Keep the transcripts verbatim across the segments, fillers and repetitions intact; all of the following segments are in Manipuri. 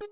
A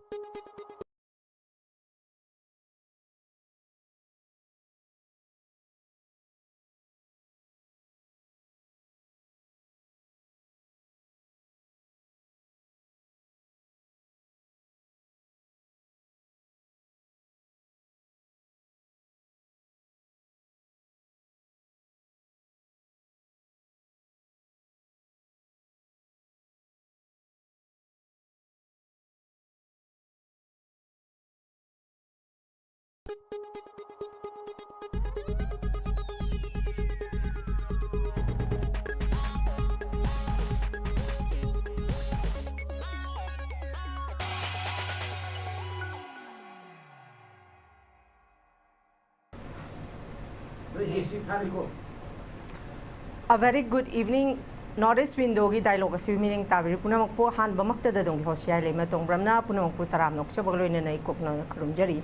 very good evening. North East Window-ꯒꯤ dialogue ꯑꯁꯤ ꯃꯤꯠꯌꯦꯡ ꯇꯥꯕꯤꯔꯤ ꯄꯨꯝꯅꯃꯛꯄꯨ ꯑꯍꯥꯟꯕꯃꯛꯇꯗ ꯑꯗꯣꯝꯒꯤ host ꯌꯥꯏꯂꯩꯃ ꯇꯣꯡꯕ꯭ꯔꯝꯅ ꯄꯨꯝꯅꯃꯛꯄꯨ ꯇꯔꯥꯝꯅ ꯑꯣꯛꯆꯕꯒ ꯂꯣꯏꯅꯅ ꯏꯀꯣꯛꯅꯅ ꯈꯨꯔꯨꯝꯖꯔꯤ꯫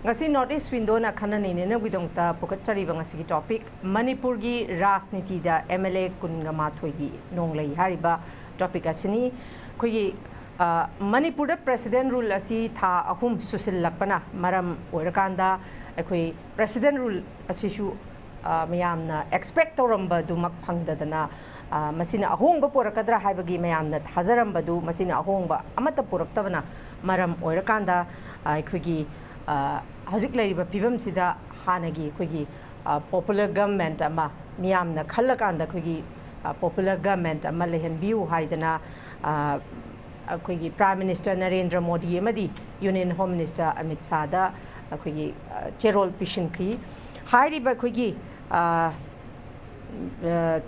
ꯉꯁꯤ North East Window-ꯅ ꯈꯟꯅ ꯅꯩꯅꯅꯕꯒꯤꯗꯃꯛꯇ ꯄꯨꯈꯠꯆꯔꯤꯕ ꯉꯁꯤꯒꯤ topic, ꯃꯅꯤꯄꯨꯔꯒꯤ ꯔꯥꯖꯅꯤꯇꯤꯗ M L A ꯀꯨꯟꯒ ꯃꯥꯊꯣꯏꯒꯤ ꯅꯣꯡꯂꯩ ꯍꯥꯏꯔꯤꯕ topic ꯑꯁꯤꯅꯤ꯫ ꯑꯩꯈꯣꯏꯒꯤ, ꯑ, ꯃꯅꯤꯄꯨꯔꯗ president rule ꯑꯁꯤ ꯊꯥ ꯑꯍꯨꯝ ꯁꯨꯁꯤꯜꯂꯛꯄꯅ ꯃꯔꯝ ꯑꯣꯏꯔꯀꯥꯟꯗ, ꯑꯩꯈꯣꯏ president rule ꯑꯁꯤꯁꯨ, ꯑ, ꯃꯌꯥꯝꯅ expect ꯇꯧꯔꯝꯕꯗꯨꯃꯛ ꯐꯪꯗꯗꯅ, ꯑ, ꯃꯁꯤꯅ ꯑꯍꯣꯡꯕ ꯄꯨꯔꯛꯀꯗ꯭ꯔꯥ ꯍꯥꯏꯕꯒꯤ ꯃꯌꯥꯝꯅ ꯊꯥꯖꯔꯝꯕꯗꯨ, ꯃꯁꯤꯅ ꯑꯍꯣꯡꯕ ꯑꯃꯠꯇ ꯄꯨꯔꯛꯇꯕꯅ ꯃꯔꯝ ꯑꯣꯏꯔꯀꯥꯟꯗ, ꯑ, ꯑꯩꯈꯣꯏꯒꯤ, ꯑ, ꯍꯧꯖꯤꯛ ꯂꯩꯔꯤꯕ ꯐꯤꯕꯝꯁꯤꯗ ꯍꯥꯟꯅꯒꯤ ꯑꯩꯈꯣꯏꯒꯤ, ꯑ, popular government ꯑꯃ, ꯃꯤꯌꯥꯝꯅ ꯈꯜꯂꯀꯥꯟꯗ ꯑꯩꯈꯣꯏꯒꯤ, ꯑ, popular government ꯑꯃ ꯂꯩꯍꯟꯕꯤꯌꯨ ꯍꯥꯏꯗꯅ, ꯑ, ꯑꯩꯈꯣꯏꯒꯤ Prime Minister ꯅꯔꯦꯟꯗ꯭ꯔ ꯃꯣꯗꯤ ꯑꯃꯗꯤ Union Home Minister ꯑꯃꯤꯠ ꯁꯥꯍꯗ ꯑꯩꯈꯣꯏꯒꯤ, ꯑ, ꯆꯦꯔꯣꯜ ꯄꯤꯁꯤꯟꯈꯤ꯫ ꯍꯥꯏꯔꯤꯕ ꯑꯩꯈꯣꯏꯒꯤ, ꯑ, ꯑ,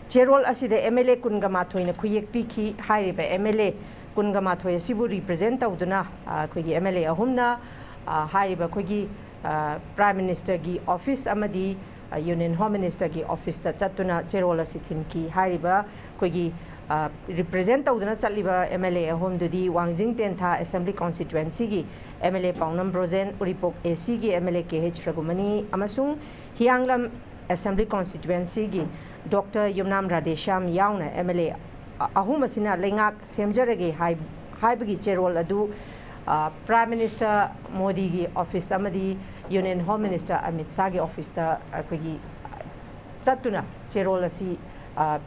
ꯆꯦꯔꯣꯜ ꯑꯁꯤꯗ M L A ꯀꯨꯟꯒ ꯃꯥꯊꯣꯏꯅ ꯈꯨꯌꯦꯛ ꯄꯤꯈꯤ꯫ ꯍꯥꯏꯔꯤꯕ M L A ꯀꯨꯟꯒ ꯃꯥꯊꯣꯏ ꯑꯁꯤꯕꯨ represent ꯇꯧꯗꯨꯅ, ꯑ, ꯑꯩꯈꯣꯏꯒꯤ M L A ꯑꯍꯨꯝꯅ, ꯑ, ꯍꯥꯏꯔꯤꯕ ꯑꯩꯈꯣꯏꯒꯤ, ꯑ, Prime Minister-ꯒꯤ office ꯑꯃꯗꯤ, ꯑ, Union Home Minister-ꯒꯤ office-ꯇ ꯆꯠꯇꯨꯅ ꯆꯦꯔꯣꯜ ꯑꯁꯤ ꯊꯤꯟꯈꯤ꯫ ꯍꯥꯏꯔꯤꯕ ꯑꯩꯈꯣꯏꯒꯤ, ꯑ, represent ꯇꯧꯗꯨꯅ ꯆꯠꯂꯤꯕ M L A ꯑꯍꯨꯝꯗꯨꯗꯤ ꯋꯥꯡꯖꯤꯡ ꯇꯦꯟꯊꯥ Assembly Constituency-ꯒꯤ M L A ꯄꯥꯎꯅꯝ ꯕ꯭ꯔꯣꯖꯦꯟ, ꯎꯔꯤꯄꯣꯛ A C-ꯒꯤ M L A K H ꯔꯘꯨꯃꯅꯤ ꯑꯃꯁꯨꯡ ꯍꯤꯌꯥꯡꯂꯝ Assembly Constituency-ꯒꯤ Doctor ꯌꯨꯝꯅꯥꯝ ꯔꯥꯙꯦꯁ꯭ꯌꯥꯝ ꯌꯥꯎꯅ M L A ꯑ-, ꯑꯍꯨꯝ ꯑꯁꯤꯅ ꯂꯩꯉꯥꯛ ꯁꯦꯝꯖꯔꯒꯦ ꯍꯥꯏ-, ꯍꯥꯏꯕꯒꯤ ꯆꯦꯔꯣꯜ ꯑꯗꯨ ꯄ꯭ꯔꯥꯏꯝ ꯃꯤꯅꯤꯁꯇꯔ ꯃꯣꯗꯤꯒꯤ ꯑꯣꯐꯤꯁ ꯑꯃꯗꯤ ꯌꯨꯅꯤꯌꯟ ꯍꯣꯝ ꯃꯤꯅꯤꯁꯇꯔ ꯑꯃꯤꯠ ꯁꯥꯍꯒꯤ ꯑꯣꯐꯤꯁꯇ ꯑꯩꯈꯣꯏꯒꯤ ꯆꯠꯇꯨꯅ ꯆꯦꯔꯣꯜ ꯑꯁꯤ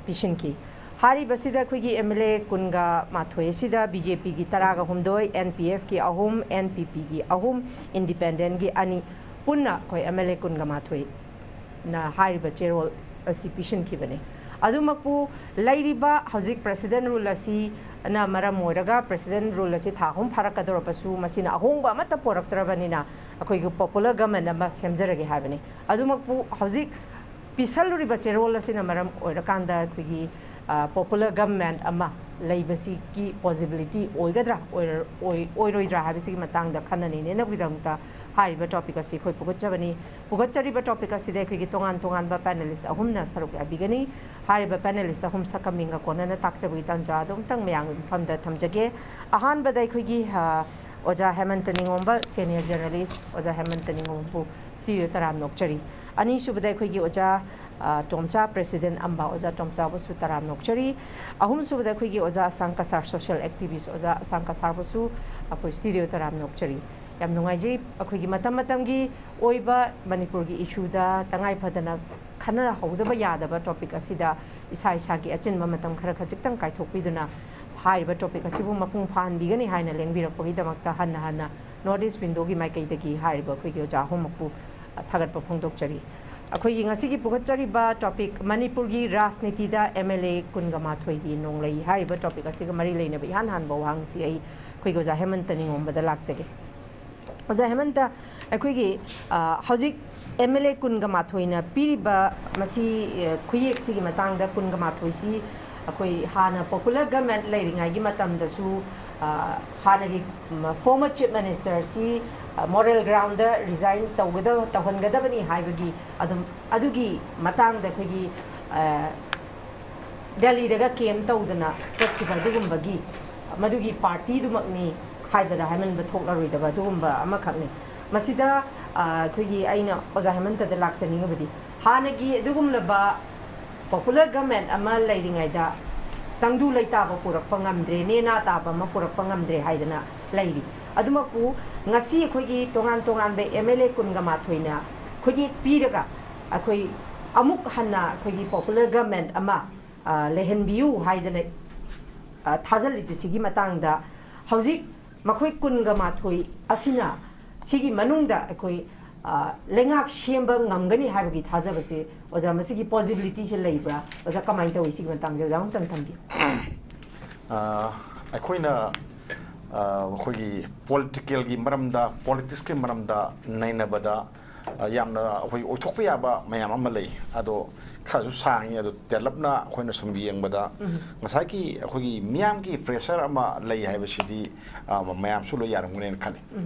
ꯄꯤꯁꯤꯟꯈꯤ꯫ ꯍꯥꯏꯔꯤꯕꯁꯤꯗ ꯑꯩꯈꯣꯏꯒꯤ ꯑꯦꯝ ꯑꯦꯜ ꯑꯦ ꯀꯨꯟꯒ ꯃꯥꯊꯣꯏ ꯑꯁꯤꯗ ꯕꯤ ꯖꯦ ꯄꯤꯒꯤ ꯇꯔꯥꯒ ꯍꯨꯝꯗꯣꯏ, ꯑꯦꯟ ꯄꯤ ꯑꯦꯐꯀꯤ ꯑꯍꯨꯝ, ꯑꯦꯟ ꯄꯤ ꯄꯤꯒꯤ ꯑꯍꯨꯝ, ꯏꯟꯗꯤꯄꯦꯟꯗꯦꯟꯒꯤ ꯑꯅꯤ, ꯄꯨꯟꯅ ꯑꯩꯈꯣꯏ ꯑꯦꯝ ꯑꯦꯜ ꯑꯦ ꯀꯨꯟꯒ ꯃꯥꯊꯣꯏꯅ ꯍꯥꯏꯔꯤꯕ ꯆꯦꯔꯣꯜ ꯑꯁꯤ ꯄꯤꯁꯤꯟꯈꯤꯕꯅꯤ꯫ ꯑꯗꯨꯃꯛꯄꯨ ꯂꯩꯔꯤꯕ ꯍꯧꯖꯤꯛ ꯄ꯭ꯔꯦꯁꯤꯗꯦꯟ ꯔꯨꯜ ꯑꯁꯤꯅ ꯃꯔꯝ ꯑꯣꯏꯔꯒ, ꯄ꯭ꯔꯦꯁꯤꯗꯦꯟ ꯔꯨꯜ ꯑꯁꯤ ꯊꯥ ꯑꯍꯨꯝ ꯐꯥꯔꯛꯀꯗꯧꯔꯕꯁꯨ ꯃꯁꯤꯅ ꯑꯍꯣꯡꯕ ꯑꯃꯠꯇ ꯄꯣꯔꯛꯇ꯭ꯔꯕꯅꯤꯅ ꯑꯩꯈꯣꯏꯒꯤ ꯄꯣꯄꯨꯂꯔ ꯒꯃꯦꯟ ꯑꯃ ꯁꯦꯝꯖꯔꯒꯦ ꯍꯥꯏꯕꯅꯤ꯫ ꯑꯗꯨꯃꯛꯄꯨ ꯍꯧꯖꯤꯛ ꯄꯤꯁꯜꯂꯨꯔꯤꯕ ꯆꯦꯔꯣꯜ ꯑꯁꯤꯅ ꯃꯔꯝ ꯑꯣꯏꯔꯀꯥꯟꯗ ꯑꯩꯈꯣꯏꯒꯤ ꯄꯣꯄꯨꯂꯔ ꯒꯃꯦꯟ ꯑꯃ ꯂꯩꯕꯁꯤꯒꯤ ꯄꯣꯁꯤꯕꯤꯂꯤꯇꯤ ꯑꯣꯏꯒꯗ꯭ꯔꯥ ꯑꯣꯏꯔ-, ꯑꯣꯏ-, ꯑꯣꯏꯔꯣꯏꯗ꯭ꯔꯥ ꯍꯥꯏꯕꯁꯤꯒꯤ ꯃꯇꯥꯡꯗ ꯈꯟꯅ ꯅꯩꯅꯅꯕꯒꯤꯗꯃꯛꯇ ꯍꯥꯏꯔꯤꯕ ꯇꯣꯄꯤꯛ ꯑꯁꯤ ꯑꯩꯈꯣꯏ ꯄꯨꯈꯠꯆꯕꯅꯤ꯫ ꯄꯨꯈꯠꯆꯔꯤꯕ ꯇꯣꯄꯤꯛ ꯑꯁꯤꯗ ꯑꯩꯈꯣꯏꯒꯤ ꯇꯣꯉꯥꯟ ꯇꯣꯉꯥꯟꯕ ꯄꯦꯅꯦꯂꯤꯁ ꯑꯍꯨꯝꯅ ꯁꯔꯨꯛ ꯌꯥꯕꯤꯒꯅꯤ꯫ ꯍꯥꯏꯔꯤꯕ ꯄꯦꯅꯦꯂꯤꯁ ꯑꯍꯨꯝ ꯁꯛꯀ ꯃꯤꯡꯒ ꯀꯣꯟꯅꯅ ꯇꯥꯛꯆꯕꯒꯤ ꯇꯥꯟꯖꯥ ꯑꯗꯨ ꯑꯃꯨꯛꯇꯪ ꯃꯌꯥꯝꯒꯤ ꯃꯐꯝꯗ ꯊꯝꯖꯒꯦ꯫ ꯑꯍꯥꯟꯕꯗ ꯑꯩꯈꯣꯏꯒꯤ, ꯑ, ꯑꯣꯖꯥ ꯍꯦꯃꯟꯇ ꯅꯤꯉꯣꯝꯕ, ꯁꯦꯅꯤꯌꯔ ꯖꯔꯅꯦꯂꯤꯁ ꯑꯣꯖꯥ ꯍꯦꯃꯟꯇ ꯅꯤꯉꯣꯝꯕꯕꯨ ꯁ꯭ꯇꯨꯗꯤꯑꯣ ꯇꯔꯥꯝꯅ ꯑꯣꯛꯆꯔꯤ꯫ ꯑꯅꯤꯁꯨꯕꯗ ꯑꯩꯈꯣꯏꯒꯤ ꯑꯣꯖꯥ, ꯑ, ꯇꯣꯝꯆꯥ, ꯄ꯭ꯔꯦꯁꯤꯗꯦꯟ ꯑꯝꯕ ꯑꯣꯖꯥ ꯇꯣꯝꯆꯥꯕꯨꯁꯨ ꯇꯔꯥꯝꯅ ꯑꯣꯛꯆꯔꯤ꯫ ꯑꯍꯨꯝꯁꯨꯕꯗ ꯑꯩꯈꯣꯏꯒꯤ ꯑꯣꯖꯥ ꯑꯁꯥꯡ ꯀꯁꯥꯔ, ꯁꯣꯁꯤꯌꯦꯜ ꯑꯦꯛꯇꯤꯚꯤꯁ ꯑꯣꯖꯥ ꯑꯁꯥꯡ ꯀꯁꯥꯔꯕꯨꯁꯨ ꯑꯩꯈꯣꯏ ꯁ꯭ꯇꯨꯗꯤꯑꯣ ꯇꯔꯥꯝꯅ ꯑꯣꯛꯆꯔꯤ꯫ ꯌꯥꯝ ꯅꯨꯡꯉꯥꯏꯖꯩ꯫ ꯑꯩꯈꯣꯏꯒꯤ ꯃꯇꯝ ꯃꯇꯝꯒꯤ ꯑꯣꯏꯕ ꯃꯅꯤꯄꯨꯔꯒꯤ ꯏꯁꯨꯗ ꯇꯉꯥꯏ ꯐꯗꯅ ꯈꯟꯅꯍꯧꯗꯕ ꯌꯥꯗꯕ ꯇꯣꯄꯤꯛ ꯑꯁꯤꯗ ꯏꯁꯥ ꯏꯁꯥꯒꯤ ꯑꯆꯤꯟꯕ ꯃꯇꯝ ꯈꯔ ꯈꯖꯤꯛꯇꯪ ꯀꯥꯏꯊꯣꯛꯄꯤꯗꯨꯅ ꯍꯥꯏꯔꯤꯕ ꯇꯣꯄꯤꯛ ꯑꯁꯤꯕꯨ ꯃꯄꯨꯡ ꯐꯥꯍꯟꯕꯤꯒꯅꯤ ꯍꯥꯏꯅ ꯂꯦꯡꯕꯤꯔꯛꯄꯒꯤꯗꯃꯛꯇ ꯍꯟꯅ ꯍꯟꯅ ꯅꯣꯔꯠ ꯏꯁ ꯋꯤꯟꯗꯣꯒꯤ ꯃꯥꯏꯀꯩꯗꯒꯤ ꯍꯥꯏꯔꯤꯕ ꯑꯩꯈꯣꯏꯒꯤ ꯑꯣꯖꯥ ꯑꯍꯨꯝꯃꯛꯄꯨ ꯊꯥꯒꯠꯄ ꯐꯣꯡꯗꯣꯛꯆꯔꯤ꯫ ꯑꯩꯈꯣꯏꯒꯤ ꯉꯁꯤꯒꯤ ꯄꯨꯈꯠꯆꯔꯤꯕ ꯇꯣꯄꯤꯛ ꯃꯅꯤꯄꯨꯔꯒꯤ ꯔꯥꯖꯅꯤꯇꯤꯗ ꯑꯦꯝ ꯑꯦꯜ ꯑꯦ ꯀꯨꯟꯒ ꯃꯥꯊꯣꯏꯒꯤ ꯅꯣꯡꯂꯩ ꯍꯥꯏꯔꯤꯕ ꯇꯣꯄꯤꯛ ꯑꯁꯤꯒ ꯃꯔꯤ ꯂꯩꯅꯕ ꯏꯍꯥꯟ ꯍꯥꯟꯕ ꯋꯥꯍꯪꯁꯤ ꯑꯩ ꯑꯩꯈꯣꯏꯒꯤ ꯑꯣꯖꯥ ꯍꯦꯃꯟꯇ ꯅꯤꯉꯣꯝꯕꯗ ꯂꯥꯛꯆꯒꯦ꯫ ꯑꯣꯖꯥ ꯍꯦꯃꯟꯇ, ꯑꯩꯈꯣꯏꯒꯤ, ꯑ, ꯍꯧꯖꯤꯛ ꯑꯦꯝ ꯑꯦꯜ ꯑꯦ ꯀꯨꯟꯒ ꯃꯥꯊꯣꯏꯅ ꯄꯤꯔꯤꯕ ꯃꯁꯤ, ꯑ, ꯈꯨꯌꯦꯛꯁꯤꯒꯤ ꯃꯇꯥꯡꯗ ꯀꯨꯟꯒ ꯃꯥꯊꯣꯏꯁꯤ ꯑꯩꯈꯣꯏ ꯍꯥꯟꯅ ꯄꯣꯄꯨꯂꯔ ꯒꯃꯦꯟ ꯂꯩꯔꯤꯉꯩꯒꯤ ꯃꯇꯝꯗꯁꯨ, ꯑ, ꯍꯥꯟꯅꯒꯤ, ꯎꯝ, ꯐꯣꯔꯃꯔ ꯆꯤꯐ ꯃꯤꯅꯤꯁꯇꯔꯁꯤ, ꯑ, ꯃꯣꯔꯦꯜ ꯒ꯭ꯔꯥꯎꯟꯗ ꯔꯤꯖꯥꯏꯟ ꯇꯧꯒꯗꯕ, ꯇꯧꯍꯟꯒꯗꯕꯅꯤ ꯍꯥꯏꯕꯒꯤ ꯑꯗꯨꯝ ꯑꯗꯨꯒꯤ ꯃꯇꯥꯡꯗ ꯑꯩꯈꯣꯏꯒꯤ, ꯑ, ꯗꯦꯜꯂꯤꯗꯒ ꯀꯦꯝ ꯇꯧꯗꯅ ꯆꯠꯈꯤꯕ ꯑꯗꯨꯒꯨꯝꯕꯒꯤ, ꯃꯗꯨꯒꯤ ꯄꯥꯔꯇꯤꯗꯨꯃꯛꯅꯤ ꯍꯥꯏꯕꯗ ꯍꯥꯏꯃꯟꯕ ꯊꯣꯛꯂꯔꯣꯏꯗꯕ ꯑꯗꯨꯒꯨꯝꯕ ꯑꯃꯈꯛꯅꯤ꯫ ꯃꯁꯤꯗ, ꯑ, ꯑꯩꯈꯣꯏꯒꯤ ꯑꯩꯅ ꯑꯣꯖꯥ ꯍꯦꯃꯟꯇꯗ ꯂꯥꯛꯆꯅꯤꯡꯉꯕꯗꯤ ꯍꯥꯟꯅꯒꯤ ꯑꯗꯨꯒꯨꯝꯂꯕ ꯄꯣꯄꯨꯂꯔ ꯒꯃꯦꯟ ꯑꯃ ꯂꯩꯔꯤꯉꯩꯗ ꯇꯪꯗꯨ ꯂꯩꯇꯥꯕ ꯄꯨꯔꯛꯄ ꯉꯝꯗ꯭ꯔꯦ, ꯅꯦꯅꯥ ꯇꯥꯕ ꯑꯃ ꯄꯨꯔꯛꯄ ꯉꯝꯗ꯭ꯔꯦ ꯍꯥꯏꯗꯅ ꯂꯩꯔꯤ꯫ ꯑꯗꯨꯃꯛꯄꯨ ꯉꯁꯤ ꯑꯩꯈꯣꯏꯒꯤ ꯇꯣꯉꯥꯟ ꯇꯣꯉꯥꯟꯕ M L A ꯀꯨꯟꯒ ꯃꯥꯊꯣꯏꯅ ꯈꯨꯠꯌꯦꯛ ꯄꯤꯔꯒ ꯑꯩꯈꯣꯏ ꯑꯃꯨꯛ ꯍꯟꯅ ꯑꯩꯈꯣꯏꯒꯤ popular government ꯑꯃ, ꯑ, ꯂꯩꯍꯟꯕꯤꯌꯨ ꯍꯥꯏꯗꯅ, ꯑ, ꯊꯥꯖꯤꯜꯂꯤꯕꯁꯤꯒꯤ ꯃꯇꯥꯡꯗ ꯍꯧꯖꯤꯛ ꯃꯈꯣꯏ ꯀꯨꯟꯒ ꯃꯥꯊꯣꯏ ꯑꯁꯤꯅ ꯁꯤꯒꯤ ꯃꯅꯨꯡꯗ ꯑꯩꯈꯣꯏ, ꯑ, ꯂꯩꯉꯥꯛ ꯁꯦꯝꯕ ꯉꯝꯒꯅꯤ ꯍꯥꯏꯕꯒꯤ ꯊꯥꯖꯕꯁꯦ, ꯑꯣꯖꯥ, ꯃꯁꯤꯒꯤ possibilityꯁꯦ ꯂꯩꯕ꯭ꯔꯥ? ꯑꯣꯖꯥ, ꯀꯃꯥꯏꯅ ꯇꯧꯏ? ꯁꯤꯒꯤ ꯃꯇꯥꯡꯁꯦ ꯑꯣꯖꯥ ꯑꯃꯨꯛꯇꯪ ꯊꯝꯕꯤꯌꯨ꯫ ꯑ, ꯑꯩꯈꯣꯏꯅ, ꯑ, ꯑꯩꯈꯣꯏꯒꯤ politicalꯒꯤ ꯃꯔꯝꯗ, politicsꯀꯤ ꯃꯔꯝꯗ ꯅꯩꯅꯕꯗ, ꯑ, ꯌꯥꯝꯅ ꯑꯩꯈꯣꯏ ꯑꯣꯏꯊꯣꯛꯄ ꯌꯥꯕ ꯃꯌꯥꯝ ꯑꯃ ꯂꯩ꯫ ꯑꯗꯣ ꯈꯔꯁꯨ ꯁꯥꯡꯉꯤ꯫ ꯑꯗꯣ ꯇꯦꯜꯂꯞꯅ ꯑꯩꯈꯣꯏꯅ ꯁꯨꯝ ꯌꯦꯡꯕꯗ, ꯉꯁꯥꯏꯒꯤ ꯑꯩꯈꯣꯏꯒꯤ ꯃꯤꯌꯥꯝꯒꯤ pressure ꯑꯃ ꯂꯩ ꯍꯥꯏꯕꯁꯤꯗꯤ, ꯑ, ꯃꯌꯥꯝꯁꯨ ꯂꯣꯏ ꯌꯥꯔꯝꯒꯅꯦꯅ ꯈꯜꯂꯤ꯫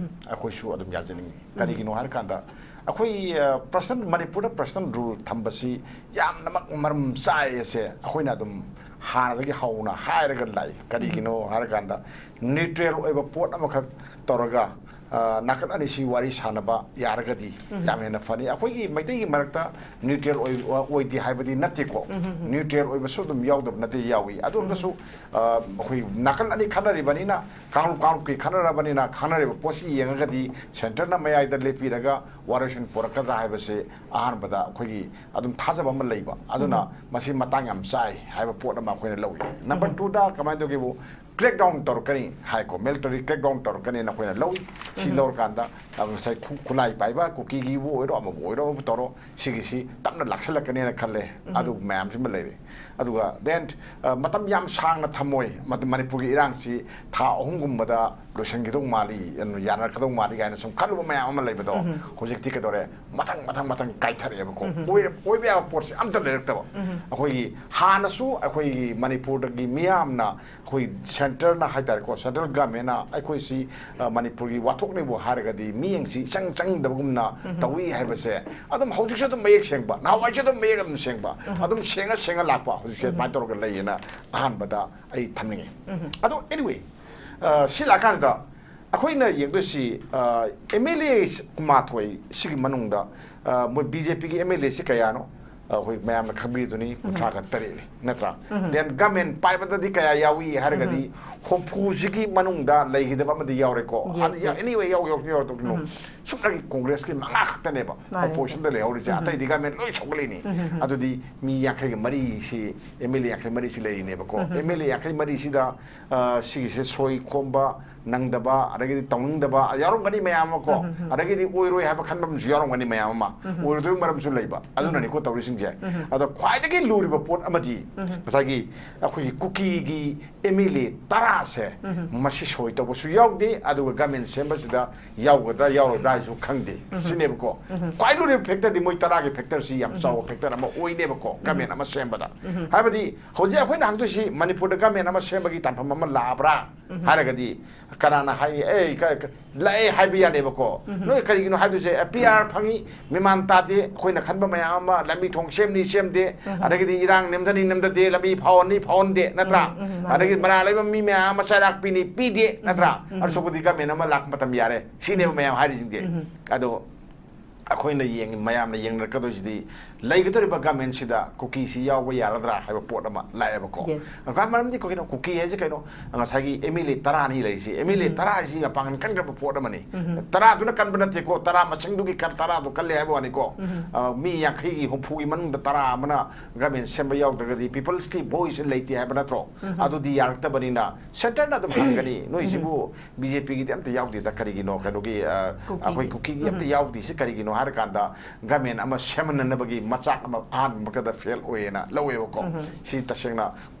ꯑꯩꯈꯣꯏꯁꯨ ꯑꯗꯨꯝ ꯌꯥꯖꯅꯤꯡꯉꯤ꯫ ꯀꯔꯤꯒꯤꯅꯣ ꯍꯥꯏꯔꯀꯥꯟꯗ, ꯑꯩꯈꯣꯏ, ꯑ, personal, ꯃꯅꯤꯄꯨꯔꯗ personal rule ꯊꯝꯕꯁꯤ ꯌꯥꯝꯅꯃꯛ ꯃꯔꯝ ꯆꯥꯏ ꯑꯁꯦ ꯑꯩꯈꯣꯏꯅ ꯑꯗꯨꯝ ꯍꯥꯟꯅꯗꯒꯤ ꯍꯧꯅ ꯍꯥꯏꯔꯒ ꯂꯥꯛꯏ꯫ ꯀꯔꯤꯒꯤꯅꯣ ꯍꯥꯏꯔꯀꯥꯟꯗ, neutral ꯑꯣꯏꯕ ꯄꯣꯠ ꯑꯃꯈꯛ ꯇꯧꯔꯒ, ꯑ, ꯅꯥꯀꯜ ꯑꯅꯤꯁꯤ ꯋꯥꯔꯤ ꯁꯥꯟꯅꯕ ꯌꯥꯔꯒꯗꯤ ꯌꯥꯝ ꯍꯦꯟꯅ ꯐꯅꯤ꯫ ꯑꯩꯈꯣꯏꯒꯤ ꯃꯩꯇꯩꯒꯤ ꯃꯔꯛꯇ neutral ꯑꯣꯏ-, ꯑꯣꯏꯗꯦ ꯍꯥꯏꯕꯗꯤ ꯅꯠꯇꯦꯀꯣ꯫ Neutral ꯑꯣꯏꯕꯁꯨ ꯑꯗꯨꯝ ꯌꯥꯎꯗꯕ ꯅꯠꯇꯦ, ꯌꯥꯎꯏ꯫ ꯑꯗꯨ ꯑꯣꯏꯔꯒꯁꯨ, ꯑ, ꯑꯩꯈꯣꯏ ꯅꯥꯀꯜ ꯑꯅꯤ ꯈꯟꯅꯔꯤꯕꯅꯤꯅ, ꯀꯥꯡꯂꯨꯞ ꯀꯥꯡꯂꯨꯞꯀꯤ ꯈꯟꯅꯔꯕꯅꯤꯅ, ꯈꯟꯅꯔꯤꯕ ꯄꯣꯠꯁꯤ ꯌꯦꯡꯉꯒꯗꯤ centreꯅ ꯃꯌꯥꯏꯗ ꯂꯦꯞꯄꯤꯔꯒ ꯋꯥꯔꯣꯏꯁꯤꯟ ꯄꯨꯔꯛꯀꯗ꯭ꯔꯥ ꯍꯥꯏꯕꯁꯦ ꯑꯍꯥꯟꯕꯗ ꯑꯩꯈꯣꯏꯒꯤ ꯑꯗꯨꯝ ꯊꯥꯖꯕ ꯑꯃ ꯂꯩꯕ꯫ ꯑꯗꯨꯅ ꯃꯁꯤ ꯃꯇꯥꯡ ꯌꯥꯝ ꯆꯥꯏ ꯍꯥꯏꯕ ꯄꯣꯠ ꯑꯃ ꯑꯩꯈꯣꯏꯅ ꯂꯧꯏ꯫ Number twoꯗ ꯀꯃꯥꯏꯅ ꯇꯧꯒꯦꯕꯨ, crackdown ꯇꯧꯔꯛꯀꯅꯤ ꯍꯥꯏꯀꯣ, military crackdown ꯇꯧꯔꯛꯀꯅꯤꯅ ꯑꯩꯈꯣꯏꯅ ꯂꯧꯏ꯫ ꯁꯤ ꯂꯧꯔꯀꯥꯟꯗ, ꯑ, ꯉꯁꯥꯏ ꯈꯨ-, ꯈꯨꯠꯂꯥꯏ ꯄꯥꯏꯕ ꯀꯨꯀꯤꯒꯤꯕꯨ ꯑꯣꯏꯔꯣ, ꯑꯃꯕꯨ ꯑꯣꯏꯔꯣ, ꯑꯃꯕꯨ ꯇꯧꯔꯣ, ꯁꯤꯒꯤꯁꯤ ꯇꯞꯅ ꯂꯥꯛꯁꯜꯂꯛꯀꯅꯤꯅ ꯈꯜꯂꯦ꯫ ꯑꯗꯨ ꯃꯌꯥꯝꯁꯤꯃ ꯂꯩꯔꯦ꯫ ꯑꯗꯨꯒ then, ꯑ, ꯃꯇꯝ ꯌꯥꯝ ꯁꯥꯡꯅ ꯊꯝꯃꯣꯏ꯫ ꯃꯗꯨ ꯃꯅꯤꯄꯨꯔꯒꯤ ꯏꯔꯥꯡꯁꯤ ꯊꯥ ꯑꯍꯨꯝꯒꯨꯝꯕꯗ ꯂꯣꯏꯁꯤꯟꯈꯤꯗꯧ ꯃꯥꯜꯂꯤ, ꯑꯗꯨꯅ ꯌꯥꯅꯔꯛꯀꯗꯧ ꯃꯥꯜꯂꯤ ꯀꯥꯏꯅ ꯁꯨꯝ ꯈꯜꯂꯨꯕ ꯃꯌꯥꯝ ꯑꯃ ꯂꯩꯕꯗꯣ, ꯍꯧꯖꯤꯛꯇꯤ ꯀꯩꯗꯧꯔꯦ? ꯃꯊꯪ, ꯃꯊꯪ, ꯃꯊꯪ ꯀꯥꯏꯊꯔꯛꯑꯦꯕꯀꯣ꯫ ꯑꯣꯏꯔ-, ꯑꯣꯏꯕ ꯌꯥꯕ ꯄꯣꯠꯁꯦ ꯑꯝꯇ ꯂꯩꯔꯛꯇꯕ꯫ ꯑꯩꯈꯣꯏꯒꯤ ꯍꯥꯟꯅꯁꯨ ꯑꯩꯈꯣꯏꯒꯤ ꯃꯅꯤꯄꯨꯔꯗꯒꯤ ꯃꯤꯌꯥꯝꯅ, ꯑꯩꯈꯣꯏ centreꯅ ꯍꯥꯏꯇꯥꯔꯦꯀꯣ, central governmentꯅ ꯑꯩꯈꯣꯏꯁꯤ, ꯑ, ꯃꯅꯤꯄꯨꯔꯒꯤ ꯋꯥꯊꯣꯛꯅꯤꯕꯨ ꯍꯥꯏꯔꯒꯗꯤ ꯃꯤꯠꯌꯦꯡꯁꯤ ꯏꯆꯪ ꯆꯪꯗꯕꯒꯨꯝꯅ ꯇꯧꯏ ꯍꯥꯏꯕꯁꯦ ꯑꯗꯨꯝ ꯍꯧꯖꯤꯛꯁꯨ ꯑꯗꯨꯝ ꯃꯌꯦꯛ ꯁꯦꯡꯕ, ꯅꯍꯥꯟꯋꯥꯏꯁꯨ ꯑꯗꯨꯝ ꯃꯌꯦꯛ ꯑꯗꯨꯝ ꯁꯦꯡꯕ, ꯑꯗꯨꯝ ꯁꯦꯡꯉ ꯁꯦꯡꯉ ꯂꯥꯛꯄ, ꯍꯧꯖꯤꯛꯁꯦ ꯑꯗꯨꯃꯥꯏꯅ ꯇꯧꯔꯒ ꯂꯩꯌꯦꯅ ꯑꯍꯥꯟꯕꯗ ꯑꯩ ꯊꯝꯅꯤꯡꯉꯤ꯫ ꯑꯗꯣ anyway, ꯑ, ꯁꯤ ꯂꯥꯛꯀꯥꯟꯁꯤꯗ ꯑꯩꯈꯣꯏꯅ ꯌꯦꯡꯗꯣꯏꯁꯤ, ꯑ, M L A ꯀꯨꯟꯃꯥꯊꯣꯏ ꯁꯤꯒꯤ ꯃꯅꯨꯡꯗ, ꯑ, ꯃꯣꯏ BJPꯒꯤ M L Aꯁꯤ ꯀꯌꯥꯅꯣ? ꯑꯩꯈꯣꯏ ꯃꯌꯥꯝꯅ ꯈꯪꯕꯤꯗꯨꯅꯤ, ꯀꯨꯟꯊ꯭ꯔꯥꯒ ꯇꯔꯦꯠꯅꯤ, ꯅꯠꯇ꯭ꯔꯥ? Then ꯒꯃꯦꯟ ꯄꯥꯏꯕꯗꯗꯤ ꯀꯌꯥ ꯌꯥꯎꯏ ꯍꯥꯏꯔꯒꯗꯤ, ꯍꯨꯝꯐꯨꯁꯤꯒꯤ ꯃꯅꯨꯡꯗ ꯂꯩꯈꯤꯗꯕ ꯑꯃꯗꯤ ꯌꯥꯎꯔꯦꯀꯣ꯫ Yes, ꯑꯗ ꯌꯥ- yes. Anyway, ꯌꯥꯎ ꯌꯥꯎ ꯌꯥꯎꯔꯛꯇꯣꯏꯅꯣ꯫ ꯁꯨꯞꯅꯒꯤ ꯀꯣꯡꯒ꯭ꯔꯦꯁꯀꯤ ꯃꯉꯥ ꯈꯛꯇꯅꯦꯕ ꯃꯥꯅꯦ, ꯑꯣꯄꯣꯖꯤꯁꯟꯗ ꯂꯩꯍꯧꯔꯤꯁꯦ꯫ ꯑꯇꯩꯗꯤ ꯒꯃꯦꯟ ꯂꯣꯏ ꯁꯧꯒꯠꯂꯛꯏꯅꯤ꯫ ꯑꯗꯨꯗꯤ ꯃꯤ ꯌꯥꯡꯈꯩꯒ ꯃꯔꯤꯁꯤ, ꯑꯦꯝ ꯑꯦꯜ ꯑꯦ ꯌꯥꯡꯈꯩ ꯃꯔꯤꯁꯤ ꯂꯩꯔꯤꯅꯦꯕꯀꯣ꯫ ꯑꯦꯝ ꯑꯦꯜ ꯑꯦ ꯌꯥꯡꯈꯩ ꯃꯔꯤꯁꯤꯗ, ꯑ, ꯁꯤꯒꯤꯁꯦ ꯁꯣꯏ ꯈꯣꯝꯕ ꯅꯪꯗꯕ, ꯑꯗꯒꯤꯗꯤ ꯇꯧꯅꯤꯡꯗꯕ ꯌꯥꯎꯔꯝꯒꯅꯤ ꯃꯌꯥꯝ ꯑꯃ ꯀꯣ꯫ ꯑꯗꯒꯤꯗꯤ ꯑꯣꯏꯔꯣꯏ ꯍꯥꯏꯕ ꯈꯟꯕ ꯑꯃꯁꯨ ꯌꯥꯎꯔꯝꯒꯅꯤ ꯃꯌꯥꯝ ꯑꯃ꯫ ꯑꯣꯏꯔꯣꯏꯗꯕꯒꯤ ꯃꯔꯝꯁꯨ ꯂꯩꯕ꯫ ꯑꯗꯨꯅꯅꯤꯀꯣ ꯇꯧꯔꯤꯁꯤꯡꯁꯦ꯫ ꯑꯗꯣ ꯈ꯭ꯋꯥꯏꯗꯒꯤ ꯂꯨꯔꯤꯕ ꯄꯣꯠ ꯑꯃꯗꯤ ꯉꯁꯥꯏꯒꯤ ꯑꯩꯈꯣꯏꯒꯤ ꯀꯨꯀꯤꯒꯤ ꯑꯦꯝ ꯑꯦꯜ ꯑꯦ ꯇꯔꯥꯁꯦ ꯃꯁꯤ ꯁꯣꯏ ꯇꯧꯕꯁꯨ ꯌꯥꯎꯗꯦ, ꯑꯗꯨꯒ ꯒꯃꯦꯟ ꯁꯦꯝꯕꯁꯤꯗ ꯌꯥꯎꯒꯗ꯭ꯔꯥ ꯌꯥꯎꯔꯣꯏꯗ꯭ꯔꯥ ꯍꯥꯏꯁꯨ ꯈꯪꯗꯦ ꯁꯤꯅꯦꯕꯀꯣ꯫ ꯈ꯭ꯋꯥꯏ ꯂꯨꯔꯤꯕ ꯐꯦꯛꯇꯔꯗꯤ ꯃꯣꯏ ꯇꯔꯥꯒꯤ ꯐꯦꯛꯇꯔꯁꯤ ꯌꯥꯝ ꯆꯥꯎꯕ ꯐꯦꯛꯇꯔ ꯑꯃ ꯑꯣꯏꯅꯦꯕꯀꯣ, ꯒꯃꯦꯟ ꯑꯃ ꯁꯦꯝꯕꯗ꯫ ꯍꯥꯏꯕꯗꯤ ꯍꯧꯖꯤꯛ ꯑꯩꯈꯣꯏꯅ ꯍꯪꯗꯣꯏꯁꯤ ꯃꯅꯤꯄꯨꯔꯗ ꯒꯃꯦꯟ ꯑꯃ ꯁꯦꯝꯕꯒꯤ ꯇꯥꯟꯐꯝ ꯑꯃ ꯂꯥꯛꯑꯕ꯭ꯔꯥ ꯍꯥꯏꯔꯒꯗꯤ, ꯀꯅꯥꯅ ꯍꯥꯏꯅꯤ? "ꯑꯦ, ꯀ-, ꯀ-, ꯂꯥꯛꯑꯦ" ꯍꯥꯏꯕ ꯌꯥꯅꯦꯕꯀꯣ꯫ ꯅꯣꯏ ꯀꯔꯤꯒꯤꯅꯣ ꯍꯥꯏꯗꯣꯏꯁꯦ? "ꯑꯦ, ꯄꯤ ꯑꯥꯔ ꯐꯪꯉꯤ, ꯃꯦꯃꯥꯟ ꯇꯥꯗꯦ, ꯑꯩꯈꯣꯏꯅ ꯈꯟꯕ ꯃꯌꯥꯝ ꯑꯃ, ꯂꯝꯕꯤ ꯊꯣꯡ ꯁꯦꯝꯅꯤ ꯁꯦꯝꯗꯦ, ꯑꯗꯒꯤꯗꯤ ꯏꯔꯥꯡ ꯅꯦꯝꯊꯅꯤ ꯅꯦꯝꯊꯗꯦ, ꯂꯝꯕꯤ ꯐꯥꯎꯍꯟꯅꯤ ꯐꯥꯎꯍꯟꯗꯦ", ꯅꯠꯇ꯭ꯔꯥ? ꯑꯗꯒꯤ ꯃꯔꯥ ꯂꯩꯕ ꯃꯤ ꯃꯌꯥꯝ ꯑꯃ ꯆꯩꯔꯥꯛ ꯄꯤꯅꯤ ꯄꯤꯗꯦ, ꯅꯠꯇ꯭ꯔꯥ? ꯑꯗꯨ ꯁꯔꯨꯛꯄꯨꯗꯤ ꯒꯃꯦꯟ ꯑꯃ ꯂꯥꯛꯄ ꯃꯇꯝ ꯌꯥꯔꯦ, ꯁꯤꯅꯦꯕ ꯃꯌꯥꯝ ꯍꯥꯏꯔꯤꯁꯤꯡꯁꯦ꯫ ꯑꯗꯣ ꯑꯩꯈꯣꯏꯅ ꯌꯦꯡ-, ꯃꯌꯥꯝꯅ ꯌꯦꯡꯅꯔꯛꯀꯗꯣꯏꯁꯤꯗꯤ ꯂꯩꯒꯗꯧꯔꯤꯕ ꯒꯃꯦꯟꯁꯤꯗ ꯀꯨꯀꯤꯁꯤ ꯌꯥꯎꯕ ꯌꯥꯔꯗ꯭ꯔꯥ ꯍꯥꯏꯕ ꯄꯣꯠ ꯑꯃ ꯂꯥꯛꯑꯦꯕꯀꯣ꯫ Yes. ꯀ-, ꯃꯔꯝꯗꯤ ꯀꯩꯅꯣ, ꯀꯨꯀꯤ ꯍꯥꯏꯁꯦ ꯀꯩꯅꯣ? ꯉꯁꯥꯏꯒꯤ ꯑꯦꯝ ꯑꯦꯜ ꯑꯦ ꯇꯔꯥꯅꯤ ꯂꯩꯔꯤꯁꯤ, ꯑꯦꯝ ꯑꯦꯜ ꯑꯦ ꯇꯔꯥ ꯍꯥꯏꯁꯤ ꯃꯄꯥꯡꯒꯜ ꯀꯟꯈ꯭ꯔꯕ ꯄꯣꯠ ꯑꯃꯅꯤ꯫ ꯇꯔꯥꯗꯨꯅ ꯀꯟꯕ ꯅꯠꯇꯦꯀꯣ, ꯇꯔꯥ ꯃꯁꯤꯡꯗꯨꯒꯤ ꯀꯟ-, ꯇꯔꯥꯗꯣ ꯀꯜꯂꯦ ꯍꯥꯏꯕ ꯋꯥꯅꯤꯀꯣ꯫ ꯑ, ꯃꯤ ꯌꯥꯡꯈꯩꯒꯤ, ꯍꯨꯝꯐꯨꯒꯤ ꯃꯅꯨꯡꯗ ꯇꯔꯥ ꯑꯃꯅ ꯒꯃꯦꯟ ꯁꯦꯝꯕ ꯌꯥꯎꯗ꯭ꯔꯒꯗꯤ ꯄꯤꯄꯜꯁꯀꯤ ꯚꯣꯏꯁ ꯂꯩꯇꯦ ꯍꯥꯏꯕ ꯅꯠꯇ꯭ꯔꯣ? ꯑꯗꯨꯗꯤ ꯌꯥꯔꯛꯇꯕꯅꯤꯅ ꯁꯦꯟꯇꯔꯅ ꯑꯗꯨꯝ ꯍꯪꯒꯅꯤ, "ꯅꯣꯏꯁꯤꯕꯨ ꯕꯤ ꯖꯦ ꯄꯤꯒꯤꯗꯤ ꯑꯝꯇ ꯌꯥꯎꯗꯦꯗ, ꯀꯔꯤꯒꯤꯅꯣ? ꯀꯩꯅꯣꯒꯤ, ꯑ, ꯀꯨꯀꯤꯒꯤ꯫ ꯑꯩꯈꯣꯏ ꯀꯨꯀꯤꯒꯤ ꯑꯝꯇ ꯌꯥꯎꯗꯦ"꯫ ꯁꯤ ꯀꯔꯤꯒꯤꯅꯣ ꯍꯥꯏꯔꯀꯥꯟꯗ, ꯒꯃꯦꯟ ꯑꯃ ꯁꯦꯝꯍꯟꯅꯅꯕꯒꯤ ꯃꯆꯥꯛ ꯑꯃ ꯑꯍꯥꯟꯕ ꯃꯛꯇꯗ ꯐꯦꯜ ꯑꯣꯏꯌꯦꯅ ꯂꯧꯋꯦꯕꯀꯣ꯫ ꯁꯤ ꯇꯁꯦꯡꯅ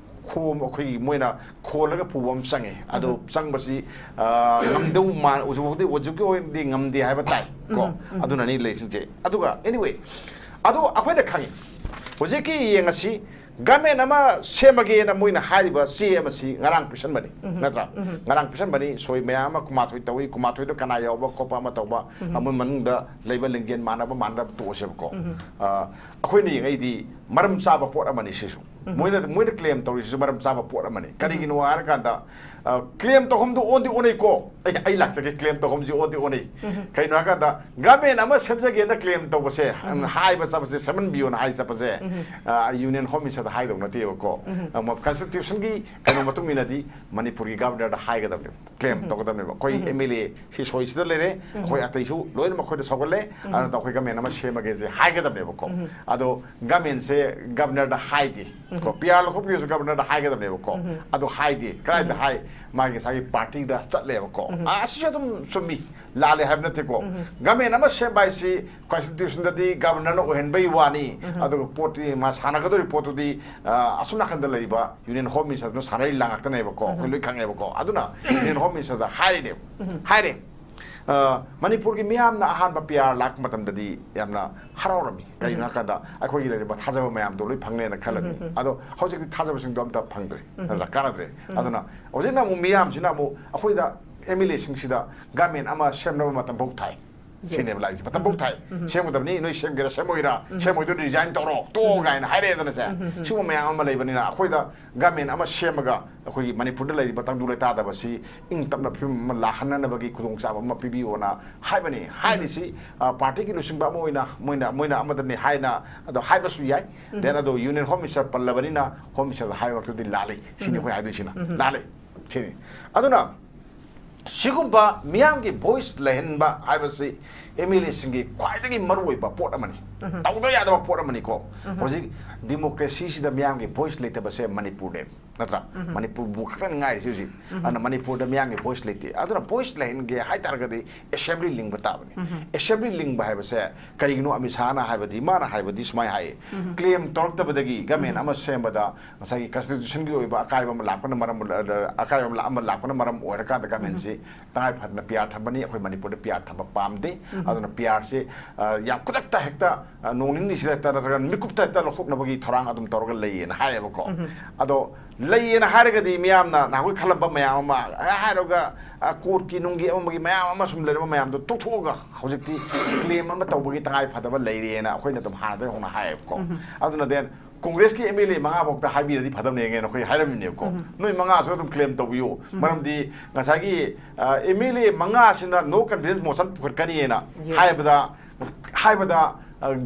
ꯈꯣꯝ-, ꯑꯩꯈꯣꯏꯒꯤ ꯃꯣꯏꯅ ꯈꯣꯜꯂꯒ ꯄꯨꯕ ꯑꯃ ꯆꯪꯉꯦ꯫ ꯑꯗꯣ ꯆꯪꯕꯁꯤ, ꯑ, ꯉꯝꯗꯧ ꯃꯥꯟ-, ꯍꯧꯖꯤꯛ ꯐꯥꯎꯗꯤ, ꯍꯧꯖꯤꯛꯀꯤ ꯑꯣꯏꯅꯗꯤ ꯉꯝꯗꯦ ꯍꯥꯏꯕ ꯇꯥꯏ ꯀꯣ꯫ ꯑꯗꯨꯅꯅꯤ ꯂꯩꯁꯤꯡꯁꯦ꯫ ꯑꯗꯨꯒ anyway, ꯑꯗꯣ ꯑꯩꯈꯣꯏꯅ ꯈꯪꯉꯤ, ꯍꯧꯖꯤꯛꯀꯤ ꯌꯦꯡꯉꯁꯤ, ꯒꯃꯦꯟ ꯑꯃ ꯁꯦꯝꯃꯒꯦꯅ ꯃꯣꯏꯅ ꯍꯥꯏꯔꯤꯕ ꯆꯦ ꯑꯃꯁꯤ ꯉꯔꯥꯡ ꯄꯤꯁꯟꯕꯅꯤ, ꯅꯠꯇ꯭ꯔꯥ? ꯉꯔꯥꯡ ꯄꯤꯁꯟꯕꯅꯤ, ꯁꯣꯏ ꯃꯌꯥꯝ ꯑꯃ ꯀꯨꯟꯃꯥꯊꯣꯏ ꯇꯧꯏ, ꯀꯨꯟꯃꯥꯊꯣꯏꯗꯣ ꯀꯅꯥ ꯌꯥꯎꯕ ꯈꯣꯠꯄ ꯑꯃ ꯇꯧꯕ, ꯃꯣꯏ ꯃꯅꯨꯡꯗ ꯂꯩꯕ ꯂꯤꯡꯖꯦꯜ ꯃꯥꯟꯅꯕ ꯃꯥꯟꯅꯗꯕ ꯇꯣꯛꯑꯁꯦꯕꯀꯣ꯫ ꯑ, ꯑꯩꯈꯣꯏꯅ ꯌꯦꯡꯉꯛꯏꯗꯤ ꯃꯔꯝ ꯆꯥꯕ ꯄꯣꯠ ꯑꯃꯅꯤ ꯁꯤꯁꯨ꯫ ꯃꯣꯏꯅ ꯃꯣꯏꯅ ꯀ꯭ꯂꯦꯝ ꯇꯧꯔꯤꯁꯤꯁꯨ ꯃꯔꯝ ꯆꯥꯕ ꯄꯣꯠ ꯑꯃꯅꯤ꯫ ꯀꯔꯤꯒꯤꯅꯣ ꯍꯥꯏꯔꯀꯥꯟꯗ, ꯀ꯭ꯂꯦꯝ ꯇꯧꯐꯝꯗꯨ ꯑꯣꯟꯗꯤ ꯑꯣꯟꯅꯩꯀꯣ꯫ ꯑꯩ ꯑꯩ ꯂꯥꯛꯆꯒꯦ꯫ ꯀ꯭ꯂꯦꯝ ꯇꯧꯐꯝꯁꯤ ꯑꯣꯟꯗꯤ ꯑꯣꯟꯅꯩ꯫ ꯀꯩꯅꯣ ꯍꯥꯏꯔꯀꯥꯟꯗ, ꯒꯃꯦꯟ ꯑꯃ ꯁꯦꯝꯖꯒꯦꯅ ꯀ꯭ꯂꯦꯝ ꯇꯧꯕꯁꯦ, ꯍꯥꯏꯕ ꯆꯠꯄꯁꯦ, ꯁꯦꯝꯍꯟꯕꯤꯌꯣꯅ ꯍꯥꯏ ꯆꯠꯄꯁꯦ, ꯌꯨꯅꯤꯌꯟ ꯍꯣꯝ ꯃꯤꯅꯤꯁꯇꯔꯗ ꯍꯥꯏꯗꯧ ꯅꯠꯇꯦꯕꯀꯣ꯫ ꯀꯟꯁꯇꯤꯇ꯭ꯌꯨꯁꯟꯒꯤ ꯀꯩꯅꯣ ꯃꯇꯨꯡ ꯏꯟꯅꯗꯤ ꯃꯅꯤꯄꯨꯔꯒꯤ ꯒꯕꯔꯅꯔꯗ ꯍꯥꯏꯒꯗꯕꯅꯦꯕ, ꯀ꯭ꯂꯦꯝ ꯇꯧꯒꯗꯕꯅꯦꯕ꯫ ꯑꯩꯈꯣꯏ ꯑꯦꯝ ꯑꯦꯜ ꯑꯦ ꯁꯤ ꯁꯣꯏꯁꯤꯗ ꯂꯩꯔꯦ, ꯑꯩꯈꯣꯏ ꯑꯇꯩꯁꯨ ꯂꯣꯏꯅꯃꯛ ꯑꯩꯈꯣꯏꯗ ꯁꯧꯒꯠꯂꯦ, ꯑꯗꯨꯅ ꯑꯩꯈꯣꯏ ꯒꯃꯦꯟ ꯑꯃ ꯁꯦꯝꯃꯒꯦꯁꯦ ꯍꯥꯏꯒꯗꯕꯅꯦꯕꯀꯣ꯫ ꯑꯗꯣ ꯒꯃꯦꯟꯁꯦ ꯒꯕꯔꯅꯔꯗ ꯍꯥꯏꯗꯦ ꯀꯣ, ꯄꯤ ꯑꯥꯔ ꯂꯧꯊꯣꯛꯄꯤꯔꯁꯨ ꯒꯕꯔꯅꯔꯗ ꯍꯥꯏꯒꯗꯕꯅꯦꯕꯀꯣ꯫ ꯑꯗꯣ ꯍꯥꯏꯗꯦ꯫ ꯀꯗꯥꯏꯗ ꯍꯥꯏ? ꯃꯥꯒꯤ ꯉꯁꯥꯏꯒꯤ ꯄꯥꯔꯇꯤꯗ ꯆꯠꯂꯦꯕꯀꯣ꯫ ꯑꯥ, ꯑꯁꯤꯁꯨ ꯑꯗꯨꯝ ꯆꯨꯝꯃꯤ, ꯂꯥꯜꯂꯦ ꯍꯥꯏꯕ ꯅꯠꯇꯦꯀꯣ꯫ ꯒꯃꯦꯟ ꯑꯃ ꯁꯦꯝꯕ ꯍꯥꯏꯁꯤ ꯀꯟꯁꯇꯤꯇ꯭ꯌꯨꯁꯟꯗꯗꯤ ꯒꯕꯔꯅꯔꯅ ꯑꯣꯏꯍꯟꯕꯩ ꯋꯥꯅꯤ, ꯑꯗꯨꯒ ꯄꯣꯠꯇꯤ ꯃꯥ ꯁꯥꯟꯅꯒꯗꯧꯔꯤ ꯄꯣꯠꯇꯨꯗꯤ, ꯑ, ꯑꯁꯣꯝ ꯅꯥꯀꯟꯗ ꯂꯩꯔꯤꯕ ꯌꯨꯅꯤꯌꯟ ꯍꯣꯝ ꯃꯤꯅꯤꯁꯇꯔꯗꯨꯅ ꯁꯥꯟꯅꯔꯤ ꯂꯥꯡ ꯉꯥꯛꯇꯅꯦꯕꯀꯣ꯫ ꯑꯩꯈꯣꯏ ꯂꯣꯏ ꯈꯪꯉꯦꯕꯀꯣ꯫ ꯑꯗꯨꯅ ꯌꯨꯅꯤꯌꯟ ꯍꯣꯝ ꯃꯤꯅꯤꯁꯇꯔꯗ ꯍꯥꯏꯔꯤꯅꯦꯕ, ꯍꯥꯏꯔꯦ꯫ ꯑ, ꯃꯅꯤꯄꯨꯔꯒꯤ ꯃꯤꯌꯥꯝꯅ ꯑꯍꯥꯟꯕ ꯄꯤ ꯑꯥꯔ ꯂꯥꯛꯄ ꯃꯇꯝꯗꯗꯤ ꯌꯥꯝꯅ ꯍꯔꯥꯎꯔꯝꯃꯤ꯫ ꯀꯩꯒꯤꯅꯣ ꯍꯥꯏꯔꯀꯥꯟꯗ, ꯑꯩꯈꯣꯏꯒꯤ ꯂꯩꯔꯤꯕ ꯊꯥꯖꯕ ꯃꯌꯥꯝꯗꯣ ꯂꯣꯏ ꯐꯪꯅꯦꯅ ꯈꯜꯂꯝꯃꯤ꯫ ꯑꯗꯣ ꯍꯧꯖꯤꯛꯇꯤ ꯊꯥꯖꯕꯁꯤꯡꯗꯣ ꯑꯝꯇ ꯐꯪꯗ꯭ꯔꯦ, ꯅꯠꯇ꯭ꯔꯥ? ꯀꯥꯟꯅꯗ꯭ꯔꯦ꯫ ꯑꯗꯨꯅ ꯍꯧꯖꯤꯛꯅ ꯑꯃꯨꯛ ꯃꯤꯌꯥꯝꯁꯤꯅ ꯑꯃꯨꯛ ꯑꯩꯈꯣꯏꯗ, ꯑꯦꯝ ꯑꯦꯜ ꯑꯦꯁꯤꯡꯁꯤꯗ ꯒꯃꯦꯟ ꯑꯃ ꯁꯦꯝꯅꯕ ꯃꯇꯝ ꯐꯥꯎ ꯊꯥꯏ꯫ ꯁꯤꯅꯦꯕ ꯂꯥꯛꯏꯁꯦ꯫ ꯃꯇꯝ ꯐꯥꯎ ꯊꯥꯏ꯫ ꯁꯦꯝꯒꯗꯕꯅꯤ, ꯅꯣꯏ ꯁꯦꯝꯒꯦꯔꯥ ꯁꯦꯝꯃꯣꯏꯔꯥ, ꯁꯦꯝꯃꯣꯏꯗꯣꯏ ꯔꯤꯖꯥꯏꯟ ꯇꯧꯔꯣ, ꯇꯣꯛꯑꯣ ꯀꯥꯏꯅ ꯍꯥꯏꯔꯛꯑꯦꯗꯅ ꯁꯦ꯫ ꯁꯤꯒꯨꯝꯕ ꯃꯌꯥꯝ ꯑꯃ ꯂꯩꯕꯅꯤꯅ, ꯑꯩꯈꯣꯏꯗ ꯒꯃꯦꯟ ꯑꯃ ꯁꯦꯝꯃꯒ ꯑꯩꯈꯣꯏꯒꯤ ꯃꯅꯤꯄꯨꯔꯗ ꯂꯩꯔꯤꯕ ꯇꯪꯗꯨ ꯂꯩꯇꯥꯗꯕꯁꯤ ꯏꯪ ꯇꯞꯅ ꯐꯤꯕꯝ ꯑꯃ ꯂꯥꯛꯍꯟꯅꯅꯕꯒꯤ ꯈꯨꯗꯣꯡꯆꯥꯕ ꯑꯃ ꯄꯤꯕꯤꯌꯣꯅ ꯍꯥꯏꯕꯅꯤ꯫ ꯍꯥꯏꯔꯤꯁꯤ, ꯑ, ꯄꯥꯔꯇꯤꯒꯤ ꯂꯨꯆꯤꯡꯕ ꯑꯃ ꯑꯣꯏꯅ ꯃꯣꯏꯅ, ꯃꯣꯏꯅ ꯑꯃꯗꯅꯤ ꯍꯥꯏꯅ ꯑꯗꯣ ꯍꯥꯏꯕꯁꯨ ꯌꯥꯏ꯫ ꯗꯦꯟ ꯑꯗꯣ ꯌꯨꯅꯤꯌꯟ ꯍꯣꯝ ꯃꯤꯅꯤꯁꯇꯔ ꯄꯜꯂꯕꯅꯤꯅ ꯍꯣꯝ ꯃꯤꯅꯤꯁꯇꯔꯗ ꯍꯥꯏꯕ ꯃꯛꯇꯗꯤ ꯂꯥꯜꯂꯤ꯫ ꯁꯤꯅꯤ ꯑꯩꯈꯣꯏ ꯍꯥꯏꯗꯣꯏꯁꯤꯅ꯫ ꯂꯥꯜꯂꯤ꯫ ꯁꯤꯅꯤ꯫ ꯑꯗꯨꯅ ꯁꯤꯒꯨꯝꯕ ꯃꯤꯌꯥꯝꯒꯤ ꯚꯣꯏꯁ ꯂꯩꯍꯟꯕ ꯍꯥꯏꯕꯁꯤ ꯑꯦꯝ ꯑꯦꯜ ꯑꯦꯁꯤꯡꯒꯤ ꯈ꯭ꯋꯥꯏꯗꯒꯤ ꯃꯔꯨꯑꯣꯏꯕ ꯄꯣꯠ ꯑꯃꯅꯤ꯫ ꯇꯧꯗ ꯌꯥꯗꯕ ꯄꯣꯠ ꯑꯃꯅꯤꯀꯣ꯫ ꯍꯧꯖꯤꯛ ꯗꯤꯃꯣꯀ꯭ꯔꯦꯁꯤꯁꯤꯗ ꯃꯤꯌꯥꯝꯒꯤ ꯚꯣꯏꯁ ꯂꯩꯇꯕꯁꯦ ꯃꯅꯤꯄꯨꯔꯅꯦꯕ, ꯅꯠꯇ꯭ꯔꯥ? ꯃꯅꯤꯄꯨꯔꯕꯨ ꯈꯛꯇꯪ ꯉꯥꯏꯔꯤꯁꯤ ꯍꯧꯖꯤꯛ꯫ ꯑꯗꯨꯅ ꯃꯅꯤꯄꯨꯔꯗ ꯃꯤꯌꯥꯝꯒꯤ ꯚꯣꯏꯁ ꯂꯩꯇꯦ꯫ ꯑꯗꯨꯅ ꯚꯣꯏꯁ ꯂꯩꯍꯟꯒꯦ ꯍꯥꯏ ꯇꯥꯔꯒꯗꯤ ꯑꯦꯁꯦꯝꯕ꯭ꯂꯤ ꯂꯤꯡꯕ ꯇꯥꯕꯅꯤ꯫ ꯑꯦꯁꯦꯝꯕ꯭ꯂꯤ ꯂꯤꯡꯕ ꯍꯥꯏꯕꯁꯦ ꯀꯔꯤꯒꯤꯅꯣ? ꯑꯃꯤꯠ ꯁꯥꯍꯅ ꯍꯥꯏꯕꯗꯤ, ꯃꯥꯅ ꯍꯥꯏꯕꯗꯤ ꯁꯨꯃꯥꯏꯅ ꯍꯥꯏꯌꯦ, ꯀ꯭ꯂꯦꯝ ꯇꯧꯔꯛꯇꯕꯗꯒꯤ ꯒꯃꯦꯟ ꯑꯃ ꯁꯦꯝꯕꯗ ꯉꯁꯥꯏꯒꯤ ꯀꯟꯁꯇꯤꯇ꯭ꯌꯨꯁꯟꯒꯤ ꯑꯣꯏꯕ ꯑꯀꯥꯏꯕ ꯑꯃ ꯂꯥꯛꯄꯅ ꯃꯔꯝ, ꯑꯀꯥꯏꯕ ꯑꯃ ꯂꯥꯛ-, ꯑꯃ ꯂꯥꯛꯄꯅ ꯃꯔꯝ ꯑꯣꯏꯔꯀꯥꯟꯗ ꯒꯃꯦꯟꯁꯤ ꯇꯉꯥꯏ ꯐꯗꯅ ꯄꯤ ꯑꯥꯔ ꯊꯝꯕꯅꯤ꯫ ꯑꯩꯈꯣꯏ ꯃꯅꯤꯄꯨꯔꯗ ꯄꯤ ꯑꯥꯔ ꯊꯝꯕ ꯄꯥꯝꯗꯦ꯫ ꯑꯗꯨꯅ ꯄꯤ ꯑꯥꯔꯁꯤ, ꯑ, ꯌꯥꯝ ꯈꯨꯗꯛꯇ ꯍꯦꯛꯇ, ꯑ, ꯅꯣꯡ ꯅꯤꯅꯤꯁꯤꯗ ꯍꯦꯛꯇ ꯅꯠꯇ꯭ꯔꯒ ꯃꯤꯀꯨꯞꯇ ꯍꯦꯛꯇ ꯂꯧꯊꯣꯛꯅꯕꯒꯤ ꯊꯧꯔꯥꯡ ꯑꯗꯨꯝ ꯇꯧꯔꯒ ꯂꯩꯌꯦꯅ ꯍꯥꯏꯌꯦꯕꯀꯣ꯫ ꯑꯗꯣ ꯂꯩꯌꯦꯅ ꯍꯥꯏꯔꯒꯗꯤ ꯃꯤꯌꯥꯝꯅ ꯅꯍꯥꯟꯈꯣꯏ ꯈꯜꯂꯝꯕ ꯃꯌꯥꯝ ꯑꯃ, ꯑ, ꯍꯥꯏꯔꯒ, ꯑ, ꯀꯣꯔꯠꯀꯤ ꯅꯨꯡꯒꯤ ꯑꯃꯒꯤ ꯃꯌꯥꯝ ꯑꯃ ꯁꯨꯝ ꯂꯩꯔꯝꯕ ꯃꯌꯥꯝꯗꯣ ꯇꯣꯛꯊꯣꯛꯑꯒ ꯍꯧꯖꯤꯛꯇꯤ ꯀ꯭ꯂꯦꯝ ꯑꯃ ꯇꯧꯕꯒꯤ ꯇꯉꯥꯏ ꯐꯗꯕ ꯂꯩꯔꯦꯅ ꯑꯩꯈꯣꯏꯅ ꯑꯗꯨꯝ ꯍꯥꯟꯅꯗꯒꯤ ꯍꯧꯅ ꯍꯥꯏꯌꯦꯕꯀꯣ꯫ ꯑꯗꯨꯅ ꯗꯦꯟ ꯀꯣꯡꯒ꯭ꯔꯦꯁꯀꯤ ꯑꯦꯝ ꯑꯦꯜ ꯑꯦ ꯃꯉꯥ ꯐꯥꯎꯗ ꯍꯥꯏꯕꯤꯔꯗꯤ ꯐꯗꯕꯅꯦꯅ ꯑꯩꯈꯣꯏ ꯍꯥꯏꯔꯝꯃꯤꯅꯦꯕꯀꯣ꯫ ꯅꯣꯏ ꯃꯉꯥꯁꯨ ꯑꯗꯨꯝ ꯀ꯭ꯂꯦꯝ ꯇꯧꯕꯤꯌꯨ꯫ ꯃꯔꯝꯗꯤ ꯉꯁꯥꯏꯒꯤ ꯑꯦꯝ ꯑꯦꯜ ꯑꯦ ꯃꯉꯥꯁꯤꯅ ꯅꯣ ꯀꯟꯐꯤꯗꯦꯟꯁ ꯃꯣꯁꯟ ꯄꯨꯈꯠꯀꯅꯤꯅ Yes. ꯍꯥꯏꯕꯗ ꯍꯥꯏꯕꯗ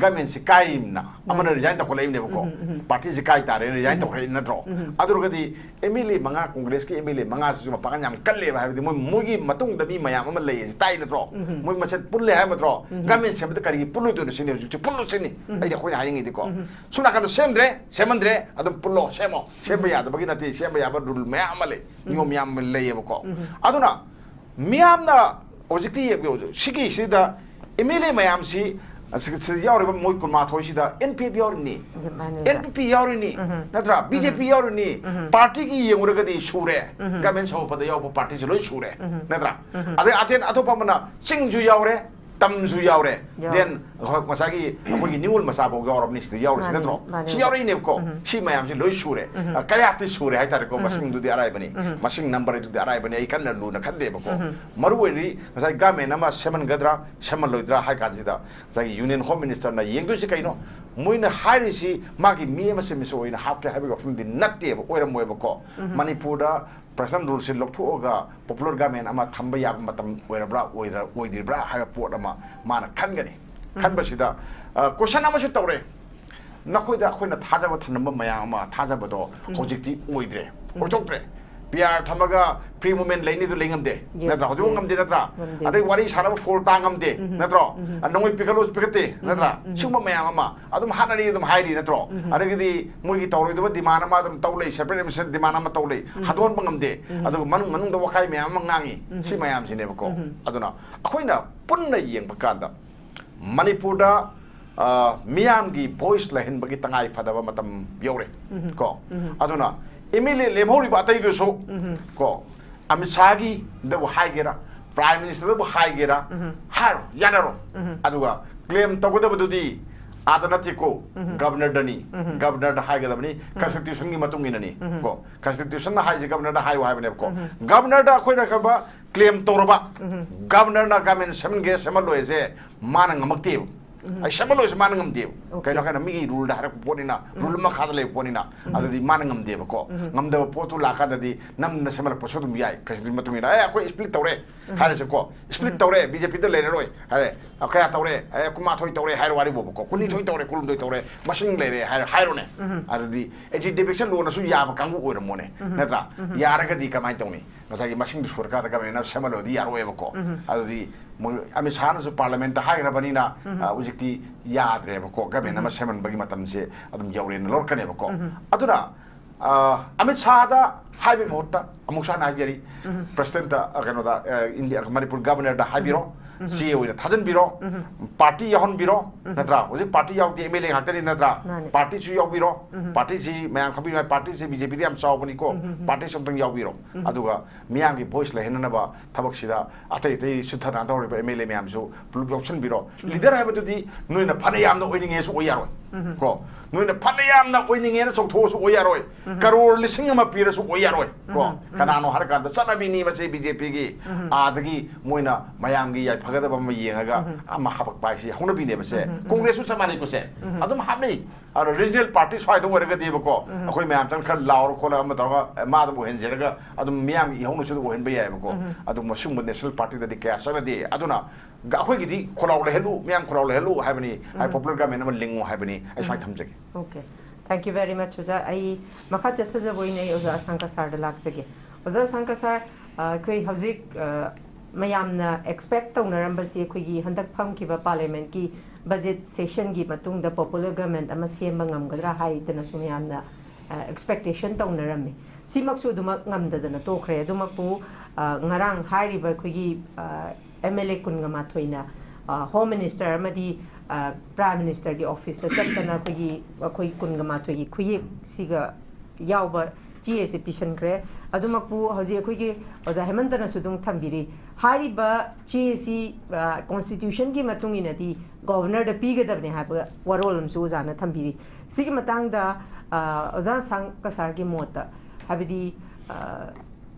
ꯒꯃꯦꯟꯁꯤ ꯀꯥꯏꯔꯤꯕꯅꯤꯅ ꯑꯃꯅ ꯔꯤꯖꯥꯏꯟ ꯇꯧꯈꯠꯂꯛꯏꯕꯅꯦꯕꯀꯣ꯫ ꯄꯥꯔꯇꯤꯁꯤ ꯀꯥꯏ ꯇꯥꯔꯦꯅ ꯔꯤꯖꯥꯏꯟ ꯇꯧꯈꯠꯂꯛꯏ ꯅꯠꯇ꯭ꯔꯣ? ꯑꯗꯨ ꯑꯣꯏꯔꯒꯗꯤ ꯑꯦꯝ ꯑꯦꯜ ꯑꯦ ꯃꯉꯥ, ꯀꯣꯡꯒ꯭ꯔꯦꯁꯀꯤ ꯑꯦꯝ ꯑꯦꯜ ꯑꯦ ꯃꯉꯥꯁꯤꯁꯨ ꯃꯄꯥꯡꯒꯜ ꯌꯥꯝ ꯀꯜꯂꯦꯕ꯫ ꯍꯥꯏꯕꯗꯤ ꯃꯣꯏ ꯃꯣꯏꯒꯤ ꯃꯇꯨꯡꯗ ꯃꯤ ꯃꯌꯥꯝ ꯑꯃ ꯂꯩ ꯍꯥꯏꯁꯤ ꯇꯥꯏ ꯅꯠꯇ꯭ꯔꯣ? ꯃꯣꯏ ꯃꯁꯦꯟ ꯄꯨꯜꯂꯦ ꯍꯥꯏꯕ ꯅꯠꯇ꯭ꯔꯣ? ꯒꯃꯦꯟ ꯁꯦꯝꯕꯗ ꯀꯔꯤꯒꯤ ꯄꯨꯜꯂꯣꯏꯗꯣꯏꯅꯣ ꯁꯤꯅꯤ ꯍꯧꯖꯤꯛꯁꯦ ꯄꯨꯜꯂꯨ ꯁꯤꯅꯤ ꯑꯩꯅ ꯑꯩꯈꯣꯏꯅ ꯍꯥꯏꯅꯤꯡꯉꯤꯗꯤꯀꯣ꯫ ꯁꯣꯝ ꯅꯥꯀꯟꯗ ꯁꯦꯝꯗ꯭ꯔꯦ, ꯁꯦꯝꯍꯟꯗ꯭ꯔꯦ, ꯑꯗꯨꯝ ꯄꯨꯜꯂꯣ, ꯁꯦꯝꯃꯣ꯫ ꯁꯦꯝꯕ ꯌꯥꯗꯕꯒꯤ ꯅꯠꯇꯦ, ꯁꯦꯝꯕ ꯌꯥꯕ ꯔꯨꯜ ꯃꯌꯥꯝ ꯑꯃ ꯂꯩ, ꯅꯤꯌꯣꯝ ꯃꯌꯥꯝ ꯑꯃ ꯂꯩꯌꯦꯕꯀꯣ꯫ ꯑꯗꯨꯅ ꯃꯤꯌꯥꯝꯅ ꯍꯧꯖꯤꯛꯇꯤ ꯌꯦꯡꯕꯤꯌꯨ, ꯁꯤꯒꯤꯁꯤꯗ ꯑꯦꯝ ꯑꯦꯜ ꯑꯦ ꯃꯌꯥꯝꯁꯤ, ꯁꯤꯗ ꯌꯥꯎꯔꯤꯕ ꯃꯣꯏ ꯀꯨꯟꯃꯥꯊꯣꯏꯁꯤꯗ ꯑꯦꯟ ꯄꯤ ꯑꯦꯐ ꯌꯥꯎꯔꯤꯅꯤ, ꯃꯥꯅꯦ꯫ ꯑꯦꯟ ꯄꯤ ꯄꯤ ꯌꯥꯎꯔꯤꯅꯤ, ꯅꯠꯇ꯭ꯔꯥ? ꯕꯤ ꯖꯦ ꯄꯤ ꯌꯥꯎꯔꯤꯅꯤ꯫ ꯄꯥꯔꯇꯤꯒꯤ ꯌꯦꯡꯉꯨꯔꯒꯗꯤ ꯁꯨꯔꯦ, ꯒꯃꯦꯟ ꯁꯧꯔꯛꯄꯗ ꯌꯥꯎꯕ ꯄꯥꯔꯇꯤꯁꯤ ꯂꯣꯏ ꯁꯨꯔꯦ, ꯅꯠꯇ꯭ꯔꯥ? ꯑꯗꯩ ꯑꯇꯦꯟ ꯑꯇꯣꯞꯄ ꯑꯃꯅ ꯆꯤꯡꯁꯨ ꯌꯥꯎꯔꯦ, ꯇꯝꯁꯨ ꯌꯥꯎꯔꯦ, ꯌꯥꯎꯔꯦ꯫ ꯗꯦꯟ ꯉꯁꯥꯏꯒꯤ ꯑꯩꯈꯣꯏꯒꯤ ꯅꯤꯉꯣꯜ ꯃꯆꯥꯐꯥꯎ ꯌꯥꯎꯔꯕꯅꯤ ꯁꯤꯗ ꯌꯥꯎꯔꯤꯁꯤ ꯃꯥꯅꯦ, ꯅꯠꯇ꯭ꯔꯣ? ꯃꯥꯅꯦ꯫ ꯁꯤ ꯌꯥꯎꯔꯛꯏꯅꯦꯕꯀꯣ꯫ ꯁꯤ ꯃꯌꯥꯝꯁꯤ ꯂꯣꯏ ꯁꯨꯔꯦ꯫ ꯑ, ꯀꯌꯥꯇꯤ ꯁꯨꯔꯦ ꯍꯥꯏꯇꯥꯔꯦꯀꯣ꯫ ꯃꯁꯤꯡꯗꯨꯗꯤ ꯑꯔꯥꯏꯕꯅꯤ꯫ ꯃꯁꯤꯡ ꯅꯝꯕꯔꯗꯨꯗꯤ ꯑꯔꯥꯏꯕꯅꯤ꯫ ꯑꯩ ꯀꯟꯅ ꯂꯨꯅ ꯈꯟꯗꯦꯕꯀꯣ꯫ ꯃꯔꯨ ꯑꯣꯏꯔꯤ ꯉꯁꯥꯏ ꯒꯃꯦꯟ ꯑꯃ ꯁꯦꯝꯍꯟꯒꯗ꯭ꯔꯥ, ꯁꯦꯝꯍꯜꯂꯣꯏꯗ꯭ꯔꯥ ꯍꯥꯏ ꯀꯥꯟꯁꯤꯗ ꯉꯁꯥꯏꯒꯤ ꯌꯨꯅꯤꯌꯟ ꯍꯣꯝ ꯃꯤꯅꯤꯁꯇꯔꯅ ꯌꯦꯡꯗꯣꯏꯁꯤ ꯀꯩꯅꯣ? ꯃꯣꯏꯅ ꯍꯥꯏꯔꯤꯁꯤ ꯃꯥꯒꯤ ꯃꯤ ꯑꯃ ꯁꯦꯝꯃꯤꯁꯨ ꯑꯣꯏꯅ ꯍꯥꯞꯀꯦ ꯍꯥꯏꯕꯒꯤ ꯋꯥꯐꯝꯗꯤ ꯅꯠꯇꯦꯕ, ꯑꯣꯏꯔꯝꯃꯣꯏꯕꯀꯣ꯫ ꯃꯅꯤꯄꯨꯔꯗ ꯄ꯭ꯔꯦꯁꯤꯗꯦꯟ ꯔꯨꯜꯁꯤ ꯂꯧꯊꯣꯛꯑꯒ ꯄꯣꯄꯨꯂꯔ ꯒꯃꯦꯟ ꯑꯃ ꯊꯝꯕ ꯌꯥꯕ ꯃꯇꯝ ꯑꯣꯏꯔꯕ꯭ꯔꯥ, ꯑꯣꯏꯗ꯭ꯔ-, ꯑꯣꯏꯗ꯭ꯔꯤꯕ꯭ꯔꯥ ꯍꯥꯏꯕ ꯄꯣꯠ ꯑꯃ ꯃꯥꯅ ꯈꯟꯒꯅꯤ꯫ ꯈꯟꯕꯁꯤꯗ, ꯑ, ꯀꯣꯏꯁꯟ ꯑꯃꯁꯨ ꯇꯧꯔꯦ꯫ ꯅꯈꯣꯏꯗ ꯑꯩꯈꯣꯏꯅ ꯊꯥꯖꯕ ꯊꯝꯂꯝꯕ ꯃꯌꯥꯝ ꯑꯃ ꯊꯥꯖꯕꯗꯣ ꯍꯧꯖꯤꯛꯇꯤ ꯑꯣꯏꯗ꯭ꯔꯦ, ꯑꯣꯏꯊꯣꯛꯇ꯭ꯔꯦ꯫ ꯄꯤ ꯑꯥꯔ ꯊꯝꯃꯒ ꯐ꯭ꯔꯤ ꯃꯨꯚꯃꯦꯟ ꯂꯩꯅꯤꯗꯨ ꯂꯩ ꯉꯝꯗꯦ, Yes, ꯅꯠꯇ꯭ꯔꯥ? ꯍꯧꯖꯤꯛꯐꯥꯎ yes. ꯉꯝꯗꯦ, ꯅꯠꯇ꯭ꯔꯥ? ꯉꯝꯗꯦ꯫ ꯑꯗꯩ ꯋꯥꯔꯤ ꯁꯥꯟꯅꯕ ꯐꯣꯜ ꯇꯥ ꯉꯝꯗꯦ, ꯅꯠꯇ꯭ꯔꯣ? ꯑ, ꯅꯣꯡꯃꯩ ꯄꯤꯈꯠꯂꯣꯁꯨ ꯄꯤꯈꯠꯇꯦ, ꯅꯠꯇ꯭ꯔꯥ? ꯁꯤꯒꯨꯝꯕ ꯃꯌꯥꯝ ꯑꯃ ꯑꯗꯨꯝ ꯍꯥꯠꯅꯔꯤ, ꯑꯗꯨꯝ ꯍꯥꯏꯔꯤ, ꯅꯠꯇ꯭ꯔꯣ? ꯑꯗꯒꯤꯗꯤ ꯃꯣꯏꯒꯤ ꯇꯧꯔꯣꯏꯗꯕ ꯗꯤꯃꯥꯟ ꯑꯃ ꯑꯗꯨꯝ ꯇꯧ ꯂꯩ, ꯁꯦꯄꯔꯦꯠ ꯑꯦꯗꯃꯤꯅꯤꯁꯇ꯭ꯔꯦꯁꯟ ꯗꯤꯃꯥꯟ ꯑꯃ ꯇꯧ ꯂꯩ, ꯍꯟꯗꯣꯛꯍꯟꯕ ꯉꯝꯗꯦ꯫ ꯑꯗꯨꯒ ꯃꯅꯨꯡ ꯃꯅꯨꯡꯗ ꯋꯥꯈꯥꯏ ꯃꯌꯥꯝ ꯑꯃ ꯉꯥꯡꯉꯤ, ꯁꯤ ꯃꯌꯥꯝꯁꯤꯅꯦꯕꯀꯣ꯫ ꯑꯗꯨꯅ ꯑꯩꯈꯣꯏꯅ ꯄꯨꯟꯅ ꯌꯦꯡꯕ ꯀꯥꯟꯗ ꯃꯅꯤꯄꯨꯔꯗ, ꯑ, ꯃꯤꯌꯥꯝꯒꯤ ꯚꯣꯏꯁ ꯂꯩꯍꯟꯕꯒꯤ ꯇꯉꯥꯏ ꯐꯗꯕ ꯃꯇꯝ ꯌꯧꯔꯦ꯫ ꯀꯣ? ꯑꯗꯨꯅ ꯑꯦꯝ ꯑꯦꯜ ꯑꯦ ꯂꯦꯝꯍꯧꯔꯤꯕ ꯑꯇꯩꯗꯨꯁꯨ, ꯀꯣ, ꯑꯃꯤꯠ ꯁꯥꯍꯒꯤꯗꯕꯨ ꯍꯥꯏꯒꯦꯔꯥ, ꯄ꯭ꯔꯥꯏꯝ ꯃꯤꯅꯤꯁꯇꯔꯗꯕꯨ ꯍꯥꯏꯒꯦꯔꯥ, ꯍꯥꯏꯔꯣ, ꯌꯥꯅꯔꯣ꯫ ꯑꯗꯨꯒ ꯀ꯭ꯂꯦꯝ ꯇꯧꯒꯗꯕꯗꯨꯗꯤ ꯑꯥꯗ ꯅꯠꯇꯦꯀꯣ, ꯒꯕꯔꯅꯔꯗꯅꯤ꯫ ꯒꯕꯔꯅꯔꯗ ꯍꯥꯏꯒꯗꯕꯅꯤ, ꯀꯟꯁꯇꯤꯇ꯭ꯌꯨꯁꯟꯒꯤ ꯃꯇꯨꯡ ꯏꯟꯅꯅꯤ꯫ ꯀꯣ? ꯀꯟꯁꯇꯤꯇ꯭ꯌꯨꯁꯟꯅ ꯍꯥꯏꯁꯦ ꯒꯕꯔꯅꯔꯗ ꯍꯥꯏꯌꯨ ꯍꯥꯏꯕꯅꯦꯕꯀꯣ꯫ ꯒꯕꯔꯅꯔꯗ ꯑꯩꯈꯣꯏꯅ ꯀꯩꯒꯨꯝꯕ ꯀ꯭ꯂꯦꯝ ꯇꯧꯔꯕ, ꯒꯕꯔꯅꯔꯅ ꯒꯃꯦꯟ ꯁꯦꯝꯍꯟꯒꯦ ꯁꯦꯝꯍꯜꯂꯣꯏꯁꯦ ꯃꯥꯅ ꯉꯝꯃꯛꯇꯦꯕ꯫ ꯑꯩ ꯁꯦꯝꯍꯜꯂꯣꯏꯁꯨ ꯃꯥꯅ ꯉꯝꯗꯦꯕ꯫ Okay. ꯀꯩꯅꯣ ꯍꯥꯏꯅ ꯃꯤꯒꯤ ꯔꯨꯜꯗ ꯍꯥꯏꯔꯛꯄ ꯄꯣꯠꯅꯤꯅ, ꯔꯨꯜ ꯃꯈꯥꯗ ꯂꯩꯕ ꯄꯣꯠꯅꯤꯅ, ꯑꯗꯨꯗꯤ ꯃꯥꯅ ꯉꯝꯗꯦꯕꯀꯣ꯫ ꯉꯝꯗꯕ ꯄꯣꯠꯇꯨ ꯂꯥꯛꯀꯥꯟꯗꯗꯤ ꯅꯝꯅ ꯁꯦꯝꯍꯜꯂꯛꯄꯁꯨ ꯑꯗꯨꯝ ꯌꯥꯏ꯫ ꯀꯩꯁꯨ ꯃꯇꯨꯡ ꯏꯟꯅ, "ꯑꯦ, ꯑꯩꯈꯣꯏ split ꯇꯧꯔꯦ" ꯍꯥꯏꯔꯁꯦꯀꯣ, "split ꯇꯧꯔꯦ, BJP ꯗ ꯂꯩꯔꯔꯣꯏ" ꯍꯥꯏꯔꯦ꯫ "ꯑ, ꯀꯌꯥ ꯇꯧꯔꯦ? ꯑꯦ, ꯀꯨꯟꯃꯥꯊꯣꯏ ꯇꯧꯔꯦ" ꯍꯥꯏꯔꯣ, ꯋꯥꯔꯤꯕꯣꯕꯀꯣ, "ꯀꯨꯟꯅꯤꯊꯣꯏ ꯇꯧꯔꯦ, ꯀꯨꯟꯍꯨꯝꯗꯣꯏ ꯇꯧꯔꯦ, ꯃꯁꯤꯡ ꯂꯩꯔꯦ" ꯍꯥꯏꯔꯣ, ꯍꯥꯏꯔꯣꯅꯦ꯫ ꯑꯗꯨꯗꯤ anti defection law ꯅꯁꯨ ꯌꯥꯕ ꯀꯥꯡꯕꯨ ꯑꯣꯏꯔꯝꯃꯣꯅꯦ, ꯅꯠꯇ꯭ꯔꯥ? ꯌꯥꯔꯒꯗꯤ ꯀꯃꯥꯏꯅ ꯇꯧꯅꯤ? ꯉꯁꯥꯏꯒꯤ ꯃꯁꯤꯡꯗꯨ ꯁꯨꯔꯀꯥꯟꯗ ꯒꯃꯦꯟꯅ ꯁꯦꯝꯍꯜꯂꯣꯗꯤ ꯌꯥꯔꯣꯏꯕꯀꯣ꯫ ꯑꯗꯨꯗꯤ ꯃꯣꯏ ꯑꯃꯤꯠ ꯁꯥꯍꯅꯁꯨ ꯄꯥꯔꯂꯤꯌꯥꯃꯦꯟꯠꯇ ꯍꯥꯏꯈ꯭ꯔꯕꯅꯤꯅ, ꯑ, ꯍꯧꯖꯤꯛꯇꯤ ꯌꯥꯗ꯭ꯔꯦꯕꯀꯣ꯫ ꯒꯃꯦꯟ ꯑꯃ ꯁꯦꯝꯍꯟꯕꯒꯤ ꯃꯇꯝꯁꯦ ꯑꯗꯨꯝ ꯌꯧꯔꯦꯅ ꯂꯧꯔꯛꯀꯅꯦꯕꯀꯣ꯫ ꯑꯗꯨꯅ, ꯑ, ꯑꯃꯤꯠ ꯁꯥꯍꯗ ꯍꯥꯏꯕꯒꯤ ꯃꯍꯨꯠꯇ ꯑꯃꯨꯛꯁꯨ ꯍꯟꯅ ꯍꯥꯏꯖꯔꯤ, ꯄ꯭ꯔꯁꯤꯗꯦꯟꯠꯇ, ꯑ, ꯀꯩꯅꯣꯗ, ꯑ, ꯏꯟꯗꯤꯌꯥ, ꯃꯅꯤꯄꯨꯔ ꯒꯕꯔꯅꯔꯗ ꯍꯥꯏꯕꯤꯔꯣ, ꯆꯦ ꯑꯣꯏꯅ ꯊꯥꯖꯤꯟꯕꯤꯔꯣ, ꯄꯥꯔꯇꯤ ꯌꯥꯎꯍꯟꯕꯤꯔꯣ, ꯅꯠꯇ꯭ꯔꯥ? ꯍꯧꯖꯤꯛ ꯄꯥꯔꯇꯤ ꯌꯥꯎꯗꯦ, MLA ꯉꯥꯛꯇꯅꯤ, ꯅꯠꯇ꯭ꯔꯥ? ꯃꯥꯅꯦ꯫ ꯄꯥꯔꯇꯤꯁꯨ ꯌꯥꯎꯕꯤꯔꯣ, ꯄꯥꯔꯇꯤꯁꯤ ꯃꯌꯥꯝ ꯈꯪꯕꯤꯅꯤꯡꯉꯥꯏ, ꯄꯥꯔꯇꯤꯁꯤ BJP ꯗꯤ ꯌꯥꯝ ꯆꯥꯎꯕꯅꯤꯀꯣ, ꯄꯥꯔꯇꯤꯁꯤ ꯑꯝꯇꯪ ꯌꯥꯎꯕꯤꯔꯣ꯫ ꯑꯗꯨꯒ ꯃꯤꯌꯥꯝꯒꯤ voice ꯂꯩꯍꯟꯅꯅꯕ ꯊꯕꯛꯁꯤꯗ ꯑꯇꯩ ꯑꯇꯩ ꯁꯤꯠꯊ ꯅꯥꯟꯊ ꯍꯧꯔꯤꯕ MLA ꯃꯌꯥꯝꯁꯨ ꯄꯨꯂꯞ ꯌꯥꯎꯁꯟꯕꯤꯔꯣ꯫ Leader ꯍꯥꯏꯕꯗꯨꯗꯤ ꯅꯣꯏꯅ ꯐꯅ ꯌꯥꯝꯅ ꯑꯣꯏꯅꯤꯡꯉꯦꯁꯨ ꯑꯣꯏ ꯌꯥꯔꯣꯏ꯫ ꯀꯣ, ꯅꯣꯏꯅ ꯐꯅ ꯌꯥꯝꯅ ꯑꯣꯏꯅꯤꯡꯉꯦꯅ ꯆꯥꯎꯊꯣꯛꯑꯁꯨ ꯑꯣꯏ ꯌꯥꯔꯣꯏ꯫ ꯀꯔꯣꯔ ꯂꯤꯁꯤꯡ ꯑꯃ ꯄꯤꯔꯁꯨ ꯑꯣꯏ ꯌꯥꯔꯣꯏ꯫ ꯀꯣ, ꯀꯅꯥꯅꯣ ꯍꯥꯏꯔꯀꯥꯟꯗ ꯆꯠꯅꯕꯤꯅꯤ ꯃꯁꯤ BJP ꯒꯤ꯫ ꯑꯥꯗꯒꯤ ꯃꯣꯏꯅ ꯃꯌꯥꯝꯒꯤ ꯌꯥꯏꯐꯒꯗꯕ ꯑꯃ ꯌꯦꯡꯉꯒ ꯑꯃ ꯍꯥꯄꯛꯄ ꯍꯥꯏꯁꯤ ꯍꯧꯅꯕꯤꯅꯦꯕ ꯁꯦ꯫ ꯀꯣꯡꯒ꯭ꯔꯦꯁꯁꯨ ꯆꯞ ꯃꯥꯟꯅꯩꯀꯣ ꯁꯦ꯫ ꯑꯗꯨꯝ ꯍꯥꯞꯅꯩ꯫ ꯑꯗꯣ regional party ꯁ꯭ꯋꯥꯏꯗ ꯑꯣꯏꯔꯒꯗꯤꯕꯀꯣ, ꯑꯩꯈꯣꯏ ꯃꯌꯥꯝ ꯆꯪ ꯈꯔ ꯂꯥꯎꯔ ꯈꯣꯠꯂꯒ ꯑꯃ ꯇꯧꯔꯒ, ꯑꯦ, ꯃꯥ ꯑꯗꯨꯝ ꯑꯣꯏꯍꯟꯖꯔꯒ ꯑꯗꯨꯝ ꯃꯤꯌꯥꯝꯒꯤ ꯏꯍꯧꯅꯁꯨ ꯑꯗꯨꯝ ꯑꯣꯏꯍꯟꯕ ꯌꯥꯏꯕꯀꯣ꯫ ꯑꯗꯨ ꯃꯁꯤꯒꯨꯝꯕ national party ꯗꯗꯤ ꯀꯌꯥ ꯆꯠꯅꯗꯦ꯫ ꯑꯗꯨꯅ ꯒ-, ꯑꯩꯈꯣꯏꯒꯤꯗꯤ ꯈꯣꯜꯂꯥꯎ ꯂꯩꯍꯜꯂꯨ, ꯃꯤꯌꯥꯝ ꯈꯣꯜꯂꯥꯎ ꯂꯩꯍꯜꯂꯨ ꯍꯥꯏꯕꯅꯤ, ꯍꯥꯏ, popular government ꯑꯃ ꯂꯤꯡꯉꯨ ꯍꯥꯏꯕꯅꯤ꯫ ꯑꯩ ꯁꯨꯃꯥꯏꯅ ꯊꯝꯖꯒꯦ꯫ Okay. Thank you very much, ꯑꯣꯖꯥ꯫ ꯑꯩ ꯃꯈꯥ ꯆꯠꯊꯖꯕ ꯑꯣꯏꯅ ꯑꯩ ꯑꯣꯖꯥ ꯑꯁꯥꯡꯀ ꯁꯥꯔꯗ ꯂꯥꯛꯆꯒꯦ꯫ ꯑꯣꯖꯥ ꯑꯁꯥꯡꯀ ꯁꯥꯔ, ꯑ, ꯑꯩꯈꯣꯏ ꯍꯧꯖꯤꯛ, ꯑ, ꯃꯌꯥꯝꯅ expect ꯇꯧꯅꯔꯝꯕꯁꯤ ꯑꯩꯈꯣꯏꯒꯤ ꯍꯟꯗꯛ ꯐꯝꯈꯤꯕ parliament ꯀꯤ budget session ꯒꯤ ꯃꯇꯨꯡꯗ popular government ꯑꯃ ꯁꯦꯝꯕ ꯉꯝꯒꯗ꯭ꯔꯥ ꯍꯥꯏꯗꯅꯁꯨ ꯃꯌꯥꯝꯅ, ꯑ, expectation ꯇꯧꯅꯔꯝꯃꯤ꯫ ꯁꯤꯃꯛꯁꯨ ꯑꯗꯨꯃꯛ ꯉꯝꯗꯗꯅ ꯇꯣꯛꯈ꯭ꯔꯦ꯫ ꯑꯗꯨꯃꯛꯄꯨ, ꯑ, ꯉꯔꯥꯡ ꯍꯥꯏꯔꯤꯕ ꯑꯩꯈꯣꯏꯒꯤ, ꯑ, MLA ꯀꯨꯟꯒ ꯃꯥꯊꯣꯏꯅ, ꯑ, Home Minister ꯑꯃꯗꯤ, ꯑ, Prime Minister ꯒꯤ office ꯇ ꯆꯠꯇꯅ ꯑꯩꯈꯣꯏꯒꯤ, ꯑꯩꯈꯣꯏ ꯀꯨꯟꯒ ꯃꯥꯊꯣꯏꯒꯤ ꯈꯨꯌꯦꯛꯁꯤꯒ ꯌꯥꯎꯕ ꯆꯦ ꯑꯁꯤ ꯄꯤꯁꯟꯈ꯭ꯔꯦ꯫ ꯑꯗꯨꯃꯛꯄꯨ ꯍꯧꯖꯤꯛ ꯑꯩꯈꯣꯏꯒꯤ ꯑꯣꯖꯥ ꯍꯦꯃꯟꯇꯅꯁꯨ ꯑꯗꯨꯝ ꯊꯝꯕꯤꯔꯤ꯫ ꯍꯥꯏꯔꯤꯕ ꯆꯦ ꯑꯁꯤ, ꯑ, constitution ꯒꯤ ꯃꯇꯨꯡ ꯏꯟꯅꯗꯤ governor ꯗ ꯄꯤꯒꯗꯕꯅꯤ ꯍꯥꯏꯕ ꯋꯥꯔꯣꯜ ꯑꯃꯁꯨ ꯑꯣꯖꯥꯅ ꯊꯝꯕꯤꯔꯤ꯫ ꯁꯤꯒꯤ ꯃꯇꯥꯡꯗ, ꯑ, ꯑꯣꯖꯥ ꯑꯁꯥꯡꯀ ꯁꯥꯔꯒꯤ ꯃꯣꯠꯇ, ꯍꯥꯏꯕꯗꯤ, ꯑ,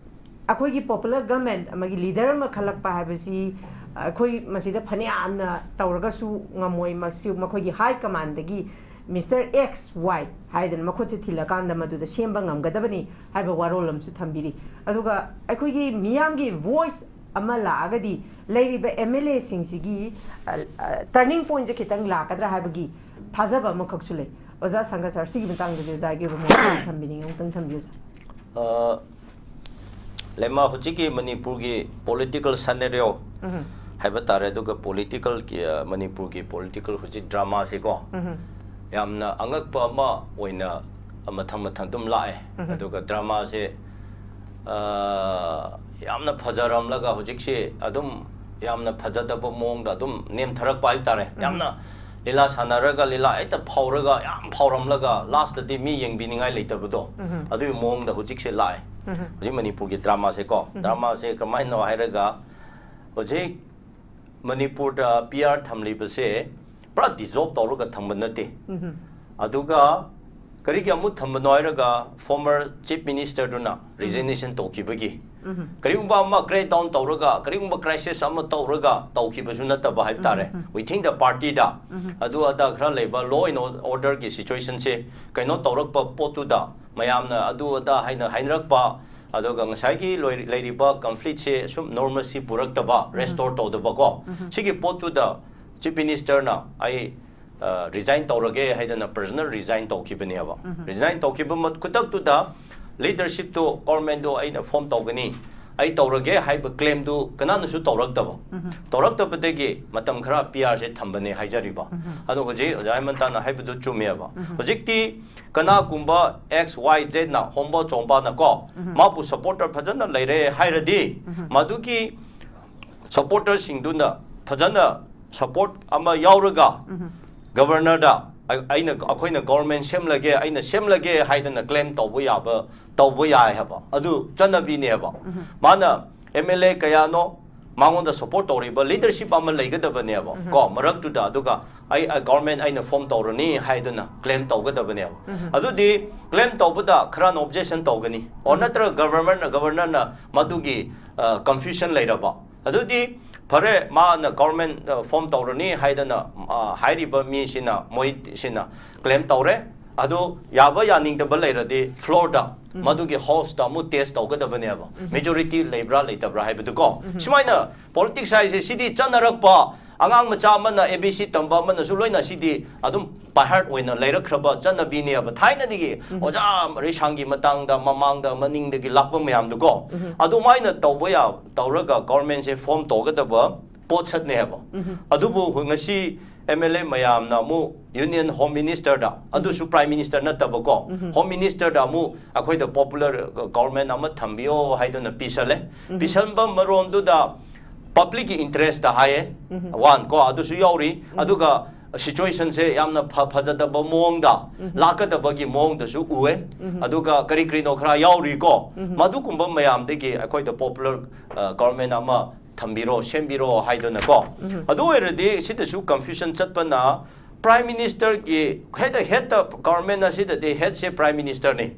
ꯑꯩꯈꯣꯏꯒꯤ popular government ꯑꯃꯒꯤ leader ꯑꯃ ꯈꯜꯂꯛꯄ ꯍꯥꯏꯕꯁꯤ ꯑꯩꯈꯣꯏ ꯃꯁꯤꯗ ꯐꯅꯌꯥꯝꯅ ꯇꯧꯔꯒꯁꯨ ꯉꯝꯃꯣꯏ꯫ ꯃꯁꯤ ꯃꯈꯣꯏꯒꯤ ꯍꯥꯏ ꯀꯃꯥꯟꯗꯒꯤ ꯃꯤꯁꯇꯔ ꯑꯦꯛꯁ ꯋꯥꯏ ꯍꯥꯏꯗꯅ ꯃꯈꯨꯠꯁꯦ ꯊꯤꯜꯂꯀꯥꯟꯗ ꯃꯗꯨꯗ ꯁꯦꯝꯕ ꯉꯝꯒꯗꯕꯅꯤ ꯍꯥꯏꯕ ꯋꯥꯔꯣꯜ ꯑꯃꯁꯨ ꯊꯝꯕꯤꯔꯤ꯫ ꯑꯗꯨꯒ ꯑꯩꯈꯣꯏꯒꯤ ꯃꯤꯌꯥꯝꯒꯤ ꯚꯣꯏꯁ ꯑꯃ ꯂꯥꯛꯑꯒꯗꯤ ꯂꯩꯔꯤꯕ ꯑꯦꯝ ꯑꯦꯜ ꯑꯦꯁꯤꯡꯁꯤꯒꯤ ꯇꯔꯅꯤꯡ ꯄꯣꯏꯟꯁꯦ ꯈꯤꯇꯪ ꯂꯥꯛꯀꯗ꯭ꯔꯥ ꯍꯥꯏꯕꯒꯤ ꯊꯥꯖꯕ ꯑꯃꯈꯛꯁꯨ ꯂꯩ꯫ ꯑꯣꯖꯥ ꯁꯪꯒ ꯁꯥꯔ, ꯁꯤꯒꯤ ꯃꯇꯥꯡꯗꯗꯤ ꯑꯣꯖꯥꯒꯤ ꯑꯣꯏꯕ ꯃꯣꯠ ꯑꯃ ꯊꯝꯕꯤꯅꯤꯡꯉꯤ, ꯑꯃꯨꯛꯇꯪ ꯊꯝꯕꯤꯌꯨ, ꯑꯣꯖꯥ꯫ ꯑ, ꯂꯩꯃ, ꯍꯧꯖꯤꯛꯀꯤ ꯃꯅꯤꯄꯨꯔꯒꯤ ꯄꯣꯂꯤꯇꯤꯀꯦꯜ ꯁꯦꯅꯦꯔꯤꯑꯣ ꯎꯝ꯫ ꯍꯥꯏꯕ ꯇꯥꯔꯦ, ꯑꯗꯨꯒ ꯄꯣꯂꯤꯇꯤꯀꯦꯜꯒꯤ, ꯑ, ꯃꯅꯤꯄꯨꯔꯒꯤ ꯄꯣꯂꯤꯇꯤꯀꯦꯜ ꯍꯧꯖꯤꯛ ꯗ꯭ꯔꯃꯥꯁꯤꯀꯣ, ꯎꯝ꯫ ꯌꯥꯝꯅ ꯑꯉꯛꯄ ꯑꯃ ꯑꯣꯏꯅ ꯃꯊꯪ ꯃꯊꯪ ꯑꯗꯨꯝ ꯂꯥꯛꯑꯦ꯫ ꯎꯝ꯫ ꯑꯗꯨꯒ ꯗ꯭ꯔꯃꯥꯁꯦ, ꯑ, ꯌꯥꯝꯅ ꯐꯖꯔꯝꯂꯒ ꯍꯧꯖꯤꯛꯁꯦ ꯑꯗꯨꯝ ꯌꯥꯝꯅ ꯐꯖꯗꯕ ꯃꯑꯣꯡꯗ ꯑꯗꯨꯝ ꯅꯦꯝꯊꯔꯛꯄ ꯍꯥꯏꯕ ꯇꯥꯔꯦ꯫ ꯎꯝ꯫ ꯌꯥꯝꯅ ꯂꯤꯂꯥ ꯁꯥꯟꯅꯔꯒ ꯂꯤꯂꯥ ꯍꯦꯛꯇ ꯐꯥꯎꯔꯒ, ꯌꯥꯝ ꯐꯥꯎꯔꯝꯂꯒ ꯂꯥꯁꯇꯗꯤ ꯃꯤ ꯌꯦꯡꯕꯤꯅꯤꯡꯉꯥꯏ ꯂꯩꯇꯕꯗꯣ, ꯎꯝ꯫ ꯑꯗꯨꯒꯤ ꯃꯑꯣꯡꯗ ꯍꯧꯖꯤꯛꯁꯦ ꯂꯥꯛꯑꯦ꯫ ꯎꯝ꯫ ꯍꯧꯖꯤꯛ ꯃꯅꯤꯄꯨꯔꯒꯤ ꯗ꯭ꯔꯃꯥꯁꯦꯀꯣ, ꯎꯝ꯫ ꯗ꯭ꯔꯃꯥꯁꯦ ꯀꯃꯥꯏꯅ ꯍꯥꯏꯔꯒ, ꯍꯧꯖꯤꯛ ꯃꯅꯤꯄꯨꯔꯗ ꯄꯤ ꯑꯥꯔ ꯊꯝꯂꯤꯕꯁꯦ ꯄꯨꯔꯥ ꯗꯤꯖꯣꯜꯕ ꯇꯧꯔꯒ ꯊꯝꯕ ꯅꯠꯇꯦ꯫ ꯎꯝ꯫ ꯑꯗꯨꯒ ꯀꯔꯤꯒꯤ ꯑꯃꯨꯛ ꯊꯝꯕꯅꯣ ꯍꯥꯏꯔꯒ, ꯐꯣꯔꯃꯔ ꯆꯤꯐ ꯃꯤꯅꯤꯁꯇꯔꯗꯨꯅ ꯎꯝ꯫ ꯔꯤꯖꯤꯒꯅꯦꯁꯟ ꯇꯧꯈꯤꯕꯒꯤ, ꯎꯝ꯫ ꯀꯔꯤꯒꯨꯝꯕ ꯑꯃ ꯀ꯭ꯔꯦꯛ ꯗꯥꯎꯟ ꯇꯧꯔꯒ, ꯀꯔꯤꯒꯨꯝꯕ ꯀ꯭ꯔꯥꯏꯁꯤꯁ ꯑꯃ ꯇꯧꯔꯒ ꯇꯧꯈꯤꯕꯁꯨ ꯅꯠꯇꯕ ꯍꯥꯏꯕ ꯇꯥꯔꯦ꯫ ꯎꯝ, ꯎꯝ꯫ Within the partyꯗ ꯎꯝ꯫ ꯑꯗꯨ ꯑꯗꯥ ꯈꯔ ꯂꯩꯕ, law and orderꯒꯤ situationꯁꯦ ꯀꯩꯅꯣ ꯇꯧꯔꯛꯄ ꯄꯣꯠꯇꯨꯗ ꯃꯌꯥꯝꯅ ꯑꯗꯨ ꯑꯗꯥ ꯍꯥꯏꯅ ꯍꯥꯏꯅꯔꯛꯄ, ꯑꯗꯨꯒ ꯉꯁꯥꯏꯒꯤ ꯂꯣꯏ-, ꯂꯩꯔꯤꯕ ꯀꯟꯐ꯭ꯂꯤꯛꯁꯦ ꯁꯨꯝ normalcy ꯄꯨꯔꯛꯇꯕ, ꯎꯝ꯫ ꯔꯦꯁꯇꯣꯔ ꯇꯧꯗꯕꯀꯣ, ꯎꯝ꯫ ꯁꯤꯒꯤ ꯄꯣꯠꯇꯨꯗ ꯆꯤꯐ ꯃꯤꯅꯤꯁꯇꯔꯅ ꯑꯩ, ꯑ, ꯔꯤꯖꯥꯏꯟ ꯇꯧꯔꯒꯦ ꯍꯥꯏꯗꯅ ꯄꯔꯁꯅꯦꯜ ꯔꯤꯖꯥꯏꯟ ꯇꯧꯈꯤꯕꯅꯦꯕ꯫ ꯎꯝ꯫ ꯔꯤꯖꯥꯏꯟ ꯇꯧꯈꯤꯕ ꯃꯠ-, ꯈꯨꯗꯛꯇꯨꯗ ꯂꯤꯗꯔꯁꯤꯞꯇꯨ, ꯒꯣꯔꯃꯦꯟꯗꯨ ꯑꯩꯅ ꯐꯣꯔꯝ ꯇꯧꯒꯅꯤ, ꯑꯩ ꯇꯧꯔꯒꯦ ꯍꯥꯏꯕ ꯀ꯭ꯂꯦꯝꯗꯨ ꯀꯅꯥꯅꯁꯨ ꯇꯧꯔꯛꯇꯕ꯫ ꯎꯝ꯫ ꯇꯧꯔꯛꯇꯕꯗꯒꯤ ꯃꯇꯝ ꯈꯔ ꯄꯤ ꯑꯥꯔꯁꯦ ꯊꯝꯕꯅꯦ ꯍꯥꯏꯖꯔꯤꯕ꯫ ꯎꯝ꯫ ꯑꯗꯣ ꯍꯧꯖꯤꯛ ꯑꯣꯖꯥ ꯍꯦꯃꯟꯇꯅ ꯍꯥꯏꯕꯗꯨ ꯆꯨꯝꯃꯦꯕ꯫ ꯎꯝ꯫ ꯍꯧꯖꯤꯛꯇꯤ ꯀꯅꯥꯒꯨꯝꯕ ꯑꯦꯛꯁ ꯋꯥꯏ ꯖꯦꯠꯅ, ꯍꯣꯝꯕ ꯆꯣꯡꯕꯅꯀꯣ, ꯎꯝ꯫ ꯃꯥꯕꯨ ꯁꯄꯣꯔꯇꯔ ꯐꯖꯅ ꯂꯩꯔꯦ ꯍꯥꯏꯔꯗꯤ, ꯎꯝ꯫ ꯃꯗꯨꯒꯤ ꯁꯄꯣꯔꯇꯔꯁꯤꯡꯗꯨꯅ ꯐꯖꯅ ꯁꯄꯣꯔꯠ ꯑꯃ ꯌꯥꯎꯔꯒ ꯎꯝ꯫ ꯒꯕꯔꯅꯔꯗ ꯑꯩ-, ꯑꯩꯅ, ꯑꯩꯈꯣꯏꯅ ꯒꯣꯔꯃꯦꯟ ꯁꯦꯝꯂꯒꯦ, ꯑꯩꯅ ꯁꯦꯝꯂꯒꯦ ꯍꯥꯏꯗꯅ ꯀ꯭ꯂꯦꯝ ꯇꯧꯕ ꯌꯥꯕ, ꯇꯧꯕ ꯌꯥꯏ ꯍꯥꯏꯕ, ꯑꯗꯨ ꯆꯠꯅꯕꯤꯅꯦꯕ꯫ ꯎꯝ꯫ ꯃꯥꯅ ꯑꯦꯝ ꯑꯦꯜ ꯑꯦ ꯀꯌꯥꯅꯣ ꯃꯉꯣꯟꯗ ꯁꯄꯣꯔꯠ ꯇꯧꯔꯤꯕ ꯂꯤꯗꯔꯁꯤꯞ ꯑꯃ ꯂꯩꯒꯗꯕꯅꯦꯕ ꯎꯝ꯫ ꯀꯣ, ꯃꯔꯛꯇꯨꯗ, ꯑꯗꯨꯒ ꯑꯩ, ꯑꯩ ꯒꯣꯔꯃꯦꯟ ꯑꯩꯅ ꯐꯣꯔꯝ ꯇꯧꯔꯅꯤ ꯍꯥꯏꯗꯅ ꯀ꯭ꯂꯦꯝ ꯇꯧꯒꯗꯕꯅꯦꯕ꯫ ꯎꯝ꯫ ꯑꯗꯨꯗꯤ ꯀ꯭ꯂꯦꯝ ꯇꯧꯕꯗ ꯈꯔꯅ ꯑꯣꯕꯖꯦꯛꯁꯟ ꯇꯧꯒꯅꯤ, ꯑꯣꯔ ꯎꯝ꯫ ꯅꯠꯇ꯭ꯔꯒ ꯒꯕꯔꯅꯔꯅ, ꯒꯕꯔꯅꯔꯅ ꯃꯗꯨꯒꯤ, ꯑ, ꯀꯟꯐ꯭ꯌꯨꯖꯟ ꯂꯩꯔꯕ, ꯑꯗꯨꯗꯤ ꯐꯔꯦ, ꯃꯥꯅ ꯒꯣꯔꯃꯦꯟ ꯐꯣꯝ ꯇꯧꯔꯅꯤ ꯍꯥꯏꯗꯅ, ꯑ, ꯍꯥꯏꯔꯤꯕ ꯃꯤꯁꯤꯅ, ꯃꯣꯏꯁꯤꯅ ꯀ꯭ꯂꯦꯝ ꯇꯧꯔꯦ꯫ ꯑꯗꯨ ꯌꯥꯕ ꯌꯥꯅꯤꯡꯗꯕ ꯂꯩꯔꯗꯤ ꯐ꯭ꯂꯣꯔꯗ, ꯃꯗꯨꯒꯤ ꯍꯥꯎꯁꯇ ꯑꯃꯨꯛ ꯇꯦꯁ ꯇꯧꯒꯗꯕꯅꯦꯕ, ꯃꯦꯖꯣꯔꯤꯇꯤ ꯂꯩꯕ꯭ꯔꯥ ꯂꯩꯇꯕ꯭ꯔꯥ ꯍꯥꯏꯕꯗꯨꯀꯣ꯫ ꯁꯨꯃꯥꯏꯅ ꯄꯣꯂꯤꯇꯤꯛꯁ ꯍꯥꯏꯁꯦ ꯁꯤꯗꯤ ꯆꯠꯅꯔꯛꯄ, ꯑꯉꯥꯡ ꯃꯆꯥ ꯑꯃꯅ A B C ꯇꯝꯕ ꯑꯃꯅꯁꯨ ꯂꯣꯏꯅ ꯁꯤꯗꯤ ꯑꯗꯨꯝ ꯕꯥꯏꯍꯥꯔꯠ ꯑꯣꯏꯅ ꯂꯩꯔꯛꯈ꯭ꯔꯕ ꯆꯠꯅꯕꯤꯅꯦꯕ, ꯊꯥꯏꯅꯗꯒꯤ ꯑꯣꯖꯥ ꯔꯤꯁꯥꯡꯒꯤ ꯃꯇꯥꯡꯗ, ꯃꯃꯥꯡꯗ, ꯃꯅꯤꯡꯗꯒꯤ ꯂꯥꯛꯄ ꯃꯌꯥꯝꯗꯨꯀꯣ꯫ ꯑꯗꯨꯃꯥꯏꯅ ꯇꯧꯕ ꯌꯥ ꯇꯧꯔꯒ ꯒꯣꯔꯃꯦꯟꯁꯦ ꯐꯣꯝ ꯇꯧꯒꯗꯕ ꯄꯣꯠꯁꯛꯅꯦꯕ꯫ ꯑꯗꯨꯕꯨ ꯉꯁꯤ M L A ꯃꯌꯥꯝꯅ ꯑꯃꯨꯛ ꯌꯨꯅꯤꯌꯟ ꯍꯣꯝ ꯃꯤꯅꯤꯁꯇꯔꯗ, ꯑꯗꯨꯁꯨ ꯄ꯭ꯔꯥꯏꯝ ꯃꯤꯅꯤꯁꯇꯔ ꯅꯠꯇꯕꯀꯣ, ꯍꯣꯝ ꯃꯤꯅꯤꯁꯇꯔꯗ ꯑꯃꯨꯛ ꯑꯩꯈꯣꯏꯗ ꯄꯣꯄꯨꯂꯔ ꯒꯣꯔꯃꯦꯟ ꯑꯃ ꯊꯝꯕꯤꯌꯣ ꯍꯥꯏꯗꯨꯅ ꯄꯤꯁꯜꯂꯦ꯫ ꯄꯤꯁꯟꯕ ꯃꯔꯣꯝꯗꯨꯗ ꯄꯕ꯭ꯂꯤꯛꯀꯤ ꯏꯟꯇꯔꯦꯁꯇ ꯍꯥꯏꯌꯦ, ꯋꯥꯟ ꯀꯣ, ꯑꯗꯨꯁꯨ ꯌꯥꯎꯔꯤ꯫ ꯑꯗꯨꯒ ꯁꯤꯆꯨꯋꯦꯁꯟꯁꯦ ꯌꯥꯝꯅ ꯐ ꯐꯖꯗꯕ ꯃꯑꯣꯡꯗ ꯂꯥꯛꯀꯗꯕꯒꯤ ꯃꯑꯣꯡꯗꯁꯨ ꯎꯑꯦ꯫ ꯑꯗꯨꯒ ꯀꯔꯤ ꯀꯔꯤꯅꯣ ꯈꯔ ꯌꯥꯎꯔꯤꯀꯣ꯫ ꯃꯗꯨꯒꯨꯝꯕ ꯃꯌꯥꯝꯗꯒꯤ ꯑꯩꯈꯣꯏꯗ ꯄꯣꯄꯨꯂꯔ ꯒꯣꯔꯃꯦꯟ ꯑꯃ ꯊꯝꯕꯤꯔꯣ, ꯁꯦꯝꯕꯤꯔꯣ ꯍꯥꯏꯗꯨꯅꯀꯣ꯫ ꯑꯗꯨ ꯑꯣꯏꯔꯗꯤ ꯁꯤꯗꯁꯨ ꯀꯟꯐ꯭ꯌꯨꯖꯟ ꯆꯠꯄꯅ, ꯄ꯭ꯔꯥꯏꯝ ꯃꯤꯅꯤꯁꯇꯔꯒꯤ ꯍꯦꯠꯇ, ꯍꯦꯠꯇ ꯒꯣꯔꯃꯦꯟ ꯑꯁꯤꯗꯗꯤ ꯍꯦꯠꯁꯦ ꯄ꯭ꯔꯥꯏꯝ ꯃꯤꯅꯤꯁꯇꯔꯅꯤ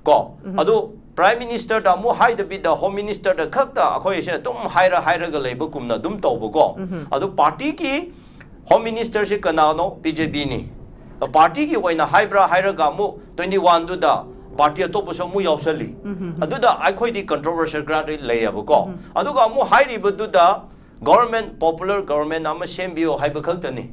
ꯀꯣ꯫ ꯑꯗꯨ ꯄ꯭ꯔꯥꯏꯝ ꯃꯤꯅꯤꯁꯇꯔꯗ ꯑꯃꯨꯛ ꯍꯥꯏꯗꯕꯤꯗ ꯍꯣꯝ ꯃꯤꯅꯤꯁꯇꯔꯗ ꯈꯛꯇ ꯑꯩꯈꯣꯏꯁꯦ ꯑꯗꯨꯝ ꯍꯥꯏꯔ ꯍꯥꯏꯔꯒ ꯂꯩꯕꯒꯨꯝꯅ ꯑꯗꯨꯝ ꯇꯧꯕꯀꯣ꯫ ꯑꯗꯨ ꯄꯥꯔꯇꯤꯒꯤ ꯍꯣꯝ ꯃꯤꯅꯤꯁꯇꯔꯁꯤ ꯀꯅꯥꯅꯣ? B J Pꯅꯤ꯫ ꯄꯥꯔꯇꯤꯒꯤ ꯑꯣꯏꯅ ꯍꯥꯏꯕ꯭ꯔꯥ ꯍꯥꯏꯔꯒ ꯑꯃꯨꯛ twenty oneꯗꯨꯗ ꯄꯥꯔꯇꯤ ꯑꯇꯣꯞꯄꯁꯨ ꯑꯃꯨꯛ ꯌꯥꯎꯁꯜꯂꯤ꯫ ꯑꯗꯨꯗ ꯑꯩꯈꯣꯏꯗꯤ ꯀꯟꯇ꯭ꯔꯣꯚꯔꯁꯤꯌꯦꯜ ꯈꯔꯗꯤ ꯂꯩꯌꯦꯕꯀꯣ꯫ ꯑꯗꯨꯒ ꯑꯃꯨꯛ ꯍꯥꯏꯔꯤꯕꯗꯨꯗ ꯒꯣꯔꯃꯦꯟ, ꯄꯣꯄꯨꯂꯔ ꯒꯣꯔꯃꯦꯟ ꯑꯃ ꯁꯦꯝꯕꯤꯌꯣ ꯍꯥꯏꯕ ꯈꯛꯇꯅꯤ꯫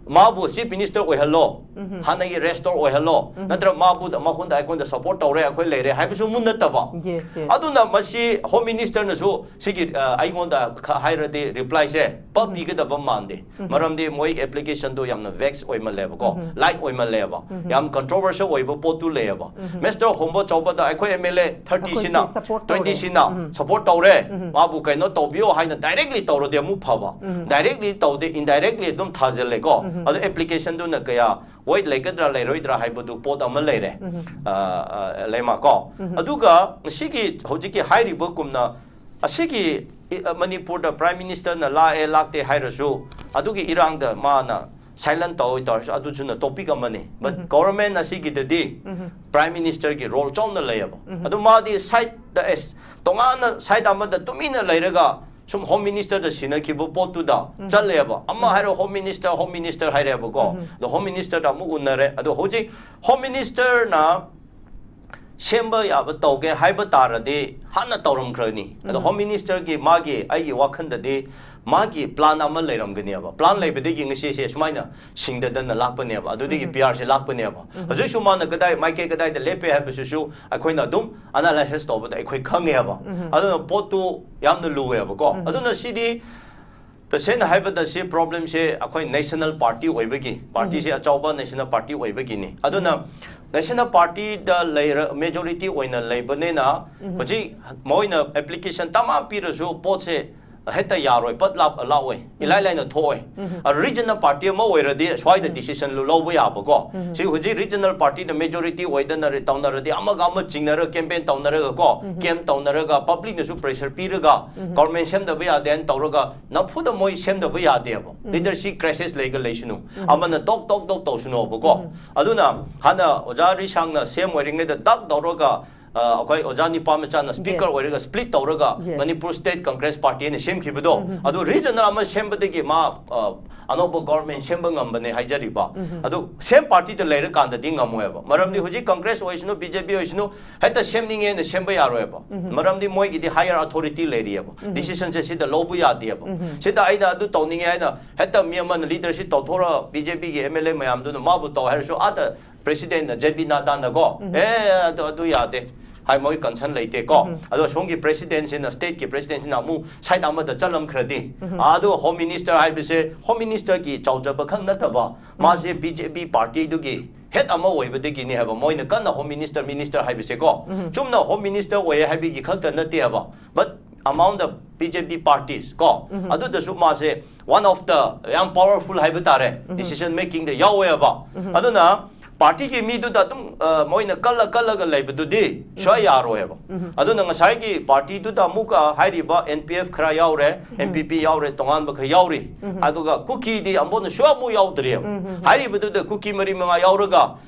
ꯃꯥꯕꯨ ꯆꯤꯐ ꯃꯤꯅꯤꯁꯇꯔ ꯑꯣꯏꯍꯜꯂꯣ, ꯍꯥꯟꯅꯒꯤ ꯔꯦꯁꯇꯣꯔ ꯑꯣꯏꯍꯜꯂꯣ, ꯅꯠꯇ꯭ꯔ ꯃꯥꯕꯨ ꯃꯉꯣꯟꯗ ꯑꯩꯈꯣꯏꯗ ꯁꯄꯣꯔꯠ ꯇꯧꯔꯦ, ꯑꯩꯈꯣꯏ ꯂꯩꯔꯦ ꯍꯥꯏꯕꯁꯨ ꯑꯃꯨꯛ ꯅꯠꯇꯕ꯫ Yes, yes. ꯑꯗꯨꯅ ꯃꯁꯤ ꯍꯣꯝ ꯃꯤꯅꯤꯁꯇꯔꯅꯁꯨ ꯁꯤꯒꯤ, ꯑ, ꯑꯩꯉꯣꯟꯗ ꯈ-, ꯍꯥꯏꯔꯗꯤ ꯔꯤꯄ꯭ꯂꯥꯏꯁꯦ ꯄ ꯄꯤꯒꯗꯕ ꯃꯥꯟꯗꯦ꯫ ꯃꯔꯝꯗꯤ ꯃꯣꯏ ꯑꯦꯄ꯭ꯂꯤꯀꯦꯁꯟꯗꯣ ꯌꯥꯝꯅ ꯚꯦꯛꯁ ꯑꯣꯏꯃꯜꯂꯦꯕꯀꯣ, ꯂꯥꯏꯠ ꯑꯣꯏꯃꯜꯂꯦꯕ, ꯌꯥꯝ ꯀꯟꯇ꯭ꯔꯣꯚꯔꯁꯤꯌꯦꯜ ꯑꯣꯏꯕ ꯄꯣꯠꯇꯨ ꯂꯩꯌꯦꯕ꯫ ꯃꯤꯁꯇꯔ ꯍꯣꯝꯕꯣ ꯆꯥꯎꯕꯗ ꯑꯩꯈꯣꯏ M L A thirtyꯁꯤꯅ, ꯑꯩꯈꯣꯏꯁꯤ support ꯇꯧꯔꯦ꯫ twentyꯁꯤꯅ support ꯇꯧꯔꯦ, ꯃꯥꯕꯨ ꯀꯩꯅꯣ ꯇꯧꯕꯤꯌꯣ ꯍꯥꯏꯅ ꯗꯥꯏꯔꯦꯛꯂꯤ ꯇꯧꯔꯗꯤ ꯑꯃꯨꯛ ꯐꯕ꯫ ꯗꯥꯏꯔꯦꯛꯂꯤ ꯇꯧꯗꯦ, ꯏꯟꯗꯥꯏꯔꯦꯛꯂꯤ ꯑꯗꯨꯝ ꯊꯥꯖꯤꯜꯂꯦꯀꯣ꯫ ꯑꯗꯨ ꯑꯦꯄ꯭ꯂꯤꯀꯦꯁꯟꯗꯨꯅ ꯀꯌꯥ ꯋꯦꯠ ꯂꯩꯒꯗ꯭ꯔꯥ ꯂꯩꯔꯣꯏꯗ꯭ꯔꯥ ꯍꯥꯏꯕꯗꯨ ꯄꯣꯠ ꯑꯃ ꯂꯩꯔꯦ꯫ ꯑ, ꯑ, ꯂꯩꯃꯀꯣ꯫ ꯑꯗꯨꯒ ꯉꯁꯤꯒꯤ ꯍꯧꯖꯤꯛꯀꯤ ꯍꯥꯏꯔꯤꯕꯒꯨꯝꯅ ꯑꯁꯤꯒꯤ ꯏ-, ꯑ, ꯃꯅꯤꯄꯨꯔꯗ ꯄ꯭ꯔꯥꯏꯝ ꯃꯤꯅꯤꯁꯇꯔꯅ ꯂꯥꯛꯑꯦ ꯂꯥꯛꯇꯦ ꯍꯥꯏꯔꯁꯨ, ꯑꯗꯨꯒꯤ ꯏꯔꯥꯡꯗ ꯃꯥꯅ ꯁꯥꯏꯂꯦꯟ ꯇꯧꯏ ꯇꯧꯔꯁꯨ ꯑꯗꯨꯁꯨꯅ ꯇꯣꯄꯤꯛ ꯑꯃꯅꯤ꯫ But ꯒꯣꯚꯔꯟꯃꯦꯟ ꯑꯁꯤꯒꯤꯗꯗꯤ ꯄ꯭ꯔꯥꯏꯝ ꯃꯤꯅꯤꯁꯇꯔꯒꯤ ꯔꯣꯜ ꯆꯥꯎꯅ ꯂꯩꯌꯦꯕ꯫ ꯑꯗꯨ ꯃꯥꯗꯤ ꯁꯥꯏꯠꯇ, ꯑꯦꯁ, ꯇꯣꯉꯥꯟꯅ ꯁꯥꯏꯠ ꯑꯃꯗ ꯇꯨꯃꯤꯟꯅ ꯂꯩꯔꯒ ꯁꯨꯝ ꯍꯣꯝ ꯃꯤꯅꯤꯁꯇꯔꯗ ꯁꯤꯟꯅꯈꯤꯕ ꯄꯣꯠꯇꯨꯗ ꯆꯠꯂꯦꯕ꯫ ꯑꯃ ꯍꯥꯏꯔꯣ, ꯍꯣꯝ ꯃꯤꯅꯤꯁꯇꯔ, ꯍꯣꯝ ꯃꯤꯅꯤꯁꯇꯔ ꯍꯥꯏꯔꯦꯕꯀꯣ꯫ ꯑꯗꯣ ꯍꯣꯝ ꯃꯤꯅꯤꯁꯇꯔꯗ ꯑꯃꯨꯛ ꯎꯅꯔꯦ꯫ ꯑꯗꯣ ꯍꯧꯖꯤꯛ ꯍꯣꯝ ꯃꯤꯅꯤꯁꯇꯔꯅ ꯁꯦꯝꯕ ꯌꯥꯕ ꯇꯧꯒꯦ ꯍꯥꯏꯕ ꯇꯥꯔꯗꯤ ꯍꯥꯟꯅ ꯇꯧꯔꯝꯈ꯭ꯔꯅꯤ꯫ ꯑꯗꯣ ꯍꯣꯝ ꯃꯤꯅꯤꯁꯇꯔꯒꯤ ꯃꯥꯒꯤ, ꯑꯩꯒꯤ ꯋꯥꯈꯜꯗꯗꯤ ꯃꯥꯒꯤ ꯄ꯭ꯂꯥꯟ ꯑꯃ ꯂꯩꯔꯝꯒꯅꯦꯕ꯫ ꯄ꯭ꯂꯥꯟ ꯂꯩꯕꯗꯒꯤ ꯉꯁꯤꯁꯦ ꯁꯨꯃꯥꯏꯅ ꯁꯤꯡꯗꯗꯅ ꯂꯥꯛꯄꯅꯦꯕ꯫ ꯑꯗꯨꯗꯒꯤ ꯄꯤ ꯑꯥꯔꯁꯦ ꯂꯥꯛꯄꯅꯦꯕ꯫ ꯍꯧꯖꯤꯛꯁꯨ ꯃꯥꯅ ꯀꯗꯥꯏ ꯃꯥꯏꯀꯩ ꯀꯗꯥꯏꯗ ꯂꯦꯞꯄꯦ ꯍꯥꯏꯕꯁꯤꯁꯨ ꯑꯩꯈꯣꯏꯅ ꯑꯗꯨꯝ ꯑꯦꯅꯥꯂꯥꯏꯁꯤꯁ ꯇꯧꯕꯗ ꯑꯩꯈꯣꯏ ꯈꯪꯉꯦꯕ꯫ ꯑꯗꯨꯅ ꯄꯣꯠꯇꯨ ꯌꯥꯝꯅ ꯂꯨꯋꯦꯕꯀꯣ꯫ ꯑꯗꯨꯅ ꯁꯤꯗꯤ ꯇꯁꯦꯡꯅ ꯍꯥꯏꯕꯗ ꯁꯤ ꯄ꯭ꯔꯣꯕ꯭ꯂꯦꯝꯁꯦ ꯑꯩꯈꯣꯏ ꯅꯦꯁꯅꯦꯜ ꯄꯥꯔꯇꯤ ꯑꯣꯏꯕꯒꯤ, ꯄꯥꯔꯇꯤꯁꯦ ꯑꯆꯧꯕ ꯅꯦꯁꯅꯦꯜ ꯄꯥꯔꯇꯤ ꯑꯣꯏꯕꯒꯤꯅꯤ꯫ ꯑꯗꯨꯅ ꯅꯦꯁꯅꯦꯜ ꯄꯥꯔꯇꯤꯗ ꯂꯩꯔ, ꯃꯦꯖꯣꯔꯤꯇꯤ ꯑꯣꯏꯅ ꯂꯩꯕꯅꯤꯅ ꯍꯧꯖꯤꯛ ꯃꯣꯏꯅ ꯑꯦꯄ꯭ꯂꯤꯀꯦꯁꯟ ꯇꯃꯥ ꯄꯤꯔꯁꯨ ꯄꯣꯠꯁꯦ ꯍꯦꯛꯇ ꯌꯥꯔꯣꯏ, ꯄꯠ ꯂꯥꯞ ꯂꯥꯛꯑꯣꯏ, ꯏꯂꯥꯏ ꯂꯥꯏꯅ ꯊꯣꯛꯑꯣꯏ꯫ ꯑ, ꯔꯤꯖꯅꯦꯜ ꯄꯥꯔꯇꯤ ꯑꯃ ꯑꯣꯏꯔꯗꯤ ꯁ꯭ꯋꯥꯏꯗ ꯗꯤꯁꯤꯖꯟ ꯂꯧꯕ ꯌꯥꯕꯀꯣ꯫ ꯁꯤ ꯍꯧꯖꯤꯛ ꯔꯤꯖꯅꯦꯜ ꯄꯥꯔꯇꯤꯅ ꯃꯦꯖꯣꯔꯤꯇꯤ ꯑꯣꯏꯗꯅ ꯔꯤ-, ꯇꯧꯅꯔꯗꯤ ꯑꯃꯒ ꯑꯃ ꯆꯤꯡꯅꯔꯒ ꯀꯦꯝꯄꯦꯟ ꯇꯧꯅꯔꯒ ꯀꯣ, ꯀꯦꯝ ꯇꯧꯅꯔꯒ ꯄꯕ꯭ꯂꯤꯛꯅꯁꯨ ꯄ꯭ꯔꯦꯁꯔ ꯄꯤꯔꯒ ꯒꯣꯔꯃꯦꯟ ꯁꯦꯝꯗꯕ ꯌꯥꯗꯦ ꯍꯥꯏꯅ ꯇꯧꯔꯒ ꯅꯝꯐꯨꯗ ꯃꯣꯏ ꯁꯦꯝꯗꯕ ꯌꯥꯗꯦꯕ꯫ ꯂꯤꯗꯔꯁꯤꯞ ꯀ꯭ꯔꯥꯏꯁꯤꯁ ꯂꯩꯒ ꯂꯩꯁꯅꯨ, ꯑꯃꯅ ꯇꯣꯛ ꯇꯣꯛ ꯇꯣꯛ ꯇꯧꯁꯅꯣꯕꯀꯣ꯫ ꯑꯗꯨꯅ ꯍꯥꯟꯅ ꯑꯣꯖꯥ ꯔꯤꯁꯥꯡꯅ ꯁꯦꯝ ꯑꯣꯏꯔꯤꯉꯩꯗ ꯗꯛ ꯇꯧꯔꯒ ꯑ, ꯑꯩꯈꯣꯏ ꯑꯣꯖꯥ ꯅꯤꯄꯥ ꯃꯆꯥꯅ ꯁ꯭ꯄꯤꯀꯔ Yes. ꯑꯣꯏꯔꯒ ꯁ꯭ꯄ꯭ꯂꯤꯠ ꯇꯧꯔꯒ Yes. Manipur state Congress party ꯍꯥꯏꯅ ꯁꯦꯝꯈꯤꯕꯗꯣ, ꯑꯗꯨ ꯔꯤꯖꯅꯦꯜ ꯑꯃ ꯁꯦꯝꯕꯗꯒꯤ ꯃꯥ, ꯑ, ꯑꯅꯧꯕ ꯒꯣꯔꯃꯦꯟ ꯁꯦꯝꯕ ꯉꯝꯕꯅꯦ ꯍꯥꯏꯖꯔꯤꯕ꯫ ꯑꯗꯨ ꯁꯦꯝ ꯄꯥꯔꯇꯤꯗ ꯂꯩꯔꯀꯥꯟꯗꯗꯤ ꯉꯝꯃꯣꯏꯕ꯫ ꯃꯔꯝꯗꯤ ꯍꯧꯖꯤꯛ ꯀꯪꯒ꯭ꯔꯦꯁ ꯑꯣꯏꯁꯅꯨ, ꯕꯤ ꯖꯦ ꯄꯤ ꯑꯣꯏꯁꯅꯨ, ꯍꯦꯛꯇ ꯁꯦꯝꯅꯤꯡꯉꯦꯅ ꯁꯦꯝꯕ ꯌꯥꯔꯣꯏꯕ꯫ ꯃꯔꯝꯗꯤ ꯃꯣꯏꯒꯤꯗꯤ ꯍꯥꯌꯔ ꯑꯣꯊꯣꯔꯤꯇꯤ ꯂꯩꯔꯤꯑꯕ꯫ ꯗꯤꯁꯤꯖꯟꯁꯦ ꯁꯤꯗ ꯂꯧꯕ ꯌꯥꯗꯦꯕ꯫ ꯁꯤꯗ ꯑꯩꯅ ꯑꯗꯨ ꯇꯧꯅꯤꯡꯉꯦ ꯍꯥꯏꯅ ꯍꯦꯛꯇ ꯃꯤ ꯑꯃꯅ ꯂꯤꯗꯔꯁꯤꯞ ꯇꯧꯊꯣꯔꯒ ꯕꯤ ꯖꯦ ꯄꯤꯒꯤ ꯑꯦꯝ ꯑꯦꯜ ꯑꯦ ꯃꯌꯥꯝꯗꯨꯅ ꯃꯥꯕꯨ ꯇꯧ ꯍꯥꯏꯔꯁꯨ ꯑꯥꯗ ꯄ꯭ꯔꯦꯁꯤꯗꯦꯟꯠꯅ ꯖꯦ ꯄꯤ ꯅꯥꯗꯥꯅꯀꯣ, "ꯑꯦ, ꯑꯗꯨ, ꯑꯗꯨ ꯌꯥꯗꯦ" ꯍꯥꯏ, ꯃꯣꯏ ꯀꯟꯁꯔꯟ ꯂꯩꯇꯦꯀꯣ꯫ ꯑꯗꯣ ꯁꯣꯝꯒꯤ ꯄ꯭ꯔꯦꯁꯤꯗꯦꯟꯠꯁꯤꯅ, ꯁ꯭ꯇꯦꯠꯀꯤ ꯄ꯭ꯔꯦꯁꯤꯗꯦꯟꯠꯁꯤꯅ ꯑꯃꯨꯛ ꯁꯥꯏꯠ ꯑꯃꯗ ꯆꯠꯂꯝꯈ꯭ꯔꯗꯤ, ꯑꯗꯣ ꯍꯣꯝ ꯃꯤꯅꯤꯁꯇꯔ ꯍꯥꯏꯕꯁꯦ ꯍꯣꯝ ꯃꯤꯅꯤꯁꯇꯔꯒꯤ ꯆꯥꯎꯖꯕ ꯈꯛ ꯅꯠꯇꯕ, ꯃꯥꯁꯦ ꯕꯤ ꯖꯦ ꯄꯤ ꯄꯥꯔꯇꯤꯗꯨꯒꯤ ꯍꯦꯠ ꯑꯃ ꯑꯣꯏꯕꯗꯒꯤꯅꯤ ꯍꯥꯏꯕ ꯃꯣꯏꯅ ꯀꯟꯅ ꯍꯣꯝ ꯃꯤꯅꯤꯁꯇꯔ, ꯃꯤꯅꯤꯁꯇꯔ ꯍꯥꯏꯕꯁꯦꯀꯣ꯫ ꯆꯨꯝꯅ ꯍꯣꯝ ꯃꯤꯅꯤꯁꯇꯔ ꯑꯣꯏꯌꯦ ꯍꯥꯏꯕꯒꯤ ꯈꯛꯇ ꯅꯠꯇꯦ ꯍꯥꯏꯕ, but among the B J P parties ꯀꯣ, ꯑꯗꯨꯗꯁꯨ ꯃꯥꯁꯦ one of the ꯌꯥꯝ ꯄꯋꯥꯔꯐꯨꯜ ꯍꯥꯏꯕ ꯇꯥꯔꯦ, ꯗꯤꯁꯤꯖꯟ ꯃꯦꯀꯤꯡꯗ ꯌꯥꯎꯋꯦꯕ꯫ ꯑꯗꯨꯅ ꯄꯥꯔꯇꯤꯒꯤ ꯃꯤꯗꯨꯗ ꯑꯗꯨꯝ ꯑ, ꯃꯣꯏꯅ ꯀꯜꯂ ꯀꯜꯂꯒ ꯂꯩꯕꯗꯨꯗꯤ ꯁꯨꯡꯌꯥ ꯌꯥꯔꯣꯏꯕ꯫ ꯑꯗꯨꯅ ꯉꯁꯥꯏꯒꯤ ꯄꯥꯔꯇꯤꯗꯨꯗ ꯑꯃꯨꯛꯀ ꯍꯥꯏꯔꯤꯕ N P F ꯈꯔ ꯌꯥꯎꯔꯦ, N P P ꯌꯥꯎꯔꯦ, ꯇꯣꯉꯥꯟꯕ ꯈꯔ ꯌꯥꯎꯔꯤ꯫ ꯑꯗꯨꯒ ꯀꯨꯀꯤꯗꯤ ꯑꯃꯨꯛꯅ ꯁꯨꯡꯌꯥ ꯑꯃꯨꯛ ꯌꯥꯎꯗ꯭ꯔꯤꯕ꯫ ꯍꯥꯏꯔꯤꯕꯗꯨꯗ ꯀꯨꯀꯤ ꯃꯔꯤ ꯃꯉꯥ ꯌꯥꯎꯔꯒ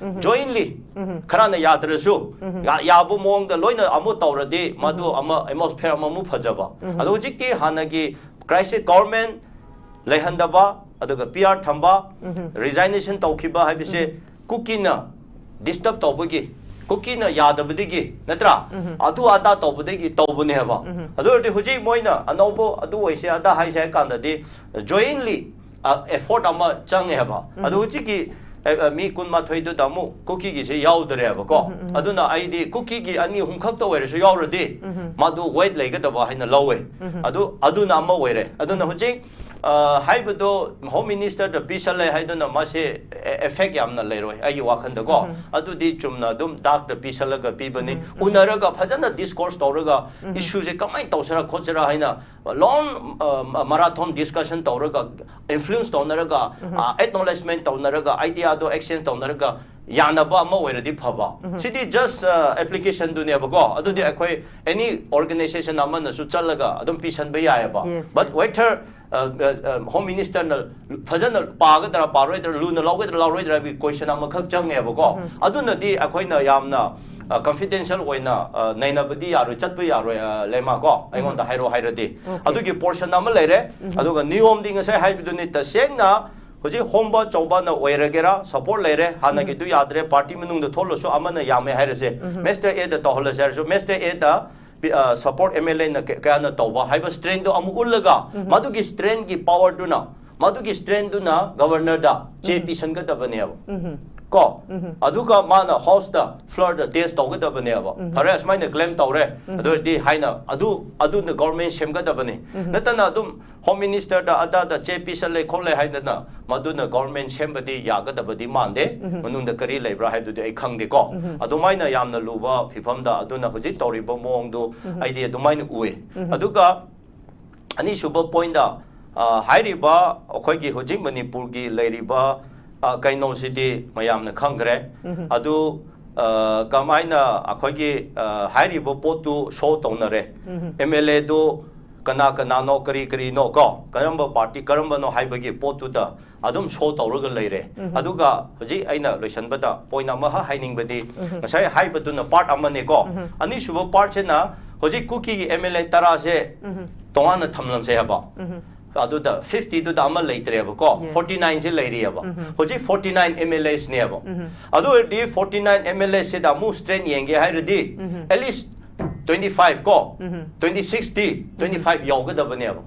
jointly ꯈꯔꯅ ꯌꯥꯗ꯭ꯔꯁꯨ ꯌꯥ- ꯌꯥꯕ ꯃꯑꯣꯡꯗ ꯂꯣꯏꯅ ꯑꯃꯨꯛ ꯇꯧꯔꯗꯤ ꯃꯗꯨ ꯑꯃ atmosphere ꯑꯃꯃꯨꯛ ꯐꯖꯕ꯫ ꯑꯗꯣ ꯍꯧꯖꯤꯛꯇꯤ ꯍꯥꯟꯅꯒꯤ crisis, government ꯂꯩꯍꯟꯗꯕ, ꯑꯗꯨꯒ P R ꯊꯝꯕ, resignation ꯇꯧꯈꯤꯕ ꯍꯥꯏꯕꯁꯦ ꯀꯨꯀꯤꯅ disturb ꯇꯧꯕꯒꯤ, ꯀꯨꯀꯤꯅ ꯌꯥꯗꯕꯗꯒꯤ, ꯅꯠꯇ꯭ꯔꯥ? ꯑꯗꯨ ꯑꯗꯥ ꯇꯧꯕꯗꯒꯤ ꯇꯧꯕꯅꯦꯕ꯫ ꯑꯗꯨ ꯑꯣꯏꯔꯗꯤ ꯍꯧꯖꯤꯛ ꯃꯣꯏꯅ ꯑꯅꯧꯕ ꯑꯗꯨ ꯑꯣꯏꯁꯦ ꯑꯗꯥ ꯍꯥꯏꯁꯦ ꯍꯥꯏ ꯀꯥꯟꯗꯗꯤ jointly effort ꯑꯃ ꯆꯪꯉꯦꯕ꯫ ꯑꯗꯨ ꯍꯧꯖꯤꯛꯀꯤ ꯑ, ꯑ, ꯃꯤ ꯀꯨꯟꯃꯥꯊꯣꯏꯗꯨꯗ ꯑꯃꯨꯛ ꯀꯨꯀꯤꯒꯤꯁꯦ ꯌꯥꯎꯗ꯭ꯔꯦꯕꯀꯣ꯫ ꯑꯗꯨꯅ ꯑꯩꯗꯤ ꯀꯨꯀꯤꯒꯤ ꯑꯅꯤ ꯑꯍꯨꯝ ꯈꯛꯇ ꯑꯣꯏꯔꯁꯨ ꯌꯥꯎꯔꯗꯤ ꯃꯥꯗꯨ weight ꯂꯩꯒꯗꯕ ꯍꯥꯏꯅ ꯂꯧꯋꯦ꯫ ꯑꯗꯨ ꯑꯗꯨꯅ ꯑꯃ ꯑꯣꯏꯔꯦ꯫ ꯑꯗꯨꯅ ꯍꯧꯖꯤꯛ ꯑ, ꯍꯥꯏꯕꯗꯣ Home Minister ꯗ ꯄꯤꯁꯜꯂꯦ ꯍꯥꯏꯗꯨꯅ ꯃꯥꯁꯦ effect ꯌꯥꯝꯅ ꯂꯩꯔꯣꯏ ꯑꯩꯒꯤ ꯋꯥꯈꯜꯗꯀꯣ꯫ ꯑꯗꯨꯗꯤ ꯆꯨꯝꯅ ꯑꯗꯨꯝ ꯗꯥꯛꯇ ꯄꯤꯁꯜꯂꯒ ꯄꯤꯕꯅꯤ꯫ ꯎꯅꯔꯒ ꯐꯖꯅ discourse ꯇꯧꯔꯒ issue ꯁꯦ ꯀꯃꯥꯏꯅ ꯇꯧꯁꯤꯔꯥ ꯈꯣꯠꯁꯤꯔꯥ ꯍꯥꯏꯅ long, ꯑ, marathon discussion ꯇꯧꯔꯒ, influence ꯇꯧꯅꯔꯒ, ꯑ, acknowledgement ꯇꯧꯅꯔꯒ, idea ꯗꯣ exchange ꯇꯧꯅꯔꯒ ꯌꯥꯅꯕ ꯑꯃ ꯑꯣꯏꯔꯗꯤ ꯐꯕ꯫ ꯁꯤꯗꯤ just, ꯑ, application ꯗꯨꯅꯦꯕꯀꯣ꯫ ꯑꯗꯨꯗꯤ ꯑꯩꯈꯣꯏ any organization ꯑꯃꯅꯁꯨ ꯆꯠꯂꯒ ꯑꯗꯨꯝ ꯄꯤꯁꯟꯕ ꯌꯥꯏꯑꯕ꯫ Yes, but yes. Whether, ꯑ, ꯑ, ꯑ, Home Minister ꯅ ꯐꯖꯅ ꯄꯥꯒꯗ꯭ꯔꯥ ꯄꯥꯔꯣꯏꯗ꯭ꯔꯥ, ꯂꯨꯅ ꯂꯧꯒꯗ꯭ꯔꯥ ꯂꯧꯔꯣꯏꯗ꯭ꯔꯥ ꯍꯥꯏꯕꯒꯤ question ꯑꯃꯈꯛ ꯆꯪꯉꯦꯕꯀꯣ꯫ ꯑꯗꯨꯅꯗꯤ ꯑꯩꯈꯣꯏꯅ ꯌꯥꯝꯅ, ꯑ, confidential ꯑꯣꯏꯅ, ꯑ, ꯅꯩꯅꯕꯗꯤ ꯌꯥꯔꯣꯏ, ꯆꯠꯄ ꯌꯥꯔꯣꯏ, ꯑ, ꯂꯩꯃꯥꯀꯣ, ꯑꯩꯉꯣꯟꯗ ꯍꯥꯏꯔꯣ ꯍꯥꯏꯔꯗꯤ꯫ Okay. ꯑꯗꯨꯒꯤ portion ꯑꯃ ꯂꯩꯔꯦ꯫ ꯑꯗꯨꯒ ꯅꯤꯌꯣꯝꯗꯤ ꯉꯁꯥꯏ ꯍꯥꯏꯕꯗꯨꯅꯤ, ꯇꯁꯦꯡꯅ ꯍꯧꯖꯤꯛ ꯍꯣꯝꯕ ꯆꯧꯕꯅ ꯑꯣꯏꯔꯒꯦꯔꯥ, support ꯂꯩꯔꯦ, ꯍꯥꯟꯅꯒꯤꯗꯨ ꯌꯥꯗ꯭ꯔꯦ, party ꯃꯅꯨꯡꯗ ꯊꯣꯛꯂꯁꯨ ꯑꯃꯅ ꯌꯥꯝꯃꯦ ꯍꯥꯏꯔꯁꯦ, Master A ꯗ ꯇꯧꯍꯜꯂꯁꯦ ꯍꯥꯏꯔꯁꯨ, Master A ꯗ ꯄꯤ-, ꯑ, support M L A ꯅ ꯀ-, ꯀꯌꯥꯅ ꯇꯧꯕ ꯍꯥꯏꯕ strength ꯗꯣ ꯑꯃꯨꯛ ꯎꯠꯂꯒ, ꯃꯗꯨꯒꯤ strength ꯀꯤ power ꯗꯨꯅ, ꯃꯗꯨꯒꯤ strength ꯗꯨꯅ Governor ꯗ ꯆꯦ ꯄꯤꯁꯟꯒꯗꯕꯅꯦꯕ꯫ ꯀꯣ? ꯑꯗꯨꯒ ꯃꯥꯅ House ꯇ floor ꯗ test ꯇꯧꯒꯗꯕꯅꯦꯕ꯫ ꯐꯔꯦ, ꯑꯁꯨꯃꯥꯏꯅ claim ꯇꯧꯔꯦ, ꯑꯗꯨ ꯑꯣꯏꯔꯗꯤ ꯍꯥꯏꯅ ꯑꯗꯨ, ꯑꯗꯨꯅ government ꯁꯦꯝꯒꯗꯕꯅꯤ꯫ ꯅꯠꯇꯅ ꯑꯗꯨꯝ Home Minister ꯗ ꯑꯗꯥꯗ ꯆꯦ ꯄꯤꯁꯜꯂꯦ ꯈꯣꯠꯂꯦ ꯍꯥꯏꯗꯅ ꯃꯗꯨꯅ government ꯁꯦꯝꯕꯗꯤ ꯌꯥꯒꯗꯕꯗꯤ ꯃꯥꯟꯗꯦ꯫ ꯃꯅꯨꯡꯗ ꯀꯔꯤ ꯂꯩꯕ꯭ꯔꯥ ꯍꯥꯏꯕꯗꯨꯗꯤ ꯑꯩ ꯈꯪꯗꯦꯀꯣ꯫ ꯑꯗꯨꯃꯥꯏꯅ ꯌꯥꯝꯅ ꯂꯨꯕ ꯐꯤꯕꯝꯗ ꯑꯗꯨꯅ ꯍꯧꯖꯤꯛ ꯇꯧꯔꯤꯕ ꯃꯑꯣꯡꯗꯨ ꯑꯩꯗꯤ ꯑꯗꯨꯃꯥꯏꯅ ꯎꯏ꯫ ꯑꯗꯨꯒ ꯑꯅꯤꯁꯨꯕ point ꯇ, ꯑ, ꯍꯥꯏꯔꯤꯕ ꯑꯩꯈꯣꯏꯒꯤ ꯍꯧꯖꯤꯛ ꯃꯅꯤꯄꯨꯔꯒꯤ ꯂꯩꯔꯤꯕ ꯑ, ꯀꯩꯅꯣꯁꯤꯗꯤ ꯃꯌꯥꯝꯅ ꯈꯪꯈ꯭ꯔꯦ꯫ ꯑꯗꯨ, ꯑ, ꯀꯃꯥꯏꯅ ꯑꯩꯈꯣꯏꯒꯤ, ꯑ, ꯍꯥꯏꯔꯤꯕ ꯄꯣꯠꯇꯨ ꯁꯣ ꯇꯧꯅꯔꯦ? ꯑꯦꯝ ꯑꯦꯜ ꯑꯦꯗꯨ ꯀꯅꯥ ꯀꯅꯥꯅꯣ, ꯀꯔꯤ ꯀꯔꯤꯅꯣ ꯀꯣ, ꯀꯔꯝꯕ ꯄꯥꯔꯇꯤ ꯀꯔꯝꯕꯅꯣ ꯍꯥꯏꯕꯒꯤ ꯄꯣꯠꯇꯨꯗ ꯑꯗꯨꯝ ꯁꯣ ꯇꯧꯔꯒ ꯂꯩꯔꯦ꯫ ꯑꯗꯨꯒ ꯍꯧꯖꯤꯛ ꯑꯩꯅ ꯂꯣꯏꯁꯤꯟꯕꯗ ꯄꯣꯏꯟ ꯑꯃꯈꯛ ꯍꯥꯏꯅꯤꯡꯕꯗꯤ, ꯉꯁꯥꯏ ꯍꯥꯏꯕꯗꯨꯅ ꯄꯥꯔꯠ ꯑꯃꯅꯦꯀꯣ꯫ ꯑꯅꯤꯁꯨꯕ ꯄꯥꯔꯠꯁꯤꯅ ꯍꯧꯖꯤꯛ ꯀꯨꯀꯤꯒꯤ ꯑꯦꯝ ꯑꯦꯜ ꯑꯦ ꯇꯔꯥꯁꯦ ꯇꯣꯉꯥꯟꯅ ꯊꯝꯂꯝꯁꯦ ꯍꯥꯏꯕ꯫ ꯑꯗꯨꯗ ꯐꯤꯐꯇꯤꯗꯨꯗ ꯑꯃ ꯂꯩꯇ꯭ꯔꯦꯕꯀꯣ, ꯐꯣꯔꯇꯤ ꯅꯥꯏꯟꯁꯦ ꯂꯩꯔꯤꯑꯕ꯫ ꯍꯧꯖꯤꯛ ꯐꯣꯔꯇꯤ ꯅꯥꯏꯟ ꯑꯦꯝ ꯑꯦꯜ ꯑꯦꯁꯅꯦꯕ꯫ ꯑꯗꯨ ꯑꯣꯏꯔꯗꯤ forty nine M L acid ꯑꯃꯨꯛ ꯁ꯭ꯇ꯭ꯔꯦꯟ ꯌꯦꯡꯒꯦ ꯍꯥꯏꯔꯗꯤ, ꯑꯦꯠ ꯂꯤꯁ ꯇ꯭ꯋꯦꯟꯇꯤ ꯐꯥꯏꯚ ꯀꯣ, ꯇ꯭ꯋꯦꯟꯇꯤ ꯁꯤꯛꯁꯇꯤ, ꯇ꯭ꯋꯦꯟꯇꯤ ꯐꯥꯏꯚ ꯌꯧꯒꯗꯕꯅꯦꯕ꯫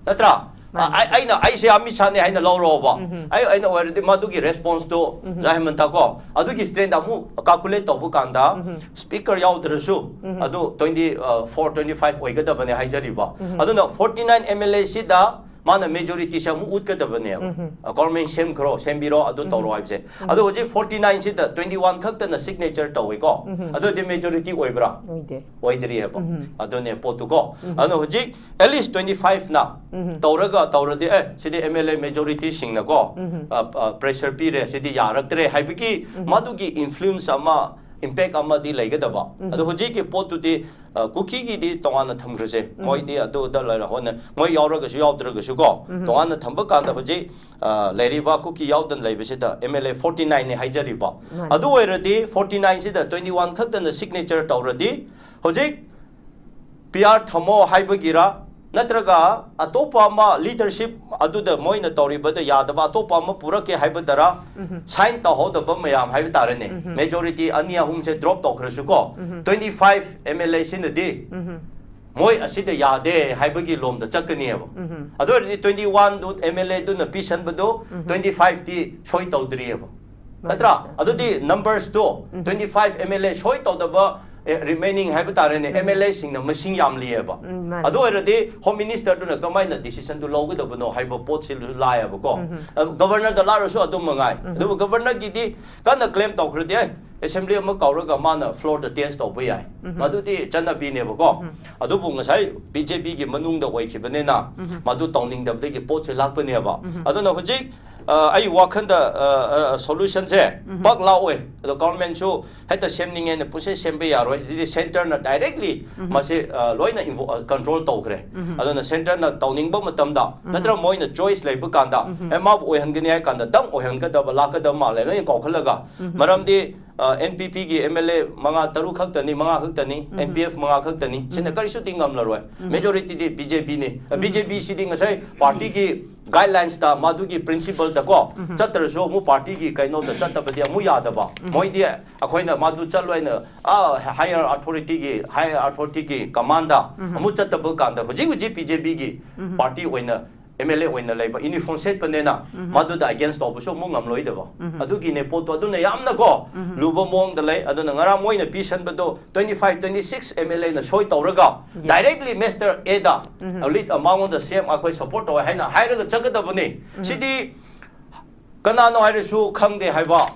ꯅꯠꯇ꯭ꯔꯥ? ꯑ, ꯑꯩ-, ꯑꯩꯅ, ꯑꯩꯁꯦ ꯑꯃꯤꯠ ꯁꯥꯅꯦ ꯍꯥꯏꯅ ꯂꯧꯔꯣꯕ꯫ ꯑꯩ, ꯑꯩꯅ ꯑꯣꯏꯔꯗꯤ ꯃꯗꯨꯒꯤ ꯔꯦꯁꯄꯣꯟꯁꯇꯣ, ꯖꯥꯏ ꯍꯦꯃꯟꯇ ꯀꯣ, ꯑꯗꯨꯒꯤ ꯁ꯭ꯇ꯭ꯔꯦꯟꯗ ꯑꯃꯨꯛ ꯀꯥꯜꯀꯨꯂꯦꯠ ꯇꯧꯕ ꯀꯥꯟꯗ, ꯁ꯭ꯄꯤꯀꯔ ꯌꯥꯎꯗ꯭ꯔꯁꯨ, ꯑꯗꯨ ꯇ꯭ꯋꯦꯟꯇꯤ ꯐꯣꯔ, ꯇ꯭ꯋꯦꯟꯇꯤ ꯐꯥꯏꯚ ꯑꯣꯏꯒꯗꯕꯅꯦ ꯍꯥꯏꯖꯔꯤꯕ꯫ ꯑꯗꯨꯅ forty nine M L acid ꯃꯥꯅ ꯃꯦꯖꯣꯔꯤꯇꯤꯁꯦ ꯑꯃꯨꯛ ꯎꯠꯀꯗꯕꯅꯦꯕ꯫ ꯒꯣꯔꯃꯦꯟ ꯁꯦꯝꯈ꯭ꯔꯣ, ꯁꯦꯝꯕꯤꯔꯣ, ꯑꯗꯨ ꯇꯧꯔꯣ ꯍꯥꯏꯕꯁꯦ꯫ ꯑꯗꯣ ꯍꯧꯖꯤꯛ ꯐꯣꯔꯇꯤ ꯅꯥꯏꯟꯁꯤꯗ ꯇ꯭ꯋꯦꯟꯇꯤ ꯋꯥꯟ ꯈꯛꯇꯅ ꯁꯤꯒꯅꯦꯆꯔ ꯇꯧꯋꯤꯀꯣ꯫ ꯑꯗꯨꯗꯤ ꯃꯦꯖꯣꯔꯤꯇꯤ ꯑꯣꯏꯕ꯭ꯔꯥ? ꯑꯣꯏꯗꯦ꯫ ꯑꯣꯏꯗ꯭ꯔꯤꯑꯕ꯫ ꯑꯗꯨꯅꯦ ꯄꯣꯠꯇꯨꯀꯣ꯫ ꯑꯗꯨꯅ ꯍꯧꯖꯤꯛ ꯑꯦꯠ ꯂꯤꯁ ꯇ꯭ꯋꯦꯟꯇꯤ ꯐꯥꯏꯚꯅ ꯇꯧꯔꯒ ꯇꯧꯔꯗꯤ, "ꯑꯦ, ꯁꯤꯗꯤ ꯑꯦꯝ ꯑꯦꯜ ꯑꯦ ꯃꯦꯖꯣꯔꯤꯇꯤꯁꯤꯡꯅꯀꯣ, ꯑ, ꯑ, ꯄ꯭ꯔꯦꯁꯔ ꯄꯤꯔꯦ, ꯁꯤꯗꯤ ꯌꯥꯔꯛꯇ꯭ꯔꯦ" ꯍꯥꯏꯕꯒꯤ ꯃꯗꯨꯒꯤ ꯏꯟꯐ꯭ꯂꯨꯌꯦꯟꯁ ꯑꯃ, ꯏꯝꯄꯦꯛ ꯑꯃꯗꯤ ꯂꯩꯒꯗꯕ꯫ ꯑꯗꯣ ꯍꯧꯖꯤꯛꯀꯤ ꯄꯣꯠꯇꯨꯗꯤ, ꯑ, ꯀꯨꯀꯤꯒꯤꯗꯤ ꯇꯣꯉꯥꯟꯅ ꯊꯝꯈ꯭ꯔꯁꯦ꯫ ꯃꯣꯏꯗꯤ ꯑꯗꯨꯗ ꯂꯩꯔ ꯍꯣꯠꯅ-, ꯃꯣꯏ ꯌꯥꯎꯔꯒꯁꯨ ꯌꯥꯎꯗ꯭ꯔꯒꯁꯨ ꯀꯣ, ꯇꯣꯉꯥꯟꯅ ꯊꯝꯕ ꯀꯥꯟꯗ ꯍꯧꯖꯤꯛ, ꯑ, ꯂꯩꯔꯤꯕ ꯀꯨꯀꯤ ꯌꯥꯎꯗꯅ ꯂꯩꯕꯁꯤꯗ ꯑꯦꯝ ꯑꯦꯜ ꯑꯦ ꯐꯣꯔꯇꯤ ꯅꯥꯏꯟꯅꯦ ꯍꯥꯏꯖꯔꯤꯕ꯫ ꯃꯥꯅꯤ꯫ ꯑꯗꯨ ꯑꯣꯏꯔꯗꯤ ꯐꯣꯔꯇꯤ ꯅꯥꯏꯟꯁꯤꯗ ꯇ꯭ꯋꯦꯟꯇꯤ ꯋꯥꯟ ꯈꯛꯇꯅ ꯁꯤꯒꯅꯦꯆꯔ ꯇꯧꯔꯗꯤ, ꯍꯧꯖꯤꯛ ꯄꯤ ꯑꯥꯔ ꯊꯝꯃꯣ ꯍꯥꯏꯕꯒꯤꯔ, ꯅꯠꯇ꯭ꯔꯒ ꯑꯇꯣꯞꯄ ꯑꯃ ꯂꯤꯗꯔꯁꯤꯞ ꯑꯗꯨꯗ ꯃꯣꯏꯅ ꯇꯧꯔꯤꯕꯗ ꯌꯥꯗꯕ ꯑꯇꯣꯞꯄ ꯑꯃ ꯄꯨꯔꯛꯀꯦ ꯍꯥꯏꯕꯗꯔ, ꯁꯥꯏꯟ ꯇꯧꯍꯧꯗꯕ ꯃꯌꯥꯝ ꯍꯥꯏꯕ ꯇꯥꯔꯦꯅꯦ꯫ ꯃꯦꯖꯣꯔꯤꯇꯤ ꯑꯅꯤ ꯑꯍꯨꯝꯁꯦ ꯗ꯭ꯔꯣꯞ ꯇꯧꯈ꯭ꯔꯁꯨ ꯀꯣ, ꯇ꯭ꯋꯦꯟꯇꯤ ꯐꯥꯏꯚ ꯑꯦꯝ ꯑꯦꯜ ꯑꯦꯁꯤꯅꯗꯤ ꯃꯣꯏ ꯑꯁꯤꯗ ꯌꯥꯗꯦ ꯍꯥꯏꯕꯒꯤ ꯂꯣꯝꯗ ꯆꯠꯀꯅꯤꯕ꯫ ꯑꯗꯨ ꯑꯣꯏꯔꯗꯤ ꯇ꯭ꯋꯦꯟꯇꯤ ꯋꯥꯟꯗꯨ ꯑꯦꯝ ꯑꯦꯜ ꯑꯦꯗꯨꯅ ꯄꯤꯁꯟꯕꯗꯨ ꯇ꯭ꯋꯦꯟꯇꯤ ꯐꯥꯏꯚꯇꯤ ꯁꯣꯏ ꯇꯧꯗ꯭ꯔꯤꯑꯕ꯫ ꯅꯠꯇ꯭ꯔꯥ? ꯃꯥꯅꯤ, ꯁꯔ꯫ ꯑꯗꯨꯗꯤ ꯅꯝꯕꯔꯁꯇꯣ twenty five M L A ꯁꯣꯏ ꯇꯧꯗꯕ, ꯑꯦ, ꯔꯤꯃꯦꯅꯤꯡ ꯍꯥꯏꯕ ꯇꯥꯔꯦꯅꯦ, ꯑꯦꯝ ꯑꯦꯜ ꯑꯦꯁꯤꯡꯅ ꯃꯁꯤꯡ ꯌꯥꯝꯂꯤꯑꯕ꯫ ꯎꯝ, ꯃꯥꯅꯤ꯫ ꯑꯗꯨ ꯑꯣꯏꯔꯗꯤ ꯍꯣꯝ ꯃꯤꯅꯤꯁꯇꯔꯗꯨꯅ ꯀꯃꯥꯏꯅ ꯗꯤꯁꯤꯖꯟꯗꯨ ꯂꯧꯒꯗꯕꯅꯣ ꯍꯥꯏꯕ ꯄꯣꯠꯁꯤ ꯂꯥꯛꯑꯦꯕꯀꯣ꯫ ꯑ, ꯒꯕꯔꯅꯔꯗ ꯂꯥꯛꯂꯁꯨ ꯑꯗꯨꯝ ꯃꯉꯥꯏ꯫ ꯑꯗꯨꯕꯨ ꯒꯕꯔꯅꯔꯒꯤꯗꯤ ꯀꯟꯅ ꯀ꯭ꯂꯦꯝ ꯇꯧꯈ꯭ꯔꯗꯤ, ꯑꯦ, ꯑꯦꯁꯦꯝꯕ꯭ꯂꯤ ꯑꯃ ꯀꯧꯔꯒ ꯃꯥꯅ ꯐ꯭ꯂꯣꯔꯗ ꯇꯦꯁ ꯇꯧꯕ ꯌꯥꯏ꯫ ꯃꯗꯨꯗꯤ ꯆꯠꯅꯕꯤꯅꯦꯕꯀꯣ꯫ ꯑꯗꯨꯕꯨ ꯉꯁꯥꯏ ꯕꯤ ꯖꯦ ꯄꯤꯒꯤ ꯃꯅꯨꯡꯗ ꯑꯣꯏꯈꯤꯕꯅꯤꯅ ꯃꯗꯨ ꯇꯧꯅꯤꯡꯗꯕꯗꯒꯤ ꯄꯣꯠꯁꯦ ꯂꯥꯛꯄꯅꯦꯕ꯫ ꯑꯗꯨꯅ ꯍꯧꯖꯤꯛ ꯑ, ꯑꯩ ꯋꯥꯈꯜꯗ, ꯑ, ꯑ, solution ꯁꯦ ꯄꯥꯛ ꯂꯥꯛꯑꯣꯏ꯫ ꯑꯗꯣ government ꯁꯨ ꯍꯦꯛꯇ ꯁꯦꯝꯅꯤꯡꯉꯦꯅ ꯄꯨꯡꯁꯦꯝ ꯁꯦꯝꯕ ꯌꯥꯔꯣꯏ꯫ ꯁꯤꯗꯤ centre ꯅ directly ꯃꯁꯤ, ꯑ, ꯂꯣꯏꯅ invo-, ꯑ, control ꯇꯧꯈ꯭ꯔꯦ꯫ ꯑꯗꯨꯅ centre ꯅ ꯇꯧꯅꯤꯡꯕ ꯃꯇꯝꯗ, ꯅꯠꯇ꯭ꯔꯒ ꯃꯣꯏꯅ choice ꯂꯩꯕ ꯀꯥꯟꯗ, ꯑꯦ, ꯃꯥꯕꯨ ꯑꯣꯏꯍꯟꯒꯅꯤ ꯍꯥꯏ ꯀꯥꯟꯗ ꯗꯪ ꯑꯣꯏꯍꯟꯒꯗꯕ, ꯂꯥꯛꯀꯗꯕ ꯃꯥꯜꯂꯦ, ꯂꯣꯏꯅ ꯀꯧꯈꯠꯂꯒ꯫ ꯃꯔꯝꯗꯤ, ꯑ, N P P ꯒꯤ M L A ꯃꯉꯥ, ꯇꯔꯨꯛ ꯈꯛꯇꯅꯤ, ꯃꯉꯥ ꯈꯛꯇꯅꯤ, N P F ꯃꯉꯥ ꯈꯛꯇꯅꯤ꯫ ꯁꯤꯅ ꯀꯔꯤꯁꯨ ꯇꯤꯡꯉꯝꯂꯔꯣꯏ꯫ Majority ꯗꯤ B J P ꯅꯤ꯫ ꯑ, B J P ꯁꯤꯗꯤ ꯉꯁꯥꯏ party ꯒꯤ guidelines ꯇ, ꯃꯗꯨꯒꯤ principle ꯇ ꯀꯣ, ꯆꯠꯇ꯭ꯔꯁꯨ ꯑꯃꯨꯛ party ꯒꯤ ꯀꯩꯅꯣꯗ ꯆꯠꯇꯕꯗꯤ ꯑꯃꯨꯛ ꯌꯥꯗꯕ꯫ ꯃꯣꯏꯗꯤ ꯑꯩꯈꯣꯏꯅ ꯃꯗꯨ ꯆꯠꯂꯣꯏꯅ, ꯑ, higher authority ꯒꯤ, higher authority ꯒꯤ command ꯗ ꯑꯃꯨꯛ ꯆꯠꯇꯕ ꯀꯥꯟꯗ ꯍꯧꯖꯤꯛ ꯍꯧꯖꯤꯛ B J P ꯒꯤ party ꯑꯣꯏꯅ M L A ꯑꯣꯏꯅ ꯂꯩꯕ uniform ꯁꯦꯠꯄꯅꯦꯅ ꯃꯗꯨꯗ against ꯇꯧꯕꯁꯨ ꯑꯃꯨꯛ ꯉꯝꯂꯣꯏꯗꯕ꯫ ꯑꯗꯨꯒꯤꯅꯦ ꯄꯣꯠꯇꯣ꯫ ꯑꯗꯨꯅ ꯌꯥꯝꯅ ꯀꯣ, ꯂꯨꯕ ꯃꯑꯣꯡꯗ ꯂꯩ꯫ ꯑꯗꯨꯅ ꯉꯔꯥꯡ ꯃꯣꯏꯅ ꯄꯤꯁꯟꯕꯗꯣ twenty five, twenty six M L A ꯅ ꯁꯣꯏ ꯇꯧꯔꯒ directly Mister A the, lead, ꯃꯉꯣꯟꯗ ꯁꯦꯝ ꯑꯩꯈꯣꯏ support ꯇꯧꯋꯦ ꯍꯥꯏꯅ ꯍꯥꯏꯔꯒ ꯆꯠꯀꯗꯕꯅꯤ꯫ ꯁꯤꯗꯤ ꯀꯅꯥꯅꯣ ꯍꯥꯏꯔꯁꯨ ꯈꯪꯗꯦ ꯍꯥꯏꯕ꯫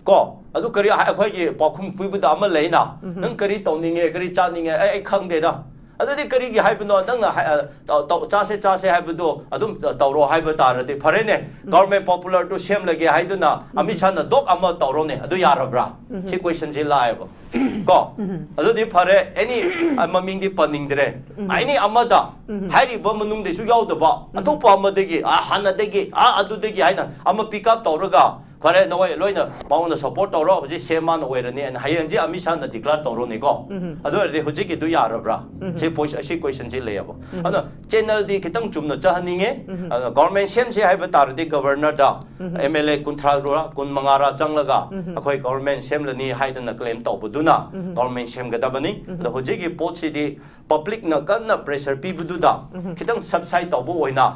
ꯀꯣ, ꯑꯗꯨ ꯀꯔꯤ ꯍꯥꯏ-, ꯑꯩꯈꯣꯏꯒꯤ ꯄꯥꯎꯈꯨꯝ ꯄꯤꯕꯗ ꯑꯃ ꯂꯩꯅ, "ꯅꯪ ꯀꯔꯤ ꯇꯧꯅꯤꯡꯉꯦ, ꯀꯔꯤ ꯆꯥꯅꯤꯡꯉꯦ?" "ꯑꯩ, ꯑꯩ ꯈꯪꯗꯦꯗ"꯫ ꯑꯗꯨꯗꯤ ꯀꯔꯤꯒꯤ ꯍꯥꯏꯕꯅꯣ? ꯅꯪꯅ ꯍꯥꯏ-, ꯑ, ꯇꯧ-, ꯇꯧ-, ꯆꯥꯁꯦ, ꯆꯥꯁꯦ ꯍꯥꯏꯕꯗꯨ ꯑꯗꯨꯝ ꯇꯧꯔꯣ ꯍꯥꯏꯕ ꯇꯥꯔꯗꯤ ꯐꯔꯦꯅꯦ꯫ Government popular ꯗꯨ ꯁꯦꯝꯂꯒꯦ ꯍꯥꯏꯗꯨꯅ ꯑꯃꯤꯠ ꯁꯥꯍꯅ ꯗꯣꯛ ꯑꯃ ꯇꯧꯔꯣꯅꯦ꯫ ꯑꯗꯨ ꯌꯥꯔꯕ꯭ꯔꯥ? ꯁꯤ question ꯁꯤ ꯂꯥꯛꯑꯦꯕ꯫ ꯀꯣ? ꯑꯗꯨꯗꯤ ꯐꯔꯦ, any, ꯑ, ꯃꯃꯤꯡꯗꯤ ꯄꯟꯅꯤꯡꯗ꯭ꯔꯦ꯫ Any ꯑꯃꯗ, ꯍꯥꯏꯔꯤꯕ ꯃꯅꯨꯡꯗꯁꯨ ꯌꯥꯎꯗꯕ, ꯑꯇꯣꯞꯄ ꯑꯃꯗꯒꯤ, ꯑ, ꯍꯥꯟꯅꯗꯒꯤ, ꯑ, ꯑꯗꯨꯗꯒꯤ ꯍꯥꯏꯅ ꯑꯃ pick up ꯇꯧꯔꯒ, "ꯐꯔꯦ, ꯅꯈꯣꯏ ꯂꯣꯏꯅ ꯃꯉꯣꯟꯗ support ꯇꯧꯔꯣ, ꯍꯧꯖꯤꯛ ꯁꯦꯝ ꯃꯥꯅ ꯑꯣꯏꯔꯅꯤ" ꯍꯥꯏꯅ ꯍꯌꯦꯡꯁꯦ ꯑꯃꯤꯠ ꯁꯥꯍꯅ declare ꯇꯧꯔꯣꯅꯦꯀꯣ꯫ ꯑꯗꯨ ꯑꯣꯏꯔꯗꯤ ꯍꯧꯖꯤꯛꯀꯤꯗꯨ ꯌꯥꯔꯕ꯭ꯔꯥ? ꯁꯤ ꯄꯣꯏ-, ꯁꯤ question ꯁꯤ ꯂꯩꯌꯦꯕ꯫ ꯑꯗꯨꯅ channel ꯗꯤ ꯈꯤꯇꯪ ꯆꯨꯝꯅ ꯆꯠꯍꯟꯅꯤꯡꯉꯦ꯫ ꯑꯗꯨꯅ government ꯁꯦꯝꯁꯦ ꯍꯥꯏꯕ ꯇꯥꯔꯗꯤ governor the M L A ꯀꯨꯟꯊ꯭ꯔꯥꯔ, ꯀꯨꯟꯃꯉꯥꯔ ꯆꯪꯂꯒ ꯑꯩꯈꯣꯏ government ꯁꯦꯝꯂꯅꯤ ꯍꯥꯏꯗꯅ claim ꯇꯧꯕꯗꯨꯅ government ꯁꯦꯝꯒꯗꯕꯅꯤ꯫ ꯑꯗꯣ ꯍꯧꯖꯤꯛꯀꯤ ꯄꯣꯠꯁꯤꯗꯤ public ꯅ ꯀꯟꯅ pressure ꯄꯤꯕꯗꯨꯗ ꯈꯤꯇꯪ subside ꯇꯧꯕ ꯑꯣꯏꯅ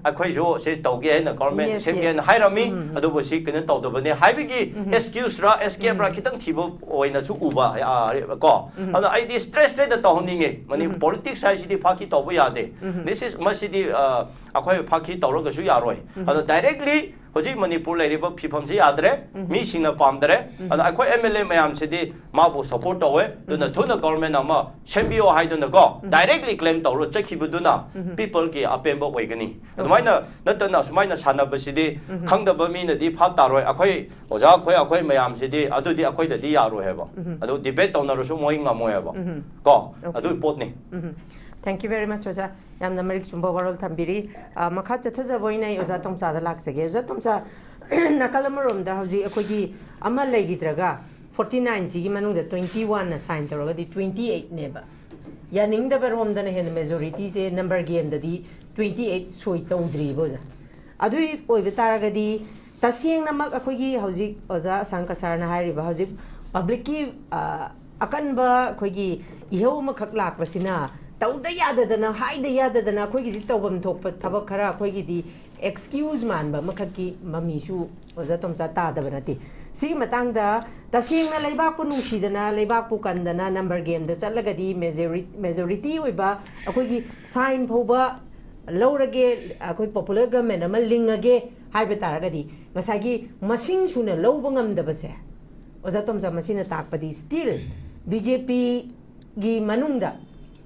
ꯑꯩꯈꯣꯏꯁꯨ ꯁꯤ ꯇꯧꯒꯦ ꯍꯥꯏꯅ, government ꯁꯦꯝꯒꯦ ꯍꯥꯏꯅ ꯍꯥꯏꯔꯝꯃꯤ, ꯑꯗꯨꯕꯨ ꯁꯤ ꯀꯩꯅꯣ ꯇꯧꯗꯕꯅꯤ ꯍꯥꯏꯕꯒꯤ excuse ꯔ, escape ꯔ ꯈꯤꯇꯪ ꯊꯤꯕ ꯑꯣꯏꯅꯁꯨ ꯎꯕ, ꯑ, ꯀꯣ꯫ ꯑꯗꯣ ꯑꯩꯗꯤ straight straight ꯇꯧꯍꯟꯅꯤꯡꯉꯦ꯫ ꯃꯅꯤ-, politics ꯍꯥꯏꯁꯤꯗꯤ ꯐꯥꯀꯤ ꯇꯧꯕ ꯌꯥꯗꯦ꯫ This is, ꯃꯁꯤꯗꯤ, ꯑ, ꯑꯩꯈꯣꯏ ꯐꯥꯀꯤ ꯇꯧꯔꯒꯁꯨ ꯌꯥꯔꯣꯏ꯫ ꯑꯗꯣ directly ꯍꯧꯖꯤꯛ ꯃꯅꯤꯄꯨꯔ ꯂꯩꯔꯤꯕ ꯐꯤꯕꯝꯁꯤ ꯌꯥꯗ꯭ꯔꯦ, ꯃꯤꯁꯤꯡꯅ ꯄꯥꯝꯗ꯭ꯔꯦ꯫ ꯑꯗ ꯑꯩꯈꯣꯏ M L A ꯃꯌꯥꯝꯁꯤꯗꯤ ꯃꯥꯕꯨ support ꯇꯧꯋꯦ, ꯑꯗꯨꯅ ꯊꯨꯅ government ꯑꯃ ꯁꯦꯝꯕꯤꯌꯣ ꯍꯥꯏꯗꯨꯅꯀꯣ, directly claim ꯇꯧꯔ ꯆꯠꯈꯤꯕꯗꯨꯅ peopleꯒꯤ ꯑꯄꯦꯟꯕ ꯑꯣꯏꯒꯅꯤ꯫ ꯑꯗꯨꯃꯥꯏꯅ ꯅꯠꯇꯅ ꯁꯨꯃꯥꯏꯅ ꯁꯥꯟꯅꯕꯁꯤꯗꯤ ꯈꯪꯗꯕ ꯃꯤꯅꯗꯤ ꯚꯥꯞ ꯇꯥꯔꯣꯏ꯫ ꯑꯩꯈꯣꯏ ꯑꯣꯖꯥ ꯑꯩꯈꯣꯏ, ꯑꯩꯈꯣꯏ ꯃꯌꯥꯝꯁꯤꯗꯤ ꯑꯗꯨꯗꯤ ꯑꯩꯈꯣꯏꯗꯗꯤ ꯌꯥꯔꯣꯏ ꯍꯥꯏꯕ꯫ ꯑꯗꯨ debate ꯇꯧꯅꯔꯁꯨ ꯃꯣꯏ ꯉꯝꯃꯣꯏ ꯍꯥꯏꯕ꯫ ꯀꯣ? ꯑꯗꯨꯒꯤ ꯄꯣꯠꯅꯤ꯫ Thank you very much ꯑꯣꯖꯥ꯫ ꯌꯥꯝꯅ ꯃꯔꯤꯛ ꯆꯨꯝꯕ ꯋꯥꯔꯣꯜ ꯊꯝꯕꯤꯔꯤ꯫ ꯑ, ꯃꯈꯥ ꯆꯠꯊꯖꯕ ꯑꯣꯏꯅ ꯑꯩ ꯑꯣꯖꯥ ꯇꯣꯝꯆꯥꯗ ꯂꯥꯛꯆꯒꯦ꯫ ꯑꯣꯖꯥ ꯇꯣꯝꯆꯥ, ꯅꯥꯀꯜ ꯑꯃꯔꯣꯝꯗ ꯍꯧꯖꯤꯛ ꯑꯩꯈꯣꯏꯒꯤ ꯑꯃ ꯂꯩꯈꯤꯗ꯭ꯔꯒ forty nine ꯁꯤꯒꯤ ꯃꯅꯨꯡꯗ twenty one ꯅ sign ꯇꯧꯔꯒꯗꯤ twenty eight ꯅꯦꯕ꯫ ꯌꯥꯅꯤꯡꯗꯕ ꯔꯣꯝꯗꯅ ꯍꯦꯟꯅ majority ꯁꯦ number game ꯗꯗꯤ twenty eight ꯁꯣꯏ ꯇꯧꯗ꯭ꯔꯤꯕ ꯑꯣꯖꯥ꯫ ꯑꯗꯨꯏ ꯑꯣꯏꯕ ꯇꯥꯔꯒꯗꯤ ꯇꯁꯦꯡꯅꯃꯛ ꯑꯩꯈꯣꯏꯒꯤ ꯍꯧꯖꯤꯛ ꯑꯣꯖꯥ ꯑꯁꯥꯡ ꯀꯁꯥꯔꯅ ꯍꯥꯏꯔꯤꯕ ꯍꯧꯖꯤꯛ publicꯀꯤ, ꯑ, ꯑꯀꯟꯕ ꯑꯩꯈꯣꯏꯒꯤ ꯏꯍꯧ ꯑꯃꯈꯛ ꯂꯥꯛꯄꯁꯤꯅ ꯇꯧꯗ ꯌꯥꯗꯗꯅ, ꯍꯥꯏꯗ ꯌꯥꯗꯗꯅ ꯑꯩꯈꯣꯏꯒꯤꯗꯤ ꯇꯧꯐꯝ ꯊꯣꯛꯄ ꯊꯕꯛ ꯈꯔ ꯑꯩꯈꯣꯏꯒꯤꯗꯤ excuse ꯃꯥꯟꯕ ꯑꯃꯈꯛꯀꯤ ꯃꯃꯤꯁꯨ ꯑꯣꯖꯥ ꯇꯣꯝꯆꯥ ꯇꯥꯗꯕ ꯅꯠꯇꯦ꯫ ꯁꯤꯒꯤ ꯃꯇꯥꯡꯗ ꯇꯁꯦꯡꯅ ꯂꯩꯕꯥꯛꯄꯨ ꯅꯨꯡꯁꯤꯗꯅ, ꯂꯩꯕꯥꯛꯄꯨ ꯀꯟꯗꯅ number game ꯗ ꯆꯠꯂꯒꯗꯤ majori-, majority ꯑꯣꯏꯕ ꯑꯩꯈꯣꯏꯒꯤ sign ꯐꯥꯎꯕ ꯂꯧꯔꯒꯦ, ꯑꯩꯈꯣꯏ popular government ꯑꯃ ꯂꯤꯡꯉꯒꯦ ꯍꯥꯏꯕ ꯇꯥꯔꯒꯗꯤ ꯉꯁꯥꯏꯒꯤ ꯃꯁꯤꯡ ꯁꯨꯅ ꯂꯧꯕ ꯉꯝꯗꯕꯁꯦ, ꯑꯣꯖꯥ ꯇꯣꯝꯆꯥ, ꯃꯁꯤꯅ ꯇꯥꯛꯄꯗꯤ still BJPꯒꯤ ꯃꯅꯨꯡꯗ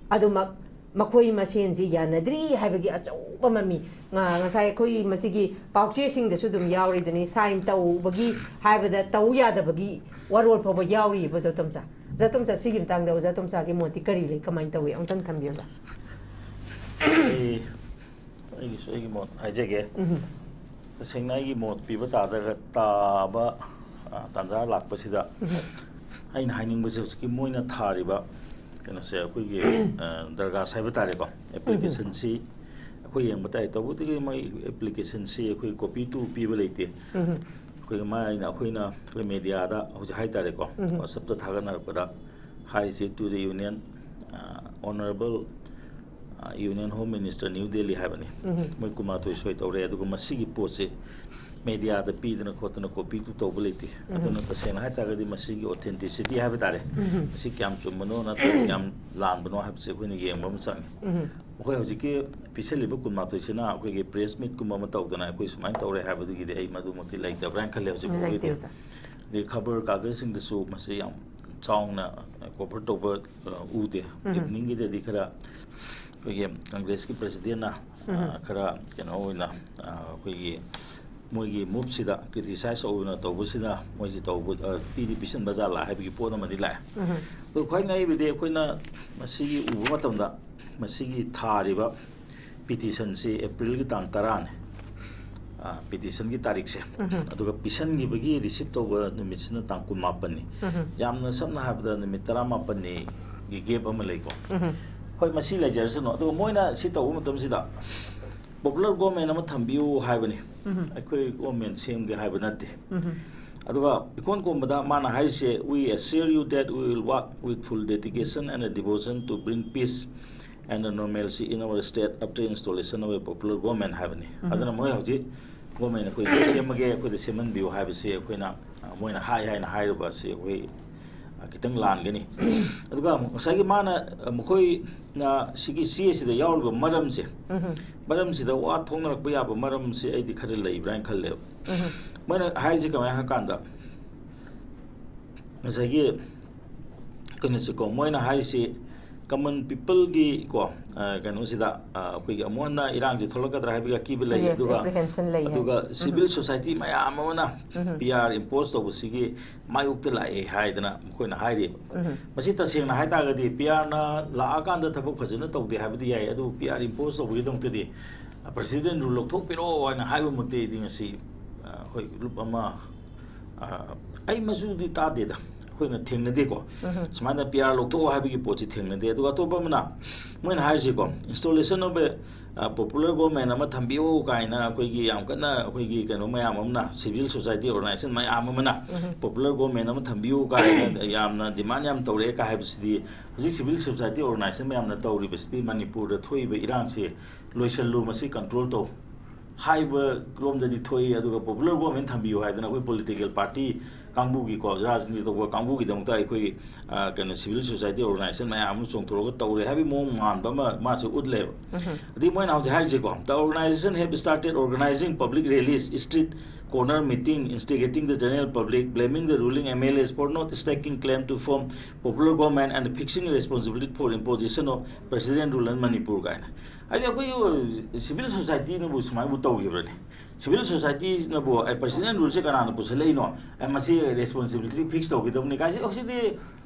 ꯑꯗꯨꯃꯛ ꯃꯈꯣꯏ ꯃꯁꯦꯟꯁꯤ ꯌꯥꯅꯗ꯭ꯔꯤ ꯍꯥꯏꯕꯒꯤ ꯑꯆꯧꯕ ꯃꯃꯤ꯫ ꯉ-, ꯉꯁꯥꯏ ꯑꯩꯈꯣꯏ ꯃꯁꯤꯒꯤ ꯄꯥꯎꯆꯦꯁꯤꯡꯗꯁꯨ ꯑꯗꯨꯝ ꯌꯥꯎꯔꯤꯗꯨꯅꯤ, sign ꯇꯧꯕꯒꯤ ꯍꯥꯏꯕꯗ ꯇꯧ ꯌꯥꯗꯕꯒꯤ ꯋꯥꯔꯣꯜ ꯐꯥꯎꯕ ꯌꯥꯎꯔꯤꯕ ꯑꯣꯖꯥ ꯇꯣꯝꯆꯥ꯫ ꯑꯣꯖꯥ ꯇꯣꯝꯆꯥ, ꯁꯤꯒꯤ ꯃꯇꯥꯡꯗ ꯑꯣꯖꯥ ꯇꯣꯝꯆꯥꯒꯤ ꯃꯣꯠꯇꯤ ꯀꯔꯤ ꯂꯩ, ꯀꯃꯥꯏꯅ ꯇꯧꯏ, ꯑꯃꯨꯛꯇꯪ ꯊꯝꯕꯤꯌꯨ ꯑꯣꯖꯥ꯫ ꯑꯩ, ꯑꯩꯒꯤꯁꯨ ꯑꯩꯒꯤ ꯃꯣꯠ ꯍꯥꯏꯖꯒꯦ꯫ ꯇꯁꯦꯡꯅ ꯑꯩꯒꯤ ꯃꯣꯠ ꯄꯤꯕ ꯇꯥꯗ-, ꯇꯥꯕ, ꯑ, ꯇꯥꯟꯖꯥ ꯂꯥꯛꯄꯁꯤꯗ ꯑꯩꯅ ꯍꯥꯏꯅꯤꯡꯕꯁꯦ ꯍꯧꯖꯤꯛꯀꯤ ꯃꯣꯏꯅ ꯊꯥꯔꯤꯕ ꯀꯩꯅꯣꯁꯦ, ꯑꯩꯈꯣꯏꯒꯤ, ꯑ, ꯗꯔꯒꯥꯁ ꯍꯥꯏꯕ ꯇꯥꯔꯦꯀꯣ, application ꯁꯤ ꯑꯩꯈꯣꯏ ꯌꯦꯡꯕ ꯇꯥꯏ꯫ ꯇꯧꯕꯇꯕꯨ ꯃꯣꯏ application ꯁꯤ ꯑꯩꯈꯣꯏ copy to ꯄꯤꯕ ꯂꯩꯇꯦ꯫ ꯑꯩꯈꯣꯏ ꯃꯥꯏꯅ ꯑꯩꯈꯣꯏꯅ ꯑꯩꯈꯣꯏ media ꯗ ꯍꯧꯖꯤꯛ ꯍꯥꯏ ꯇꯥꯔꯦꯀꯣ, WhatsApp ꯇ ꯊꯥꯒꯠꯅꯔꯛꯄꯗ ꯍꯥꯏꯔꯤꯁꯦ, "To the Union, ꯑ, Honorable, ꯑ, Union Home Minister, New Delhi" ꯍꯥꯏꯕꯅꯤ꯫ ꯃꯣꯏ ꯀꯨꯟꯃꯥꯊꯣꯏ ꯁꯣꯏ ꯇꯧꯔꯦ꯫ ꯑꯗꯨꯒ ꯃꯁꯤꯒꯤ ꯄꯣꯠꯁꯦ media ꯗ ꯄꯤꯗꯅ ꯈꯣꯠꯇꯅ copy to ꯇꯧꯕ ꯂꯩꯇꯦ꯫ ꯑꯗꯨꯅ ꯇꯁꯦꯡꯅ ꯍꯥꯏꯇꯥꯔꯒꯗꯤ ꯃꯁꯤꯒꯤ authenticity ꯍꯥꯏꯕ ꯇꯥꯔꯦ, ꯃꯁꯤ ꯀꯌꯥꯝ ꯆꯨꯝꯕꯅꯣ ꯅꯠꯇ꯭ꯔꯒ ꯀꯌꯥꯝ ꯂꯥꯟꯕꯅꯣ ꯍꯥꯏꯕꯁꯦ ꯑꯩꯈꯣꯏꯅ ꯌꯦꯡꯕ ꯑꯃ ꯆꯪꯉꯤ꯫ ꯑꯩꯈꯣꯏ ꯍꯧꯖꯤꯛꯀꯤ ꯄꯤꯁꯜꯂꯤꯕ ꯀꯨꯟꯃꯥꯊꯣꯏꯁꯤꯅ ꯑꯩꯈꯣꯏꯒꯤ ꯄ꯭ꯔꯦꯁ ꯃꯤꯠꯀꯨꯝꯕ ꯑꯃ ꯇꯧꯗꯅ ꯑꯩꯈꯣꯏ ꯁꯨꯃꯥꯏꯅ ꯇꯧꯔꯦ ꯍꯥꯏꯕꯗꯨꯒꯤꯗꯤ ꯑꯩ ꯃꯗꯨꯃꯛꯇꯤ ꯂꯩꯇꯕ꯭ꯔꯥ ꯍꯥꯏꯅ ꯈꯜꯂꯦ ꯍꯧꯖꯤꯛ ꯐꯥꯎꯒꯤꯗꯤ꯫ ꯂꯩꯇꯦ, ꯑꯣꯖꯥ꯫ ꯑꯗꯩ ꯈꯕꯔ ꯀꯥꯒꯖꯁꯤꯡꯗꯁꯨ ꯃꯁꯤ ꯌꯥꯝ ꯆꯥꯎꯅ ꯀꯣꯚꯔ ꯇꯧꯕ, ꯑ, ꯎꯗꯦ꯫ ꯏꯚꯤꯅꯤꯡꯒꯤꯗꯗꯤ ꯈꯔ ꯑꯩꯈꯣꯏꯒꯤ ꯀꯪꯒ꯭ꯔꯦꯁꯀꯤ ꯄ꯭ꯔꯁꯤꯗꯦꯟꯅ, ꯑ, ꯈꯔ ꯀꯩꯅꯣ ꯑꯣꯏꯅ, ꯑ, ꯑꯩꯈꯣꯏꯒꯤ ꯃꯣꯏꯒꯤ ꯃꯨꯞꯁꯤꯗ ꯀ꯭ꯔꯤꯇꯤꯁꯥꯏꯁ ꯑꯣꯏꯅ ꯇꯧꯕꯁꯤꯗ ꯃꯣꯏꯁꯤ ꯇꯧꯕ, ꯑ, ꯄꯤꯗꯤ ꯄꯤꯁꯟꯕ ꯖꯥꯠꯂꯥ ꯍꯥꯏꯕꯒꯤ ꯄꯣꯠ ꯑꯃꯗꯤ ꯂꯥꯛꯑꯦ꯫ ꯑꯗꯣ ꯈ꯭ꯋꯥꯏ ꯉꯛꯏꯕꯗꯤ ꯑꯩꯈꯣꯏꯅ ꯃꯁꯤꯒꯤ ꯎꯕ ꯃꯇꯝꯗ ꯃꯁꯤꯒꯤ ꯊꯥꯔꯤꯕ ꯄꯤꯇꯤꯁꯟꯁꯤ ꯑꯦꯄ꯭ꯔꯤꯜꯒꯤ ꯇꯥꯡ ꯇꯔꯥꯅꯤ꯫ ꯑ, ꯄꯤꯇꯤꯁꯟꯒꯤ ꯇꯥꯔꯤꯛꯁꯦ꯫ ꯑꯗꯨꯒ ꯄꯤꯁꯟꯈꯤꯕꯒꯤ ꯔꯤꯁꯤꯞ ꯇꯧꯕ ꯅꯨꯃꯤꯠꯁꯤꯅ ꯇꯥꯡ ꯀꯨꯟꯃꯥꯄꯟꯅꯤ꯫ ꯌꯥꯝꯅ ꯁꯝꯅ ꯍꯥꯏꯔꯕꯗ ꯅꯨꯃꯤꯠ ꯇꯔꯥꯃꯥꯄꯟꯅꯤꯒꯤ ꯒꯦꯞ ꯑꯃ ꯂꯩꯀꯣ꯫ ꯍꯣꯏ, ꯃꯁꯤ ꯂꯩꯖꯔꯁꯅꯨ꯫ ꯑꯗꯨꯒ ꯃꯣꯏꯅ ꯁꯤ ꯇꯧꯕ ꯃꯇꯝꯁꯤꯗ ꯄꯣꯄꯨꯂꯔ ꯒꯣꯔꯃꯦꯟ ꯑꯃ ꯊꯝꯕꯤꯌꯨ ꯍꯥꯏꯕꯅꯤ꯫ ꯑꯩꯈꯣꯏ ꯒꯣꯔꯃꯦꯟ ꯁꯦꯝꯒꯦ ꯍꯥꯏꯕ ꯅꯠꯇꯦ꯫ ꯑꯗꯨꯒ ꯏꯀꯣꯟ ꯀꯣꯟꯕꯗ ꯃꯥꯅ ꯍꯥꯏꯔꯤꯁꯦ, "We assure you that we will work with full dedication and devotion to bring peace and normalcy in our state after installation of a popular government" ꯍꯥꯏꯕꯅꯤ꯫ ꯑꯗꯨꯅ ꯃꯣꯏ ꯍꯧꯖꯤꯛ ꯒꯣꯔꯃꯦꯟ ꯑꯩꯈꯣꯏꯁꯦ ꯁꯦꯝꯃꯒꯦ, ꯑꯩꯈꯣꯏꯗ ꯁꯦꯝꯍꯟꯕꯤꯌꯨ ꯍꯥꯏꯕꯁꯤ ꯑꯩꯈꯣꯏꯅ, ꯑ, ꯃꯣꯏꯅ ꯍꯥꯏ ꯍꯥꯏꯅ ꯍꯥꯏꯔꯨꯕ ꯑꯁꯤ ꯑꯩꯈꯣꯏ, ꯑ, ꯈꯤꯇꯪ ꯂꯥꯟꯒꯅꯤ꯫ ꯑꯗꯨꯒ ꯑꯃꯨꯛ ꯉꯁꯥꯏꯒꯤ ꯃꯥꯅ, ꯑ, ꯃꯈꯣꯏꯅ ꯁꯤꯒꯤ ꯆꯦꯁꯤꯗ ꯌꯥꯎꯔꯤꯕ ꯃꯔꯝꯁꯦ, ꯃꯔꯝꯁꯤꯗ ꯋꯥ ꯊꯣꯛꯅꯔꯛꯄ ꯌꯥꯕ ꯃꯔꯝꯁꯤ ꯑꯩꯗꯤ ꯈꯔ ꯂꯩꯕ꯭ꯔꯥ ꯍꯥꯏꯅ ꯈꯜꯂꯦꯕ꯫ ꯃꯣꯏꯅ ꯍꯥꯏꯔꯤꯁꯦ ꯀꯃꯥꯏꯅ ꯍꯥꯏ ꯀꯥꯟꯗ, ꯉꯁꯥꯏꯒꯤ ꯀꯩꯅꯣꯁꯦꯀꯣ, ꯃꯣꯏꯅ ꯍꯥꯏꯔꯤꯁꯤ ꯀꯃꯟ ꯄꯤꯄꯜꯒꯤ ꯀꯣ, ꯑ, ꯀꯩꯅꯣꯁꯤꯗ, ꯑ, ꯑꯩꯈꯣꯏꯒꯤ ꯑꯃꯨꯛ ꯍꯟꯅ ꯏꯔꯥꯡꯁꯤ ꯊꯣꯛꯂꯛꯀꯗ꯭ꯔꯥ ꯍꯥꯏꯕꯒꯤ ꯑꯀꯤꯕ ꯂꯩ꯫ Yes, ꯑꯗꯨꯒ, apprehension ꯂꯩꯌꯦ꯫ ꯑꯗꯨꯒ ꯁꯤꯚꯤꯜ ꯁꯣꯁꯥꯏꯇꯤ ꯃꯌꯥꯝ ꯑꯃꯅ ꯄꯤ ꯑꯥꯔ ꯏꯝꯄꯣꯁ ꯇꯧꯕꯁꯤꯒꯤ ꯃꯥꯌꯣꯛꯇ ꯂꯥꯛꯑꯦ ꯍꯥꯏꯗꯅ ꯃꯈꯣꯏꯅ ꯍꯥꯏꯔꯤꯕ꯫ ꯃꯁꯤ ꯇꯁꯦꯡꯅ ꯍꯥꯏ ꯇꯥꯔꯒꯗꯤ ꯄꯤ ꯑꯥꯔꯅ ꯂꯥꯛꯑꯀꯥꯟꯗ ꯊꯕꯛ ꯐꯖꯅ ꯇꯧꯗꯦ ꯍꯥꯏꯕꯗꯤ ꯌꯥꯏ, ꯑꯗꯨꯕꯨ ꯄꯤ ꯑꯥꯔ ꯏꯝꯄꯣꯁ ꯇꯧꯕꯒꯤꯗꯃꯛꯇꯗꯤ, ꯑ, ꯄ꯭ꯔꯁꯤꯗꯦꯟ ꯔꯨꯜ ꯂꯧꯊꯣꯛꯄꯤꯔꯣ ꯍꯥꯏꯅ ꯍꯥꯏꯕꯃꯛꯇꯤ ꯑꯩꯗꯤ ꯉꯁꯤ, ꯑ, ꯍꯣꯏ, ꯂꯨꯞ ꯑꯃ ꯑ, ꯑꯩ ꯃꯆꯨꯗꯤ ꯇꯥꯗꯦꯗ, ꯑꯩꯈꯣꯏꯅ ꯊꯦꯡꯅꯗꯦꯀꯣ꯫ ꯁꯨꯃꯥꯏꯅ ꯄꯤ ꯑꯥꯔ ꯂꯧꯊꯣꯛꯑꯣ ꯍꯥꯏꯕꯒꯤ ꯄꯣꯠꯁꯤ ꯊꯦꯡꯅꯗꯦ꯫ ꯑꯗꯨꯒ ꯑꯇꯣꯞꯄ ꯑꯃꯅ ꯃꯣꯏꯅ ꯍꯥꯏꯔꯤꯁꯤꯀꯣ, installation of a, ꯑ, popular government ꯑꯃ ꯊꯝꯕꯤꯌꯨ ꯀꯥꯏꯅ ꯑꯩꯈꯣꯏꯒꯤ ꯌꯥꯝ ꯀꯟꯅ ꯑꯩꯈꯣꯏꯒꯤ ꯀꯩꯅꯣ ꯃꯌꯥꯝ ꯑꯃꯅ, civil society organization ꯃꯌꯥꯝ ꯑꯃꯅ popular government ꯑꯃ ꯊꯝꯕꯤꯌꯨ ꯀꯥꯏꯅ ꯌꯥꯝꯅ demand ꯌꯥꯝ ꯇꯧꯔꯛꯑꯦ ꯀꯥꯏ ꯍꯥꯏꯕꯁꯤꯗꯤ, ꯍꯧꯖꯤꯛ civil society organization ꯃꯌꯥꯝꯅ ꯇꯧꯔꯤꯕꯁꯤꯗꯤ ꯃꯅꯤꯄꯨꯔꯗ ꯊꯣꯛꯏꯕ ꯏꯔꯥꯡꯁꯤ ꯂꯣꯏꯁꯜꯂꯨ, ꯃꯁꯤ control ꯇꯧ ꯍꯥꯏꯕ ꯔꯣꯝꯗꯗꯤ ꯊꯣꯛꯏ꯫ ꯑꯗꯨꯒ popular government ꯊꯝꯕꯤꯌꯨ ꯍꯥꯏꯗꯅ ꯑꯩꯈꯣꯏ political party ꯀꯥꯡꯕꯨꯒꯤꯀꯣ, ꯔꯥꯖꯅꯤꯇꯤ ꯇꯧꯕ ꯀꯥꯡꯕꯨꯒꯤꯗꯃꯛꯇ ꯑꯩꯈꯣꯏꯒꯤ, ꯑ, ꯀꯩꯅꯣ, civil society organization ꯃꯌꯥꯝ ꯑꯃ ꯆꯣꯡꯊꯣꯔꯒ ꯇꯧꯔꯦ ꯍꯥꯏꯕꯒꯤ ꯃꯑꯣꯡ ꯃꯥꯟꯕ ꯑꯃ ꯃꯥꯁꯨ ꯎꯠꯂꯦꯕ꯫ ꯑꯗꯒꯤ ꯃꯣꯏꯅ ꯍꯧꯖꯤꯛ ꯍꯥꯏꯔꯤꯁꯦꯀꯣ, "The organization have started organizing public rallies, street corner meeting, instigating the general public, blaming the ruling M L As for not staking claim to form popular government and fixing responsibility for imposition of president rule in Manipur" ꯀꯥꯏꯅ꯫ ꯍꯥꯏꯗꯤ ꯑꯩꯈꯣꯏꯒꯤ civil society ꯅꯕꯨ ꯁꯨꯃꯥꯏꯅꯕꯨ ꯇꯧꯈꯤꯕ꯭ꯔꯅꯦ? Civil society ꯅꯕꯨ, ꯑꯦ, president rule ꯁꯦ ꯀꯅꯥꯅ ꯄꯨꯁꯜꯂꯛꯏꯅꯣ? ꯑꯦ, ꯃꯁꯤ responsibility fix ꯇꯧꯒꯗꯕꯅꯤ ꯀꯥꯏꯁꯤ ꯍꯧꯖꯤꯛꯇꯤ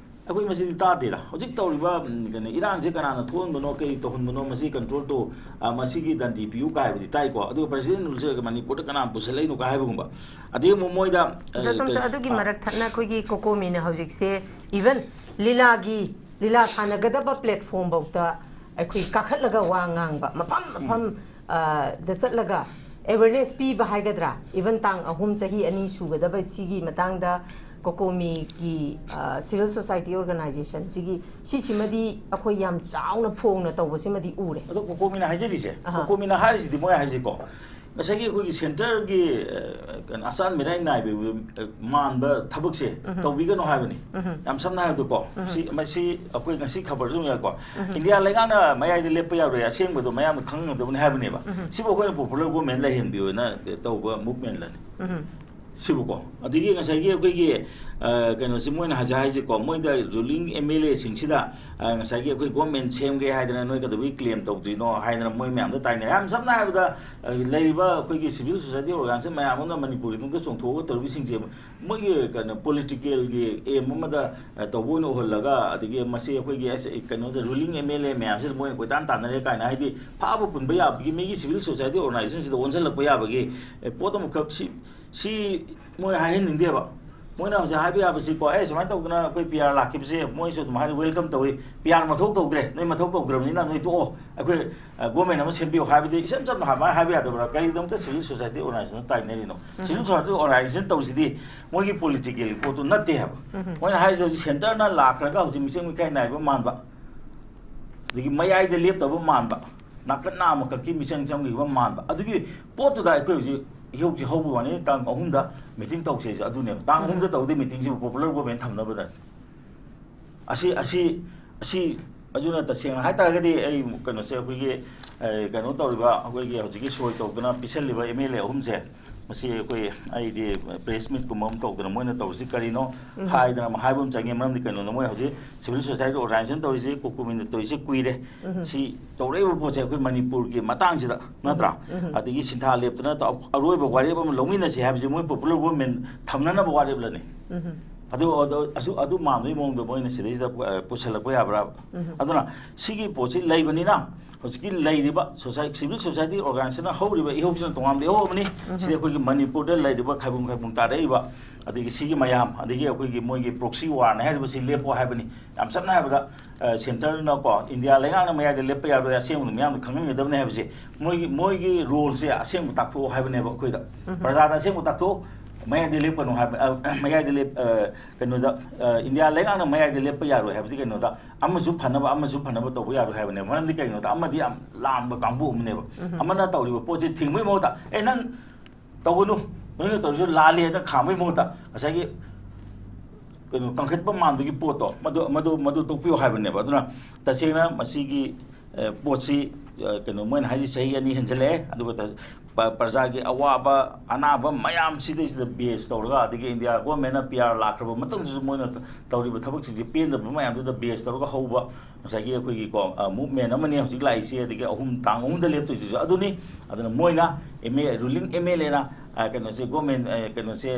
ꯑꯩꯈꯣꯏ ꯃꯁꯤꯗꯤ ꯇꯥꯗꯦꯗ꯫ ꯍꯧꯖꯤꯛ ꯇꯧꯔꯤꯕ, ꯎꯝ, ꯀꯩꯅꯣ, ꯏꯔꯥꯡꯁꯦ ꯀꯅꯥꯅ ꯊꯣꯛꯍꯟꯕꯅꯣ, ꯀꯔꯤ ꯇꯧꯍꯟꯕꯅꯣ, ꯃꯁꯤ control ꯇꯧ, ꯑ, ꯃꯁꯤꯒꯤ ꯗꯟꯗꯤ ꯄꯤꯌꯨ ꯀꯥꯏ ꯍꯥꯏꯕꯗꯤ ꯇꯥꯏꯀꯣ꯫ ꯑꯗꯨꯒ president rule ꯁꯦ ꯃꯅꯤꯄꯨꯔꯗ ꯀꯅꯥꯅ ꯄꯨꯁꯜꯂꯛꯏꯅꯣ ꯀꯥꯏ ꯍꯥꯏꯕꯒꯨꯝꯕ꯫ ꯑꯗꯒꯤ ꯑꯃꯨꯛ ꯃꯣꯏꯗ, ꯑ, ꯖꯣꯇꯣꯟꯁꯨ ꯀꯔꯤ, ꯑꯗꯨꯒꯤ ꯑ, ꯃꯔꯛ ꯊꯠꯅ ꯑꯩꯈꯣꯏꯒꯤ ꯀꯣꯀꯣꯃꯤꯅ ꯍꯧꯖꯤꯛꯁꯦ even ꯂꯤꯂꯥꯒꯤ, ꯂꯤꯂꯥ ꯁꯥꯟꯅꯒꯗꯕ platform ꯐꯥꯎꯗ ꯑꯩꯈꯣꯏ ꯀꯥꯈꯠꯂꯒ ꯋꯥ ꯉꯥꯡꯕ, ꯃꯐꯝ ꯃꯐꯝ, ꯑ, ꯗ ꯆꯠꯂꯒ awareness ꯄꯤꯕ ꯍꯥꯏꯒꯗ꯭ꯔꯥ, even ꯇꯥꯡ ꯑꯍꯨꯝ, ꯆꯍꯤ ꯑꯅꯤ ꯁꯨꯒꯗꯕ ꯁꯤꯒꯤ ꯃꯇꯥꯡꯗ ꯀꯣꯀꯣꯃꯤꯒꯤ, ꯑ, civil society organization ꯁꯤꯒꯤ, ꯁꯤꯁꯤꯃꯗꯤ ꯑꯩꯈꯣꯏ ꯌꯥꯝ ꯆꯥꯎꯅ ꯐꯣꯡꯅ ꯇꯧꯕꯁꯤꯃꯗꯤ ꯎꯔꯦ꯫ ꯑꯗꯣ ꯀꯣꯀꯣꯃꯤꯅ ꯍꯥꯏꯖꯔꯤꯁꯦ, ꯑꯍꯥ꯫ ꯀꯣꯀꯣꯃꯤꯅ ꯍꯥꯏꯔꯤꯁꯤꯗꯤ ꯃꯣꯏ ꯍꯥꯏꯁꯦꯀꯣ, ꯉꯁꯥꯏꯒꯤ ꯑꯩꯈꯣꯏꯒꯤ centre ꯒꯤ, ꯑ, ꯀꯩꯅꯣ, ꯑꯆꯥꯟ ꯃꯤꯔꯥꯏ ꯅꯥꯏꯕ, ꯑ, ꯃꯥꯟꯕ ꯊꯕꯛꯁꯦ ꯎꯝꯍꯨꯝ꯫ ꯇꯧꯕꯤꯒꯅꯨ ꯍꯥꯏꯕꯅꯤ꯫ ꯎꯝꯍꯨꯝ꯫ ꯌꯥꯝ ꯁꯝꯅ ꯍꯥꯏꯔꯕꯗꯀꯣ, ꯎꯝꯍꯨꯝ꯫ ꯁꯤ, ꯃꯁꯤ ꯑꯩꯈꯣꯏ ꯉꯁꯤ ꯈꯕꯔꯁꯨ ꯌꯥꯏꯀꯣ, ꯎꯝꯍꯨꯝ꯫ ꯏꯟꯗꯤꯌꯥ ꯂꯩꯉꯥꯛꯅ ꯃꯌꯥꯏꯗ ꯂꯦꯞꯄ ꯌꯥꯔꯣꯏ, ꯑꯁꯦꯡꯕꯗꯣꯅ ꯃꯌꯥꯝꯅ ꯈꯪꯒꯗꯕꯅꯤ ꯍꯥꯏꯕꯅꯦꯕ꯫ ꯎꯝꯍꯨꯝ꯫ ꯁꯤꯕꯨ ꯑꯩꯈꯣꯏꯅ popular government ꯂꯩꯍꯟꯕꯤꯌꯣꯅ ꯇꯧꯕ movement ꯂꯅꯤ꯫ ꯎꯝꯍꯨꯝ꯫ ꯁꯤꯕꯨꯀꯣ꯫ ꯑꯗꯒꯤ ꯉꯁꯥꯏꯒꯤ ꯑꯩꯈꯣꯏꯒꯤ, ꯑ, ꯀꯩꯅꯣꯁꯤ ꯃꯣꯏꯅ ꯍꯧꯖꯤꯛ ꯍꯥꯏꯁꯦꯀꯣ, ꯃꯣꯏꯗ ruling M L A ꯁꯤꯡꯁꯤꯗ, ꯑ, ꯉꯁꯥꯏꯒꯤ ꯑꯩꯈꯣꯏ government ꯁꯦꯝꯒꯦ ꯍꯥꯏꯗꯅ ꯅꯣꯏ ꯀꯩꯗꯧꯕꯒꯤ claim ꯇꯧꯗ꯭ꯔꯤꯅꯣ ꯍꯥꯏꯗꯅ ꯃꯣꯏ ꯃꯌꯥꯝꯗ ꯇꯥꯏꯅꯔꯦ꯫ ꯌꯥꯝ ꯁꯝꯅ ꯍꯥꯏꯔꯕꯗ, ꯑ, ꯂꯩꯔꯤꯕ ꯑꯩꯈꯣꯏꯒꯤ civil society organization ꯃꯌꯥꯝ ꯑꯃꯅ ꯃꯅꯤꯄꯨꯔꯒꯤꯗꯃꯛꯇ ꯆꯣꯡꯊꯣꯛꯑꯒ ꯇꯧꯔꯤꯕꯁꯤꯡꯁꯦ ꯃꯣꯏꯒꯤ ꯀꯩꯅꯣ political ꯒꯤ aim ꯑꯃꯗ, ꯑ, ꯇꯧꯕ ꯑꯣꯏꯅ ꯎꯍꯜꯂꯒ, ꯑꯗꯒꯤ ꯃꯁꯤ ꯑꯩꯈꯣꯏꯒꯤ ꯑꯁ, ꯀꯩꯅꯣꯗ ruling M L A ꯃꯌꯥꯝꯁꯤꯗ ꯃꯣꯏꯅ ꯀꯣꯏꯇꯥꯟ ꯇꯥꯟꯅꯔꯦ ꯀꯥꯏꯅ ꯍꯥꯏꯗꯤ ꯐꯥꯕ ꯄꯨꯟꯕ ꯌꯥꯕꯒꯤ ꯃꯤꯒꯤ civil society organization ꯁꯤꯗ ꯑꯣꯟꯁꯤꯜꯂꯛꯄ ꯌꯥꯕꯒꯤ, ꯑꯦ, ꯄꯣꯠ ꯑꯃꯈꯛ ꯁꯤ ꯁꯤ ꯃꯣꯏ ꯍꯥꯏꯍꯟꯅꯤꯡꯗꯦꯕ꯫ ꯃꯣꯏꯅ ꯍꯧꯖꯤꯛ ꯍꯥꯏꯕ ꯌꯥꯕꯁꯤꯀꯣ, "ꯑꯦ, ꯁꯨꯃꯥꯏꯅ ꯇꯧꯗꯅ ꯑꯩꯈꯣꯏ P R ꯂꯥꯛꯈꯤꯕꯁꯦ ꯃꯣꯏꯁꯨ ꯑꯗꯨꯝ ꯍꯥꯏꯗꯤ welcome ꯇꯧꯏ, P R ꯃꯊꯧ ꯇꯧꯗ꯭ꯔꯦ, ꯅꯣꯏ ꯃꯊꯧ ꯇꯧꯗ꯭ꯔꯕꯅꯤꯅ ꯅꯣꯏ ꯇꯣꯛꯑꯣ, ꯑꯩꯈꯣꯏ, ꯑ, government ꯑꯃ ꯁꯦꯝꯕꯤꯌꯨ" ꯍꯥꯏꯕꯗꯤ ꯏꯆꯝ ꯆꯝꯅ ꯍꯥꯏ-, ꯍꯥꯏꯕ ꯌꯥꯗꯕ꯭ꯔꯥ? ꯀꯔꯤꯒꯤꯗꯃꯛꯇ civil society organization ꯇꯥꯏꯅꯔꯤꯅꯣ? Civil society organization ꯇꯧꯔꯤꯁꯤꯗꯤ ꯃꯣꯏꯒꯤ political ꯒꯤ ꯄꯣꯠꯇꯨ ꯅꯠꯇꯦ ꯍꯥꯏꯕ꯫ ꯃꯣꯏꯅ ꯍꯥꯏꯔꯤꯁꯦ ꯍꯧꯖꯤꯛ centre ꯅ ꯂꯥꯛꯈ꯭ꯔꯒ ꯍꯧꯖꯤꯛ ꯃꯤꯆꯪ ꯃꯤꯈꯥꯏ ꯅꯥꯏꯕ ꯃꯥꯟꯕ, ꯑꯗꯒꯤ ꯃꯌꯥꯏꯗ ꯂꯦꯞꯇꯕ ꯃꯥꯟꯕ, ꯅꯥꯀꯟ ꯅꯥꯝꯃꯈꯛꯀꯤ ꯃꯤꯆꯪ ꯆꯪꯈꯤꯕ ꯃꯥꯟꯕ, ꯑꯗꯨꯒꯤ ꯄꯣꯠꯇꯨꯗ ꯑꯩꯈꯣꯏ ꯍꯧꯖꯤꯛ ꯏꯍꯧꯁꯤ ꯍꯧꯕ ꯋꯥꯅꯤ, ꯇꯥꯡ ꯑꯍꯨꯝꯗ ꯃꯤꯇꯤꯡ ꯇꯧꯁꯦꯁꯦ ꯑꯗꯨꯅꯦꯕ꯫ ꯇꯥꯡ ꯎꯝ꯫ ꯑꯍꯨꯝꯗ ꯇꯧꯗꯣꯏ ꯃꯤꯇꯤꯡꯁꯤꯕꯨ popular government ꯊꯝꯅꯕꯗ꯫ ꯑꯁꯤ, ꯑꯁꯤ, ꯑꯁꯤ, ꯑꯗꯨꯅ ꯇꯁꯦꯡꯅ ꯍꯥꯏꯇꯥꯔꯒꯗꯤ ꯑꯩ ꯀꯩꯅꯣꯁꯦ, ꯑꯩꯈꯣꯏꯒꯤ, ꯑꯦ, ꯀꯩꯅꯣ ꯇꯧꯔꯤꯕ, ꯑꯩꯈꯣꯏꯒꯤ ꯍꯧꯖꯤꯛꯀꯤ ꯁꯣꯏ ꯇꯧꯗꯅ ꯄꯤꯁꯜꯂꯤꯕ M L A ꯑꯍꯨꯝꯁꯦ, ꯃꯁꯤ ꯑꯩꯈꯣꯏ, ꯑꯩꯗꯤ press meet ꯀꯨꯝꯕ ꯑꯃ ꯇꯧꯗꯅ ꯃꯣꯏꯅ ꯇꯧꯔꯤꯁꯤ ꯀꯔꯤꯅꯣ ꯎꯝ꯫ ꯍꯥꯏꯗꯅ ꯑꯃ ꯍꯥꯏꯕ ꯑꯃ ꯆꯪꯉꯦ꯫ ꯃꯔꯝꯗꯤ ꯀꯩꯅꯣꯗ ꯃꯣꯏ ꯍꯧꯖꯤꯛ civil society organization ꯇꯧꯔꯤꯁꯤ, ꯀꯣꯀꯣꯃꯤꯟꯅ ꯇꯧꯔꯤꯁꯤ ꯀꯨꯏꯔꯦ꯫ ꯎꯝ꯫ ꯁꯤ ꯇꯧꯔꯛꯏꯕ ꯄꯣꯠꯁꯦ ꯑꯩꯈꯣꯏ ꯃꯅꯤꯄꯨꯔꯒꯤ ꯃꯇꯥꯡꯁꯤꯗ ꯅꯠꯇ꯭ꯔꯥ? ꯎꯝ, ꯎꯝ꯫ ꯑꯗꯒꯤ ꯁꯤꯟꯊꯥ ꯂꯦꯞꯇꯅ ꯇꯧ-, ꯑꯔꯣꯏꯕ ꯋꯥꯔꯦꯞ ꯑꯃ ꯂꯧꯃꯤꯟꯅꯁꯤ ꯍꯥꯏꯕꯁꯦ ꯃꯣꯏ popular government ꯊꯝꯅꯅꯕ ꯋꯥꯔꯦꯞꯂꯅꯤ꯫ ꯎꯝ꯫ ꯑꯗꯨ, ꯑꯗꯨ, ꯑꯁꯨ-, ꯑꯗꯨ ꯃꯥꯟꯕꯒꯤ ꯃꯑꯣꯡꯗ ꯃꯣꯏꯅ ꯁꯤꯗꯩꯁꯤꯗ, ꯑ, ꯄꯨꯁꯜꯂꯛꯄ ꯌꯥꯕ꯭ꯔꯥ? ꯎꯝ꯫ ꯑꯗꯨꯅ ꯁꯤꯒꯤ ꯄꯣꯠꯁꯤ ꯂꯩꯕꯅꯤꯅ ꯍꯧꯖꯤꯛꯀꯤ ꯂꯩꯔꯤꯕ society, civil society organizationꯅ ꯍꯧꯔꯤꯕ ꯏꯍꯧꯁꯤꯅ ꯇꯣꯉꯥꯟꯕ ꯏꯍꯧ ꯑꯃꯅꯤ꯫ ꯎꯝ꯫ ꯁꯤꯗꯤ ꯑꯩꯈꯣꯏꯒꯤ ꯃꯅꯤꯄꯨꯔꯗ ꯂꯩꯔꯤꯕ ꯈꯥꯏꯕꯨꯡ ꯈꯥꯏꯕꯨꯡ ꯇꯥꯔꯛꯏꯕ, ꯑꯗꯒꯤ ꯁꯤꯒꯤ ꯃꯌꯥꯝ, ꯑꯗꯒꯤ ꯑꯩꯈꯣꯏꯒꯤ ꯃꯣꯏꯒꯤ proxy warꯅ ꯍꯥꯏꯔꯤꯕꯁꯤ ꯂꯦꯞꯄꯣ ꯍꯥꯏꯕꯅꯤ꯫ ꯌꯥꯝ ꯁꯝꯅ ꯍꯥꯏꯔꯕꯗ, ꯑ, centreꯅꯀꯣ, ꯏꯟꯗꯤꯌꯥ ꯂꯩꯉꯥꯛꯅ ꯃꯌꯥꯏꯗ ꯂꯦꯞꯄ ꯌꯥꯔꯣꯏ, ꯑꯁꯦꯡꯕꯗꯣ ꯃꯤꯌꯥꯝꯅ ꯈꯪꯍꯟꯒꯗꯕꯅꯤ ꯍꯥꯏꯕꯁꯦ, ꯃꯣꯏꯒꯤ, ꯃꯣꯏꯒꯤ roleꯁꯦ ꯑꯁꯦꯡꯕ ꯇꯥꯛꯊꯣꯛꯑꯣ ꯍꯥꯏꯕꯅꯦꯕ ꯑꯩꯈꯣꯏꯗ꯫ ꯎꯝ꯫ ꯄ꯭ꯔꯖꯥꯗ ꯑꯁꯦꯡꯕ ꯇꯥꯛꯊꯣꯛꯑꯣ, ꯃꯌꯥꯏꯗ ꯂꯦꯞꯀꯅꯨ ꯍꯥꯏꯕ, ꯑ, ꯃꯌꯥꯏꯗ ꯂꯦꯞ-, ꯑ, ꯀꯩꯅꯣꯗ, ꯑ, ꯏꯟꯗꯤꯌꯥ ꯂꯩꯉꯥꯛꯅ ꯃꯌꯥꯏꯗ ꯂꯦꯞꯄ ꯌꯥꯔꯣꯏ ꯍꯥꯏꯕꯗꯤ ꯀꯩꯅꯣꯗ, ꯑꯃꯁꯨ ꯐꯅꯕ, ꯑꯃꯁꯨ ꯐꯅꯕ ꯇꯧꯕ ꯌꯥꯔꯣꯏ ꯍꯥꯏꯕꯅꯦꯕ꯫ ꯃꯔꯝꯗꯤ ꯀꯩꯒꯤꯅꯣꯗ, ꯑꯃꯗꯤ ꯌꯥꯝ ꯂꯥꯝꯕ ꯀꯥꯡꯕꯨ ꯑꯃꯅꯦꯕ꯫ ꯎꯝ꯫ ꯑꯃꯅ ꯇꯧꯔꯤꯕ ꯄꯣꯠꯁꯦ ꯊꯤꯡꯕꯒꯤ ꯃꯍꯨꯠꯇ, "ꯑꯦ, ꯅꯪ ꯇꯧꯒꯅꯨ, ꯅꯣꯏꯅ ꯇꯧꯔꯤꯁꯨ ꯂꯥꯜꯂꯦ" ꯍꯥꯏꯅ ꯈꯥꯝꯕꯒꯤ ꯃꯍꯨꯠꯇ, ꯉꯁꯥꯏꯒꯤ ꯀꯩꯅꯣ, ꯀꯟꯈꯠꯄ ꯃꯥꯟꯕꯒꯤ ꯄꯣꯠꯇꯣ, ꯃꯗꯨ, ꯃꯗꯨ, ꯃꯗꯨ ꯇꯣꯛꯄꯤꯌꯨ ꯍꯥꯏꯕꯅꯦꯕ꯫ ꯑꯗꯨꯅ ꯇꯁꯦꯡꯅ ꯃꯁꯤꯒꯤ, ꯑ, ꯄꯣꯠꯁꯤ, ꯑ, ꯀꯩꯅꯣ, ꯃꯣꯏꯅ ꯍꯥꯏꯁꯤ ꯆꯍꯤ ꯑꯅꯤ ꯍꯦꯟꯖꯜꯂꯛꯑꯦ, ꯑꯗꯨꯒ ꯇ-, ꯄ-, ꯄ꯭ꯔꯖꯥꯒꯤ ꯑꯋꯥꯕ ꯑꯅꯥꯕ ꯃꯌꯥꯝꯁꯤꯗꯩꯁꯤꯗ base ꯇꯧꯔꯒ, ꯑꯗꯒꯤ ꯏꯟꯗꯤꯌꯥ governmentꯅ P R ꯂꯥꯛꯈ꯭ꯔꯕ ꯃꯇꯨꯡꯗꯁꯨ ꯃꯣꯏꯅ ꯇ-, ꯇꯧꯔꯤꯕ ꯊꯕꯛꯁꯤꯡꯁꯦ ꯄꯦꯟꯗꯕ ꯃꯌꯥꯝꯗꯨꯗ base ꯇꯧꯔꯒ ꯍꯧꯕ ꯉꯁꯥꯏꯒꯤ ꯑꯩꯈꯣꯏꯒꯤꯀꯣ, ꯑ, movement ꯑꯃꯅꯤ ꯍꯧꯖꯤꯛ ꯂꯥꯛꯏꯁꯦ, ꯑꯗꯒꯤ ꯑꯍꯨꯝ, ꯇꯥꯡ ꯑꯍꯨꯝꯗ ꯂꯦꯞꯇꯣꯏꯗꯨꯁꯨ ꯑꯗꯨꯅꯤ꯫ ꯑꯗꯨꯅ ꯃꯣꯏꯅ M A, ruling M L Aꯅ, ꯑ, ꯀꯩꯅꯣꯁꯦ, government, ꯑ, ꯀꯩꯅꯣꯁꯦ,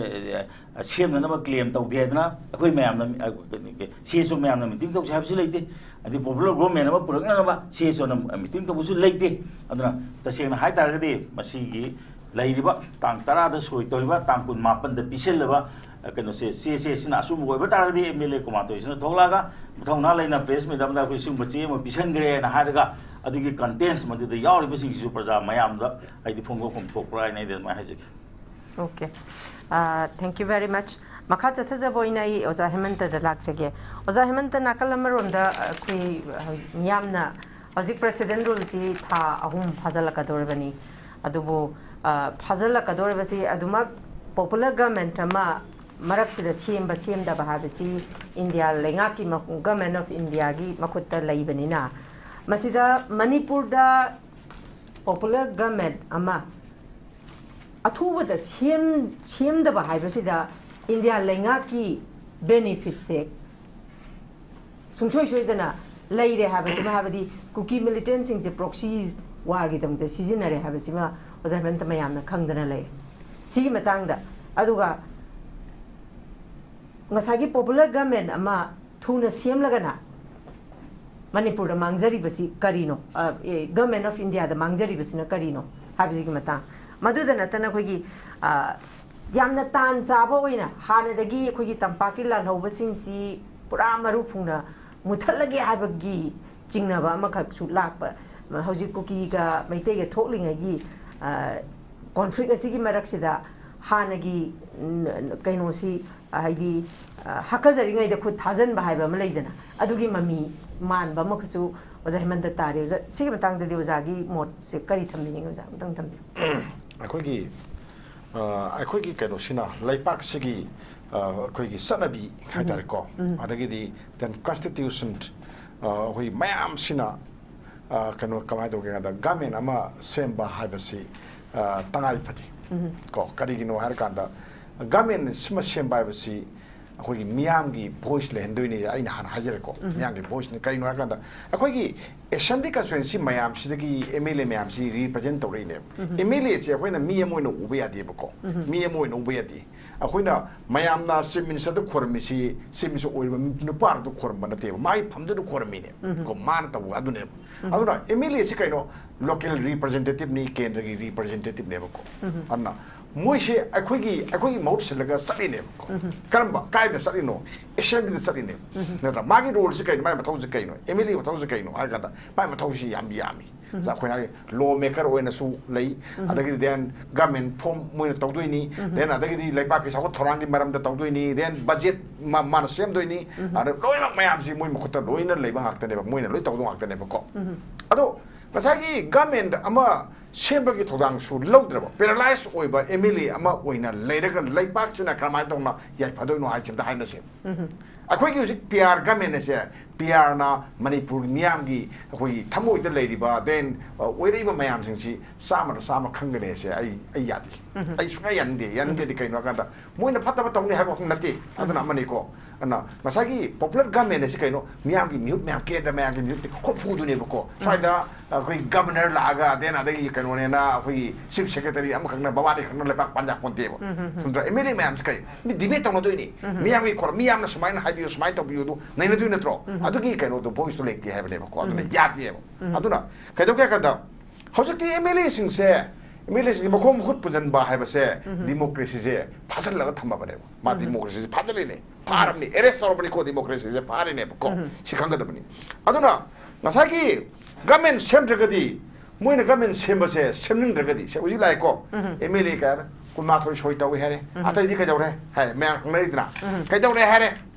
ꯑ, ꯁꯦꯝꯅꯅꯕ claim ꯇꯧꯗꯦ ꯍꯥꯏꯗꯅ ꯑꯩꯈꯣꯏ ꯃꯌꯥꯝꯅ, ꯑ, ꯀꯩꯅꯣ, C S O ꯃꯌꯥꯝꯅ meeting ꯇꯧꯁꯦ ꯍꯥꯏꯕꯁꯨ ꯂꯩꯇꯦ꯫ ꯑꯗꯩ popular government ꯑꯃ ꯄꯨꯔꯛꯅꯅꯕ C S Oꯅ meeting ꯇꯧꯕꯁꯨ ꯂꯩꯇꯦ꯫ ꯑꯗꯨꯅ ꯇꯁꯦꯡꯅ ꯍꯥꯏ ꯇꯥꯔꯒꯗꯤ ꯃꯁꯤꯒꯤ ꯂꯩꯔꯤꯕ ꯇꯥꯡ ꯇꯔꯥꯗ ꯁꯣꯏ ꯇꯧꯔꯤꯕ, ꯇꯥꯡ ꯀꯨꯟꯃꯥꯄꯟꯗ ꯄꯤꯁꯤꯜꯂꯕ, ꯑ, ꯀꯩꯅꯣꯁꯦ, ꯆꯦ, ꯆꯦꯁꯤꯅ ꯑꯆꯨꯝꯕ ꯑꯣꯏꯕ ꯇꯥꯔꯒꯗꯤ M L A ꯀꯨꯃꯥꯔ ꯊꯣꯏꯁꯤꯅ ꯊꯣꯛꯂꯛꯑꯒ ꯃꯊꯧꯅꯥ ꯂꯩꯅ press meet ꯑꯃꯗ ꯑꯩꯈꯣꯏ ꯁꯤꯒꯨꯝꯕ ꯆꯦ ꯑꯃ ꯄꯤꯁꯟꯈ꯭ꯔꯦꯅ ꯍꯥꯏꯔꯒ ꯑꯗꯨꯒꯤ contents ꯃꯗꯨꯗ ꯌꯥꯎꯔꯤꯕꯁꯤꯡꯁꯤꯁꯨ ꯄ꯭ꯔꯖꯥ ꯃꯌꯥꯝꯗ ꯑꯩꯗꯤ ꯐꯣꯡꯗꯣꯛꯐꯝ ꯊꯣꯛꯄ꯭ꯔꯥ ꯍꯥꯏꯅ ꯑꯩꯗꯤ ꯑꯗꯨꯃꯥꯏꯅ ꯍꯥꯏꯖꯒꯦ꯫ Okay꯫ ꯑ, thank you very much꯫ ꯃꯈꯥ ꯆꯠꯊꯖꯕ ꯑꯣꯏꯅ ꯑꯩ ꯑꯣꯖꯥ ꯍꯦꯃꯟꯇꯗ ꯂꯥꯛꯆꯒꯦ꯫ ꯑꯣꯖꯥ ꯍꯦꯃꯟꯇ, ꯅꯥꯀꯜ ꯑꯃꯔꯣꯝꯗ ꯑꯩꯈꯣꯏ, ꯑ, ꯃꯤꯌꯥꯝꯅ ꯍꯧꯖꯤꯛ president ruleꯁꯤ ꯊꯥ ꯑꯍꯨꯝ ꯐꯥꯖꯤꯜꯂꯛꯀꯗꯧꯔꯤꯕꯅꯤ꯫ ꯑꯗꯨꯕꯨ ꯐꯥꯖꯤꯜꯂꯛꯀꯗꯧꯔꯤꯕꯁꯤ ꯑꯗꯨꯃꯛ ꯄꯣꯄꯨꯂꯔ ꯒꯃꯦꯟ ꯑꯃ ꯃꯔꯛꯁꯤꯗ ꯁꯦꯝꯕ ꯁꯦꯝꯗꯕ ꯍꯥꯏꯕꯁꯤ ꯏꯟꯗꯤꯌꯥ ꯂꯩꯉꯥꯛꯀꯤ ꯒꯃꯦꯟ ꯑꯣꯐ ꯏꯟꯗꯤꯌꯥꯒꯤ ꯃꯈꯨꯠꯇ ꯂꯩꯕꯅꯤꯅ, ꯃꯁꯤꯗ ꯃꯅꯤꯄꯨꯔꯗ ꯄꯣꯄꯨꯂꯔ ꯒꯃꯦꯟ ꯑꯃ ꯑꯊꯨꯕꯗ ꯁꯦꯝ ꯁꯦꯝꯗꯕ ꯍꯥꯏꯕꯁꯤꯗ ꯏꯟꯗꯤꯌꯥ ꯂꯩꯉꯥꯛꯀꯤ ꯕꯦꯅꯤꯐꯤꯠꯁꯦ ꯁꯨꯡꯁꯣꯏ ꯁꯣꯏꯗꯅ ꯂꯩꯔꯦ ꯍꯥꯏꯕꯁꯤꯃ, ꯍꯥꯏꯕꯗꯤ ꯀꯨꯀꯤ ꯃꯤꯂꯤꯇꯦꯟꯁꯤꯡꯁꯦ ꯄ꯭ꯔꯣꯛꯁꯤ ꯋꯥꯔꯒꯤꯗꯃꯛꯇ ꯁꯤꯖꯤꯟꯅꯔꯦ ꯍꯥꯏꯕꯁꯤꯃ ꯑꯣꯖꯥ ꯍꯦꯃꯟꯇ ꯃꯌꯥꯝꯅ ꯈꯪꯗꯅ ꯂꯩꯔꯦ꯫ ꯁꯤꯒꯤ ꯃꯇꯥꯡꯗ, ꯑꯗꯨꯒ ꯉꯁꯥꯏꯒꯤ ꯄꯣꯄꯨꯂꯔ ꯒꯃꯦꯟ ꯑꯃ ꯊꯨꯅ ꯁꯦꯝꯂꯒꯅ ꯃꯅꯤꯄꯨꯔꯗ ꯃꯥꯡꯖꯔꯤꯕꯁꯤ ꯀꯔꯤꯅꯣ? ꯒꯃꯦꯟ ꯑꯣꯐ ꯏꯟꯗꯤꯌꯥꯗ ꯃꯥꯡꯖꯔꯤꯕꯁꯤꯅ ꯀꯔꯤꯅꯣ ꯍꯥꯏꯕꯁꯤꯒꯤ ꯃꯇꯥꯡ꯫ ꯃꯗꯨꯗ ꯅꯠꯇꯅ ꯑꯩꯈꯣꯏꯒꯤ ꯌꯥꯝꯅ ꯇꯥꯟ ꯆꯥꯕ ꯑꯣꯏꯅ ꯍꯥꯟꯅꯗꯒꯤ ꯑꯩꯈꯣꯏꯒꯤ ꯇꯝꯄꯥꯛꯀꯤ ꯂꯥꯜꯍꯧꯕꯁꯤꯡꯁꯤ ꯄꯨꯔꯥ ꯃꯔꯨ ꯐꯨꯡꯅ ꯃꯨꯊꯠꯂꯒꯦ ꯍꯥꯏꯕꯒꯤ ꯆꯤꯡꯅꯕ ꯑꯃꯈꯛꯁꯨ ꯂꯥꯛꯄ, ꯍꯧꯖꯤꯛ ꯀꯨꯀꯤꯒ ꯃꯩꯇꯩꯒ ꯊꯣꯛꯂꯤꯉꯩꯒꯤ ꯀꯣꯟꯐ꯭ꯂꯤꯛ ꯑꯁꯤꯒꯤ ꯃꯔꯛꯁꯤꯗ ꯍꯥꯟꯅꯒꯤ ꯀꯩꯅꯣꯁꯤ, ꯍꯥꯏꯗꯤ ꯍꯥꯀꯖꯔꯤꯉꯩꯗ ꯈꯨꯠ ꯊꯥꯖꯟꯕ ꯍꯥꯏꯕ ꯑꯃ ꯂꯩꯗꯅ, ꯑꯗꯨꯒꯤ ꯃꯃꯤ ꯃꯥꯟꯕ ꯑꯃꯈꯛꯁꯨ ꯑꯣꯖꯥ ꯍꯦꯃꯟꯇ ꯇꯥꯔꯤ꯫ ꯑꯣꯖꯥ, ꯁꯤꯒꯤ ꯃꯇꯥꯡꯗꯗꯤ ꯑꯣꯖꯥꯒꯤ ꯃꯣꯠꯁꯦ ꯀꯔꯤ ꯊꯝꯕꯤꯅꯤꯡꯉꯤ? ꯑꯣꯖꯥ, ꯑꯃꯨꯛꯇꯪ ꯊꯝꯕꯤꯌꯨ꯫ ꯑꯩꯈꯣꯏꯒꯤ ꯑꯩꯈꯣꯏꯒꯤ ꯀꯩꯅꯣꯁꯤꯅ, ꯂꯩꯄꯥꯛꯁꯤꯒꯤ ꯑꯩꯈꯣꯏꯒꯤ ꯆꯠꯅꯕꯤ ꯍꯥꯏꯇꯥꯔꯦꯀꯣ, ꯑꯗꯒꯤꯗꯤ then constitution, ꯑꯩꯈꯣꯏ ꯃꯌꯥꯝꯁꯤꯅ ꯀꯩꯅꯣ ꯀꯃꯥꯏꯅ ꯇꯧꯒꯦ ꯍꯥꯏꯗ, ꯒꯃꯦꯟ ꯑꯃ ꯁꯦꯝꯕ ꯍꯥꯏꯕꯁꯤ ꯇꯉꯥꯏ ꯐꯗꯦ꯫ ꯀꯣ, ꯀꯔꯤꯒꯤꯅꯣ ꯍꯥꯏꯔꯀꯥꯟꯗ, ꯒꯃꯦꯟ ꯁꯤꯃ ꯁꯦꯝꯕ ꯍꯥꯏꯕꯁꯤ ꯑꯩꯈꯣꯏꯒꯤ ꯃꯤꯌꯥꯝꯒꯤ ꯚꯣꯏꯁ ꯂꯩꯍꯟꯗꯣꯏꯅꯤ꯫ ꯑꯩꯅ ꯍꯥꯟꯅ ꯍꯥꯏꯖꯔꯦꯀꯣ, ꯃꯤꯌꯥꯝꯒꯤ ꯚꯣꯏꯁꯅꯤ꯫ ꯀꯔꯤꯅꯣ ꯍꯥꯏꯔꯀꯥꯟꯗ, ꯑꯩꯈꯣꯏꯒꯤ ꯑꯦꯁꯦꯝꯕ꯭ꯂꯤ ꯀꯟꯁꯇꯤꯇ꯭ꯋꯦꯟꯁꯤ ꯃꯌꯥꯝꯁꯤꯗꯒꯤ ꯑꯦꯝ ꯑꯦꯜ ꯑꯦ ꯃꯌꯥꯝꯁꯤ ꯔꯤꯄ꯭ꯔꯖꯦꯟ ꯇꯧꯔꯛꯏꯅꯦꯕ꯫ ꯑꯦꯝ ꯑꯦꯜ ꯑꯦꯁꯦ ꯑꯩꯈꯣꯏꯅ ꯃꯤ ꯑꯃ ꯑꯣꯏꯅ ꯎꯕ ꯌꯥꯗꯦꯕꯀꯣ, ꯃꯤ ꯑꯃ ꯑꯣꯏꯅ ꯎꯕ ꯌꯥꯗꯦ꯫ ꯑꯩꯈꯣꯏꯅ ꯃꯌꯥꯝꯅ ꯆꯤꯐ ꯃꯤꯅꯤꯁꯇꯔꯗ ꯈꯣꯏꯔꯝꯃꯤꯁꯤ ꯆꯤꯐ ꯃꯤꯅꯤꯁꯇꯔ ꯑꯣꯏꯕ ꯅꯨꯄꯥꯗꯨ ꯈꯣꯏꯔꯝꯕ ꯅꯠꯇꯦꯕ, ꯃꯥꯒꯤ ꯐꯝꯗꯨꯗ ꯈꯣꯏꯔꯝꯃꯤꯅꯦꯕ꯫ ꯀꯣ, ꯃꯥꯅ ꯇꯧꯕ ꯑꯗꯨꯅꯦꯕ꯫ ꯑꯗꯨꯅ ꯑꯦꯝ ꯑꯦꯜ ꯑꯦꯁꯤ ꯀꯩꯅꯣ? ꯂꯣꯀꯦꯜ ꯔꯤꯄ꯭ꯔꯖꯦꯟꯇꯦꯇꯤꯚꯅꯤ, ꯀꯦꯟꯗ꯭ꯔꯒꯤ ꯔꯤꯄ꯭ꯔꯖꯦꯟꯇꯦꯇꯤꯚꯅꯦꯕꯀꯣ꯫ ꯑꯗꯨꯅ ꯃꯣꯏꯁꯦ ꯑꯩꯈꯣꯏꯒꯤ ꯑꯩꯈꯣꯏꯒꯤ ꯃꯍꯨꯠ ꯁꯤꯜꯂꯒ ꯆꯠꯂꯤꯅꯦꯕꯀꯣ꯫ ꯀꯔꯝꯕ, ꯀꯥꯏꯗ ꯆꯠꯂꯤꯅꯣ? ꯑꯦꯁꯦꯝꯕ꯭ꯂꯤꯗ ꯆꯠꯂꯤꯅꯦꯕ꯫ ꯅꯠꯇ꯭ꯔꯥ? ꯃꯥꯒꯤ ꯔꯣꯜꯁꯤ ꯀꯩꯅꯣ? ꯃꯥꯒꯤ ꯃꯊꯧꯁꯤ ꯀꯩꯅꯣ? ꯑꯦꯝ ꯑꯦꯜ ꯑꯦ ꯃꯊꯧꯁꯤ ꯀꯩꯅꯣ ꯍꯥꯏꯔ ꯀꯥꯟꯗ, ꯃꯥꯒꯤ ꯃꯊꯧꯁꯤ ꯌꯥꯝ ꯌꯥꯝꯃꯤ꯫ ꯑꯩꯈꯣꯏꯅ ꯍꯥꯏ, ꯂꯣ ꯃꯦꯀꯔ ꯑꯣꯏꯅꯁꯨ ꯂꯩ, ꯑꯗꯒꯤꯗꯤ ꯗꯦꯟ ꯒꯃꯦꯟ ꯐꯣꯝ ꯃꯣꯏꯅ ꯇꯧꯗꯣꯏꯅꯤ, ꯗꯦꯟ ꯑꯗꯒꯤꯗꯤ ꯂꯩꯕꯥꯛꯀꯤ ꯆꯥꯎꯈꯠ ꯊꯧꯔꯥꯡꯒꯤ ꯃꯔꯝꯗ ꯇꯧꯗꯣꯏꯅꯤ, ꯗꯦꯟ ꯕꯖꯦꯠ ꯃꯥꯅ ꯁꯦꯝꯗꯣꯏꯅꯤ, ꯑꯗ ꯂꯣꯏꯅꯃꯛ ꯃꯌꯥꯝꯁꯤ ꯃꯣꯏ ꯃꯈꯨꯠꯇ ꯂꯣꯏꯅ ꯂꯩꯕ ꯉꯥꯛꯇꯅꯦꯕ, ꯃꯣꯏꯅ ꯂꯣꯏ ꯇꯧꯗꯧ ꯉꯥꯛꯇꯅꯦꯕꯀꯣ꯫ ꯑꯗꯣ ꯉꯁꯥꯏꯒꯤ ꯒꯃꯦꯟ ꯑꯃ ꯁꯦꯝꯕꯒꯤ ꯊꯧꯗꯥꯡꯁꯨ ꯂꯧꯗ꯭ꯔꯕ ꯄꯦꯔꯥꯂꯥꯏꯁ ꯑꯣꯏꯕ ꯑꯦꯝ ꯑꯦꯜ ꯑꯦ ꯑꯃ ꯑꯣꯏꯅ ꯂꯩꯔꯒ ꯂꯩꯕꯥꯛꯁꯤꯅ ꯀꯔꯝꯍꯥꯏꯅ ꯇꯧꯅ ꯌꯥꯏꯐꯗꯣꯏꯅꯣ ꯍꯥꯏꯁꯤ ꯑꯝꯇ ꯍꯥꯏꯅꯁꯦ꯫ ꯑꯩꯈꯣꯏꯒꯤ ꯍꯧꯖꯤꯛ ꯄꯤ ꯑꯥꯔ ꯒꯃꯦꯟ ꯑꯁꯦ, ꯄꯤ ꯑꯥꯔꯅ ꯃꯅꯤꯄꯨꯔꯒꯤ ꯃꯤꯌꯥꯝꯒꯤ, ꯑꯩꯈꯣꯏꯒꯤ ꯊꯃꯣꯏꯗ ꯂꯩꯔꯤꯕ, ꯗꯦꯟ ꯑꯣꯏꯔꯛꯏꯕ ꯃꯌꯥꯝꯁꯤꯡꯁꯤ ꯆꯥꯝꯃꯗ ꯆꯥꯝꯃ ꯈꯪꯒꯅꯤ ꯍꯥꯏꯁꯦ ꯑꯩ ꯑꯩ ꯌꯥꯗꯦ꯫ ꯑꯩ ꯁꯨꯡꯌꯥ ꯌꯥꯅꯤꯡꯗꯦ꯫ ꯌꯥꯅꯤꯡꯗꯦꯗꯤ ꯀꯩꯅꯣ ꯍꯥꯏꯀꯥꯟꯗ, ꯃꯣꯏꯅ ꯐꯠꯇꯕ ꯇꯧꯅꯤ ꯍꯥꯏꯕ ꯋꯥꯐꯝ ꯅꯠꯇꯦ꯫ ꯑꯗꯨꯅ ꯑꯃꯅꯤꯀꯣ꯫ ꯑꯗꯨꯅ ꯉꯁꯥꯏꯒꯤ ꯄꯣꯄꯨꯂꯔ ꯒꯃꯦꯟ ꯑꯁꯤ ꯀꯩꯅꯣ? ꯃꯤꯌꯥꯝꯒꯤ ꯃꯤꯍꯨꯠ ꯃꯌꯥꯝ, ꯀꯦꯟꯗ꯭ꯔ ꯃꯌꯥꯝꯒꯤ ꯃꯤꯍꯨꯠꯇꯤ ꯈꯣꯝꯐꯨꯗꯨꯅꯦꯕꯀꯣ꯫ ꯁ꯭ꯋꯥꯏꯗ ꯑꯩꯈꯣꯏ ꯒꯕꯅꯔ ꯂꯥꯛꯑꯒ, ꯗꯦꯟ ꯑꯗꯒꯤ ꯀꯩꯅꯣꯅꯦꯅ ꯑꯩꯈꯣꯏꯒꯤ ꯆꯤꯐ ꯁꯦꯀ꯭ꯔꯦꯇꯔꯤ ꯑꯃꯈꯛꯅ, ꯕꯕꯥꯅꯤ ꯈꯛꯅ ꯂꯩꯕꯥꯛ ꯄꯥꯟꯖꯥ ꯄꯣꯟꯇꯦꯕ꯫ ꯆꯨꯝꯗ꯭ꯔꯥ? ꯑꯦꯝ ꯑꯦꯜ ꯑꯦ ꯃꯌꯥꯝꯁꯦ ꯀꯩ? ꯃꯤ ꯗꯤꯕꯦꯠ ꯇꯧꯅꯗꯣꯏꯅꯤ꯫ ꯃꯤꯌꯥꯝꯒꯤ ꯈꯣꯔ-, ꯃꯤꯌꯥꯝꯅ ꯁꯨꯃꯥꯏꯅ ꯍꯥꯏꯕꯤꯌꯨ, ꯁꯨꯃꯥꯏꯅ ꯇꯧꯕꯤꯌꯨ ꯑꯗꯨ ꯅꯩꯅꯗꯣꯏ ꯅꯠꯇ꯭ꯔꯣ? ꯑꯗꯨꯒꯤ ꯀꯩꯅꯣꯗꯣ, ꯚꯣꯏꯁꯇꯣ ꯂꯩꯇꯦ ꯍꯥꯏꯕꯅꯦꯕꯀꯣ꯫ ꯑꯗꯨꯅ ꯌꯥꯗꯦꯕ꯫ ꯑꯗꯨꯅ ꯀꯩꯗꯧꯒꯦ ꯍꯥꯏ ꯀꯥꯟꯗ, ꯍꯧꯖꯤꯛꯇꯤ ꯑꯦꯝ ꯑꯦꯜ ꯑꯦꯁꯤꯡꯁꯦ, ꯑꯦꯝ ꯑꯦꯜ ꯑꯦꯁꯤꯡꯁꯦ ꯃꯈꯣꯡ ꯃꯈꯨꯠ ꯄꯨꯟꯁꯤꯟꯕ ꯍꯥꯏꯕꯁꯦ, ꯗꯤꯃꯣꯀ꯭ꯔꯦꯁꯤꯁꯦ ꯐꯥꯖꯤꯜꯂꯒ ꯊꯝꯃꯕꯅꯦꯕ꯫ ꯃꯥ ꯗꯤꯃꯣꯀ꯭ꯔꯦꯁꯤꯁꯦ ꯐꯥꯖꯤꯜꯂꯤꯅꯦ, ꯐꯥꯔꯕꯅꯤ, ꯑꯦꯔꯦꯁ ꯇꯧꯔꯕꯅꯤꯀꯣ, ꯗꯤꯃꯣꯀ꯭ꯔꯦꯁꯤꯁꯦ ꯐꯥꯔꯤꯅꯦꯕꯀꯣ꯫ ꯁꯤ ꯈꯪꯒꯗꯕꯅꯤ꯫ ꯑꯗꯨꯅ ꯉꯁꯥꯏꯒꯤ ꯒꯃꯦꯟ ꯁꯦꯝꯗ꯭ꯔꯒꯗꯤ, ꯃꯣꯏꯅ ꯒꯃꯦꯟ ꯁꯦꯝꯕꯁꯦ ꯁꯦꯝꯅꯤꯡꯗ꯭ꯔꯒꯗꯤ, ꯁꯦ ꯍꯧꯖꯤꯛ ꯂꯥꯛꯑꯦꯀꯣ, ꯑꯦꯝ ꯑꯦꯜ ꯑꯦ ꯀꯌꯥꯗ ꯀꯨꯟꯃꯥꯊꯣꯏ ꯁꯣꯏ ꯇꯧꯏ ꯍꯥꯏꯔꯦ, ꯑꯇꯩꯗꯤ ꯀꯩꯗꯧꯔꯦ ꯍꯥꯏ ꯃꯌꯥꯝ ꯈꯪꯅꯔꯤꯗꯅ, ꯀꯩꯗꯧꯔꯦ ꯍꯥꯏꯔꯦ?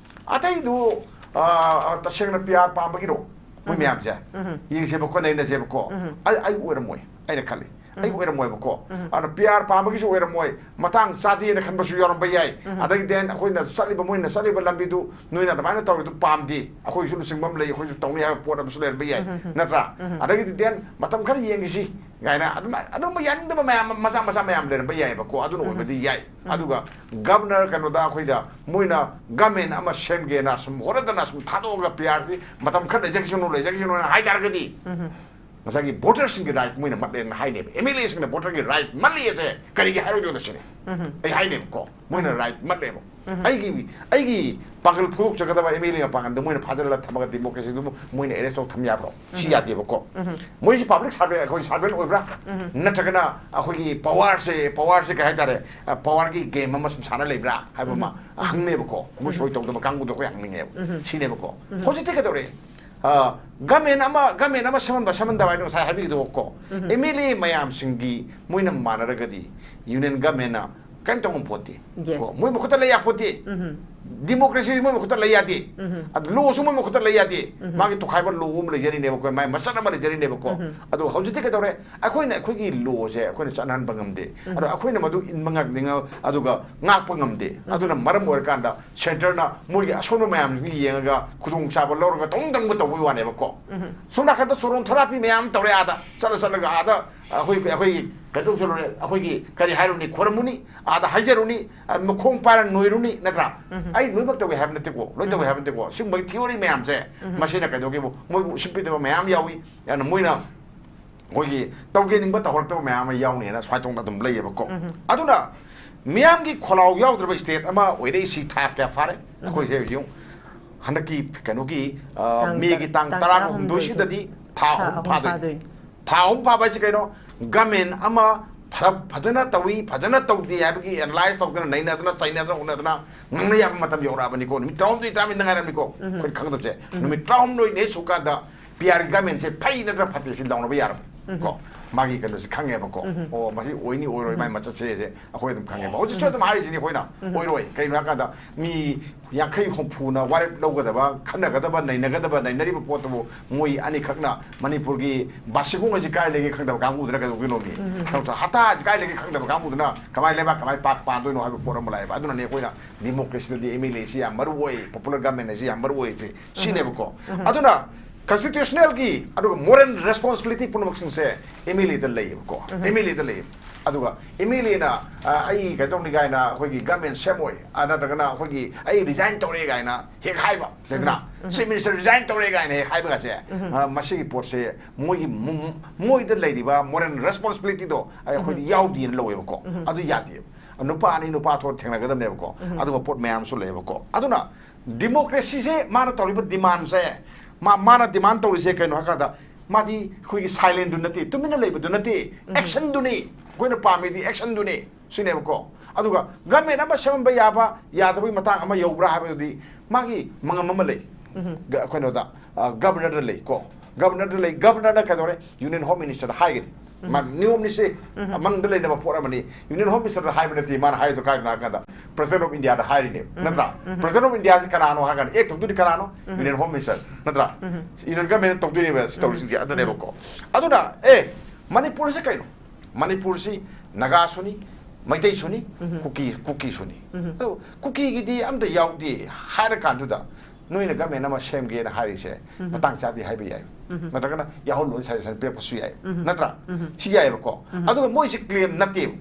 ꯑꯇꯩꯗꯨ, ꯑ, ꯇꯁꯦꯡꯅ ꯄꯤ ꯑꯥꯔ ꯄꯥꯝꯕꯒꯤꯔꯣ? ꯃꯣꯏ ꯃꯌꯥꯝꯁꯦ ꯌꯦꯡꯁꯦꯕꯀꯣ, ꯅꯩꯅꯁꯦꯕꯀꯣ꯫ ꯑꯩ, ꯑꯩ ꯑꯣꯏꯔꯝꯃꯣꯏ, ꯑꯩꯅ ꯈꯜꯂꯤ꯫ ꯑꯩ ꯑꯣꯏꯔꯝꯃꯣꯏꯕꯀꯣ꯫ ꯑꯗꯨꯅ ꯄꯤ ꯑꯥꯔ ꯄꯥꯝꯕꯒꯤꯁꯨ ꯑꯣꯏꯔꯝꯃꯣꯏ, ꯃꯇꯥꯡ ꯆꯥꯗꯦꯅ ꯈꯟꯕꯁꯨ ꯌꯥꯎꯔꯝꯕ ꯌꯥꯏ꯫ ꯑꯗꯒꯤ then ꯑꯩꯈꯣꯏꯅ ꯆꯠꯂꯤꯕ, ꯃꯣꯏꯅ ꯆꯠꯂꯤꯕ ꯂꯝꯕꯤꯗꯨ, ꯅꯣꯏꯅ ꯑꯗꯨꯃꯥꯏꯅ ꯇꯧꯔꯤꯗꯨ ꯄꯥꯝꯗꯦ, ꯑꯩꯈꯣꯏꯁꯨ ꯂꯨꯆꯤꯡꯕ ꯑꯃ ꯂꯩ, ꯑꯩꯈꯣꯏꯁꯨ ꯇꯧꯅꯤ ꯍꯥꯏꯕ ꯄꯣꯠ ꯑꯃꯁꯨ ꯂꯩꯔꯝꯕ ꯌꯥꯏ, ꯅꯠꯇ꯭ꯔꯥ? ꯑꯗꯒꯤꯗꯤ then ꯃꯇꯝ ꯈꯔ ꯌꯦꯡꯈꯤꯁꯤ ꯀꯥꯏꯅ ꯑꯗꯨꯃꯥꯏ-, ꯑꯗꯨꯝꯕ ꯌꯥꯅꯤꯡꯗꯕ ꯃꯌꯥꯝ, ꯃꯆꯥ ꯃꯆꯥ ꯃꯌꯥꯝ ꯂꯩꯔꯝꯕ ꯌꯥꯏꯑꯕꯀꯣ꯫ ꯑꯗꯨꯅ ꯑꯣꯏꯕꯗꯤ ꯌꯥꯏ꯫ ꯑꯗꯨꯒ ꯒꯕꯅꯔ ꯀꯩꯅꯣꯗ ꯑꯩꯈꯣꯏꯗ ꯃꯣꯏꯅ ꯒꯃꯦꯟ ꯑꯃ ꯁꯦꯝꯒꯦꯅ ꯁꯨꯝ ꯍꯣꯠꯅꯗꯅ ꯁꯨꯝ ꯊꯥꯗꯣꯛꯑꯒ ꯄꯤ ꯑꯥꯔꯁꯤ ꯃꯇꯝ ꯈꯔ ꯂꯩꯖꯈꯤꯁꯅꯨ, ꯂꯩꯖꯈꯤꯁꯅꯨꯅ ꯍꯥꯏ ꯇꯥꯔꯒꯗꯤ, ꯉꯁꯥꯏꯒꯤ ꯚꯣꯇꯔꯁꯤꯡꯒꯤ ꯔꯥꯏꯠ ꯃꯣꯏꯅ ꯃꯠꯂꯦꯅ ꯍꯥꯏꯅꯦꯕ꯫ ꯑꯦꯝ ꯑꯦꯜ ꯑꯦꯁꯤꯡꯅ ꯚꯣꯇꯔꯒꯤ ꯔꯥꯏꯠ ꯃꯠꯂꯤ ꯑꯁꯦ ꯀꯔꯤꯒꯤ ꯍꯥꯏꯔꯣꯏꯗꯣꯏꯅꯣ ꯁꯤꯅꯤ ꯑꯩ ꯍꯥꯏꯅꯦꯕꯀꯣ꯫ ꯃꯣꯏꯅ ꯔꯥꯏꯠ ꯃꯠꯂꯦꯕ꯫ ꯑꯩꯒꯤ, ꯑꯩꯒꯤ ꯄꯥꯡꯒꯜ ꯐꯣꯡꯗꯣꯛꯆꯒꯗꯕ ꯑꯦꯝ ꯑꯦꯜ ꯑꯦ ꯃꯄꯥꯡꯒꯜꯗꯨ ꯃꯣꯏꯅ ꯐꯥꯖꯤꯜꯂꯒ ꯊꯝꯃꯒ ꯗꯤꯃꯣꯀ꯭ꯔꯦꯁꯤꯗꯨ ꯃꯣꯏꯅ ꯑꯦꯔꯦꯁ ꯇꯧ ꯊꯝ ꯌꯥꯕ꯭ꯔꯣ? ꯁꯤ ꯌꯥꯗꯦꯕꯀꯣ꯫ ꯃꯣꯏꯁꯤ ꯄꯕ꯭ꯂꯤꯛ ꯁꯥꯔꯚꯦꯟ, ꯑꯩꯈꯣꯏ ꯁꯥꯔꯚꯦꯟ ꯑꯣꯏꯕ꯭ꯔꯥ? ꯅꯠꯇ꯭ꯔꯒꯅ ꯑꯩꯈꯣꯏꯒꯤ ꯄꯋꯥꯔꯁꯦ, ꯄꯋꯥꯔꯁꯦ ꯀꯩ ꯍꯥꯏꯇꯥꯔꯦ, ꯄꯋꯥꯔꯒꯤ ꯒꯦꯝ ꯑꯃ ꯁꯨꯝ ꯁꯥꯟꯅ ꯂꯩꯕ꯭ꯔꯥ ꯍꯥꯏꯕ ꯑꯃ ꯍꯪꯅꯦꯕꯀꯣ꯫ ꯃꯣꯏ ꯁꯣꯏ ꯇꯧꯗꯕ ꯀꯥꯡꯕꯨꯗꯣ ꯑꯩꯈꯣꯏ ꯍꯪꯅꯤꯡꯉꯦꯕ꯫ ꯁꯤꯅꯦꯕꯀꯣ꯫ ꯍꯧꯖꯤꯛꯇꯤ ꯀꯩꯗꯧꯔꯦ? ꯒꯃꯦꯟ ꯑꯃ, ꯒꯃꯦꯟ ꯑꯃ ꯁꯦꯝꯍꯟꯕ, ꯁꯦꯝꯍꯟꯗꯕ ꯍꯥꯏꯗꯣ ꯉꯁꯥꯏ ꯍꯥꯏꯕꯤꯒꯗꯕꯀꯣ꯫ ꯑꯦꯝ ꯑꯦꯜ ꯑꯦ ꯃꯌꯥꯝꯁꯤꯡꯒꯤ ꯃꯣꯏꯅ ꯃꯥꯟꯅꯔꯒꯗꯤ ꯌꯨꯅꯤꯌꯟ ꯒꯃꯦꯟꯅ ꯀꯔꯤꯝ ꯇꯧꯉꯝ ꯄꯣꯠꯇꯦ꯫ Yes. ꯀꯣ, ꯃꯣꯏ ꯃꯈꯨꯠꯇ ꯂꯩ ꯌꯥꯄꯣꯠꯇꯦ꯫ ꯗꯤꯃꯣꯀ꯭ꯔꯦꯁꯤ ꯃꯣꯏ ꯃꯈꯨꯠꯇ ꯂꯩ ꯌꯥꯗꯦ꯫ ꯎꯝ꯫ ꯑꯗꯨ ꯂꯣꯁꯨ ꯃꯣꯏ ꯃꯈꯨꯠꯇ ꯂꯩ ꯌꯥꯗꯦ꯫ ꯎꯝ꯫ ꯃꯥꯒꯤ ꯇꯣꯈꯥꯏꯕ ꯂꯣ ꯑꯃ ꯂꯩꯖꯔꯤꯅꯦꯕꯀꯣ, ꯃꯥꯒꯤ ꯃꯆꯠ ꯑꯃ ꯂꯩꯖꯔꯤꯅꯦꯕꯀꯣ꯫ ꯎꯝ꯫ ꯑꯗꯣ ꯍꯧꯖꯤꯛꯇꯤ ꯀꯩꯗꯧꯔꯦ? ꯑꯩꯈꯣꯏꯅ ꯑꯩꯈꯣꯏꯒꯤ ꯂꯣꯁꯦ ꯑꯩꯈꯣꯏꯅ ꯆꯠꯅꯍꯟꯕ ꯉꯝꯗꯦ꯫ ꯎꯝ꯫ ꯑꯗꯣ ꯑꯩꯈꯣꯏꯅ ꯃꯗꯨ ꯏꯟꯕ ꯉꯝꯗꯦ, ꯉ-, ꯑꯗꯨꯒ ꯉꯥꯛꯄ ꯉꯝꯗꯦ꯫ ꯎꯝ꯫ ꯑꯗꯨꯅ ꯃꯔꯝ ꯑꯣꯏꯔꯀꯥꯟꯗ ꯁꯦꯟꯇꯔꯅ ꯃꯣꯏꯒꯤ ꯑꯁꯣꯟꯕ ꯃꯌꯥꯝꯁꯤꯒꯤ ꯌꯦꯡꯉꯒ ꯈꯨꯗꯣꯡꯆꯥꯕ ꯂꯧꯔꯒ ꯇꯧꯅꯤꯡ ꯇꯧꯅꯤꯡꯕ ꯇꯧꯕꯒꯤ ꯋꯥꯅꯦꯕꯀꯣ꯫ ꯎꯝ꯫ ꯁꯣꯝ ꯅꯥꯀꯟꯗ ꯆꯣꯔꯣꯟ ꯊꯔꯥꯄꯤ ꯃꯌꯥꯝ ꯑꯃ ꯇꯧꯔꯦ ꯑꯥꯗ꯫ ꯆꯠꯂ ꯆꯠꯂꯒ ꯑꯥꯗ ꯑꯩꯈꯣꯏ, ꯑꯩꯈꯣꯏꯒꯤ ꯀꯩꯅꯣ ꯇꯧꯁꯜꯂꯨꯔꯦ, ꯑꯩꯈꯣꯏꯒꯤ ꯀꯔꯤ ꯍꯥꯏꯔꯨꯅꯤ, ꯈꯣꯏꯔꯝꯃꯨꯅꯤ, ꯑꯥꯗ ꯍꯥꯏꯖꯔꯨꯅꯤ, ꯑ, ꯃꯈꯣꯡ ꯄꯥꯏꯔ ꯅꯣꯏꯔꯨꯅꯤ, ꯅꯠꯇ꯭ꯔꯥ? ꯎꯝ꯫ ꯑꯩ ꯂꯣꯏꯅꯃꯛ ꯇꯧꯏ ꯍꯥꯏꯕ ꯅꯠꯇꯦꯀꯣ, ꯂꯣꯏ ꯇꯧꯏ ꯎꯝ꯫ ꯍꯥꯏꯕ ꯅꯠꯇꯦꯀꯣ꯫ ꯁꯤꯒꯨꯝꯕꯒꯤ ꯊꯤꯑꯣꯔꯤ ꯃꯌꯥꯝꯁꯦ, ꯎꯝ꯫ ꯃꯁꯤꯅ ꯀꯩꯗꯧꯒꯦꯕꯨ, ꯃꯣꯏꯕꯨ ꯎꯁꯤꯠꯄꯤꯗꯕ ꯃꯌꯥꯝ ꯌꯥꯎꯏ꯫ ꯑꯗꯨꯅ ꯃꯣꯏꯅ ꯑꯩꯈꯣꯏꯒꯤ ꯇꯧꯒꯦ ꯅꯤꯡꯕ ꯇꯧꯍꯧꯔꯛꯇꯕ ꯃꯌꯥꯝ ꯑꯃ ꯌꯥꯎꯅꯤꯅ ꯁꯨꯃꯥꯏꯅ ꯇꯧꯅ ꯑꯗꯨꯝ ꯂꯩꯌꯦꯕꯀꯣ꯫ ꯎꯝ꯫ ꯑꯗꯨꯅ ꯃꯤꯌꯥꯝꯒꯤ ꯈꯣꯜꯂꯥꯎ ꯌꯥꯎꯗ꯭ꯔꯕ state ꯑꯃ ꯑꯣꯏꯔꯛꯏꯁꯤ ꯊꯥ ꯀꯌꯥ ꯐꯥꯔꯦ? ꯎꯝ꯫ ꯑꯩꯈꯣꯏꯁꯦ ꯍꯧꯖꯤꯛ ꯍꯟꯗꯛꯀꯤ ꯀꯩꯅꯣꯒꯤ, ꯑ, ꯇꯥꯡ ꯃꯦꯒꯤ ꯇꯔꯥ-, ꯇꯥꯡ ꯇꯥꯡ ꯇꯔꯥꯒ ꯍꯨꯝꯗꯣꯏꯁꯤꯗꯗꯤ ꯊꯥ ꯊꯥ ꯑꯍꯨꯝ ꯑꯍꯨꯝ ꯐꯥꯗꯣꯏꯅꯤ꯫ ꯐꯥꯗꯣꯏꯅꯤ꯫ ꯊꯥ ꯑꯍꯨꯝ ꯐꯥꯕ ꯍꯥꯏꯁꯤ ꯀꯩꯅꯣ? Government ꯑꯃ ꯐ-, ꯐꯖꯅ ꯇꯧꯏ, ꯐꯖꯅ ꯇꯧꯗꯦ ꯍꯥꯏꯕꯒꯤ analyse ꯇꯧꯗꯅ, ꯅꯩꯅꯗꯅ, ꯆꯩꯅꯗꯅ, ꯎꯅꯗꯅ ꯉꯥꯡꯅ ꯌꯥꯕ ꯃꯇꯝ ꯌꯧꯔꯛꯑꯕꯅꯤꯀꯣ꯫ ꯅꯨꯃꯤꯠ ꯇꯔꯥꯍꯨꯝꯗꯣꯏ, ꯇꯔꯥꯃꯔꯤꯗ ꯉꯥꯏꯔꯝꯃꯤꯀꯣ꯫ ꯎꯝ꯫ ꯑꯩꯈꯣꯏꯅ ꯈꯪꯒꯗꯕꯁꯦ꯫ ꯎꯝ꯫ ꯅꯨꯃꯤꯠ ꯇꯔꯥꯍꯨꯝꯗꯣꯏ ꯂꯩ ꯁꯨꯀꯥꯟꯗ P R governmentꯁꯦ ꯐꯩ ꯅꯠꯇ꯭ꯔ ꯐꯠꯇꯦ ꯁꯤ ꯂꯥꯎꯅꯕ ꯌꯥꯔꯕ꯫ ꯎꯝ꯫ ꯀꯣ? ꯃꯥꯒꯤ ꯀꯩꯅꯣꯁꯦ ꯈꯪꯉꯦꯕꯀꯣ꯫ ꯎꯝ꯫ ꯑꯣ, ꯃꯁꯤ ꯑꯣꯏꯅꯤ ꯑꯣꯏꯔꯣꯏ, ꯃꯥꯏ ꯎꯝ꯫ ꯃꯆꯠꯁꯦ ꯍꯧꯖꯤꯛ ꯑꯩꯈꯣꯏ ꯑꯗꯨꯝ ꯈꯪꯉꯦꯕ꯫ ꯍꯧꯖꯤꯛꯁꯨ ꯎꯝ꯫ ꯑꯗꯨꯝ ꯍꯥꯏꯔꯤꯁꯤꯅꯤ ꯑꯩꯈꯣꯏꯅ꯫ ꯎꯝ꯫ ꯑꯣꯏꯔꯣꯏ꯫ ꯀꯩꯒꯤꯅꯣ ꯍꯥꯏꯀꯥꯟꯗ ꯃꯤ ꯌꯥꯡꯈꯩ ꯍꯨꯝꯐꯨꯅ ꯋꯥꯔꯦꯞ ꯂꯧꯒꯗꯕ, ꯈꯟꯅꯒꯗꯕ, ꯅꯩꯅꯒꯗꯕ, ꯅꯩꯅꯔꯤꯕ ꯄꯣꯠꯇꯨꯕꯨ ꯃꯣꯏ ꯑꯅꯤꯈꯛꯅ ꯃꯅꯤꯄꯨꯔꯒꯤ ꯕꯥꯁꯤꯈꯣꯡ ꯑꯁꯤ ꯀꯥꯏ ꯂꯩꯒꯦ ꯈꯪꯗꯕ ꯀꯥꯡꯕꯨꯗꯨꯅ ꯀꯩꯗꯧꯗꯣꯏꯅꯣ ꯃꯤ? ꯎꯝ꯫ ꯅꯠꯇ꯭ꯔ ꯍꯇꯥ ꯑꯁꯤ ꯀꯥꯏ ꯂꯩꯒꯦ ꯈꯪꯗꯕ ꯀꯥꯡꯕꯨꯗꯨꯅ ꯀꯃꯥꯏꯅ ꯂꯩꯕꯥꯛ ꯀꯃꯥꯏꯅ ꯄꯥꯛ ꯄꯥꯟꯗꯣꯏꯅꯣ ꯍꯥꯏꯕ ꯄꯣꯠ ꯑꯃ ꯂꯥꯛꯑꯦꯕ꯫ ꯑꯗꯨꯅꯅꯦ ꯑꯩꯈꯣꯏꯅ democracyꯗꯗꯤ MLAꯁꯤ ꯌꯥꯝ ꯃꯔꯨ ꯑꯣꯏ, popular government ꯑꯁꯤ ꯌꯥꯝ ꯃꯔꯨ ꯑꯣꯏ ꯁꯤ-, ꯁꯤꯅꯦꯕꯀꯣ꯫ ꯎꯝ꯫ ꯑꯗꯨꯅ constitutionalꯒꯤ ꯑꯗꯨꯒ moral responsibility ꯄꯨꯝꯅꯃꯛꯁꯤꯡꯁꯦ MLAꯗ ꯂꯩꯌꯦꯕꯀꯣ꯫ ꯎꯝ꯫ MLAꯗ ꯂꯩꯌꯦꯕ꯫ ꯑꯗꯨꯒ MLAꯅ, ꯑ, "ꯑꯩ ꯀꯩꯅꯣ ꯇꯧꯅꯤ" ꯀꯥꯏꯅ, ꯑꯩꯈꯣꯏꯒꯤ government ꯁꯦꯝꯃꯣꯏ, ꯑ, ꯅꯠꯇ꯭ꯔꯒꯅ ꯑꯩꯈꯣꯏꯒꯤ "ꯑꯩ resign ꯇꯧꯔꯦ" ꯀꯥꯏꯅ ꯍꯦꯛ ꯍꯥꯏꯕ ꯂꯩꯗꯅ, ꯎꯝ꯫ "Chief Minister resign ꯇꯧꯔꯦ" ꯀꯥꯏꯅ ꯍꯦꯛ ꯍꯥꯏꯕꯒꯁꯦ, ꯎꯝ꯫ ꯑ, ꯃꯁꯤꯒꯤ ꯄꯣꯠꯁꯦ ꯃꯣꯏꯒꯤ ꯃꯨ-, ꯃꯣꯏꯗ ꯂꯩꯔꯤꯕ moral responsibilityꯗꯣ ꯑꯩ, ꯑꯩꯈꯣꯏꯗꯤ ꯎꯝ꯫ ꯌꯥꯎꯗꯦꯅ ꯂꯧꯋꯦꯕꯀꯣ꯫ ꯎꯝ꯫ ꯑꯗꯨ ꯌꯥꯗꯦꯕ꯫ ꯅꯨꯄꯥ ꯑꯅꯤ ꯅꯨꯄꯥ ꯊꯣꯛꯑ ꯊꯦꯡꯅꯒꯗꯕꯅꯦꯕꯀꯣ꯫ ꯎꯝ꯫ ꯑꯗꯨꯒ ꯄꯣꯠ ꯃꯌꯥꯝꯁꯨ ꯂꯩꯌꯦꯕꯀꯣ꯫ ꯑꯗꯨꯅ democracyꯁꯦ ꯃꯥꯅ ꯇꯧꯔꯤꯕ demandꯁꯦ, ꯃꯥ-, ꯃꯥꯅ demand ꯇꯧꯔꯤꯁꯦ ꯀꯩꯅꯣ ꯍꯥꯏ ꯀꯥꯟꯗ, ꯃꯥꯗꯤ ꯑꯩꯈꯣꯏꯒꯤ silentꯗꯨ ꯅꯠꯇꯦ, ꯇꯨꯃꯤꯟꯅ ꯂꯩꯕꯗꯨ ꯅꯠꯇꯦ, ꯎꯝ꯫ actionꯗꯨꯅꯤ꯫ ꯑꯩꯈꯣꯏꯅ ꯄꯥꯝꯃꯤꯗꯤ actionꯗꯨꯅꯤ ꯁꯤꯅꯦꯕꯀꯣ꯫ ꯑꯗꯨꯒ government ꯑꯃ ꯁꯦꯝꯃꯝꯕ ꯌꯥꯕ, ꯌꯥꯗꯕꯒꯤ ꯃꯇꯥꯡ ꯑꯃ ꯌꯧꯕ꯭ꯔꯥ ꯍꯥꯏꯕꯗꯨꯗꯤ ꯃꯥꯒꯤ ꯃꯉꯝ ꯑꯃ ꯂꯩ꯫ ꯎꯝ꯫ ꯒ-, ꯀꯩꯅꯣꯗ, ꯑ, governorꯗ ꯂꯩ ꯀꯣ꯫ ꯒꯕꯔꯅꯔꯗ ꯂꯩ, ꯒꯕꯔꯅꯔꯅ ꯀꯩꯗꯧꯔꯦ? ꯌꯨꯅꯤꯌꯟ ꯍꯣꯝ ꯃꯤꯅꯤꯁꯇꯔꯗ ꯍꯥꯏꯒꯅꯤ꯫ ꯃꯥ ꯅꯤꯌꯣꯝꯅꯤꯁꯦ, ꯃꯅꯨꯡꯗ ꯂꯩꯅꯕ ꯄꯣꯠ ꯑꯃꯅꯤ꯫ ꯌꯨꯅꯤꯌꯟ ꯍꯣꯝ ꯃꯤꯅꯤꯁꯇꯔꯗ ꯍꯥꯏꯕ ꯅꯠꯇꯦ, ꯃꯥꯅ ꯍꯥꯏꯗꯣ ꯀꯥꯏꯗꯅꯣ ꯍꯥꯏ ꯀꯥꯟꯗ ꯄ꯭ꯔꯦꯁꯤꯗꯦꯟ ꯑꯣꯐ ꯏꯟꯗꯤꯌꯥꯗ ꯍꯥꯏꯔꯤꯅꯦꯕ, ꯅꯠꯇ꯭ꯔꯥ? ꯄ꯭ꯔꯦꯁꯤꯗꯦꯟ ꯑꯣꯐ ꯏꯟꯗꯤꯌꯥꯁꯤ ꯀꯅꯥꯅꯣ ꯍꯥꯏ ꯀꯥꯟꯗ ꯑꯦꯛ ꯇꯧꯗꯣꯏꯗꯤ ꯀꯅꯥꯅꯣ? ꯌꯨꯅꯤꯌꯟ ꯍꯣꯝ ꯃꯤꯅꯤꯁꯇꯔ, ꯅꯠꯇ꯭ꯔꯥ? ꯌꯨꯅꯤꯌꯟ ꯒꯕꯔꯟꯃꯦꯟꯠꯅ ꯇꯧꯗꯣꯏꯅꯦꯕ ꯁꯤ ꯇꯧꯔꯤꯁꯤꯡꯁꯦ, ꯑꯗꯨꯅꯦꯕꯀꯣ꯫ ꯑꯗꯨꯅ ꯑꯦ, ꯃꯅꯤꯄꯨꯔꯁꯤ ꯀꯩꯅꯣ? ꯃꯅꯤꯄꯨꯔꯁꯤ ꯅꯥꯒꯥꯁꯨꯅꯤ, ꯃꯩꯇꯩꯁꯨꯅꯤ, ꯀꯨꯀꯤ, ꯀꯨꯀꯤꯁꯨꯅꯤ꯫ ꯑꯗꯣ ꯀꯨꯀꯤꯒꯤꯗꯤ ꯑꯝꯇ ꯌꯥꯎꯗꯦ ꯍꯥꯏꯔꯀꯥꯟꯗꯨꯗ ꯅꯣꯏꯅ ꯒꯕꯔꯟꯃꯦꯟꯠ ꯑꯃ ꯁꯦꯝꯒꯦꯅ ꯍꯥꯏꯔꯤꯁꯦ ꯃꯇꯥꯡ ꯆꯥꯗꯦ ꯍꯥꯏꯕ ꯌꯥꯏ, ꯅꯠꯇ꯭ꯔꯒꯅ ꯌꯥꯎꯍꯜꯂꯣꯏ ꯁꯖꯦꯁꯟ ꯄꯤꯔꯛꯄꯁꯨ ꯌꯥꯏ, ꯅꯠꯇ꯭ꯔꯥ? ꯁꯤ ꯌꯥꯏꯑꯕꯀꯣ꯫ ꯑꯗꯨꯒ ꯃꯣꯏꯁꯤ ꯀ꯭ꯂꯦꯝ ꯅꯠꯇꯦꯕ,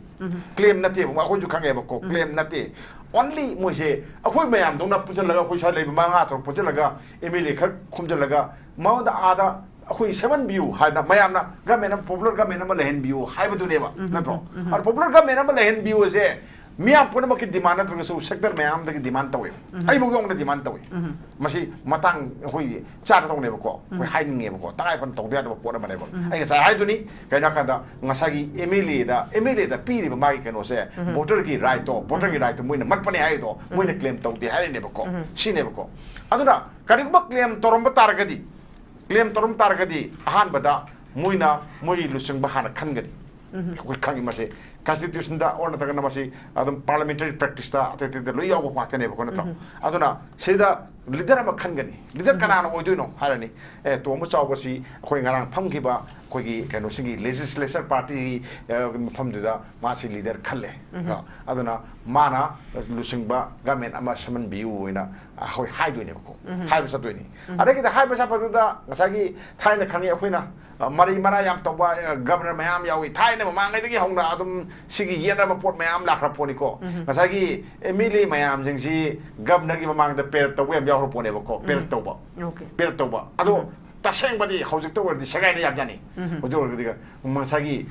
ꯀ꯭ꯂꯦꯝ ꯅꯠꯇꯦꯕ, ꯑꯩꯈꯣꯏꯁꯨ ꯈꯪꯉꯦꯕꯀꯣ, ꯀ꯭ꯂꯦꯝ ꯅꯠꯇꯦ꯫ ꯑꯣꯟꯂꯤ ꯃꯣꯏꯁꯦ ꯑꯩꯈꯣꯏ ꯃꯌꯥꯝꯗꯧꯅ ꯄꯨꯟꯁꯤꯜꯂꯒ, ꯑꯩꯈꯣꯏ ꯁ꯭ꯋꯥꯏ ꯂꯩꯕ ꯃꯉꯥ ꯇꯔꯨꯛ ꯄꯨꯟꯁꯤꯜꯂꯒ ꯑꯦꯝ ꯑꯦꯜ ꯑꯦ ꯈꯔ ꯈꯣꯝꯖꯤꯜꯂꯒ ꯃꯉꯣꯟꯗ ꯑꯥꯗ ꯑꯩꯈꯣꯏ ꯁꯦꯝꯍꯟꯕꯤꯌꯨ ꯍꯥꯏꯗꯅ, ꯃꯌꯥꯝꯅ ꯒꯕꯔꯟꯃꯦꯟꯠ ꯑꯃ, ꯄꯣꯄꯨꯂꯔ ꯒꯕꯔꯟꯃꯦꯟꯠ ꯑꯃ ꯂꯩꯍꯟꯕꯤꯌꯨ ꯍꯥꯏꯕꯗꯨꯅꯦꯕ, ꯅꯠꯇ꯭ꯔꯣ? ꯑꯗꯣ ꯄꯣꯄꯨꯂꯔ ꯒꯕꯔꯟꯃꯦꯟꯠ ꯑꯃ ꯂꯩꯍꯟꯕꯤꯌꯨ ꯑꯁꯦ ꯃꯤꯌꯥꯝ ꯄꯨꯝꯅꯃꯛꯀꯤ ꯗꯤꯃꯥꯟ ꯅꯠꯇ꯭ꯔꯒꯁꯨ ꯁꯦꯛꯇꯔ ꯃꯌꯥꯝꯗꯒꯤ ꯗꯤꯃꯥꯟ ꯇꯧꯋꯦꯕ꯫ ꯑꯩꯕꯨ ꯌꯧꯅ ꯗꯤꯃꯥꯟ ꯇꯧꯋꯤ꯫ ꯃꯁꯤ ꯃꯇꯥꯡ ꯑꯩꯈꯣꯏꯒꯤ ꯆꯥꯗ ꯇꯧꯅꯦꯕꯀꯣ, ꯑꯩꯈꯣꯏ ꯍꯥꯏꯅꯤꯡꯉꯦꯕꯀꯣ, ꯇꯉꯥꯏ ꯐꯗꯅ ꯇꯧꯗ ꯌꯥꯗꯕ ꯄꯣꯠ ꯑꯃꯅꯦꯕ꯫ ꯑꯩ ꯉꯁꯥꯏ ꯍꯥꯏꯗꯨꯅꯤ, ꯀꯩꯅꯣ ꯍꯥꯏ ꯀꯥꯟꯗ ꯉꯁꯥꯏꯒꯤ ꯑꯦꯝ ꯑꯦꯜ ꯑꯦꯗ, ꯑꯦꯝ ꯑꯦꯜ ꯑꯦꯗ ꯄꯤꯔꯤꯕ ꯃꯥꯒꯤ ꯀꯩꯅꯣꯁꯦ, ꯚꯣꯇꯔꯒꯤ ꯔꯥꯏꯠꯇꯣ, ꯚꯣꯇꯔꯒꯤ ꯔꯥꯏꯠꯇꯣ ꯃꯣꯏꯅ ꯃꯠꯄꯅꯦ ꯍꯥꯏꯔꯤꯗꯣ ꯃꯣꯏꯅ ꯀ꯭ꯂꯦꯝ ꯇꯧꯗꯦ ꯍꯥꯏꯔꯤꯅꯦꯕꯀꯣ꯫ ꯁꯤꯅꯦꯕꯀꯣ꯫ ꯑꯗꯨꯅ ꯀꯔꯤꯒꯨꯝꯕ ꯀ꯭ꯂꯦꯝ ꯇꯧꯔꯝꯕ ꯇꯥꯔꯒꯗꯤ, ꯀ꯭ꯂꯦꯝ ꯇꯧꯔꯝ ꯇꯥꯔꯒꯗꯤ ꯑꯍꯥꯟꯕꯗ ꯃꯣꯏꯅ ꯃꯣꯏ ꯂꯨꯆꯤꯡꯕ ꯍꯥꯟꯅ ꯈꯟꯒꯅꯤ꯫ ꯑꯩꯈꯣꯏ ꯈꯪꯉꯤ ꯃꯁꯤ ꯀꯟꯁꯇꯤꯇ꯭ꯌꯨꯁꯟꯗ ꯑꯣꯔ ꯅꯠꯇ꯭ꯔꯒꯅ ꯃꯁꯤ ꯑꯗꯨꯝ ꯄꯥꯔꯂꯤꯌꯥꯃꯦꯟꯇꯔꯤ ꯄ꯭ꯔꯦꯛꯇꯤꯁꯇ ꯑꯇꯩ ꯑꯇꯩꯗ ꯂꯣꯏ ꯌꯥꯎꯕ ꯉꯥꯛꯇꯅꯦꯕꯀꯣ, ꯅꯠꯇ꯭ꯔꯣ? ꯑꯗꯨꯅ ꯁꯤꯗ ꯂꯤꯗꯔ ꯑꯃ ꯈꯟꯒꯅꯤ꯫ ꯂꯤꯗꯔ ꯀꯅꯥꯅ ꯑꯣꯏꯗꯣꯏꯅꯣ ꯍꯥꯏꯔꯅꯤ꯫ ꯑꯦ, ꯇꯣꯝꯕ ꯆꯥꯎꯕꯁꯤ ꯑꯩꯈꯣꯏ ꯉꯔꯥꯡ ꯐꯝꯈꯤꯕ ꯑꯩꯈꯣꯏꯒꯤ ꯀꯩꯅꯣꯁꯤꯡꯒꯤ ꯂꯦꯖꯤꯁꯂꯦꯆꯔ ꯄꯥꯔꯇꯤꯒꯤ, ꯑ, ꯃꯐꯝꯗꯨꯗ ꯃꯥꯁꯤ ꯂꯤꯗꯔ ꯈꯜꯂꯦ꯫ ꯑ, ꯑꯗꯨꯅ ꯃꯥꯅ ꯂꯨꯆꯤꯡꯕ ꯒꯃꯦꯟ ꯑꯃ ꯁꯦꯝꯍꯟꯕꯤꯌꯨ ꯍꯥꯏꯅ ꯑꯩꯈꯣꯏ ꯍꯥꯏꯗꯣꯏꯅꯦꯕꯀꯣ꯫ ꯍꯥꯏꯕ ꯆꯠꯇꯣꯏꯅꯤ꯫ ꯑꯗꯒꯤꯗꯤ ꯍꯥꯏꯕ ꯆꯠꯄꯗꯨꯗ ꯉꯁꯥꯏꯒꯤ ꯊꯥꯏꯅ ꯈꯪꯉꯤ ꯑꯩꯈꯣꯏꯅ, ꯑ, ꯃꯔꯩ ꯃꯔꯥ ꯌꯥꯝ ꯇꯧꯕ, ꯑ, ꯒꯕꯔꯅꯔ ꯃꯌꯥꯝ ꯌꯥꯎꯏ꯫ ꯊꯥꯏꯅ ꯃꯃꯥꯡꯉꯩꯗꯒꯤ ꯍꯧꯅ ꯑꯗꯨꯝ ꯁꯤꯒꯤ ꯌꯦꯠꯅꯕ ꯄꯣꯠ ꯃꯌꯥꯝ ꯂꯥꯛꯈ꯭ꯔ ꯄꯣꯠꯅꯤꯀꯣ꯫ ꯉꯁꯥꯏꯒꯤ ꯑꯦꯝ ꯑꯦꯜ ꯑꯦ ꯃꯌꯥꯝꯁꯤꯡꯁꯤ ꯒꯕꯔꯅꯔꯒꯤ ꯃꯃꯥꯡꯗ ꯄꯦꯔꯠ ꯇꯧꯕ ꯌꯥꯝ ꯌꯥꯎꯈ꯭ꯔ ꯄꯣꯠꯅꯦꯕꯀꯣ꯫ ꯄꯦꯔꯠ ꯇꯧꯕ꯫ ꯄꯦꯔꯠ ꯇꯧꯕ꯫ ꯑꯗꯣ ꯇꯁꯦꯡꯕꯗꯤ ꯍꯧꯖꯤꯛꯇ ꯑꯣꯏꯔꯗꯤ ꯁꯦꯒꯥꯏꯅ ꯌꯥꯕꯖꯥꯠꯅꯤ꯫ ꯍꯧꯖꯤꯛ ꯑꯣꯏꯔꯒꯗꯤ ꯉꯁꯥꯏꯒꯤ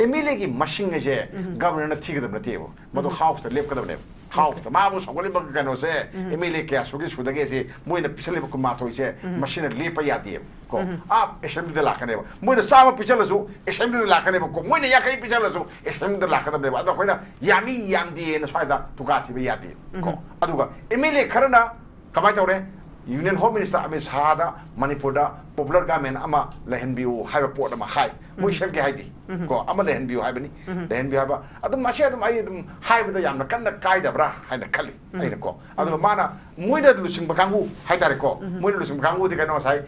ꯑꯦꯝ ꯑꯦꯜ ꯑꯦꯒꯤ ꯃꯁꯤꯡ ꯑꯁꯦ ꯒꯕꯔꯅꯔꯅ ꯊꯤꯒꯗꯕ ꯅꯠꯇꯦꯕ꯫ ꯃꯗꯨ ꯍꯥꯎꯁꯇ ꯂꯦꯞꯀꯗꯕꯅꯦꯕ꯫ ꯍꯥꯎꯁꯇ ꯃꯥꯕꯨ ꯁꯧꯒꯠꯂꯤꯕ ꯀꯩꯅꯣꯁꯦ, ꯑꯦꯝ ꯑꯦꯜ ꯑꯦ ꯀꯌꯥ ꯁꯨꯒꯦ ꯁꯨꯗꯒꯦꯁꯦ ꯃꯣꯏꯅ ꯄꯤꯁꯜꯂꯤꯕ ꯀꯨꯟꯃꯥꯊꯣꯏꯁꯦ ꯃꯁꯤꯅ ꯂꯦꯞꯄ ꯌꯥꯗꯦꯕ꯫ ꯀꯣ, ꯑꯥ, ꯑꯦꯁꯦꯝꯕ꯭ꯂꯤꯗ ꯂꯥꯛꯀꯅꯦꯕ꯫ ꯃꯣꯏꯅ ꯆꯥꯝꯃ ꯄꯤꯁꯜꯂꯁꯨ ꯑꯦꯁꯦꯝꯕ꯭ꯂꯤꯗ ꯂꯥꯛꯀꯅꯦꯕ꯫ ꯀꯣ, ꯃꯣꯏꯅ ꯌꯥꯡꯈꯩ ꯄꯤꯁꯜꯂꯁꯨ ꯑꯦꯁꯦꯝꯕ꯭ꯂꯤꯗ ꯂꯥꯛꯀꯗꯕꯅꯦꯕ꯫ ꯑꯗꯣ ꯑꯩꯈꯣꯏꯅ ꯌꯥꯅꯤ ꯌꯥꯝꯗꯦꯅ ꯁ꯭ꯋꯥꯏꯗ ꯊꯨꯀꯥ ꯊꯤꯕ ꯌꯥꯗꯦ꯫ ꯀꯣ, ꯑꯗꯨꯒ ꯑꯦꯝ ꯑꯦꯜ ꯑꯦ ꯈꯔꯅ ꯀꯃꯥꯏꯅ ꯇꯧꯔꯦ? ꯌꯨꯅꯤꯌꯟ ꯍꯣꯝ ꯃꯤꯅꯤꯁꯇꯔ ꯑꯃꯤꯠ ꯁꯥꯍꯗ ꯃꯅꯤꯄꯨꯔꯗ ꯄꯣꯄꯨꯂꯔ ꯒꯥꯔꯃꯦꯟ ꯑꯃ ꯂꯩꯍꯟꯕꯤꯌꯨ ꯍꯥꯏꯕ ꯄꯣꯠ ꯑꯃ ꯍꯥꯏ꯫ ꯃꯣꯏ ꯁꯦꯝꯒꯦ ꯍꯥꯏꯗꯤ ꯀꯣ, ꯑꯃ ꯂꯩꯍꯟꯕꯤꯌꯨ ꯍꯥꯏꯕꯅꯤ꯫ ꯂꯩꯍꯟꯕꯤꯌꯨ ꯍꯥꯏꯕ ꯑꯗꯨꯝ, ꯃꯁꯤ ꯑꯗꯨꯝ ꯑꯩ ꯑꯗꯨꯝ ꯍꯥꯏꯕꯗ ꯌꯥꯝꯅ ꯀꯟꯅ ꯀꯥꯏꯗꯕ꯭ꯔꯥ ꯍꯥꯏꯅ ꯈꯜꯂꯤ ꯑꯩꯅꯀꯣ꯫ ꯑꯗꯨꯒ ꯃꯥꯅ ꯃꯣꯏꯅ ꯂꯨꯆꯤꯡꯕ ꯀꯥꯡꯕꯨ ꯍꯥꯏꯇꯥꯔꯦꯀꯣ, ꯃꯣꯏꯅ ꯂꯨꯆꯤꯡꯕ ꯀꯥꯡꯕꯨꯗꯤ ꯀꯩꯅꯣ ꯉꯁꯥꯏ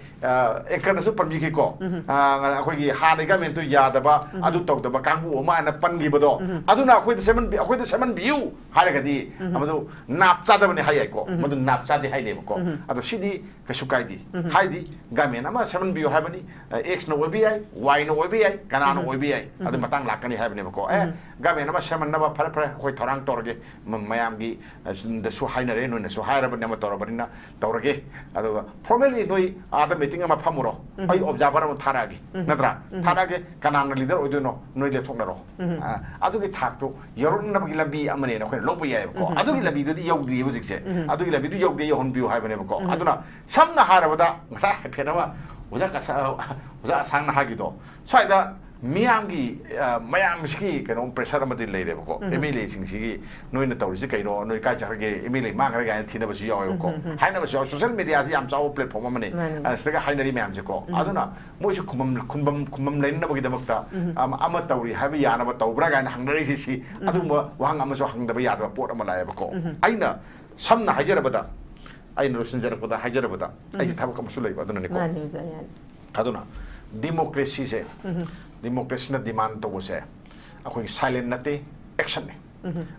ꯑꯦꯡꯀꯔꯅꯁꯨ ꯄꯟꯕꯤꯈꯤꯀꯣ꯫ ꯑ, ꯑꯩꯈꯣꯏꯒꯤ ꯍꯥꯟꯅꯒꯤ ꯒꯥꯔꯃꯦꯟꯇꯨ ꯌꯥꯗꯕ, ꯑꯗꯨ ꯇꯧꯗꯕ ꯀꯥꯡꯕꯨ ꯑꯃ ꯍꯥꯏꯅ ꯄꯟꯈꯤꯕꯗꯣ, ꯑꯗꯨꯅ ꯑꯩꯈꯣꯏꯗ ꯁꯦꯝꯍꯟꯕꯤ-, ꯑꯩꯈꯣꯏꯗ ꯁꯦꯝꯍꯟꯕꯤꯌꯨ ꯍꯥꯏꯔꯒꯗꯤ ꯃꯗꯨ ꯅꯥꯞ ꯆꯥꯗꯕꯅꯤ ꯍꯥꯏ ꯌꯥꯏꯀꯣ꯫ ꯃꯗꯨ ꯅꯥꯞ ꯆꯥꯗꯦ ꯍꯥꯏꯅꯦꯕꯀꯣ꯫ ꯑꯗꯣ ꯁꯤꯗꯤ ꯀꯩꯁꯨ ꯀꯥꯏꯗꯦ꯫ ꯍꯥꯏꯗꯤ ꯒꯥꯔꯃꯦꯟ ꯑꯃ ꯁꯦꯝꯍꯟꯕꯤꯌꯨ ꯍꯥꯏꯕꯅꯤ꯫ ꯑꯦꯛꯁꯅ ꯑꯣꯏꯕ ꯌꯥꯏ, ꯋꯥꯏꯅ ꯑꯣꯏꯕ ꯌꯥꯏ, ꯀꯅꯥꯅ ꯑꯣꯏꯕ ꯌꯥꯏ, ꯑꯗꯨ ꯃꯇꯥꯡ ꯂꯥꯛꯀꯅꯤ ꯍꯥꯏꯕꯅꯦꯕꯀꯣ꯫ ꯑꯦ, ꯒꯥꯔꯃꯦꯟ ꯑꯃ ꯁꯦꯝꯍꯟꯅꯕ ꯐꯔꯦ ꯐꯔꯦ, ꯑꯩꯈꯣꯏ ꯊꯧꯔꯥꯡ ꯇꯧꯔꯒꯦ, ꯃ-, ꯃꯌꯥꯝꯒꯤ ꯑ, ꯗꯁꯨ ꯍꯥꯏꯅꯔꯦ, ꯅꯣꯏꯅꯁꯨ ꯍꯥꯏꯔꯕꯅꯤ, ꯑꯃ ꯇꯧꯔꯕꯅꯤꯅ ꯇꯧꯔꯒꯦ꯫ ꯑꯗꯨꯒ ꯐꯣꯔꯃꯦꯜꯂꯤ ꯅꯣꯏ ꯑꯥꯗ ꯃꯤꯇꯤꯡ ꯑꯃ ꯐꯝꯃꯨꯔꯣ, ꯑꯩ ꯑꯣꯕꯖꯥꯔꯚꯔ ꯑꯃ ꯊꯥꯔꯛꯑꯒꯦ, ꯅꯠꯇ꯭ꯔꯥ? ꯊꯥꯔꯛꯑꯒꯦ, ꯀꯅꯥꯅ ꯂꯤꯗꯔ ꯑꯣꯏꯗꯣꯏꯅꯣ ꯅꯣꯏ ꯂꯦꯞꯊꯣꯛꯅꯔꯣ꯫ ꯑ, ꯑꯗꯨꯒꯤ ꯊꯥꯛꯇꯣ ꯌꯧꯔꯛꯅꯕꯒꯤ ꯂꯝꯕꯤ ꯑꯃꯅꯦꯅ ꯑꯩꯈꯣꯏꯅ ꯂꯧꯕ ꯌꯥꯏꯑꯕꯀꯣ꯫ ꯑꯗꯨꯒꯤ ꯂꯝꯕꯤꯗꯨꯗꯤ ꯌꯧꯗ꯭ꯔꯤꯌꯦ ꯍꯧꯖꯤꯛꯁꯦ꯫ ꯑꯗꯨꯒꯤ ꯂꯝꯕꯤꯗꯨ ꯌꯧꯗꯦ, ꯌꯧꯍꯟꯕꯤꯌꯨ ꯍꯥꯏꯕꯅꯦꯕꯀꯣ꯫ ꯑꯗꯨꯅ ꯁꯝꯅ ꯍꯥꯏꯔꯕꯗ ꯉꯁꯥꯏ ꯍꯥꯏꯐꯦꯠ ꯑꯃ ꯑꯣꯖꯥ ꯀꯁꯥ-, ꯑꯣꯖꯥ ꯑꯁꯥꯡꯅ ꯍꯥꯏꯈꯤꯗꯣ, ꯁ꯭ꯋꯥꯏꯗ ꯃꯤꯌꯥꯝꯒꯤ, ꯑ, ꯃꯌꯥꯝꯁꯤꯒꯤ ꯀꯩꯅꯣ ꯄ꯭ꯔꯦꯁꯔ ꯑꯃꯗꯤ ꯂꯩꯔꯦꯕꯀꯣ꯫ ꯑꯦꯝ ꯑꯦꯜ ꯑꯦꯁꯤꯡꯁꯤꯒꯤ, "ꯅꯣꯏꯅ ꯇꯧꯔꯤꯁꯤ ꯀꯩꯅꯣ? ꯅꯣꯏ ꯀꯥꯏ ꯆꯠꯈ꯭ꯔꯒꯦ? ꯑꯦꯝ ꯑꯦꯜ ꯑꯦ ꯃꯥꯡꯈ꯭ꯔꯦ" ꯀꯥꯏꯅ ꯊꯤꯅꯕꯁꯨ ꯌꯥꯎꯋꯦꯕꯀꯣ꯫ ꯍꯥꯏꯅꯕꯁꯨ ꯌꯥꯎꯋꯦ꯫ ꯁꯣꯁꯦꯜ ꯃꯦꯗꯤꯌꯥꯁꯤ ꯌꯥꯝ ꯆꯥꯎꯕ ꯄ꯭ꯂꯦꯠꯐꯣꯔꯝ ꯑꯃꯅꯤ꯫ ꯃꯥꯅꯤ꯫ ꯑ, ꯁꯤꯗꯒ ꯍꯥꯏꯅꯔꯤ ꯃꯌꯥꯝꯁꯦꯀꯣ꯫ ꯑꯗꯨꯅ ꯃꯣꯏꯁꯨ ꯈꯨꯝꯕꯝ, ꯈꯨꯝꯕꯝ, ꯈꯨꯝꯕꯝ ꯂꯩꯅꯕꯒꯤꯗꯃꯛꯇ, ꯑꯃ, ꯑꯃ ꯇꯧꯔꯤ ꯍꯥꯏꯕ ꯌꯥꯅꯕ ꯇꯧꯕ꯭ꯔꯥ ꯀꯥꯏꯅ ꯍꯪꯅꯔꯤꯁꯤ, ꯁꯤ ꯑꯗꯨꯒꯨꯝꯕ ꯋꯥꯍꯪ ꯑꯃꯁꯨ ꯍꯪꯗꯕ ꯌꯥꯗꯕ ꯄꯣꯠ ꯑꯃ ꯂꯥꯛꯑꯦꯕꯀꯣ꯫ ꯑꯩꯅ ꯁꯝꯅ ꯍꯥꯏꯖꯔꯕꯗ, ꯑꯩꯅ ꯂꯣꯏꯁꯤꯟꯖꯔꯛꯄꯗ ꯍꯥꯏꯖꯔꯕꯗ, ꯑꯩꯁꯦ ꯊꯕꯛ ꯑꯃꯁꯨ ꯂꯩꯕ, ꯑꯗꯨꯅꯅꯤꯀꯣ꯫ ꯃꯥꯅꯤ, ꯑꯣꯖꯥ, ꯌꯥꯅꯤ꯫ ꯑꯗꯨꯅ ꯗꯤꯃꯣꯀ꯭ꯔꯦꯁꯤꯁꯦ, ꯗꯤꯃꯣꯀ꯭ꯔꯦꯁꯤꯅ ꯗꯤꯃꯥꯟ ꯇꯧꯕꯁꯦ ꯑꯩꯈꯣꯏꯒꯤ ꯁꯥꯏꯂꯦꯟ ꯅꯠꯇꯦ, ꯑꯦꯛꯁꯟꯅꯦ꯫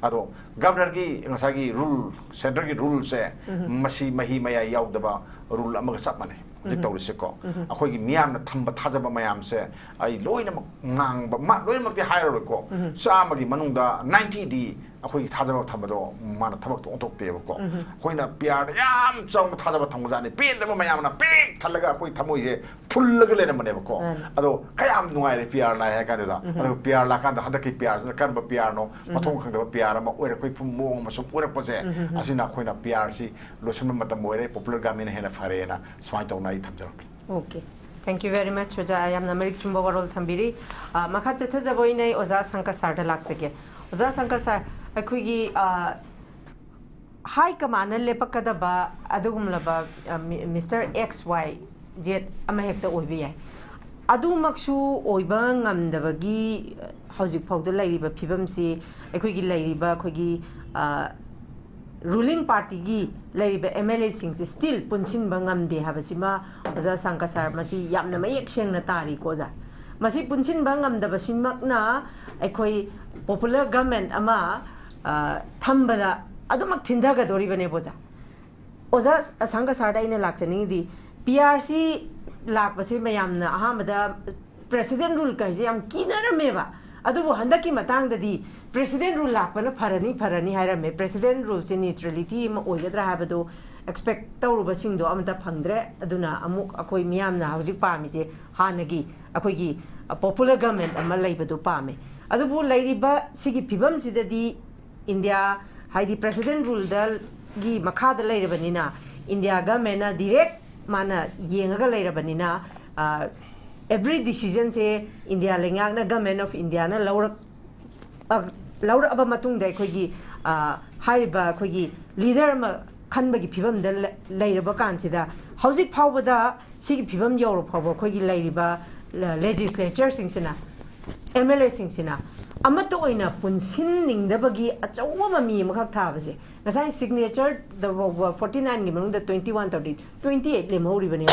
ꯑꯗꯣ ꯒꯕꯔꯅꯔꯒꯤ ꯉꯁꯥꯏꯒꯤ ꯔꯨꯜ, ꯁꯦꯟꯇꯔꯒꯤ ꯔꯨꯜꯁꯦ, ꯃꯁꯤ ꯃꯍꯤ ꯃꯌꯥꯏ ꯌꯥꯎꯗꯕ ꯔꯨꯜ ꯑꯃꯒ ꯆꯞ ꯃꯥꯟꯅꯩ ꯍꯧꯖꯤꯛ ꯇꯧꯔꯤꯁꯦꯀꯣ꯫ ꯑꯩꯈꯣꯏꯒꯤ ꯃꯤꯌꯥꯝꯅ ꯊꯝꯕ ꯊꯥꯖꯕ ꯃꯌꯥꯝꯁꯦ ꯑꯩ ꯂꯣꯏꯅꯃꯛ ꯉꯥꯡꯕ, ꯃꯥ-, ꯂꯣꯏꯅꯃꯛꯇꯤ ꯍꯥꯏꯔꯔꯣꯏꯀꯣ꯫ ꯆꯥꯝꯃꯒꯤ ꯃꯅꯨꯡꯗ ꯅꯥꯏꯟꯇꯤꯗꯤ ꯑꯩꯈꯣꯏꯒꯤ ꯊꯥꯖꯕ ꯊꯝꯕꯗꯣ ꯃꯥꯅ ꯊꯕꯛꯇꯣ ꯑꯣꯟꯊꯣꯛꯇꯦꯕꯀꯣ꯫ ꯑꯩꯈꯣꯏꯅ ꯄꯤ ꯑꯥꯔꯗ ꯌꯥꯝ ꯆꯥꯎꯅ ꯊꯥꯖꯕ ꯊꯝꯕꯖꯥꯠꯅꯤ꯫ ꯄꯦꯟꯗꯕ ꯃꯌꯥꯝꯅ ꯄꯤꯛ ꯊꯜꯂꯒ ꯑꯩꯈꯣꯏ ꯊꯃꯣꯏꯁꯦ ꯐꯨꯜꯂꯒ ꯂꯩꯔꯝꯕꯅꯦꯕꯀꯣ꯫ ꯑꯗꯣ ꯀꯌꯥꯝ ꯅꯨꯡꯉꯥꯏꯔꯦ ꯄꯤ ꯑꯥꯔ ꯂꯥꯛꯑꯦ ꯍꯥꯏ ꯀꯥꯟꯗꯨꯗ꯫ ꯑꯗꯣ ꯄꯤ ꯑꯥꯔ ꯂꯥꯛꯀꯥꯟꯗ ꯍꯟꯗꯛꯀꯤ ꯄꯤ ꯑꯥꯔꯁꯤꯅ ꯀꯔꯝꯕ ꯄꯤ ꯑꯥꯔꯅꯣ? ꯃꯊꯣꯡ ꯈꯪꯗꯕ ꯄꯤ ꯑꯥꯔ ꯑꯃ ꯑꯣꯏꯔꯛꯄꯒꯤ ꯐꯤꯕꯝ, ꯃꯑꯣꯡ ꯑꯃ ꯁꯨꯝ ꯑꯣꯏꯔꯛꯄꯁꯦ, ꯑꯁꯤꯅ ꯑꯩꯈꯣꯏꯅ ꯄꯤ ꯑꯥꯔꯁꯤ ꯂꯣꯏꯁꯤꯟꯕ ꯃꯇꯝ ꯑꯣꯏꯔꯦ, ꯄꯣꯄꯨꯂꯔ ꯒꯥꯔꯃꯦꯟꯅ ꯍꯦꯟꯅ ꯐꯔꯦꯅ ꯁꯨꯃꯥꯏꯅ ꯇꯧꯅ ꯑꯩ ꯊꯝꯖꯔꯛꯀꯦ꯫ Okay. Thank you very much, ꯑꯣꯖꯥ꯫ ꯌꯥꯝꯅ ꯃꯔꯤꯛ ꯆꯨꯝꯕ ꯋꯥꯔꯣꯜ ꯊꯝꯕꯤꯔꯤ꯫ ꯑ, ꯃꯈꯥ ꯆꯠꯊꯖꯕ ꯑꯣꯏꯅ ꯑꯩ ꯑꯣꯖꯥ ꯁꯪꯀ ꯁꯥꯔꯗ ꯂꯥꯛꯆꯒꯦ꯫ ꯑꯣꯖꯥ ꯁꯪꯀ ꯁꯥꯔ, ꯑꯩꯈꯣꯏꯒꯤ, ꯑ, ꯍꯥꯏ ꯀꯃꯥꯟꯅ ꯂꯦꯞꯄꯛꯀꯗꯕ ꯑꯗꯨꯒꯨꯝꯂꯕ, ꯑ, ꯃꯤ-, ꯃꯤꯁꯇꯔ ꯑꯦꯛꯁ ꯋꯥꯏ ꯖꯦꯠ ꯑꯃ ꯍꯦꯛꯇ ꯑꯣꯏꯕ ꯌꯥꯏ꯫ ꯑꯗꯨꯃꯛꯁꯨ ꯑꯣꯏꯕ ꯉꯝꯗꯕꯒꯤ ꯍꯧꯖꯤꯛ ꯐꯥꯎꯗ ꯂꯩꯔꯤꯕ ꯐꯤꯕꯝꯁꯤ ꯑꯩꯈꯣꯏꯒꯤ ꯂꯩꯔꯤꯕ ꯑꯩꯈꯣꯏꯒꯤ ꯔꯨꯂꯤꯡ ꯄꯥꯔꯇꯤꯒꯤ ꯂꯩꯔꯤꯕ ꯑꯦꯝ ꯑꯦꯜ ꯑꯦꯁꯤꯡꯁꯦ ꯁ꯭ꯇꯤꯜ ꯄꯨꯟꯁꯤꯟꯕ ꯉꯝꯗꯦ ꯍꯥꯏꯕꯁꯤꯃ ꯑꯣꯖꯥ ꯁꯪꯀ ꯁꯥꯔ, ꯃꯁꯤ ꯌꯥꯝꯅ ꯃꯌꯦꯛ ꯁꯦꯡꯅ ꯇꯥꯔꯤꯀꯣ ꯑꯣꯖꯥ꯫ ꯃꯁꯤ ꯄꯨꯟꯁꯤꯟꯕ ꯉꯝꯗꯕꯁꯤꯃꯛꯅ ꯑꯩꯈꯣꯏ ꯄꯣꯄꯨꯂꯔ ꯒꯃꯦꯟ ꯑꯃ ꯊꯝꯕꯗ ꯑꯗꯨꯃꯛ ꯊꯤꯟꯊꯒꯗꯣꯔꯤꯕꯅꯦꯕ ꯑꯣꯖꯥ꯫ ꯑꯣꯖꯥ ꯁꯪꯀ ꯁꯥꯔꯗ ꯑꯩꯅ ꯂꯥꯛꯆꯅꯤꯡꯉꯤꯗꯤ, ꯄꯤ ꯑꯥꯔ ꯁꯤ ꯂꯥꯛꯄꯁꯦ ꯃꯌꯥꯝꯅ ꯑꯍꯥꯟꯕꯗ ꯄ꯭ꯔꯦꯁꯤꯗꯦꯟ ꯔꯨꯜ ꯀꯥꯏꯁꯦ ꯌꯥꯝ ꯀꯤꯅꯔꯝꯃꯦꯕ꯫ ꯑꯗꯨꯕꯨ ꯍꯟꯗꯛꯀꯤ ꯃꯇꯥꯡꯗꯗꯤ ꯄ꯭ꯔꯦꯁꯤꯗꯦꯟ ꯔꯨꯜ ꯂꯥꯛꯄꯅ ꯐꯔꯅꯤ ꯐꯔꯅꯤ ꯍꯥꯏꯔꯝꯃꯦ꯫ ꯄ꯭ꯔꯦꯁꯤꯗꯦꯟ ꯔꯨꯜꯁꯦ ꯅ꯭ꯌꯨꯇ꯭ꯔꯦꯂꯤꯇꯤ ꯑꯃ ꯑꯣꯏꯒꯗ꯭ꯔꯥ ꯍꯥꯏꯕꯗꯨ ꯑꯦꯛꯁꯄꯦꯛ ꯇꯧꯔꯨꯕꯁꯤꯡꯗꯣ ꯑꯃꯠꯇ ꯐꯪꯗ꯭ꯔꯦ꯫ ꯑꯗꯨꯅ ꯑꯃꯨꯛ ꯑꯩꯈꯣꯏ ꯃꯤꯌꯥꯝꯅ ꯍꯧꯖꯤꯛ ꯄꯥꯝꯃꯤꯁꯦ ꯍꯥꯟꯅꯒꯤ ꯑꯩꯈꯣꯏꯒꯤ ꯄꯣꯄꯨꯂꯔ ꯒꯃꯦꯟ ꯑꯃ ꯂꯩꯕꯗꯨ ꯄꯥꯝꯃꯦ꯫ ꯑꯗꯨꯕꯨ ꯂꯩꯔꯤꯕ ꯁꯤꯒꯤ ꯐꯤꯕꯝꯁꯤꯗꯗꯤ ꯏꯟꯗꯤꯌꯥ ꯍꯥꯏꯗꯤ ꯄ꯭ꯔꯦꯁꯤꯗꯦꯟ ꯔꯨꯜꯗꯒꯤ ꯃꯈꯥꯗ ꯂꯩꯔꯕꯅꯤꯅ, ꯏꯟꯗꯤꯌꯥ ꯒꯃꯦꯟꯅ ꯗꯤꯔꯦꯛ ꯃꯥꯅ ꯌꯦꯡꯉꯒ ꯂꯩꯔꯕꯅꯤꯅ, ꯑꯦꯕ꯭ꯔꯤ ꯗꯤꯁꯤꯖꯟꯁꯦ ꯏꯟꯗꯤꯌꯥ ꯂꯩꯉꯥꯛꯅ, ꯒꯃꯦꯟ ꯑꯣꯐ ꯏꯟꯗꯤꯌꯥꯅ ꯂꯧꯔꯛ ꯂꯧꯔꯛꯑꯕ ꯃꯇꯨꯡꯗ ꯑꯩꯈꯣꯏꯒꯤ ꯍꯥꯏꯔꯤꯕ ꯑꯩꯈꯣꯏꯒꯤ ꯂꯤꯗꯔ ꯑꯃ ꯈꯟꯕꯒꯤ ꯐꯤꯕꯝꯗ ꯂꯩꯔꯕ ꯀꯥꯟꯁꯤꯗ, ꯍꯧꯖꯤꯛ ꯐꯥꯎꯕꯗ ꯁꯤꯒꯤ ꯐꯤꯕꯝ ꯌꯧꯔ ꯐꯥꯎꯕ ꯑꯩꯈꯣꯏꯒꯤ ꯂꯩꯔꯤꯕ ꯂꯦꯖꯤꯁꯂꯦꯆꯔꯁꯤꯡꯁꯤꯅ, ꯑꯦꯝ ꯑꯦꯜ ꯑꯦꯁꯤꯡꯁꯤꯅ ꯑꯃꯠꯇ ꯑꯣꯏꯅ ꯄꯨꯟꯁꯤꯟꯅꯤꯡꯗꯕꯒꯤ ꯑꯆꯧꯕ ꯃꯃꯤ ꯑꯃꯈꯛ ꯊꯥꯕꯁꯦ, ꯉꯁꯥꯏ ꯁꯤꯒꯅꯦꯆꯔꯗ ꯐꯥꯎꯕ ꯐꯣꯔꯇꯤ ꯅꯥꯏꯟꯒꯤ ꯃꯅꯨꯡꯗ ꯇ꯭ꯋꯦꯟꯇꯤ ꯋꯥꯟ ꯇꯧꯔꯗꯤ, ꯇ꯭ꯋꯦꯟꯇꯤ ꯑꯩꯠ ꯂꯦꯝꯍꯧꯔꯤꯕꯅꯦ꯫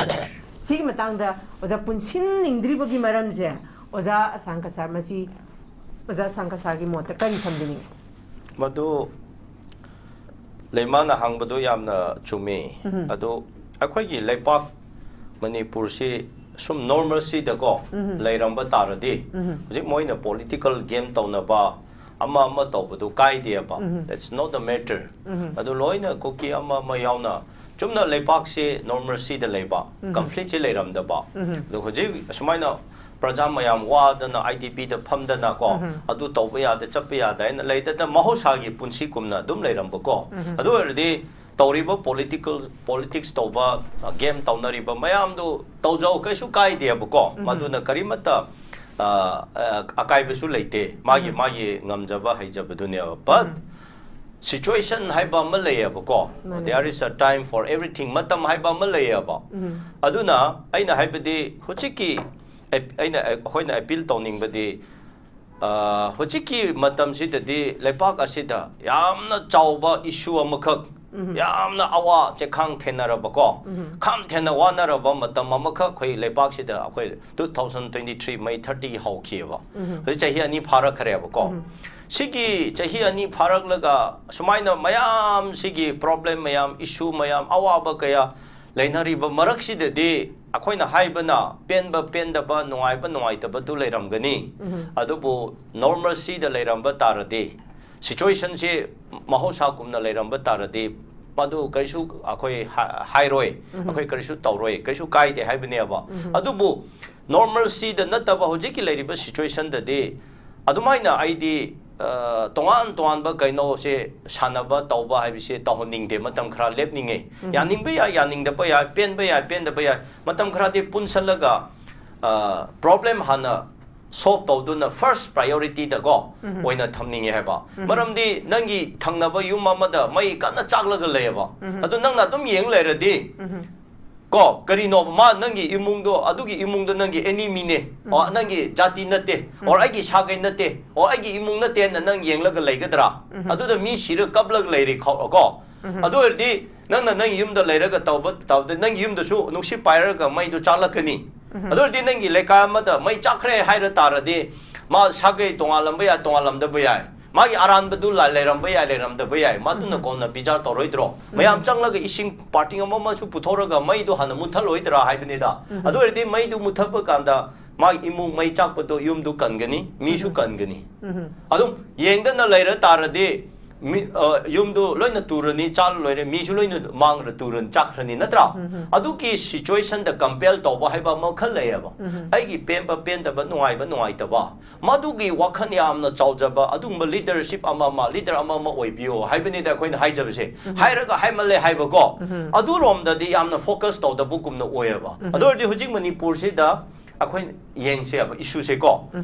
ꯁꯤꯒꯤ ꯃꯇꯥꯡꯗ ꯑꯣꯖꯥ ꯄꯨꯟꯁꯤꯟꯅꯤꯡꯗ꯭ꯔꯤꯕꯒꯤ ꯃꯔꯝꯁꯦ, ꯑꯣꯖꯥ ꯑꯁꯥꯡꯀ ꯁꯥꯔ, ꯃꯁꯤ ꯑꯣꯖꯥ ꯑꯁꯥꯡꯀ ꯁꯥꯔꯒꯤ ꯃꯣꯠꯇ ꯀꯔꯤ ꯊꯝꯕꯤꯅꯤꯡꯉꯤ? ꯃꯗꯨ ꯂꯩꯃꯥꯅ ꯍꯪꯕꯗꯨ ꯌꯥꯝꯅ ꯆꯨꯝꯃꯤ꯫ ꯑꯗꯨ ꯑꯩꯈꯣꯏꯒꯤ ꯂꯩꯄꯥꯛ ꯃꯅꯤꯄꯨꯔꯁꯤ ꯁꯨꯝ ꯅꯣꯔꯃꯦꯜꯁꯤꯗꯀꯣ ꯂꯩꯔꯝꯕ ꯇꯥꯔꯗꯤ, ꯍꯧꯖꯤꯛ ꯃꯣꯏꯅ ꯄꯣꯂꯤꯇꯤꯀꯦꯜ ꯒꯦꯝ ꯇꯧꯅꯕ, ꯑꯃ ꯑꯃ ꯇꯧꯕꯗꯨ ꯀꯥꯏꯗꯦꯕ꯫ That's not the matter. ꯑꯗꯨ ꯂꯣꯏꯅ ꯀꯨꯀꯤ ꯑꯃ ꯑꯃ ꯌꯥꯎꯅ ꯆꯨꯝꯅ ꯂꯩꯄꯥꯛꯁꯤ ꯅꯣꯔꯃꯦꯜꯁꯤꯗ ꯂꯩꯕ, ꯀꯟꯐ꯭ꯂꯤꯛꯁꯤ ꯂꯩꯔꯝꯗꯕ꯫ ꯑꯗꯨ ꯍꯧꯖꯤꯛ ꯑꯁꯨꯃꯥꯏꯅ ꯄ꯭ꯔꯖꯥ ꯃꯌꯥꯝ ꯋꯥꯗꯅ, ꯑꯥꯏ ꯗꯤ ꯄꯤꯗ ꯐꯝꯗꯅꯀꯣ, ꯑꯗꯨ ꯇꯧꯕ ꯌꯥꯗꯦ, ꯆꯠꯄ ꯌꯥꯗꯦ ꯍꯥꯏꯅ ꯂꯩꯗꯅ ꯃꯍꯧꯁꯥꯒꯤ ꯄꯨꯟꯁꯤ ꯀꯨꯝꯅ ꯑꯗꯨꯝ ꯂꯩꯔꯝꯕꯀꯣ꯫ ꯑꯗꯨ ꯑꯣꯏꯔꯗꯤ ꯇꯧꯔꯤꯕ ꯄꯣꯂꯤꯇꯤꯀꯦꯜ, ꯄꯣꯂꯤꯇꯤꯛꯁ ꯇꯧꯕ, ꯒꯦꯝ ꯇꯧꯅꯔꯤꯕ ꯃꯌꯥꯝꯗꯨ ꯇꯧꯖꯧ, ꯀꯩꯁꯨ ꯀꯥꯏꯗꯦꯕꯀꯣ꯫ ꯃꯗꯨꯅ ꯀꯔꯤꯃꯠꯇ, ꯑ, ꯑ, ꯑꯀꯥꯏꯕꯁꯨ ꯂꯩꯇꯦ꯫ ꯃꯥꯒꯤ, ꯃꯥꯒꯤ ꯉꯝꯖꯕ ꯍꯩꯖꯕꯗꯨꯅꯦꯕ꯫ But Situation ꯍꯥꯏꯕ ꯑꯃ ꯂꯩꯌꯦꯕꯀꯣ꯫ There is a time for everything. ꯃꯇꯝ ꯍꯥꯏꯕ ꯑꯃ ꯂꯩꯌꯦꯕ꯫ ꯑꯗꯨꯅ ꯑꯩꯅ ꯍꯥꯏꯕꯗꯤ ꯍꯧꯖꯤꯛꯀꯤ ꯑꯦꯞ- ꯑꯩꯅ ꯑꯩꯈꯣꯏꯅ ꯑꯦꯄꯤꯜ ꯇꯧꯅꯤꯡꯕꯗꯤ, ꯑ, ꯍꯧꯖꯤꯛꯀꯤ ꯃꯇꯝꯁꯤꯗꯗꯤ ꯂꯩꯄꯥꯛ ꯑꯁꯤꯗ ꯌꯥꯝꯅ ꯆꯥꯎꯕ ꯏꯁꯨ ꯑꯃꯈꯛ, ꯌꯥꯝꯅ ꯑꯋꯥ ꯆꯦꯈꯥꯡ ꯊꯦꯟꯅꯔꯕꯀꯣ, ꯈꯥꯝ ꯊꯦꯟꯅ ꯋꯥꯅꯔꯕ ꯃꯇꯝ ꯑꯃꯈꯛ ꯑꯩꯈꯣꯏ ꯂꯩꯄꯥꯛꯁꯤꯗ ꯑꯩꯈꯣꯏ two thousand twenty three May thirty ꯍꯧꯈꯤꯑꯕ꯫ ꯍꯧꯖꯤꯛ ꯆꯍꯤ ꯑꯅꯤ ꯐꯥꯔꯛꯈ꯭ꯔꯦꯕꯀꯣ꯫ ꯁꯤꯒꯤ ꯆꯍꯤ ꯑꯅꯤ ꯐꯥꯔꯛꯂꯒ ꯁꯨꯃꯥꯏꯅ ꯃꯌꯥꯝ, ꯁꯤꯒꯤ ꯄ꯭ꯔꯣꯕ꯭ꯂꯦꯝ ꯃꯌꯥꯝ, ꯏꯁꯨ ꯃꯌꯥꯝ, ꯑꯋꯥꯕ ꯀꯌꯥ ꯂꯩꯅꯔꯤꯕ ꯃꯔꯛꯁꯤꯗꯗꯤ ꯑꯩꯈꯣꯏꯅ ꯍꯥꯏꯕꯅ ꯄꯦꯟꯕ ꯄꯦꯟꯗꯕ, ꯅꯨꯡꯉꯥꯏꯕ ꯅꯨꯡꯉꯥꯏꯇꯕꯗꯨ ꯂꯩꯔꯝꯒꯅꯤ꯫ ꯑꯗꯨꯕꯨ normalcyꯗ ꯂꯩꯔꯝꯕ ꯇꯥꯔꯗꯤ, situationꯁꯤ ꯃꯍꯧꯁꯥꯒꯨꯝꯅ ꯂꯩꯔꯝꯕ ꯇꯥꯔꯗꯤ, ꯃꯗꯨ ꯀꯔꯤꯁꯨ ꯑꯩꯈꯣꯏ ꯍꯥ- ꯍꯥꯏꯔꯣꯏ, ꯑꯩꯈꯣꯏ ꯀꯔꯤꯁꯨ ꯇꯧꯔꯣꯏ, ꯀꯔꯤꯁꯨ ꯀꯥꯏꯗꯦ ꯍꯥꯏꯕꯅꯦꯕ꯫ ꯑꯗꯨꯕꯨ normalcyꯗ ꯅꯠꯇꯕ ꯍꯧꯖꯤꯛꯀꯤ ꯂꯩꯔꯤꯕ situationꯗꯗꯤ ꯑꯗꯨꯃꯥꯏꯅ ꯑꯩꯗꯤ, ꯑ, ꯇꯣꯉꯥꯟ ꯇꯣꯉꯥꯟꯕ ꯀꯩꯅꯣꯁꯦ ꯁꯥꯟꯅꯕ ꯇꯧꯕ ꯍꯥꯏꯕꯁꯦ ꯇꯧꯍꯟꯅꯤꯡꯗꯦ꯫ ꯃꯇꯝ ꯈꯔ ꯂꯦꯞꯅꯤꯡꯉꯦ꯫ ꯌꯥꯅꯤꯡꯕ ꯌꯥꯏ, ꯌꯥꯅꯤꯡꯗꯕ ꯌꯥꯏ, ꯄꯦꯟꯕ ꯌꯥꯏ, ꯄꯦꯟꯗꯕ ꯌꯥꯏ꯫ ꯃꯇꯝ ꯈꯔꯗꯤ ꯄꯨꯟꯁꯜꯂꯒ, ꯑ, problem ꯍꯥꯟꯅ solve ꯇꯧꯗꯨꯅ first priorityꯗꯀꯣ ꯑꯣꯏꯅ ꯊꯝꯅꯤꯡꯉꯦ ꯍꯥꯏꯕ꯫ ꯃꯔꯝꯗꯤ ꯅꯪꯒꯤ ꯊꯪꯅꯕ ꯌꯨꯝ ꯑꯃꯗ ꯃꯩ ꯀꯟꯅ ꯆꯥꯛꯂꯒ ꯂꯩꯌꯦꯕ꯫ ꯑꯗꯨ ꯅꯪꯅ ꯑꯗꯨꯝ ꯌꯦꯡ ꯂꯩꯔꯗꯤ, ꯀꯣ, ꯀꯔꯤꯅꯣꯕ ꯃꯥ ꯅꯪꯒꯤ ꯏꯃꯨꯡꯗꯣ, ꯑꯗꯨꯒꯤ ꯏꯃꯨꯡꯗꯣ ꯅꯪꯒꯤ enemyꯅꯦ, ꯑꯣ, ꯅꯪꯒꯤ ꯖꯥꯇꯤ ꯅꯠꯇꯦ, or ꯑꯩꯒꯤ ꯁꯥꯒꯩ ꯅꯠꯇꯦ, or ꯑꯩꯒꯤ ꯏꯃꯨꯡ ꯅꯠꯇꯦꯅ ꯅꯪ ꯌꯦꯡꯂꯒ ꯂꯩꯒꯗ꯭ꯔꯥ? ꯑꯗꯨꯗ ꯃꯤ ꯁꯤꯔ ꯀꯞꯂꯒ ꯂꯩꯔꯤ ꯈꯣ- ꯀꯣ꯫ ꯑꯗꯨ ꯑꯣꯏꯔꯗꯤ ꯅꯪꯅ ꯅꯪꯒꯤ ꯌꯨꯝꯗ ꯂꯩꯔꯒ ꯇꯧꯕ ꯇꯧꯕꯗ ꯅꯪꯒꯤ ꯌꯨꯝꯗꯁꯨ ꯅꯨꯡꯁꯤꯠ ꯄꯥꯏꯔꯒ ꯃꯩꯗꯨ ꯆꯥꯛꯂꯛꯀꯅꯤ꯫ ꯑꯗꯨ ꯑꯣꯏꯔꯗꯤ ꯅꯪꯒꯤ ꯂꯩꯀꯥꯏ ꯑꯃꯗ ꯃꯩ ꯆꯥꯛꯈ꯭ꯔꯦ ꯍꯥꯏꯔ ꯇꯥꯔꯗꯤ, ꯃꯥ ꯁꯥꯒꯩ ꯇꯣꯉꯥꯜꯂꯝꯕ ꯌꯥꯏ, ꯇꯣꯉꯥꯜꯂꯝꯗꯕ ꯌꯥꯏ, ꯃꯥꯒꯤ ꯑꯔꯥꯟꯕꯗꯨ ꯂꯥ- ꯂꯩꯔꯝꯕ ꯌꯥꯏ, ꯂꯩꯔꯝꯗꯕ ꯌꯥꯏ, ꯃꯗꯨꯅ ꯀꯣꯟꯅ ꯕꯤꯆꯥꯔ ꯇꯧꯔꯣꯏꯗ꯭ꯔꯣ? ꯃꯌꯥꯝ ꯆꯪꯂꯒ ꯏꯁꯤꯡ ꯄꯥꯔꯇꯤꯟ ꯑꯃꯃꯁꯨ ꯄꯨꯊꯣꯛꯔꯒ ꯃꯩꯗꯨ ꯍꯥꯟꯅ ꯃꯨꯠꯊꯠꯂꯣꯏꯗ꯭ꯔꯥ ꯍꯥꯏꯕꯅꯤꯗ꯫ ꯑꯗꯨ ꯑꯣꯏꯔꯗꯤ ꯃꯩꯗꯨ ꯃꯨꯠꯊꯠꯄ ꯀꯥꯟꯗ ꯃꯥꯒꯤ ꯏꯃꯨꯡ ꯃꯩ ꯆꯥꯛꯄꯗꯣ ꯌꯨꯝꯗꯨ ꯀꯟꯒꯅꯤ, ꯃꯤꯁꯨ ꯀꯟꯒꯅꯤ꯫ ꯑꯗꯨꯝ ꯌꯦꯡꯗꯅ ꯂꯩꯔ ꯇꯥꯔꯗꯤ ꯃꯤ, ꯑ, ꯌꯨꯝꯗꯨ ꯂꯣꯏꯅ ꯇꯨꯔꯅꯤ, ꯆꯥꯔ ꯂꯣꯏꯔꯦ, ꯃꯤꯁꯨ ꯂꯣꯏꯅ ꯃꯥꯡꯈ꯭ꯔ ꯇꯨꯔꯅꯤ, ꯆꯥꯛꯈ꯭ꯔꯅꯤ, ꯅꯠꯇ꯭ꯔꯥ? ꯑꯗꯨꯒꯤ situationꯗ compel ꯇꯧꯕ ꯍꯥꯏꯕ ꯑꯃꯈꯛ ꯂꯩꯌꯦꯕ꯫ ꯑꯩꯒꯤ ꯄꯦꯟꯕ ꯄꯦꯟꯗꯕ, ꯅꯨꯡꯉꯥꯏꯕ ꯅꯨꯡꯉꯥꯏꯇꯕ, ꯃꯗꯨꯒꯤ ꯋꯥꯈꯜ ꯌꯥꯝꯅ ꯆꯥꯎꯖꯕ ꯑꯗꯨꯒꯨꯝꯕ leadership ꯑꯃ ꯑꯃ, leader ꯑꯃ ꯑꯃ ꯑꯣꯏꯕꯤꯌꯣ ꯍꯥꯏꯕꯅꯤꯗ ꯑꯩꯈꯣꯏꯅ ꯍꯥꯏꯖꯕꯁꯦ꯫ ꯍꯥꯏꯔꯒ ꯍꯥꯏꯃꯜꯂꯦ ꯍꯥꯏꯕꯀꯣ꯫ ꯑꯗꯨꯔꯣꯝꯗꯗꯤ ꯌꯥꯝꯅ focus ꯇꯧꯗꯕꯒꯨꯝꯅ ꯑꯣꯏꯌꯦꯕ꯫ ꯑꯗꯨ ꯑꯣꯏꯔꯗꯤ ꯍꯧꯖꯤꯛ ꯃꯅꯤꯄꯨꯔꯁꯤꯗ ꯑꯩꯈꯣꯏ ꯌꯦꯡꯁꯦꯕ, ꯏꯁꯨꯁꯦꯀꯣ꯫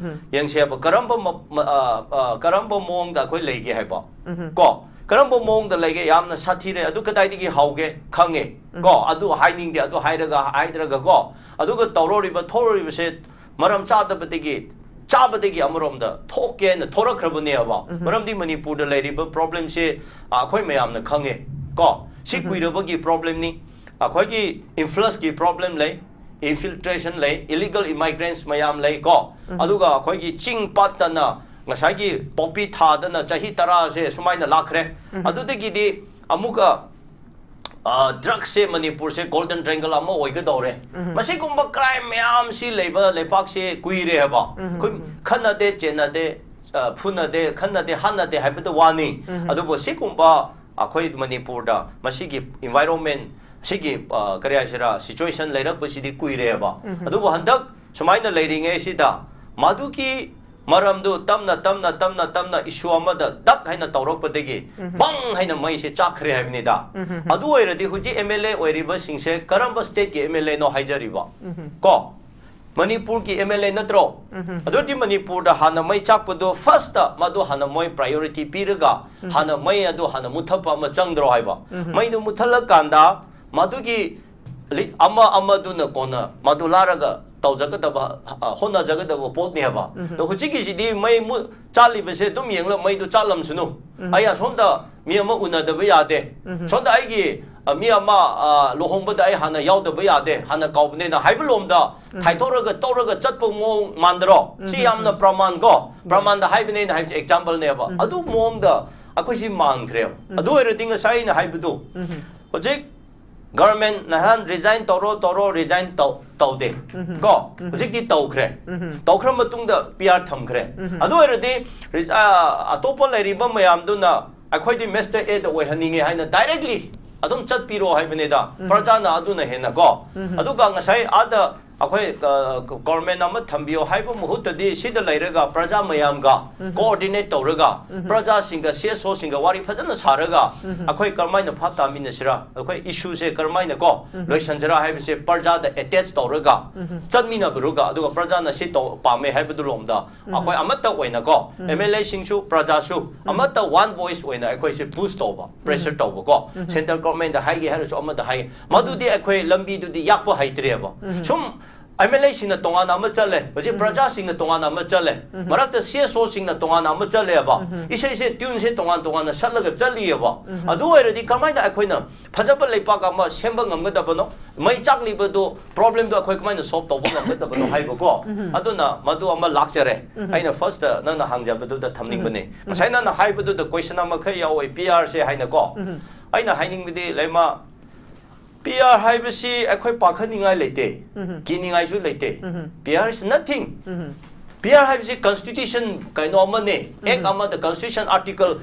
ꯌꯦꯡꯁꯦꯕ, ꯀꯔꯝꯕ ꯃ- ꯃ- ꯑ, ꯑ, ꯀꯔꯝꯕ ꯃꯑꯣꯡꯗ ꯑꯩꯈꯣꯏ ꯂꯩꯒꯦ ꯍꯥꯏꯕ꯫ ꯀꯣ, ꯀꯔꯝꯕ ꯃꯑꯣꯡꯗ ꯂꯩꯒꯦ? ꯌꯥꯝꯅ ꯁꯥꯊꯤꯔꯦ꯫ ꯑꯗꯨ ꯀꯗꯥꯏꯗꯒꯤ ꯍꯧꯒꯦ? ꯈꯪꯉꯦ꯫ ꯎꯝ꯫ ꯀꯣ, ꯑꯗꯨ ꯍꯥꯏꯅꯤꯡꯗꯦ, ꯑꯗꯨ ꯍꯥꯏꯔꯒ, ꯍꯥꯏꯗ꯭ꯔꯒ ꯀꯣ, ꯑꯗꯨꯒ ꯇꯧꯔꯣꯔꯤꯕ, ꯊꯣꯛꯂꯣꯔꯤꯕꯁꯦ ꯃꯔꯝ ꯆꯥꯗꯕꯗꯒꯤ, ꯆꯥꯕꯗꯒꯤ ꯑꯃꯔꯣꯝꯗ ꯊꯣꯛꯀꯦꯅ ꯊꯣꯔꯛꯈ꯭ꯔꯕꯅꯦꯕ꯫ ꯎꯝ꯫ ꯃꯔꯝꯗꯤ ꯃꯅꯤꯄꯨꯔꯗ ꯂꯩꯔꯤꯕ problemꯁꯦ, ꯑ, ꯑꯩꯈꯣꯏ ꯃꯌꯥꯝꯅ ꯈꯪꯉꯦ꯫ ꯀꯣ, ꯁꯤ ꯎꯝ꯫ ꯀꯨꯏꯔꯕꯒꯤ problemꯅꯤ꯫ ꯑꯩꯈꯣꯏꯒꯤ influxꯀꯤ problem ꯂꯩ, infiltration ꯂꯩ, illegal immigrants ꯃꯌꯥꯝ ꯂꯩ ꯀꯣ꯫ ꯎꯝ꯫ ꯑꯗꯨꯒ ꯑꯩꯈꯣꯏꯒꯤ ꯆꯤꯡ ꯄꯥꯠꯇꯅ ꯉꯁꯥꯏꯒꯤ poppy ꯊꯥꯗꯅ ꯆꯍꯤ ꯇꯔꯥꯁꯦ ꯁꯨꯃꯥꯏꯅ ꯂꯥꯛꯈ꯭ꯔꯦ꯫ ꯎꯝ꯫ ꯑꯗꯨꯗꯒꯤꯗꯤ ꯑꯃꯨꯛꯀ, ꯑ, drugsꯁꯦ ꯃꯅꯤꯄꯨꯔꯁꯦ golden triangle ꯑꯃ ꯑꯣꯏꯒꯗꯧꯔꯦ꯫ ꯎꯝ꯫ ꯃꯁꯤꯒꯨꯝꯕ crime ꯃꯌꯥꯝꯁꯤ ꯂꯩꯕ ꯂꯩꯄꯥꯛꯁꯦ ꯀꯨꯏꯔꯦ ꯍꯥꯏꯕ꯫ ꯎꯝ꯫ ꯑꯩꯈꯣꯏ ꯈꯟꯅꯗꯦ, ꯆꯦꯟꯅꯗꯦ, ꯑ, ꯐꯨꯅꯗꯦ, ꯈꯟꯅꯗꯦ, ꯍꯥꯠꯅꯗꯦ ꯍꯥꯏꯕꯗ ꯋꯥꯅꯤ꯫ ꯎꯝ꯫ ꯑꯗꯨꯕꯨ ꯁꯤꯒꯨꯝꯕ ꯑꯩꯈꯣꯏ ꯃꯅꯤꯄꯨꯔꯗ ꯃꯁꯤꯒꯤ environment, ꯁꯤꯒꯤ, ꯑ, ꯀꯔꯤ ꯍꯥꯏꯁꯤꯔꯥ, situation ꯂꯩꯔꯛꯄꯁꯤꯗꯤ ꯀꯨꯏꯔꯦꯕ꯫ ꯎꯝ꯫ ꯑꯗꯨꯕꯨ ꯍꯟꯗꯛ ꯁꯨꯃꯥꯏꯅ ꯂꯩꯔꯤꯉꯩꯁꯤꯗ ꯃꯗꯨꯒꯤ ꯃꯔꯝꯗꯨ ꯇꯞꯅ, ꯇꯞꯅ, ꯇꯞꯅ, ꯇꯞꯅ issue ꯑꯃꯗ ꯗꯛ ꯍꯥꯏꯅ ꯇꯧꯔꯛꯄꯗꯒꯤ ꯎꯝ꯫ ꯕꯪ ꯍꯥꯏꯅ ꯃꯩꯁꯦ ꯆꯥꯛꯈ꯭ꯔꯦ ꯍꯥꯏꯕꯅꯤꯗ꯫ ꯎꯝ꯫ ꯑꯗꯨ ꯑꯣꯏꯔꯗꯤ ꯍꯧꯖꯤꯛ MLA ꯑꯣꯏꯔꯤꯕꯁꯤꯡꯁꯦ ꯀꯔꯝꯕ stateꯀꯤ MLAꯅꯣ ꯍꯥꯏꯖꯔꯤꯕ? ꯎꯝ꯫ ꯀꯣ? ꯃꯅꯤꯄꯨꯔꯒꯤ MLA ꯅꯠꯇ꯭ꯔꯣ? ꯎꯝ꯫ ꯑꯗꯨ ꯑꯣꯏꯔꯗꯤ ꯃꯅꯤꯄꯨꯔꯗ ꯍꯥꯟꯅ ꯃꯩ ꯆꯥꯛꯄꯗꯣ firstꯇ ꯃꯗꯨ ꯍꯥꯟꯅ ꯃꯣꯏ priority ꯄꯤꯔꯒ ꯎꯝ꯫ ꯍꯥꯟꯅ ꯃꯩ ꯑꯗꯨ ꯍꯥꯟꯅ ꯃꯨꯊꯠꯄ ꯑꯃ ꯆꯪꯗ꯭ꯔꯣ ꯍꯥꯏꯕ? ꯎꯝ꯫ ꯃꯩꯗꯨ ꯃꯨꯊꯠꯂꯀꯥꯟꯗ ꯃꯗꯨꯒꯤ ꯂꯤ-, ꯑꯃ ꯑꯃꯗꯨꯅ ꯀꯣꯟꯅ ꯃꯗꯨ ꯂꯥꯔꯒ ꯇꯧꯖꯒꯗꯕ, ꯑ, ꯍꯣꯠꯅꯖꯒꯗꯕ ꯄꯣꯠꯅꯦꯕ꯫ ꯎꯝ꯫ ꯑꯗꯣ ꯍꯧꯖꯤꯛꯀꯤꯁꯤꯗꯤ ꯃꯩ ꯃꯨ-, ꯆꯥꯛꯂꯤꯕꯁꯦ ꯑꯗꯨꯝ ꯌꯦꯡꯂꯒ ꯃꯩꯗꯨ ꯆꯥꯛꯂꯝꯁꯅꯨ꯫ ꯎꯝ꯫ ꯑꯩ ꯑꯁꯣꯝꯗ ꯃꯤ ꯑꯃ ꯎꯅꯗꯕ ꯌꯥꯗꯦ꯫ ꯎꯝ꯫ ꯁꯣꯝꯗ ꯑꯩꯒꯤ, ꯑ, ꯃꯤ ꯑꯃ, ꯑ, ꯂꯨꯍꯣꯡꯕꯗ ꯑꯩ ꯍꯥꯟꯅ ꯌꯥꯎꯗꯕ ꯌꯥꯗꯦ, ꯍꯥꯟꯅ ꯀꯥꯎꯕꯅꯦꯅ ꯍꯥꯏꯕ ꯂꯣꯝꯗ ꯎꯝ꯫ ꯊꯥꯏꯊꯣꯔꯒ ꯇꯧꯔꯒ ꯆꯠꯄ ꯃꯑꯣꯡ ꯃꯥꯟꯗ꯭ꯔꯣ? ꯁꯤ ꯎꯝ꯫ ꯌꯥꯝꯅ ꯄ꯭ꯔꯃꯥꯟ ꯀꯣ, ꯎꯝ꯫ ꯄ꯭ꯔꯃꯥꯟꯗ ꯍꯥꯏꯕꯅꯦꯅ ꯍꯥꯏꯕꯁꯦ example ꯅꯦꯕ꯫ ꯎꯝ꯫ ꯑꯗꯨ ꯃꯑꯣꯡꯗ ꯑꯩꯈꯣꯏꯁꯤ ꯃꯥꯟꯈ꯭ꯔꯦꯕ꯫ ꯎꯝ꯫ ꯑꯗꯨ ꯑꯣꯏꯔꯗꯤ ꯉꯁꯥꯏ ꯑꯩꯅ ꯍꯥꯏꯕꯗꯨ, ꯎꯝ꯫ ꯍꯧꯖꯤꯛ government ꯅꯍꯥꯟ resign ꯇꯧꯔꯣ, ꯇꯧꯔꯣ, resign ꯇꯧ-, ꯇꯧꯗꯦ꯫ ꯎꯝ꯫ ꯀꯣ? ꯎꯝ꯫ ꯍꯧꯖꯤꯛꯇꯤ ꯇꯧꯈ꯭ꯔꯦ꯫ ꯎꯝ꯫ ꯇꯧꯈ꯭ꯔ ꯃꯇꯨꯡꯗ PR ꯊꯝꯈ꯭ꯔꯦ꯫ ꯎꯝ꯫ ꯑꯗꯨ ꯑꯣꯏꯔꯗꯤ ꯔꯤꯖ-, ꯑ, ꯑꯇꯣꯞꯄ ꯂꯩꯔꯤꯕ ꯃꯌꯥꯝꯗꯨꯅ ꯑꯩꯈꯣꯏꯗꯤ Master Aꯗ ꯑꯣꯏꯍꯟꯅꯤꯡꯉꯦ ꯍꯥꯏꯅ directly ꯑꯗꯨꯝ ꯆꯠꯄꯤꯔꯣ ꯍꯥꯏꯕꯅꯤꯗ꯫ ꯎꯝ꯫ ꯄ꯭ꯔꯖꯥꯅ ꯑꯗꯨꯅ ꯍꯦꯟꯅ ꯀꯣ꯫ ꯎꯝ꯫ ꯑꯗꯨꯒ ꯉꯁꯥꯏ ꯑꯥꯗ ꯑꯩꯈꯣꯏ ꯒꯣꯔꯃꯦꯟ ꯑꯃ ꯊꯝꯕꯤꯌꯣ ꯍꯥꯏꯕ ꯃꯍꯨꯠꯇꯗꯤ ꯁꯤꯗ ꯂꯩꯔꯒ ꯄ꯭ꯔꯖꯥ ꯃꯌꯥꯝꯒ ꯀꯣꯑꯣꯔꯗꯤꯅꯦꯠ ꯇꯧꯔꯒ ꯄ꯭ꯔꯖꯥꯁꯤꯡꯒ ꯁꯤ ꯑꯦꯁ ꯑꯣꯁꯤꯡꯒ ꯋꯥꯔꯤ ꯐꯖꯅ ꯁꯥꯔꯒ ꯑꯩꯈꯣꯏ ꯀꯔꯝꯍꯥꯏꯅ ꯚꯥꯞ ꯇꯥꯃꯤꯟꯅꯁꯤꯔꯥ, ꯑꯩꯈꯣꯏ ꯏꯁꯨꯁꯦ ꯀꯔꯝꯍꯥꯏꯅ ꯀꯣ ꯂꯣꯏꯁꯟꯁꯤꯔꯥ ꯍꯥꯏꯕꯁꯦ ꯄ꯭ꯔꯖꯥꯗ ꯑꯦꯇꯦꯆ ꯇꯧꯔꯒ ꯆꯠꯃꯤꯟꯅꯕꯤꯔꯒ ꯑꯗꯨꯒ ꯄ꯭ꯔꯖꯥꯅ ꯁꯤ ꯇꯧ ꯄꯥꯝꯃꯦ ꯍꯥꯏꯕꯗꯨ ꯂꯣꯝꯗ ꯑꯩꯈꯣꯏ ꯑꯃꯠꯇ ꯑꯣꯏꯅ ꯀꯣ ꯑꯦꯝ ꯑꯦꯜ ꯑꯦꯁꯤꯡꯁꯨ ꯄ꯭ꯔꯖꯥꯁꯨ ꯑꯃꯠꯇ ꯋꯥꯟ ꯚꯣꯏꯁ ꯑꯣꯏꯅ ꯑꯩꯈꯣꯏꯁꯦ ꯄꯨꯁ ꯇꯧꯕ, ꯄ꯭ꯔꯦꯁꯔ ꯇꯧꯕꯀꯣ, ꯁꯦꯟꯇ꯭ꯔꯦꯜ ꯒꯣꯔꯃꯦꯟꯗ ꯍꯥꯏꯒꯦ ꯍꯥꯏꯔꯁꯨ ꯑꯃꯗ ꯍꯥꯏ, ꯃꯗꯨꯗꯤ ꯑꯩꯈꯣꯏ ꯂꯝꯕꯤꯗꯨꯗꯤ ꯌꯥꯛꯄ ꯍꯩꯇ꯭ꯔꯦꯕ꯫ ꯁꯨꯝ ꯑꯦꯝ ꯑꯦꯜ ꯑꯦꯁꯤꯡꯅ ꯇꯣꯉꯥꯟꯅ ꯑꯃ ꯆꯠꯂꯦ, ꯍꯧꯖꯤꯛ ꯄ꯭ꯔꯖꯥꯁꯤꯡꯅ ꯇꯣꯉꯥꯟꯅ ꯑꯃ ꯆꯠꯂꯦ, ꯃꯔꯛꯇ ꯁꯤ ꯑꯦꯁ ꯑꯣꯁꯤꯡꯅ ꯇꯣꯉꯥꯟꯅ ꯑꯃ ꯆꯠꯂꯦꯕ꯫ ꯏꯁꯩꯁꯦ ꯇ꯭ꯌꯨꯟꯁꯦ ꯇꯣꯉꯥꯟ ꯇꯣꯉꯥꯟꯅ ꯁꯠꯂꯒ ꯆꯠꯂꯤꯑꯕ꯫ ꯑꯗꯨ ꯑꯣꯏꯔꯗꯤ ꯀꯃꯥꯏꯅ ꯑꯩꯈꯣꯏꯅ ꯐꯖꯕ ꯂꯩꯄꯥꯛ ꯑꯃ ꯁꯦꯝꯕ ꯉꯝꯒꯗꯕꯅꯣ? ꯃꯩ ꯆꯥꯛꯂꯤꯕꯗꯣ, ꯄ꯭ꯔꯣꯕ꯭ꯂꯦꯝꯗꯣ ꯑꯩꯈꯣꯏ ꯀꯃꯥꯏꯅ ꯁꯣꯜꯕ ꯇꯧꯕ ꯉꯝꯒꯗꯕꯅꯣ ꯍꯥꯏꯕꯀꯣ꯫ ꯑꯗꯨꯅ ꯃꯗꯨ ꯑꯃ ꯂꯥꯛꯆꯔꯦ꯫ ꯑꯩꯅ ꯐꯥꯔꯁꯇ ꯅꯪꯅ ꯍꯪꯖꯕꯗꯨꯗ ꯊꯝꯅꯤꯡꯕꯅꯦ꯫ ꯉꯁꯥꯏ ꯅꯪꯅ ꯍꯥꯏꯕꯗꯨꯗ ꯀꯣꯏꯁꯟ ꯑꯃꯈꯛ ꯌꯥꯎꯋꯦ, ꯄꯤ ꯑꯥꯔꯁꯦ ꯍꯥꯏꯅꯀꯣ꯫ ꯑꯩꯅ ꯍꯥꯏꯅꯤꯡꯕꯗꯤ, ꯂꯩꯃ, ꯄꯤ ꯑꯥꯔ ꯍꯥꯏꯕꯁꯤ ꯑꯩꯈꯣꯏ ꯄꯥꯈꯠꯅꯤꯡꯉꯥꯏ ꯂꯩꯇꯦ, ꯀꯤꯅꯤꯡꯉꯥꯏꯁꯨ ꯂꯩꯇꯦ꯫ P R is nothing. P R ꯍꯥꯏꯕꯁꯤ ꯀꯟꯁꯇꯤꯇ꯭ꯌꯨꯁꯟ ꯀꯩꯅꯣ ꯑꯃꯅꯦ, ꯑꯦꯛ ꯑꯃꯗ constitution article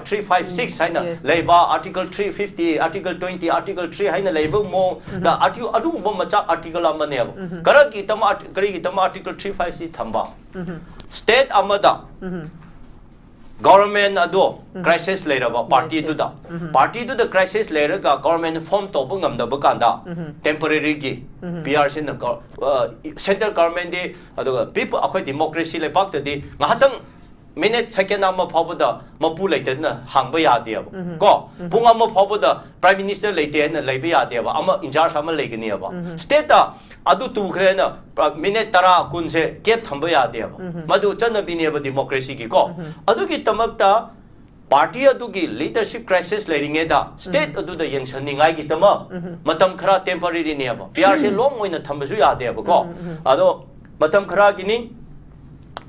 three five six ꯍꯥꯏꯅ ꯂꯩꯕ, article three fifty, article twenty, article three ꯍꯥꯏꯅ ꯂꯩꯕ ꯃꯑꯣꯡꯗ ꯑꯥꯔꯇꯤ-, ꯑꯗꯨꯒꯨꯝꯕ ꯃꯆꯥ ꯑꯥꯔꯇꯤꯀꯜ ꯑꯃꯅꯦꯕ꯫ ꯀꯔꯤꯒꯤꯗꯃꯛ, ꯀꯔꯤꯒꯤꯗꯃꯛ ꯑꯥꯔꯇꯤꯀꯜ ꯊ꯭ꯔꯤ ꯐꯥꯏꯚ ꯁꯤꯛꯁ ꯊꯝꯕ? ꯁ꯭ꯇꯦꯠ ꯑꯃꯗ ꯒꯣꯚꯔꯟꯃꯦꯟꯠ ꯑꯗꯣ ꯀ꯭ꯔꯥꯏꯁꯤꯁ ꯂꯩꯔꯕ ꯄꯥꯔꯇꯤꯗꯨꯗ, ꯄꯥꯔꯇꯤꯗꯨꯗ ꯀ꯭ꯔꯥꯏꯁꯤꯁ ꯂꯩꯔꯒ ꯒꯣꯚꯔꯟꯃꯦꯟꯠ ꯐꯣꯔꯝ ꯇꯧꯕ ꯉꯝꯗꯕ ꯀꯥꯟꯗ, ꯇꯦꯝꯄꯔꯦꯔꯤꯒꯤ ꯄꯤ ꯑꯥꯔ ꯁꯤꯅ ꯒꯣ-, ꯑ, ꯁꯦꯟꯇ꯭ꯔꯦꯜ ꯒꯣꯚꯔꯟꯃꯦꯟꯠꯗꯤ, ꯑꯗꯨꯒ ꯄꯤꯄ-, ꯑꯩꯈꯣꯏ ꯗꯤꯃꯣꯀ꯭ꯔꯦꯁꯤ ꯂꯩꯄꯥꯛꯇꯗꯤ ꯉꯥꯏꯍꯥꯛꯇꯪ ꯃꯤꯅꯤꯠ ꯁꯦꯀꯦꯟ ꯑꯃ ꯐꯥꯎꯕꯗ ꯃꯄꯨ ꯂꯩꯇꯗꯅ ꯍꯥꯡꯕ ꯌꯥꯗꯦꯕ꯫ ꯀꯣ, ꯄꯨꯡ ꯑꯃ ꯐꯥꯎꯕꯗ ꯄ꯭ꯔꯥꯏꯝ ꯃꯤꯅꯤꯁꯇꯔ ꯂꯩꯇꯦ ꯍꯥꯏꯅ ꯂꯩꯕ ꯌꯥꯗꯦꯕ, ꯑꯃ ꯏꯟꯆꯥꯔꯖ ꯑꯃ ꯂꯩꯒꯅꯦꯕ꯫ ꯁ꯭ꯇꯦꯠꯇ ꯑꯗꯨ ꯇꯨꯈ꯭ꯔꯦꯅ, ꯑ, ꯃꯤꯅꯤꯠ ꯇꯔꯥ, ꯀꯨꯟꯁꯦ ꯒꯦꯞ ꯊꯝꯕ ꯌꯥꯗꯦꯕ꯫ ꯃꯗꯨ ꯆꯠꯅꯕꯤꯅꯦꯕ ꯗꯤꯃꯣꯀ꯭ꯔꯦꯁꯤꯒꯤ ꯀꯣ꯫ ꯑꯗꯨꯒꯤꯗꯃꯛꯇ ꯄꯥꯔꯇꯤ ꯑꯗꯨꯒꯤ ꯂꯤꯗꯔꯁꯤꯞ ꯀ꯭ꯔꯥꯏꯁꯤꯁ ꯂꯩꯔꯤꯉꯩꯗ ꯁ꯭ꯇꯦꯠ ꯑꯗꯨꯗ ꯌꯦꯡꯁꯟꯅꯤꯡꯉꯥꯏꯒꯤꯗꯃꯛ ꯃꯇꯝ ꯈꯔ ꯇꯦꯝꯄꯔꯦꯔꯤꯅꯦꯕ꯫ ꯄꯤ ꯑꯥꯔꯁꯦ ꯂꯣꯡ ꯑꯣꯏꯅ ꯊꯝꯕꯁꯨ ꯌꯥꯗꯦꯕꯀꯣ꯫ ꯑꯗꯣ ꯃꯇꯝ ꯈꯔꯒꯤꯅꯤ,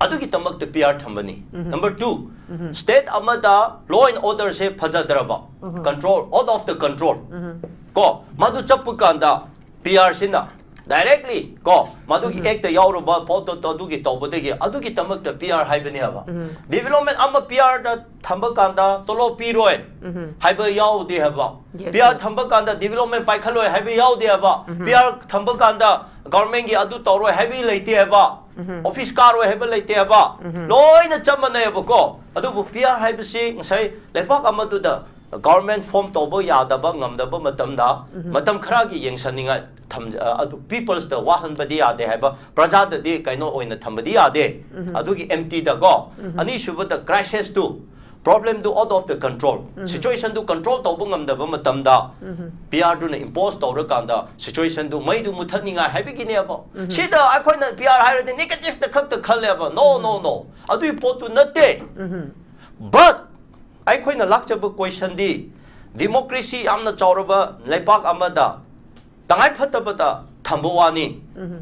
ꯑꯗꯨꯒꯤꯗꯃꯛꯇ ꯄꯤ ꯑꯥꯔ ꯊꯝꯕꯅꯤ꯫ ꯅꯝꯕꯔ ꯇꯨ, ꯁ꯭ꯇꯦꯠ ꯑꯃꯗ ꯂꯣ ꯑꯦꯟ ꯑꯣꯔꯗꯔꯁꯦ ꯐꯖꯗ꯭ꯔꯕ, control, out of the control ꯀꯣ, ꯃꯗꯨ ꯆꯠꯄ ꯀꯥꯟꯗ ꯄꯤ ꯑꯥꯔꯁꯤꯅ Directly ꯀꯣ, ꯃꯗꯨꯒꯤ ꯑꯦꯛꯇ ꯌꯥꯎꯔꯕ ꯄꯣꯠꯇꯣ ꯑꯗꯨꯒꯤ ꯇꯧꯕꯗꯒꯤ, ꯑꯗꯨꯒꯤꯗꯃꯛꯇ ꯄꯤ ꯑꯥꯔ ꯍꯥꯏꯕꯅꯦꯕ꯫ ꯗꯤꯕꯦꯂꯞꯃꯦꯟ ꯑꯃ ꯄꯤ ꯑꯥꯔꯗ ꯊꯝꯕ ꯀꯥꯟꯗ ꯇꯣꯂꯣꯞ ꯄꯤꯔꯣꯏ ꯍꯥꯏꯕ ꯌꯥꯎꯗꯦ ꯍꯥꯏꯕ꯫ Yes, P R yes. ꯊꯝꯕ ꯀꯥꯟꯗ ꯗꯤꯕꯦꯂꯞꯃꯦꯟ ꯄꯥꯏꯈꯠꯂꯣꯏ ꯍꯥꯏꯕ ꯌꯥꯎꯗꯦ ꯍꯥꯏꯕ꯫ ꯄꯤ ꯑꯥꯔ ꯊꯝꯕ ꯀꯥꯟꯗ ꯒꯚꯔꯟꯃꯦꯟꯒꯤ ꯑꯗꯨ ꯇꯧꯔꯣꯏ ꯍꯥꯏꯕ ꯂꯩꯇꯦ ꯍꯥꯏꯕ꯫ ꯑꯣꯐꯤꯁ ꯀꯥꯔꯣꯏ ꯍꯥꯏꯕ ꯂꯩꯇꯦ ꯍꯥꯏꯕ꯫ ꯂꯣꯏꯅ ꯆꯞ ꯃꯥꯟꯅꯩꯕꯀꯣ꯫ ꯑꯗꯨꯕꯨ ꯄꯤ ꯑꯥꯔ ꯍꯥꯏꯕꯁꯤ ꯉꯁꯥꯏ ꯂꯩꯕꯥꯛ ꯑꯃꯗꯨꯗ ꯒꯚꯔꯟꯃꯦꯟ ꯐꯣꯔꯝ ꯇꯧꯕ ꯌꯥꯗꯕ, ꯉꯝꯗꯕ ꯃꯇꯝꯗ ꯃꯇꯝ ꯈꯔꯒꯤ ꯌꯦꯡꯁꯟꯅꯤꯡꯉꯥꯏ ꯊꯝ-, ꯑ, ꯑꯗꯨ ꯄꯤꯄꯜꯁꯇ ꯋꯥꯍꯟꯕꯗꯤ ꯌꯥꯗꯦ ꯍꯥꯏꯕ, ꯄ꯭ꯔꯖꯥꯗꯗꯤ ꯀꯩꯅꯣ ꯑꯣꯏꯅ ꯊꯝꯕꯗꯤ ꯌꯥꯗꯦ꯫ ꯑꯗꯨꯒꯤ ꯑꯦꯝꯇꯤꯗꯀꯣ꯫ ꯑꯅꯤꯁꯨꯕꯗ ꯀ꯭ꯔꯥꯏꯁꯤꯁꯇꯨ, ꯄ꯭ꯔꯣꯕ꯭ꯂꯦꯝꯗꯨ ꯑꯥꯎꯠ ꯑꯣꯐ ꯗ ꯀꯟꯇ꯭ꯔꯣꯜ, ꯁꯤꯆꯨꯋꯦꯁꯟꯗꯨ ꯀꯟꯇ꯭ꯔꯣꯜ ꯇꯧꯕ ꯉꯝꯗꯕ ꯃꯇꯝꯗ ꯄꯤ ꯑꯥꯔꯗꯨꯅ ꯏꯝꯄꯣꯁ ꯇꯧꯔꯀꯥꯟꯗ ꯁꯤꯆꯨꯋꯦꯁꯟꯗꯨ ꯃꯩꯗꯨ ꯃꯨꯊꯠꯅꯤꯡꯉꯥꯏ ꯍꯥꯏꯕꯒꯤꯅꯦꯕ꯫ ꯁꯤꯗ ꯑꯩꯈꯣꯏꯅ ꯄꯤ ꯑꯥꯔ ꯍꯥꯏꯔꯗꯤ ꯅꯦꯒꯦꯇꯤꯚꯇ ꯈꯛꯇ ꯈꯜꯂꯦꯕ꯫ ꯅꯣ, ꯅꯣ, ꯅꯣ, ꯑꯗꯨꯒꯤ ꯄꯣꯠꯇꯨ ꯅꯠꯇꯦ꯫ ꯕꯠ ꯑꯩꯈꯣꯏꯅ ꯂꯥꯛꯆꯕ ꯀꯣꯏꯁꯟꯗꯤ, ꯗꯤꯃꯣꯀ꯭ꯔꯦꯁꯤ ꯌꯥꯝꯅ ꯆꯥꯎꯔꯕ ꯂꯩꯄꯥꯛ ꯑꯃꯗ ꯇꯉꯥꯏ ꯐꯠꯇꯕꯗ ꯊꯝꯕ ꯋꯥꯅꯤ꯫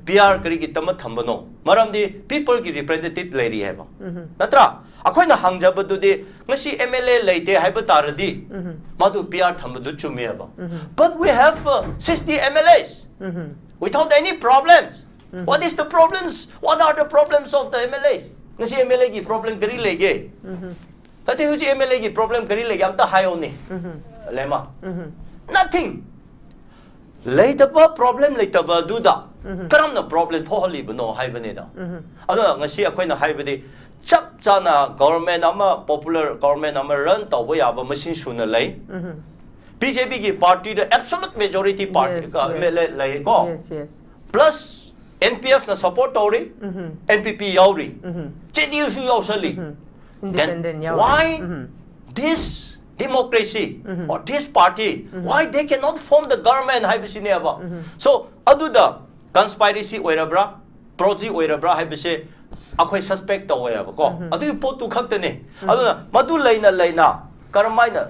ꯄꯤ ꯑꯥꯔ ꯀꯔꯤꯒꯤꯗꯃꯛ ꯊꯝꯕꯅꯣ? ꯃꯔꯝꯗꯤ ꯄꯤꯄꯜꯒꯤ ꯔꯤꯄ꯭ꯔꯦꯖꯦꯟꯇꯦꯇꯤꯚ ꯂꯩꯔꯤ ꯍꯥꯏꯕ꯫ ꯅꯠꯇ꯭ꯔꯥ? ꯑꯩꯈꯣꯏꯅ ꯍꯪꯖꯕꯗꯨꯗꯤ, ꯉꯁꯤ ꯑꯦꯝ ꯑꯦꯜ ꯑꯦ ꯂꯩꯇꯦ ꯍꯥꯏꯕ ꯇꯥꯔꯗꯤ, ꯃꯗꯨ ꯄꯤ ꯑꯥꯔ ꯊꯝꯕꯗꯨ ꯆꯨꯝꯃꯦꯕ꯫ But we have, uh, sixty M L As without any problems. What is the problems? What are the problems of the M L As? ꯉꯁꯤ ꯑꯦꯝ ꯑꯦꯜ ꯑꯦꯒꯤ ꯄ꯭ꯔꯣꯕ꯭ꯂꯦꯝ ꯀꯔꯤ ꯂꯩꯒꯦ? ꯅꯠꯇꯦ, ꯍꯧꯖꯤꯛ ꯑꯦꯝ ꯑꯦꯜ ꯑꯦꯒꯤ ꯄ꯭ꯔꯣꯕ꯭ꯂꯦꯝ ꯀꯔꯤ ꯂꯩꯒꯦ? ꯑꯝꯇ ꯍꯥꯏꯌꯣꯅꯦ꯫ ꯂꯦꯃꯥ꯫ Nothing. ꯂꯩꯇꯕ, ꯄ꯭ꯔꯣꯕ꯭ꯂꯦꯝ ꯂꯩꯇꯕꯗꯨꯗ ꯀꯔꯝꯅ ꯄ꯭ꯔꯣꯕ꯭ꯂꯦꯝ ꯊꯣꯛꯍꯜꯂꯤꯕꯅꯣ ꯍꯥꯏꯕꯅꯤꯗ꯫ ꯑꯗꯨꯅ ꯉꯁꯤ ꯑꯩꯈꯣꯏꯅ ꯍꯥꯏꯕꯗꯤ, ꯆꯞ ꯆꯥꯅ ꯒꯣꯚꯔꯟꯃꯦꯟ ꯑꯃ, ꯄꯣꯄꯨꯂꯔ ꯒꯣꯚꯔꯟꯃꯦꯟ ꯑꯃ ꯔꯟ ꯇꯧꯕ ꯌꯥꯕ ꯃꯁꯤꯡ ꯁꯨꯅ ꯂꯩ꯫ ꯕꯤ ꯖꯦ ꯄꯤꯒꯤ ꯄꯥꯔꯇꯤꯗ absolute majority party Yes, yes. M L A ꯂꯩꯀꯣ꯫ Yes, yes. Plus N P ꯑꯦꯐꯅ ꯁꯄꯣꯔꯠ ꯇꯧꯔꯤ, ꯎꯝ. ꯑꯦꯟ ꯄꯤ ꯄꯤ ꯌꯥꯎꯔꯤ, ꯎꯝ. ꯖꯦ ꯗꯤ ꯌꯨꯁꯨ ꯌꯥꯎꯁꯜꯂꯤ꯫ ꯎꯝ. Then Independent ꯌꯥꯎꯔꯤ. Why um. this democracy um. or this party, um. why they cannot form the government ꯍꯥꯏꯕꯁꯤꯅꯦꯕ꯫ ꯎꯝ. So ꯑꯗꯨꯗ ꯀꯟꯁꯄꯥꯏꯔꯦꯁꯤ ꯑꯣꯏꯔꯕ꯭ꯔꯥ, ꯄ꯭ꯔꯣꯖꯤ ꯑꯣꯏꯔꯕ꯭ꯔꯥ ꯍꯥꯏꯕꯁꯦ ꯑꯩꯈꯣꯏ ꯁꯁꯄꯦꯛ ꯇꯧꯋꯦꯕꯀꯣ꯫ ꯎꯝ. ꯑꯗꯨꯒꯤ ꯄꯣꯠꯇꯨ ꯈꯛꯇꯅꯦ꯫ ꯎꯝ. ꯑꯗꯨꯅ ꯃꯗꯨ ꯂꯩꯅ ꯂꯩꯅ ꯀꯔꯝꯍꯥꯏꯅ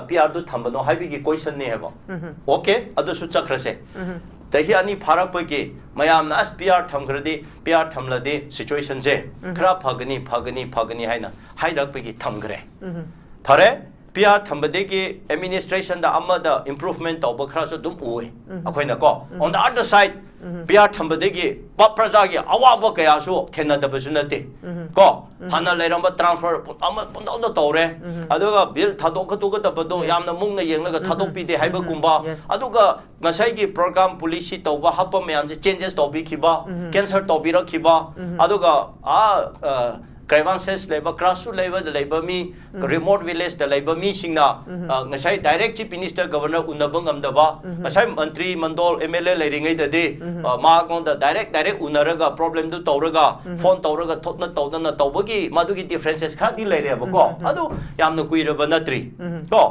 ꯄꯤ ꯑꯥꯔꯗꯨ ꯊꯝꯕꯅꯣ ꯍꯥꯏꯕꯒꯤ ꯀꯣꯏꯁꯟꯅꯦꯕ꯫ ꯎꯝ. ꯑꯣꯀꯦ, ꯑꯗꯨꯁꯨ ꯆꯠꯈ꯭ꯔꯁꯦ꯫ ꯎꯝ. ꯆꯍꯤ ꯑꯅꯤ ꯐꯥꯔꯛꯄꯒꯤ ꯃꯌꯥꯝꯅ, "ꯑꯁ, ꯄꯤ ꯑꯥꯔ ꯊꯝꯈ꯭ꯔꯗꯤ, ꯄꯤ ꯑꯥꯔ ꯊꯝꯂꯗꯤ ꯁꯤꯆꯨꯋꯦꯁꯟꯁꯦ ꯎꯝ. ꯈꯔ ꯐꯒꯅꯤ, ꯐꯒꯅꯤ, ꯐꯒꯅꯤ" ꯍꯥꯏꯅ ꯍꯥꯏꯔꯛꯄꯒꯤ ꯊꯝꯈ꯭ꯔꯦ꯫ ꯎꯝ. ꯐꯔꯦ, ꯄꯤ ꯑꯥꯔ ꯊꯝꯕꯗꯒꯤ ꯑꯦꯗꯃꯤꯅꯤꯁꯇ꯭ꯔꯦꯁꯟꯗ ꯑꯃꯗ ꯏꯝꯄ꯭ꯔꯨꯚꯃꯦꯟ ꯇꯧꯕ ꯈꯔꯁꯨ ꯑꯗꯨꯝ ꯎꯏ ꯑꯩꯈꯣꯏꯅ ꯀꯣ꯫ On the other side, P R ꯊꯝꯕꯗꯒꯤ ꯄ- ꯄ꯭ꯔꯖꯥꯒꯤ ꯑꯋꯥꯕ ꯀꯌꯥꯁꯨ ꯊꯦꯡꯅꯗꯕꯁꯨ ꯅꯠꯇꯦ ꯀꯣ꯫ ꯍꯥꯟꯅ ꯂꯩꯔꯝꯕ ꯇ꯭ꯔꯥꯟꯁꯐꯔ ꯑꯃ ꯄꯨꯡꯇꯧꯗ ꯇꯧꯔꯦ, ꯑꯗꯨꯒ ꯕꯤꯜ ꯊꯥꯗꯣꯛꯀꯗꯧꯒꯗꯕꯗꯣ ꯌꯥꯝꯅ ꯃꯨꯛꯅ ꯌꯦꯡꯂꯒ ꯊꯥꯗꯣꯛꯄꯤꯗꯦ ꯍꯥꯏꯕꯒꯨꯝꯕ, ꯑꯗꯨꯒ ꯉꯁꯥꯏꯒꯤ ꯄ꯭ꯔꯣꯒ꯭ꯔꯥꯝ ꯄꯣꯂꯤꯁꯤ ꯇꯧꯕ ꯍꯥꯞꯄ ꯃꯌꯥꯝꯁꯦ ꯆꯦꯟꯖꯦꯁ ꯇꯧꯕꯤꯈꯤꯕ, ꯀꯦꯟꯁꯦꯜ ꯇꯧꯕꯤꯔꯛꯈꯤꯕ, ꯑꯗꯨꯒ ꯑꯥ ꯒ꯭ꯔꯦꯚꯥꯟꯁꯦꯁ ꯂꯩꯕ, ꯒ꯭ꯔꯥꯁꯔꯨꯠ ꯂꯦꯚꯦꯜꯗ ꯂꯩꯕ ꯃꯤ, ꯔꯤꯃꯣꯠ ꯚꯤꯂꯦꯖꯇ ꯂꯩꯕ ꯃꯤꯁꯤꯡꯅ ꯑ, ꯉꯁꯥꯏ ꯗꯥꯏꯔꯦꯛ ꯆꯤꯐ ꯃꯤꯅꯤꯁꯇꯔ ꯒꯕꯔꯅꯔ ꯎꯅꯕ ꯉꯝꯗꯕ, ꯉꯁꯥꯏ ꯃꯟꯇ꯭ꯔꯤ ꯃꯟꯗꯣꯜ ꯑꯦꯝ ꯑꯦꯜ ꯑꯦ ꯂꯩꯔꯤꯉꯩꯗꯗꯤ ꯑ, ꯃꯉꯣꯟꯗ ꯗꯥꯏꯔꯦꯛ ꯗꯥꯏꯔꯦꯛ ꯎꯅꯔꯒ ꯄ꯭ꯔꯣꯕ꯭ꯂꯦꯝꯗꯨ ꯇꯧꯔꯒ ꯐꯣꯟ ꯇꯧꯔꯒ ꯊꯣꯛꯅ ꯇꯧꯗꯅ ꯇꯧꯕꯒꯤ ꯃꯗꯨꯒꯤ ꯗꯤꯐ꯭ꯔꯦꯟꯁꯦꯁ ꯈꯔꯗꯤ ꯂꯩꯔꯦꯕꯀꯣ꯫ ꯑꯗꯨ ꯌꯥꯝꯅ ꯀꯨꯏꯔꯕ ꯅꯠꯇ꯭ꯔꯤ ꯀꯣ꯫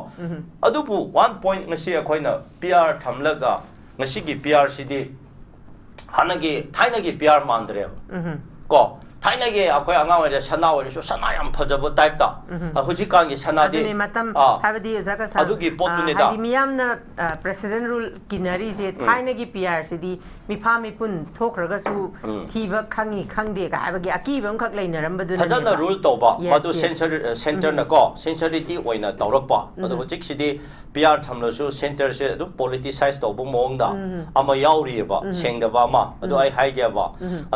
ꯑꯗꯨꯕꯨ ꯋꯥꯟ ꯄꯣꯏꯟꯠ ꯉꯁꯤ ꯑꯩꯈꯣꯏꯅ ꯄꯤ ꯑꯥꯔ ꯊꯝꯂꯒ ꯉꯁꯤꯒꯤ ꯄꯤ ꯑꯥꯔꯁꯤꯗꯤ ꯍꯥꯟꯅꯒꯤ ꯊꯥꯏꯅꯒꯤ ꯄꯤ ꯑꯥꯔ ꯃꯥꯟꯗ꯭ꯔꯦꯕ ꯀꯣ꯫ ꯊꯥꯏꯅꯒꯤ ꯑꯩꯈꯣꯏ ꯑꯉꯥꯡ ꯑꯣꯏꯔꯦ ꯁꯅꯥ ꯑꯣꯏꯔꯁꯨ ꯁꯅꯥ ꯌꯥꯝ ꯐꯖꯕ ꯇꯥꯏꯞꯇ꯫ ꯑ, ꯍꯧꯖꯤꯛꯀꯥꯟꯒꯤ ꯁꯅꯥꯗꯤ ꯑꯗꯨꯅꯦ ꯃꯇꯝ ꯑꯥ, ꯍꯥꯏꯕꯗꯤ ꯑꯣꯖꯥ ꯀꯁꯥ, ꯑꯗꯨꯒꯤ ꯑ, ꯄꯣꯠꯇꯨꯅꯤꯗ꯫ ꯍꯥꯏꯗꯤ ꯃꯤꯌꯥꯝꯅ ꯄ꯭ꯔꯦꯁꯤꯗꯦꯟ ꯔꯨꯜ ꯀꯤꯅꯔꯤꯁꯦ ꯊꯥꯏꯅꯒꯤ ꯄꯤ ꯑꯥꯔꯁꯤꯗꯤ ꯃꯤꯐꯥ ꯃꯤꯄꯨꯟ ꯊꯣꯛꯈ꯭ꯔꯒꯁꯨ ꯊꯤꯕ ꯈꯪꯉꯤ ꯈꯪꯗꯦꯒ ꯍꯥꯏꯕꯒꯤ ꯑꯀꯤꯕ ꯑꯃꯈꯛ ꯂꯩꯅꯔꯝꯕꯗꯨꯅꯅꯦꯕ꯫ ꯐꯖꯅ ꯔꯨꯜ ꯇꯧꯕ, ꯌꯦꯁ, ꯃꯗꯨ ꯌꯦꯁ꯫ ꯁꯦꯟꯁꯔ ꯁꯦꯟꯇꯔꯅꯀꯣ ꯁꯦꯟꯁꯔꯤꯇꯤ ꯑꯣꯏꯅ ꯇꯧꯔꯛꯄ꯫ ꯑꯗꯣ ꯍꯧꯖꯤꯛꯁꯤꯗꯤ ꯄꯤ ꯑꯥꯔ ꯊꯝꯂꯁꯨ ꯁꯦꯟꯇꯔꯁꯦ ꯑꯗꯨꯝ ꯄꯣꯂꯤꯇꯤꯁꯥꯏꯁ ꯇꯧꯕ ꯃꯑꯣꯡꯗ ꯑꯃ ꯌꯥꯎꯔꯤꯑꯕ, ꯁꯦꯡꯗꯕ ꯑꯃ꯫ ꯑꯗꯨ ꯑꯩ ꯍꯥꯏꯒꯦꯕ꯫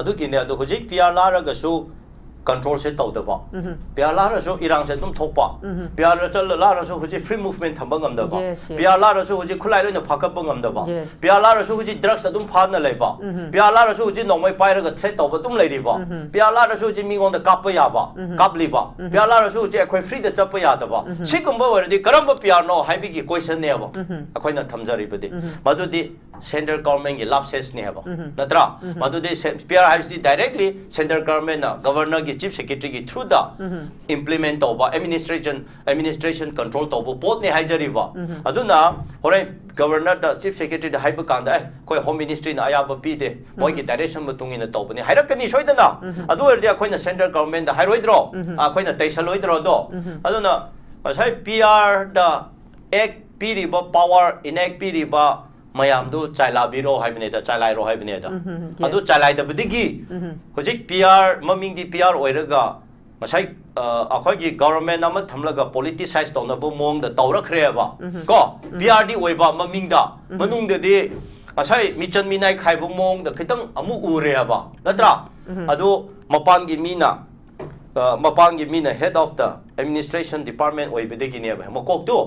ꯑꯗꯨꯒꯤꯅꯦ꯫ ꯑꯗꯣ ꯍꯧꯖꯤꯛ ꯄꯤ ꯑꯥꯔ ꯂꯥꯔꯒꯁꯨ ꯀꯟꯇ꯭ꯔꯣꯜꯁꯦ ꯇꯧꯗꯕ, ꯄꯤ ꯑꯥꯔ ꯂꯥꯔꯁꯨ ꯏꯔꯥꯡꯁꯦ ꯑꯗꯨꯝ ꯊꯣꯛꯄ, ꯄꯤ ꯑꯥꯔ ꯂꯥꯔꯁꯨ ꯍꯧꯖꯤꯛ ꯐ꯭ꯔꯤ ꯃꯨꯚꯃꯦꯟ ꯊꯝꯕ ꯉꯝꯗꯕ, ꯌꯦꯁ, ꯌꯦꯁ꯫ ꯄꯤ ꯑꯥꯔ ꯂꯥꯔꯁꯨ ꯍꯧꯖꯤꯛ ꯈꯨꯠꯂꯥꯏ ꯂꯣꯏꯅ ꯐꯥꯒꯠꯄ ꯉꯝꯗꯕ, ꯌꯦꯁ꯫ ꯄꯤ ꯑꯥꯔ ꯂꯥꯔꯁꯨ ꯍꯧꯖꯤꯛ ꯗ꯭ꯔꯒꯁ ꯑꯗꯨꯝ ꯐꯥꯗꯅ ꯂꯩꯕ, ꯄꯤ ꯑꯥꯔ ꯂꯥꯔꯁꯨ ꯍꯧꯖꯤꯛ ꯅꯣꯡꯃꯩ ꯄꯥꯏꯔꯒ ꯊ꯭ꯔꯦꯠ ꯇꯧꯕ ꯑꯗꯨꯝ ꯂꯩꯔꯤꯕ, ꯄꯤ ꯑꯥꯔ ꯂꯥꯔꯁꯨ ꯍꯧꯖꯤꯛ ꯃꯤꯉꯣꯟꯗ ꯀꯥꯞꯄ ꯌꯥꯕ, ꯀꯥꯞꯂꯤꯕ, ꯄꯤ ꯑꯥꯔ ꯂꯥꯔꯁꯨ ꯍꯧꯖꯤꯛ ꯑꯩꯈꯣꯏ ꯐ꯭ꯔꯤꯗ ꯆꯠꯄ ꯌꯥꯗꯕ꯫ ꯁꯤꯒꯨꯝꯕ ꯑꯣꯏꯔꯗꯤ ꯀꯔꯝꯕ ꯄꯤ ꯑꯥꯔꯅꯣ ꯍꯥꯏꯕꯒꯤ ꯀꯣꯏꯁꯟꯅꯦꯕ ꯑꯩꯈꯣꯏꯅ ꯊꯝꯖꯔꯤꯕꯗꯤ꯫ ꯃꯗꯨꯗꯤ ꯁꯦꯟꯇ꯭ꯔꯦꯜ ꯒꯚꯔꯟꯃꯦꯟꯒꯤ ꯂꯥꯞꯁꯦꯁꯅꯦꯕ, ꯅꯠꯇ꯭ꯔꯥ? ꯃꯗꯨꯗꯤ ꯄꯤ ꯑꯥꯔ ꯍꯥꯏꯕꯁꯤꯗꯤ ꯗꯥꯏꯔꯦꯛꯂꯤ ꯁꯦꯟꯇ꯭ꯔꯦꯜ ꯒꯚꯔꯟꯃꯦꯟꯅ ꯒꯚꯔꯅꯔꯒꯤ ꯆꯤꯐ ꯁꯦꯀ꯭ꯔꯦꯇꯔꯤꯒꯤ ꯊ꯭ꯔꯨꯗ ꯏꯝꯄ꯭ꯂꯤꯃꯦꯟ ꯇꯧꯕ, ꯑꯦꯗꯃꯤꯅꯤꯁꯇ꯭ꯔꯦꯁꯟ ꯑꯦꯗꯃꯤꯅꯤꯁꯇ꯭ꯔꯦꯁꯟ ꯀꯟꯇ꯭ꯔꯣꯜ ꯇꯧꯕ ꯄꯣꯠꯅꯤ ꯍꯥꯏꯖꯔꯤꯕ꯫ ꯑꯗꯨꯅ ꯍꯣꯔꯦꯟ ꯒꯚꯔꯅꯔꯗ, ꯆꯤꯐ ꯁꯦꯀ꯭ꯔꯦꯇꯔꯤꯗ ꯍꯥꯏꯕ ꯀꯥꯟꯗ, "ꯑꯦ, ꯑꯩꯈꯣꯏ ꯍꯣꯝ ꯃꯤꯅꯤꯁꯇ꯭ꯔꯤꯅ ꯑꯌꯥꯕ ꯄꯤꯗꯦ, ꯃꯣꯏꯒꯤ ꯗꯥꯏꯔꯦꯛꯁꯟ ꯃꯇꯨꯡ ꯏꯟꯅ ꯇꯧꯕꯅꯤ" ꯍꯥꯏꯔꯛꯀꯅꯤ ꯁꯣꯏꯗꯅ꯫ ꯑꯗꯨ ꯑꯣꯏꯔꯗꯤ ꯑꯩꯈꯣꯏꯅ ꯁꯦꯟꯇ꯭ꯔꯦꯜ ꯒꯚꯔꯟꯃꯦꯟꯗ ꯍꯥꯏꯔꯣꯏꯗ꯭ꯔꯣ? ꯑꯩꯈꯣꯏꯅ ꯇꯩꯁꯜꯂꯣꯏꯗ꯭ꯔꯣ ꯑꯗꯣ? ꯑꯗꯨꯅ ꯉꯁꯥꯏ ꯄꯤ ꯑꯥꯔꯗ ꯑꯦꯛ ꯄꯤꯔꯤꯕ, ꯄꯥꯋꯔ ꯏꯅꯦꯛ ꯄꯤꯔꯤꯕ ꯃꯌꯥꯝꯗꯨ ꯆꯥꯏꯂꯥꯕꯤꯔꯣ ꯍꯥꯏꯕꯅꯦꯗ, ꯆꯥꯏꯂꯥꯏꯔꯣ ꯍꯥꯏꯕꯅꯦꯗ꯫ ꯎꯝ, ꯎꯝ, ꯌꯦꯁ꯫ ꯑꯗꯨ ꯆꯥꯏꯂꯥꯏꯗꯕꯗꯒꯤ ꯎꯝ, ꯎꯝ꯫ ꯍꯧꯖꯤꯛ ꯄꯤ ꯑꯥꯔ, ꯃꯃꯤꯡꯗꯤ ꯄꯤ ꯑꯥꯔ ꯑꯣꯏꯔꯒ ꯉꯁꯥꯏ ꯑ, ꯑꯩꯈꯣꯏꯒꯤ ꯒꯣꯕꯔꯃꯦꯟ ꯑꯃ ꯊꯝꯂꯒ ꯄꯣꯂꯤꯇꯤꯁꯥꯏꯁ ꯇꯧꯅꯕ ꯃꯑꯣꯡꯗ ꯇꯧꯔꯛꯈ꯭ꯔꯦꯕ ꯀꯣ꯫ ꯄꯤ ꯑꯥꯔ ꯗꯤ ꯑꯣꯏꯕ ꯃꯃꯤꯡꯗ, ꯃꯅꯨꯡꯗꯗꯤ ꯉꯁꯥꯏ ꯃꯤꯆꯟ ꯃꯤꯅꯥꯏ ꯈꯥꯏꯕ ꯃꯑꯣꯡꯗ ꯈꯤꯇꯪ ꯑꯃꯨꯛ ꯎꯔꯦꯕ, ꯅꯠꯇ꯭ꯔꯥ? ꯑꯗꯣ ꯃꯄꯥꯟꯒꯤ ꯃꯤꯅ ꯑ, ꯃꯄꯥꯟꯒꯤ ꯃꯤꯅ head of the administration department ꯑꯣꯏꯕꯗꯒꯤꯅꯦꯕ ꯃꯀꯣꯛꯇꯨ꯫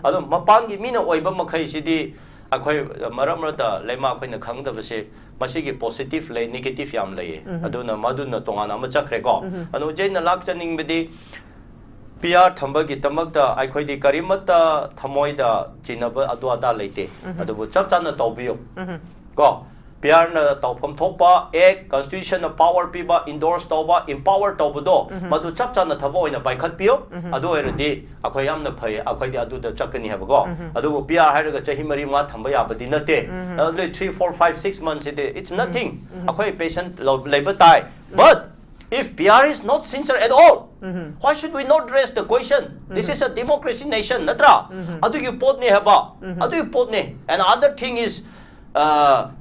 ꯑꯗꯣ ꯃꯄꯥꯟꯒꯤ ꯃꯤꯅ ꯑꯣꯏꯕ ꯃꯈꯩꯁꯤꯗꯤ ꯑꯩꯈꯣꯏ ꯃꯔꯛ ꯃꯔꯛꯇ ꯂꯩꯃ ꯑꯩꯈꯣꯏꯅ ꯈꯪꯗꯕꯁꯦ, ꯃꯁꯤꯒꯤ ꯄꯣꯖꯤꯇꯤꯚ ꯂꯩ, ꯅꯦꯒꯦꯇꯤꯚ ꯌꯥꯝ ꯂꯩꯌꯦ꯫ ꯑꯗꯨꯅ ꯃꯗꯨꯅ ꯇꯣꯉꯥꯟꯅ ꯑꯃ ꯆꯠꯈ꯭ꯔꯦꯀꯣ꯫ ꯑꯗꯣ ꯍꯧꯖꯤꯛ ꯑꯩꯅ ꯂꯥꯛꯆꯅꯤꯡꯕꯗꯤ, ꯄꯤ ꯑꯥꯔ ꯊꯝꯕꯒꯤꯗꯃꯛꯇ ꯑꯩꯈꯣꯏꯗꯤ ꯀꯔꯤꯃꯠꯇ ꯊꯃꯣꯏꯗ ꯆꯤꯟꯅꯕ ꯑꯗꯨ ꯑꯗꯥ ꯂꯩꯇꯦ꯫ ꯑꯗꯨꯕꯨ ꯆꯞ ꯆꯥꯅ ꯇꯧꯕꯤꯌꯨ ꯀꯣ꯫ ꯄꯤ ꯑꯥꯔꯅ ꯇꯧꯐꯝ ꯊꯣꯛꯄ ꯑꯦꯛ, ꯀꯟꯁꯇꯤꯇ꯭ꯌꯨꯁꯟꯅ ꯄꯥꯋꯔ ꯄꯤꯕ, ꯏꯟꯗꯣꯔꯁ ꯇꯧꯕ, ꯏꯝꯄꯥꯋꯔ ꯇꯧꯕꯗꯣ, ꯃꯗꯨ ꯆꯞ ꯆꯥꯅ ꯊꯕꯛ ꯑꯣꯏꯅ ꯄꯥꯏꯈꯠꯄꯤꯌꯨ꯫ ꯑꯗꯨ ꯑꯣꯏꯔꯗꯤ ꯑꯩꯈꯣꯏ ꯌꯥꯝꯅ ꯐꯩ, ꯑꯩꯈꯣꯏꯗꯤ ꯑꯗꯨꯗ ꯆꯠꯀꯅꯤ ꯍꯥꯏꯕꯀꯣ꯫ ꯑꯗꯨꯕꯨ ꯄꯤ ꯑꯥꯔ ꯍꯥꯏꯔꯒ ꯆꯍꯤ ꯃꯔꯤ ꯃꯉꯥ ꯊꯝꯕ ꯌꯥꯕꯗꯤ ꯅꯠꯇꯦ꯫ ꯑꯗꯨꯗꯤ three, four, five, six months ꯁꯤꯗꯤ it's nothing꯫ ꯑꯩꯈꯣꯏ ꯄꯦꯁꯦꯟ ꯂꯩꯕ ꯇꯥꯏ꯫ But if P R is not sincere at all, why should we not raise the question? This is a democracy nation, ꯅꯠꯇ꯭ꯔꯥ? ꯑꯗꯨꯒꯤ ꯄꯣꯠꯅꯦ ꯍꯥꯏꯕ꯫ ꯑꯗꯨꯒꯤ ꯄꯣꯠꯅꯦ꯫ And other thing is, uh,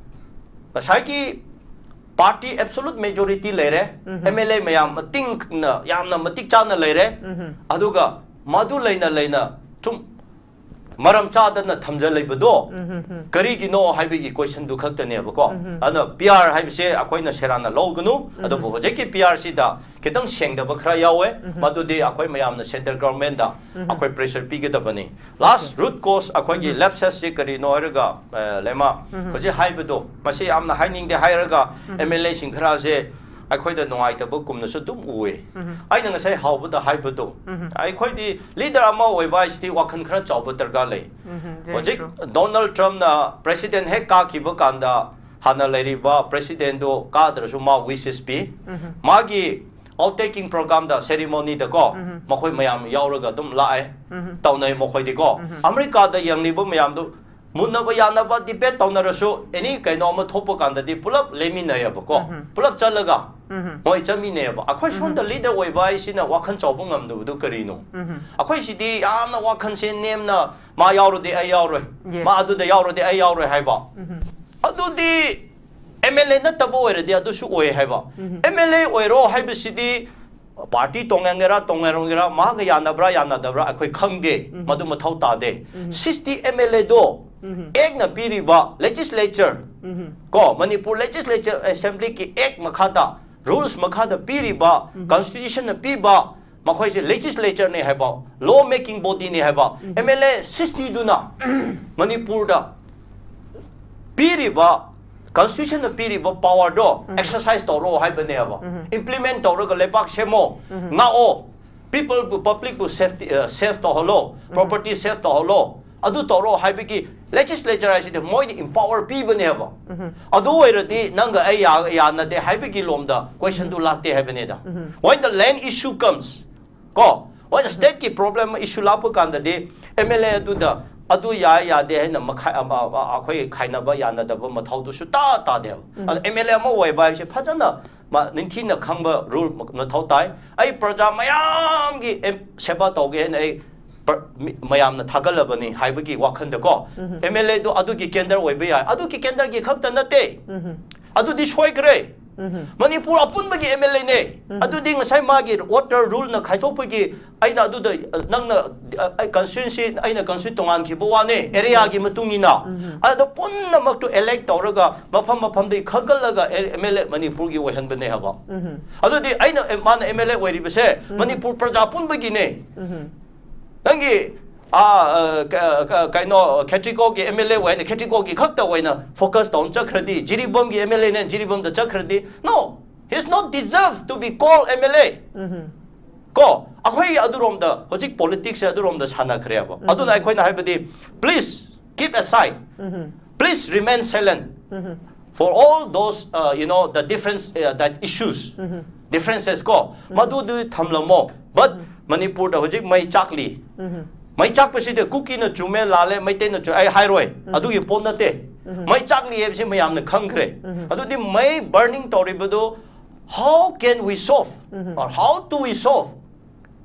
ꯉꯁꯥꯏꯒꯤ ꯄꯥꯔꯇꯤ ꯑꯦꯕꯁꯣꯂꯨꯠ ꯃꯦꯖꯣꯔꯤꯇꯤ ꯂꯩꯔꯦ, ꯑꯦꯝ ꯑꯦꯜ ꯑꯦ ꯃꯌꯥꯝ ꯃꯇꯤꯡ ꯌꯥꯝꯅ ꯃꯇꯤꯛ ꯆꯥꯅ ꯂꯩꯔꯦ, ꯑꯗꯨꯒ ꯃꯗꯨ ꯂꯩꯅ ꯂꯩꯅ ꯁꯨꯝ ꯃꯔꯝ ꯆꯥꯗꯅ ꯊꯝꯖꯜꯂꯤꯕꯗꯣ ꯀꯔꯤꯒꯤꯅꯣ ꯍꯥꯏꯕꯒꯤ ꯀꯣꯏꯁꯟꯗꯨ ꯈꯛꯇꯅꯦꯕꯀꯣ꯫ ꯑꯗꯨꯅ ꯄꯤ ꯑꯥꯔ ꯍꯥꯏꯕꯁꯦ ꯑꯩꯈꯣꯏꯅ ꯁꯦꯔꯥꯟꯅ ꯂꯧꯒꯅꯨ꯫ ꯑꯗꯨꯕꯨ ꯍꯧꯖꯤꯛꯀꯤ ꯄꯤ ꯑꯥꯔ ꯁꯤꯗ ꯈꯤꯇꯪ ꯁꯦꯡꯗꯕ ꯈꯔ ꯌꯥꯎꯋꯦ꯫ ꯃꯗꯨꯗꯤ ꯑꯩꯈꯣꯏ ꯃꯌꯥꯝꯅ ꯁꯦꯟꯇ꯭ꯔꯦꯜ ꯒꯣꯔꯃꯦꯟꯗ ꯑꯩꯈꯣꯏ ꯄ꯭ꯔꯦꯁꯔ ꯄꯤꯒꯗꯕꯅꯤ꯫ ꯂꯥꯁ ꯔꯨꯠ ꯀꯣꯁ ꯑꯩꯈꯣꯏꯒꯤ ꯂꯦꯞꯁꯦꯁꯁꯤ ꯀꯔꯤꯅꯣ ꯍꯥꯏꯔꯒ, ꯑ, ꯂꯩꯃ, ꯍꯧꯖꯤꯛ ꯍꯥꯏꯕꯗꯣ, ꯃꯁꯤ ꯌꯥꯝꯅ ꯍꯥꯏꯅꯤꯡꯗꯦ ꯍꯥꯏꯔꯒ ꯑꯦꯝ ꯑꯦꯜ ꯑꯦꯁꯤꯡ ꯈꯔꯁꯦ ꯑꯩꯈꯣꯏꯗ ꯅꯨꯡꯉꯥꯏꯇꯕꯒꯨꯝꯅꯁꯨ ꯑꯗꯨꯝ ꯎꯑꯦ꯫ ꯑꯩꯅ ꯉꯁꯥꯏ ꯍꯧꯕꯗ ꯍꯥꯏꯕꯗꯣ, ꯑꯩꯈꯣꯏꯗꯤ ꯂꯤꯗꯔ ꯑꯃ ꯑꯣꯏꯕ ꯍꯥꯏꯁꯤꯗꯤ ꯋꯥꯈꯜ ꯈꯔ ꯆꯥꯎꯕ ꯗꯔꯀꯥꯔ ꯂꯩ꯫ ꯍꯧꯖꯤꯛ ꯗꯣꯅꯥꯜꯗ ꯇ꯭ꯔꯝꯞꯅ ꯄ꯭ꯔꯦꯁꯤꯗꯦꯟ ꯍꯦꯛ ꯀꯥꯈꯤꯕ ꯀꯥꯟꯗ ꯍꯥꯟꯅ ꯂꯩꯔꯤꯕ ꯄ꯭ꯔꯦꯁꯤꯗꯦꯟꯗꯣ ꯀꯥꯗ꯭ꯔꯁꯨ ꯃꯥ ꯋꯤꯁꯦꯁ ꯄꯤ꯫ ꯃꯥꯒꯤ ꯑꯥꯎꯠ ꯇꯦꯀꯤꯡ ꯄ꯭ꯔꯣꯒ꯭ꯔꯥꯝꯗ, ꯁꯦꯔꯤꯃꯣꯅꯤꯗꯀꯣ, ꯃꯈꯣꯏ ꯃꯌꯥꯝ ꯌꯥꯎꯔꯒ ꯑꯗꯨꯝ ꯂꯥꯛꯑꯦ, ꯇꯧꯅꯩ ꯃꯈꯣꯏꯗꯤꯀꯣ꯫ ꯑꯃꯦꯔꯤꯀꯥꯗ ꯌꯦꯡꯂꯤꯕ ꯃꯌꯥꯝꯗꯨ ꯃꯨꯟꯅꯕ ꯌꯥꯅꯕ ꯗꯤꯕꯦꯠ ꯇꯧꯅꯔꯁꯨ, ꯑꯦꯅꯤ ꯀꯩꯅꯣ ꯑꯃ ꯊꯣꯛꯄ ꯀꯥꯟꯗꯗꯤ ꯄꯨꯂꯞ ꯂꯦꯝꯃꯤꯟꯅꯩꯌꯦꯕꯀꯣ, ꯄꯨꯂꯞ ꯆꯠꯂꯒ ꯃꯣꯏ ꯆꯠꯃꯤꯟꯅꯩꯌꯦꯕ꯫ ꯑꯩꯈꯣꯏ ꯁꯣꯝꯗ ꯂꯤꯗꯔ ꯑꯣꯏꯕ ꯍꯥꯏꯁꯤꯅ ꯋꯥꯈꯜ ꯆꯥꯎꯕ ꯉꯝꯗꯕꯗꯨ ꯀꯔꯤꯅꯣ? ꯑꯩꯈꯣꯏꯁꯤꯗꯤ ꯌꯥꯝꯅ ꯋꯥꯈꯜꯁꯦ ꯅꯦꯝꯅ ꯃꯥ ꯌꯥꯎꯔꯗꯤ ꯑꯩ ꯌꯥꯎꯔꯣꯏ, ꯃꯥ ꯑꯗꯨꯗ ꯌꯥꯎꯔꯗꯤ ꯑꯩ ꯌꯥꯎꯔꯣꯏ ꯍꯥꯏꯕ꯫ ꯑꯗꯨꯗꯤ ꯑꯦꯝ ꯑꯦꯜ ꯑꯦ ꯅꯠꯇꯕ ꯑꯣꯏꯔꯗꯤ ꯑꯗꯨꯁꯨ ꯑꯣꯏ ꯍꯥꯏꯕ꯫ ꯑꯦꯝ ꯑꯦꯜ ꯑꯦ ꯑꯣꯏꯔꯣ ꯍꯥꯏꯕꯁꯤꯗꯤ ꯄꯥꯔꯇꯤ ꯇꯣꯡꯉꯥꯟꯒꯦꯔꯥ ꯇꯣꯡꯉꯥꯟꯔꯣꯏꯒꯦꯔꯥ, ꯃꯍꯥꯛꯀ ꯌꯥꯅꯕ꯭ꯔꯥ ꯌꯥꯅꯗꯕ꯭ꯔꯥ ꯑꯩꯈꯣꯏ ꯈꯪꯗꯦ꯫ ꯃꯗꯨ ꯃꯊꯧ ꯇꯥꯗꯦ꯫ ꯁꯤꯛꯁꯇꯤ ꯑꯦꯝ ꯑꯦꯜ ꯑꯦꯗꯣ ꯑꯦꯛꯅ ꯄꯤꯔꯤꯕ ꯂꯦꯖꯤꯁꯂꯦꯆꯔ, ꯀꯣ, ꯃꯅꯤꯄꯨꯔ ꯂꯦꯖꯤꯁꯂꯦꯆꯔ ꯑꯦꯁꯦꯝꯕ꯭ꯂꯤꯒꯤ ꯑꯦꯛ ꯃꯈꯥꯗ, ꯔꯨꯜꯁ ꯃꯈꯥꯗ ꯄꯤꯔꯤꯕ, ꯀꯟꯁꯇꯤꯇ꯭ꯌꯨꯁꯟꯅ ꯄꯤꯕ, ꯃꯈꯣꯏꯁꯦ ꯂꯦꯖꯤꯁꯂꯦꯆꯔꯅꯦ ꯍꯥꯏꯕ, ꯂꯣ ꯃꯦꯀꯤꯡ ꯕꯣꯗꯤꯅꯦ ꯍꯥꯏꯕ, ꯑꯦꯝ ꯑꯦꯜ ꯑꯦ ꯁꯤꯛꯁꯇꯤꯗꯨꯅ ꯃꯅꯤꯄꯨꯔꯗ ꯄꯤꯔꯤꯕ, ꯀꯟꯁꯇꯤꯇ꯭ꯌꯨꯁꯟꯅ ꯄꯤꯔꯤꯕ ꯄꯥꯋꯔꯗꯣ ꯑꯦꯛꯁꯔꯁꯥꯏꯁ ꯇꯧꯔꯣ ꯍꯥꯏꯕꯅꯦꯕ꯫ ꯏꯝꯄ꯭ꯂꯤꯃꯦꯟ ꯇꯧꯔꯒ ꯂꯩꯕꯥꯛ ꯁꯦꯝꯃꯣ, ꯉꯥꯛꯑꯣ, ꯄꯤꯄꯜꯕꯨ, ꯄꯕ꯭ꯂꯤꯛꯄꯨ ꯁꯦꯐꯇꯤ, ꯁꯦꯐ ꯇꯧꯍꯜꯂꯣ, ꯄ꯭ꯔꯣꯄꯔꯇꯤ ꯁꯦꯐ ꯇꯧꯍꯜꯂꯣ, ꯑꯗꯨ ꯇꯧꯔꯣ ꯍꯥꯏꯕꯒꯤ ꯂꯦꯖꯤꯁꯂꯦꯆꯔ ꯍꯥꯏꯁꯤꯗꯤ ꯃꯣꯏꯅ ꯏꯝꯄꯥꯋꯔ ꯄꯤꯕꯅꯦꯕ꯫ ꯑꯗꯨ ꯑꯣꯏꯔꯗꯤ ꯅꯪꯒ ꯑꯩ ꯌꯥ-, ꯌꯥꯅꯗꯦ ꯍꯥꯏꯕꯒꯤ ꯂꯣꯝꯗ ꯀꯣꯏꯁꯟꯗꯨ ꯂꯥꯛꯇꯦ ꯍꯥꯏꯕꯅꯤꯗ꯫ When the land issue comes, ꯀꯣ, ꯃꯣꯏꯅ ꯁ꯭ꯇꯦꯠꯀꯤ ꯄ꯭ꯔꯣꯕ꯭ꯂꯦꯝ ꯏꯁꯨ ꯂꯥꯛꯄ ꯀꯥꯟꯗꯗꯤ ꯑꯦꯝ ꯑꯦꯜ ꯑꯦ ꯑꯗꯨꯗ ꯑꯗꯨ ꯌꯥꯏ ꯌꯥꯗꯦ ꯍꯥꯏꯅ ꯃꯈꯥꯏ-, ꯑꯃ-, ꯑꯃ-, ꯑꯩꯈꯣꯏ ꯈꯥꯏꯅꯕ ꯌꯥꯅꯗꯕ ꯃꯊꯧꯗꯨꯁꯨ ꯇꯥ ꯇꯥꯗꯦꯕ꯫ ꯑꯗꯣ ꯑꯦꯝ ꯑꯦꯜ ꯑꯦ ꯑꯃ ꯑꯣꯏꯕ ꯍꯥꯏꯕꯁꯦ ꯐꯖꯅ ꯃꯥ ꯅꯤꯡꯊꯤꯅ ꯈꯪꯕ ꯔꯨꯜ ꯃꯊꯧ ꯇꯥꯏ꯫ ꯑꯩ ꯄ꯭ꯔꯖꯥ ꯃꯌꯥꯝꯒꯤ ꯑꯦꯝ-, ꯁꯦꯕꯥ ꯇꯧꯒꯦ ꯍꯥꯏꯅ ꯑꯩ ꯄ꯭ꯔ-, ꯃꯤ-, ꯃꯌꯥꯝꯅ ꯊꯥꯒꯠꯂꯕꯅꯤ ꯍꯥꯏꯕꯒꯤ ꯋꯥꯈꯜꯗꯀꯣ, ꯑꯦꯝ ꯑꯦꯜ ꯑꯦꯗꯣ ꯑꯗꯨꯒꯤ ꯀꯦꯟꯗꯔ ꯑꯣꯏꯕ ꯌꯥꯏ꯫ ꯑꯗꯨꯒꯤ ꯀꯦꯟꯗꯔꯒꯤ ꯈꯛꯇ ꯅꯠꯇꯦ, ꯑꯗꯨꯗꯤ ꯁꯣꯏꯈ꯭ꯔꯦ꯫ ꯃꯅꯤꯄꯨꯔ ꯑꯄꯨꯟꯕꯒꯤ ꯑꯦꯝ ꯑꯦꯜ ꯑꯦꯅꯦ꯫ ꯑꯗꯨꯗꯤ ꯉꯁꯥꯏ ꯃꯥꯒꯤ ꯋꯥꯇꯔ ꯔꯨꯜꯅ ꯈꯥꯏꯗꯣꯛꯄꯒꯤ ꯑꯩꯅ ꯑꯗꯨꯗ, ꯑ, ꯅꯪꯅ, ꯑ, ꯑꯩ ꯀꯟꯁꯇꯤꯇ꯭ꯌꯨꯟꯁꯤ, ꯑꯩꯅ ꯀꯟꯁꯇꯤꯇ꯭ꯌꯨꯟꯁꯤ ꯇꯣꯉꯥꯟꯈꯤꯕ ꯋꯥꯅꯦ, ꯑꯦꯔꯤꯌꯥꯒꯤ ꯃꯇꯨꯡ ꯏꯟꯅ꯫ ꯑꯗꯣ ꯄꯨꯝꯅꯃꯛꯇꯨ ꯑꯦꯂꯦꯛ ꯇꯧꯔꯒ ꯃꯐꯝ ꯃꯐꯝꯗꯒꯤ ꯈꯟꯒꯠꯂꯒ ꯑꯦꯝ ꯑꯦꯜ ꯑꯦ ꯃꯅꯤꯄꯨꯔꯒꯤ ꯑꯣꯏꯍꯟꯕꯅꯦ ꯍꯥꯏꯕ꯫ ꯑꯗꯨꯗꯤ ꯑꯩꯅ, ꯑꯦ, ꯃꯥꯅ ꯑꯦꯝ ꯑꯦꯜ ꯑꯦ ꯑꯣꯏꯔꯤꯕꯁꯦ ꯃꯅꯤꯄꯨꯔ ꯄ꯭ꯔꯖꯥ ꯄꯨꯝꯕꯒꯤꯅꯦ꯫ ꯅꯪꯒꯤ, ꯑꯥ, ꯑ, ꯀ-, ꯀ-, ꯀꯩꯅꯣ, ꯈꯦꯇ꯭ꯔꯤꯀꯣꯒꯤ ꯑꯦꯝ ꯑꯦꯜ ꯑꯦ ꯑꯣꯏꯅ ꯈꯦꯇ꯭ꯔꯤꯀꯣꯒꯤ ꯈꯛꯇ ꯑꯣꯏꯅ ꯐꯣꯀꯁ ꯇꯧꯅ ꯆꯠꯈ꯭ꯔꯗꯤ, ꯖꯤꯔꯤꯕꯥꯝꯒꯤ ꯑꯦꯝ ꯑꯦꯜ ꯑꯦꯅ ꯖꯤꯔꯤꯕꯥꯝꯗ ꯆꯠꯈ꯭ꯔꯗꯤ, no, he is not deserve to be called M L A꯫ ꯀꯣ, ꯑꯩꯈꯣꯏ ꯑꯗꯨꯔꯣꯝꯗ ꯍꯧꯖꯤꯛ ꯄꯣꯂꯤꯇꯤꯛꯁꯁꯦ ꯑꯗꯨꯔꯣꯝꯗ ꯁꯥꯟꯅꯈ꯭ꯔꯦꯕ꯫ ꯑꯗꯨꯅ ꯑꯩꯈꯣꯏꯅ ꯍꯥꯏꯕꯗꯤ, please keep aside, please remain silent for all those, uh, you know, the difference, uh, that issues, differences ꯀꯣ, ꯃꯗꯨꯗꯨ ꯊꯝꯂꯝꯃꯣ꯫ But ꯃꯅꯤꯄꯨꯔꯗ ꯍꯧꯖꯤꯛ ꯃꯩ ꯆꯥꯛꯂꯤ꯫ ꯃꯩ ꯆꯥꯛꯄꯁꯤꯗ ꯀꯨꯀꯤꯅ ꯆꯨꯝꯃꯦ ꯂꯥꯜꯂꯦ, ꯃꯩꯇꯩꯅ ꯆꯨꯝꯃꯦ, ꯑꯩ ꯍꯥꯏꯔꯣꯏ꯫ ꯑꯗꯨꯒꯤ ꯄꯣꯠ ꯅꯠꯇꯦ꯫ ꯃꯩ ꯆꯥꯛꯂꯤ ꯍꯥꯏꯕꯁꯤ ꯃꯌꯥꯝꯅ ꯈꯪꯈ꯭ꯔꯦ꯫ ꯑꯗꯨꯗꯤ ꯃꯩ burning ꯇꯧꯔꯤꯕꯗꯨ, how can we solve? Or how do we solve?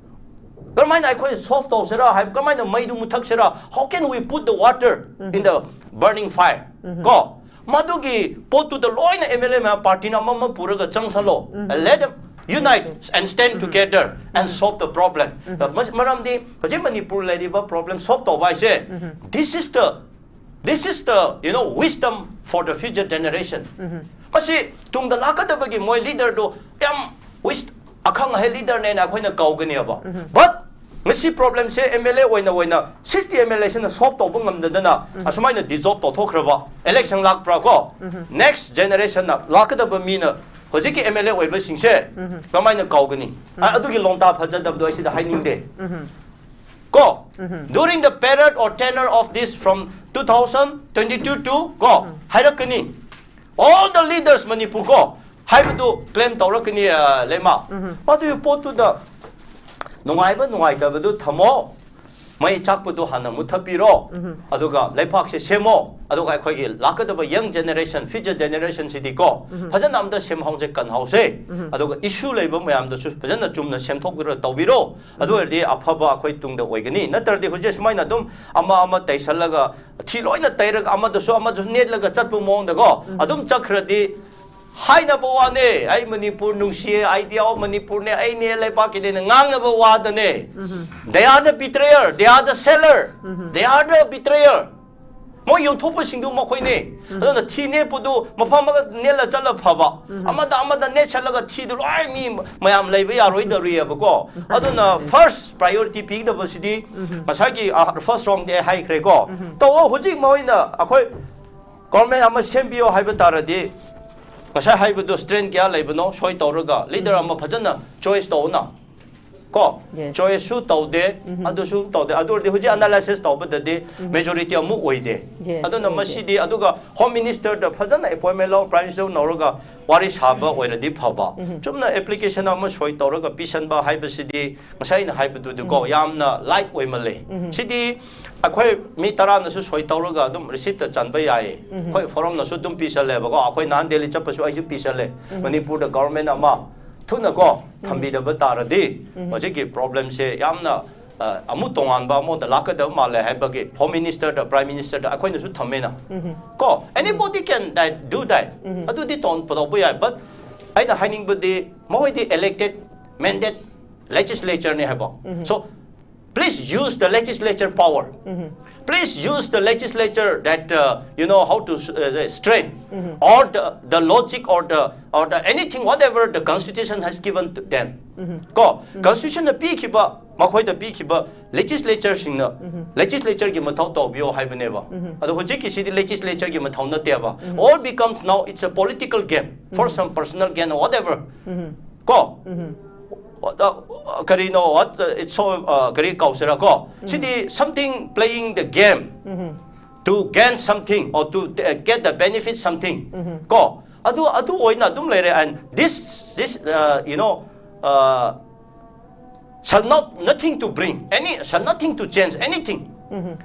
ꯀꯔꯝꯍꯥꯏꯅ ꯑꯩꯈꯣꯏ ꯁꯣꯜꯚ ꯇꯧꯁꯤꯔꯥ ꯍꯥꯏꯕ, ꯀꯔꯝꯍꯥꯏꯅ ꯃꯩꯗꯨ ꯃꯨꯊꯛꯁꯤꯔꯥ? How can we put the water in the burning fire? ꯀꯣ, ꯃꯗꯨꯒꯤ ꯄꯣꯠꯇꯨꯗ ꯂꯣꯏꯅ ꯑꯦꯝ ꯑꯦꯜ ꯑꯦ ꯃꯌꯥꯝ ꯄꯥꯔꯇꯤꯅ ꯑꯃꯃꯝ ꯄꯨꯔꯒ ꯆꯪꯁꯜꯂꯣ꯫ And let them, unite and stand together and solve the problem. ꯃꯔꯝꯗꯤ ꯍꯧꯖꯤꯛ ꯃꯅꯤꯄꯨꯔ ꯂꯩꯔꯤꯕ problem solve ꯇꯧꯕ ꯍꯥꯏꯁꯦ, this is the this is the, you know, wisdom for the future generation. ꯃꯁꯤ ꯇꯨꯡꯗ ꯂꯥꯛꯀꯗꯕꯒꯤ ꯃꯣꯏ leaderꯗꯣ ꯌꯥꯝ wis ꯑꯈꯪ ꯑꯍꯩ leaderꯅꯦꯅ ꯑꯩꯈꯣꯏꯅ ꯀꯧꯒꯅꯦꯕ. But ꯉꯁꯤ problemꯁꯦ M L A ꯑꯣꯏꯅ ꯑꯣꯏꯅ sixty M L Aꯁꯤꯅ solve ꯇꯧꯕ ꯉꯝꯗꯗꯅ ꯑꯁꯨꯃꯥꯏꯅ dissolve ꯇꯧꯊꯣꯛꯈ꯭ꯔꯕ, election ꯂꯥꯛꯄ꯭ꯔꯥ ꯀꯣ? Next generationꯅ, ꯂꯥꯛꯀꯗꯕ ꯃꯤꯅ ꯍꯧꯖꯤꯛꯀꯤ M L A ꯑꯣꯏꯕꯁꯤꯡꯁꯦ ꯀꯃꯥꯏꯅ ꯀꯧꯒꯅꯤ? ꯑ- ꯑꯗꯨꯒꯤ ꯂꯣꯡꯇꯥ ꯐꯖꯗꯕꯗꯣ ꯑꯩ ꯁꯤꯗ ꯍꯥꯏꯅꯤꯡꯗꯦ ꯀꯣ. During the period or tenure of this from two thousand twenty-two to ꯀꯣ, ꯍꯥꯏꯔꯛꯀꯅꯤ, all the leaders Manipur ꯀꯣ ꯍꯥꯏꯕꯗꯨ claim ꯇꯧꯔꯛꯀꯅꯤ, ꯑ, ꯂꯩꯃ. ꯃꯗꯨꯒꯤ ꯄꯣꯠꯇꯨꯗ ꯅꯨꯡꯉꯥꯏꯕ ꯅꯨꯡꯉꯥꯏꯇꯕꯗꯨ ꯊꯝꯃꯣ, ꯃꯩ ꯆꯥꯛꯄꯗꯨ ꯍꯥꯟꯅ ꯃꯨꯊꯠꯄꯤꯔꯣ, ꯑꯗꯨꯒ ꯂꯩꯕꯥꯛꯁꯦ ꯁꯦꯝꯃꯣ, ꯑꯗꯨꯒ ꯑꯩꯈꯣꯏꯒꯤ ꯂꯥꯛꯀꯗꯕ young generation, future generationꯁꯤꯗꯤꯀꯣ ꯐꯖꯅ ꯑꯝꯇ ꯁꯦꯝꯍꯧꯁꯦ, ꯀꯟꯍꯧꯁꯦ. ꯑꯗꯨꯒ issue ꯂꯩꯕ ꯃꯌꯥꯝꯗꯨꯁꯨ ꯐꯖꯅ ꯆꯨꯝꯅ ꯁꯦꯝꯊꯣꯛꯄꯤꯔꯣ, ꯇꯧꯕꯤꯔꯣ. ꯑꯗꯨ ꯑꯣꯏꯔꯗꯤ ꯑꯐꯕ ꯑꯩꯈꯣꯏ ꯇꯨꯡꯗ ꯑꯣꯏꯒꯅꯤ. ꯅꯠꯇ꯭ꯔꯗꯤ ꯍꯧꯖꯤꯛ ꯁꯨꯃꯥꯏꯅ ꯑꯗꯨꯝ ꯑꯃ ꯑꯃ ꯇꯩꯁꯜꯂꯒ, ꯊꯤ ꯂꯣꯏꯅ ꯇꯩꯔꯒ, ꯑꯃꯗꯁꯨ ꯑꯃꯗꯁꯨ ꯅꯦꯠꯂꯒ ꯆꯠꯄ ꯃꯑꯣꯡꯗꯀꯣ ꯑꯗꯨꯝ ꯆꯠꯈ꯭ꯔꯗꯤ, ꯍꯥꯏꯅꯕ ꯋꯥꯅꯦ, "ꯑꯩ ꯃꯅꯤꯄꯨꯔ ꯅꯨꯡꯁꯤꯌꯦ, Idea of ꯃꯅꯤꯄꯨꯔꯅꯦ, ꯑꯩꯅꯦ ꯂꯩꯕꯥꯛꯀꯤꯅꯦꯅ" ꯉꯥꯡꯅꯕ ꯋꯥꯗꯅꯦ. They are the betrayer, they are the seller, they are the betrayer. ꯃꯣꯏ ꯌꯣꯟꯊꯣꯛꯄꯁꯤꯡꯗꯨ ꯃꯈꯣꯏꯅꯦ. ꯑꯗꯨꯅ ꯊꯤ ꯅꯦꯠꯄꯗꯨ ꯃꯐꯝ ꯑꯃꯗ ꯅꯦꯠꯂ ꯆꯠꯂ ꯐꯕ, ꯑꯃꯗ ꯑꯃꯗ ꯅꯦꯠꯁꯜꯂꯒ ꯊꯤꯗꯨ ꯂꯣꯏ ꯃꯤ ꯃꯌꯥꯝ ꯂꯩꯕ ꯌꯥꯔꯣꯏꯗꯧꯔꯤꯑꯕꯀꯣ. ꯑꯗꯨꯅ first priority ꯄꯤꯒꯗꯕꯁꯤꯗꯤ ꯉꯁꯥꯏꯒꯤ, ꯑ, first roundꯗꯤ ꯑꯩ ꯍꯥꯏꯈ꯭ꯔꯦꯀꯣ. ꯇꯧꯑꯣ, ꯍꯧꯖꯤꯛ ꯃꯈꯣꯏꯅ ꯑꯩꯈꯣꯏ government ꯑꯃ ꯁꯦꯝꯕꯤꯌꯣ ꯍꯥꯏꯕ ꯇꯥꯔꯗꯤ, ꯉꯁꯥꯏ ꯍꯥꯏꯕꯗꯣ strength ꯀꯌꯥ ꯂꯩꯕꯅꯣ ꯁꯣꯏ ꯇꯧꯔꯒ leader ꯑꯃ ꯐꯖꯅ choice ꯇꯧꯅ ꯀꯣ. Choiceꯁꯨ ꯇꯧꯗꯦ, ꯑꯗꯨꯁꯨ ꯇꯧꯗꯦ꯫ ꯑꯗꯨ ꯑꯣꯏꯔꯗꯤ ꯍꯧꯖꯤꯛ analysis ꯇꯧꯕꯗꯗꯤ majority ꯑꯃꯨꯛ ꯑꯣꯏꯗꯦ. ꯑꯗꯨꯅ ꯃꯁꯤꯗꯤ, ꯑꯗꯨꯒ Home Ministerꯗ ꯐꯖꯅ appointment ꯂꯧ, Prime Minister ꯂꯧꯔꯒ ꯋꯥꯔꯤ ꯁꯥꯕ ꯑꯣꯏꯔꯗꯤ ꯐꯕ꯫ ꯆꯨꯝꯅ application ꯑꯃ ꯁꯣꯏ ꯇꯧꯔꯒ ꯄꯤꯁꯟꯕ ꯍꯥꯏꯕꯁꯤꯗꯤ ꯉꯁꯥꯏ ꯑꯩꯅ ꯍꯥꯏꯕꯗꯨꯗꯤꯀꯣ ꯌꯥꯝꯅ light ꯑꯣꯏꯃꯜꯂꯦ꯫ ꯁꯤꯗꯤ ꯑꯩꯈꯣꯏ ꯃꯤ ꯇꯔꯥꯅꯁꯨ ꯁꯣꯏ ꯇꯧꯔꯒ ꯑꯗꯨꯝ receiptꯇ ꯆꯟꯕ ꯌꯥꯏꯌꯦ꯫ ꯑꯩꯈꯣꯏ forumꯅꯁꯨ ꯑꯗꯨꯝ ꯄꯤꯁꯜꯂꯦꯕꯀꯣ꯫ ꯑꯩꯈꯣꯏ ꯅꯍꯥꯟ Delhi ꯆꯠꯄꯁꯨ ꯑꯩꯁꯨ ꯄꯤꯁꯜꯂꯦ꯫ ꯃꯅꯤꯄꯨꯔꯗ government ꯑꯃ ꯊꯨꯅꯀꯣ ꯊꯝꯕꯤꯗꯕ ꯇꯥꯔꯗꯤ ꯍꯧꯖꯤꯛꯀꯤ problemꯁꯦ ꯌꯥꯝꯅ, ꯑ, ꯑꯃꯨꯛ ꯇꯣꯉꯥꯟꯕ ꯑꯃꯗ ꯂꯥꯛꯀꯗꯕ ꯃꯥꯜꯂꯦ ꯍꯥꯏꯕꯒꯤ Home Ministerꯗ, Prime Ministerꯗ ꯑꯩꯈꯣꯏꯅꯁꯨ ꯊꯝꯃꯦꯅ꯫ ꯀꯣ, anybody can that, do that. ꯑꯗꯨꯗꯤ ꯇꯧ-, ꯇꯧꯕ ꯌꯥꯏ, but ꯑꯩꯅ ꯍꯥꯏꯅꯤꯡꯕꯗꯤ ꯃꯈꯣꯏꯗꯤ elected, mandate legislature ꯅꯤ ꯍꯥꯏꯕ꯫ So please use the legislature power. Please use the legislature that uh, you know how to uh, strength or the, the logic or the or the anything, whatever the constitution has given to them. ꯀꯣ, constitution ꯅ ꯄꯤꯈꯤꯕ, ꯃꯈꯣꯏꯗ ꯄꯤꯈꯤꯕ legislature ꯁꯤꯡꯅ legislature ꯒꯤ ꯃꯊꯧ ꯇꯧꯕꯤꯌꯣ ꯍꯥꯏꯕꯅꯦꯕ꯫ ꯑꯗꯣ ꯍꯧꯖꯤꯛꯀꯤꯁꯤꯗꯤ legislature ꯒꯤ ꯃꯊꯧ ꯅꯠꯇꯦꯕ꯫ All becomes now it's a political game for some personal gain or whatever. ꯀꯣ, what, uh, ꯀꯔꯤꯅꯣ, what uh, it's so uh, ꯀꯔꯤ ꯀꯧꯁꯤꯔꯥ ꯀꯣ, ꯁꯤꯗꯤ something playing the game to gain something or to uh, get the benefit something. ꯀꯣ, ꯑꯗꯨ ꯑꯗꯨ ꯑꯣꯏꯅ ꯑꯗꯨꯝ ꯂꯩꯔꯦ꯫ And this this uh, you know uh, shall not nothing to bring any, shall nothing to change anything.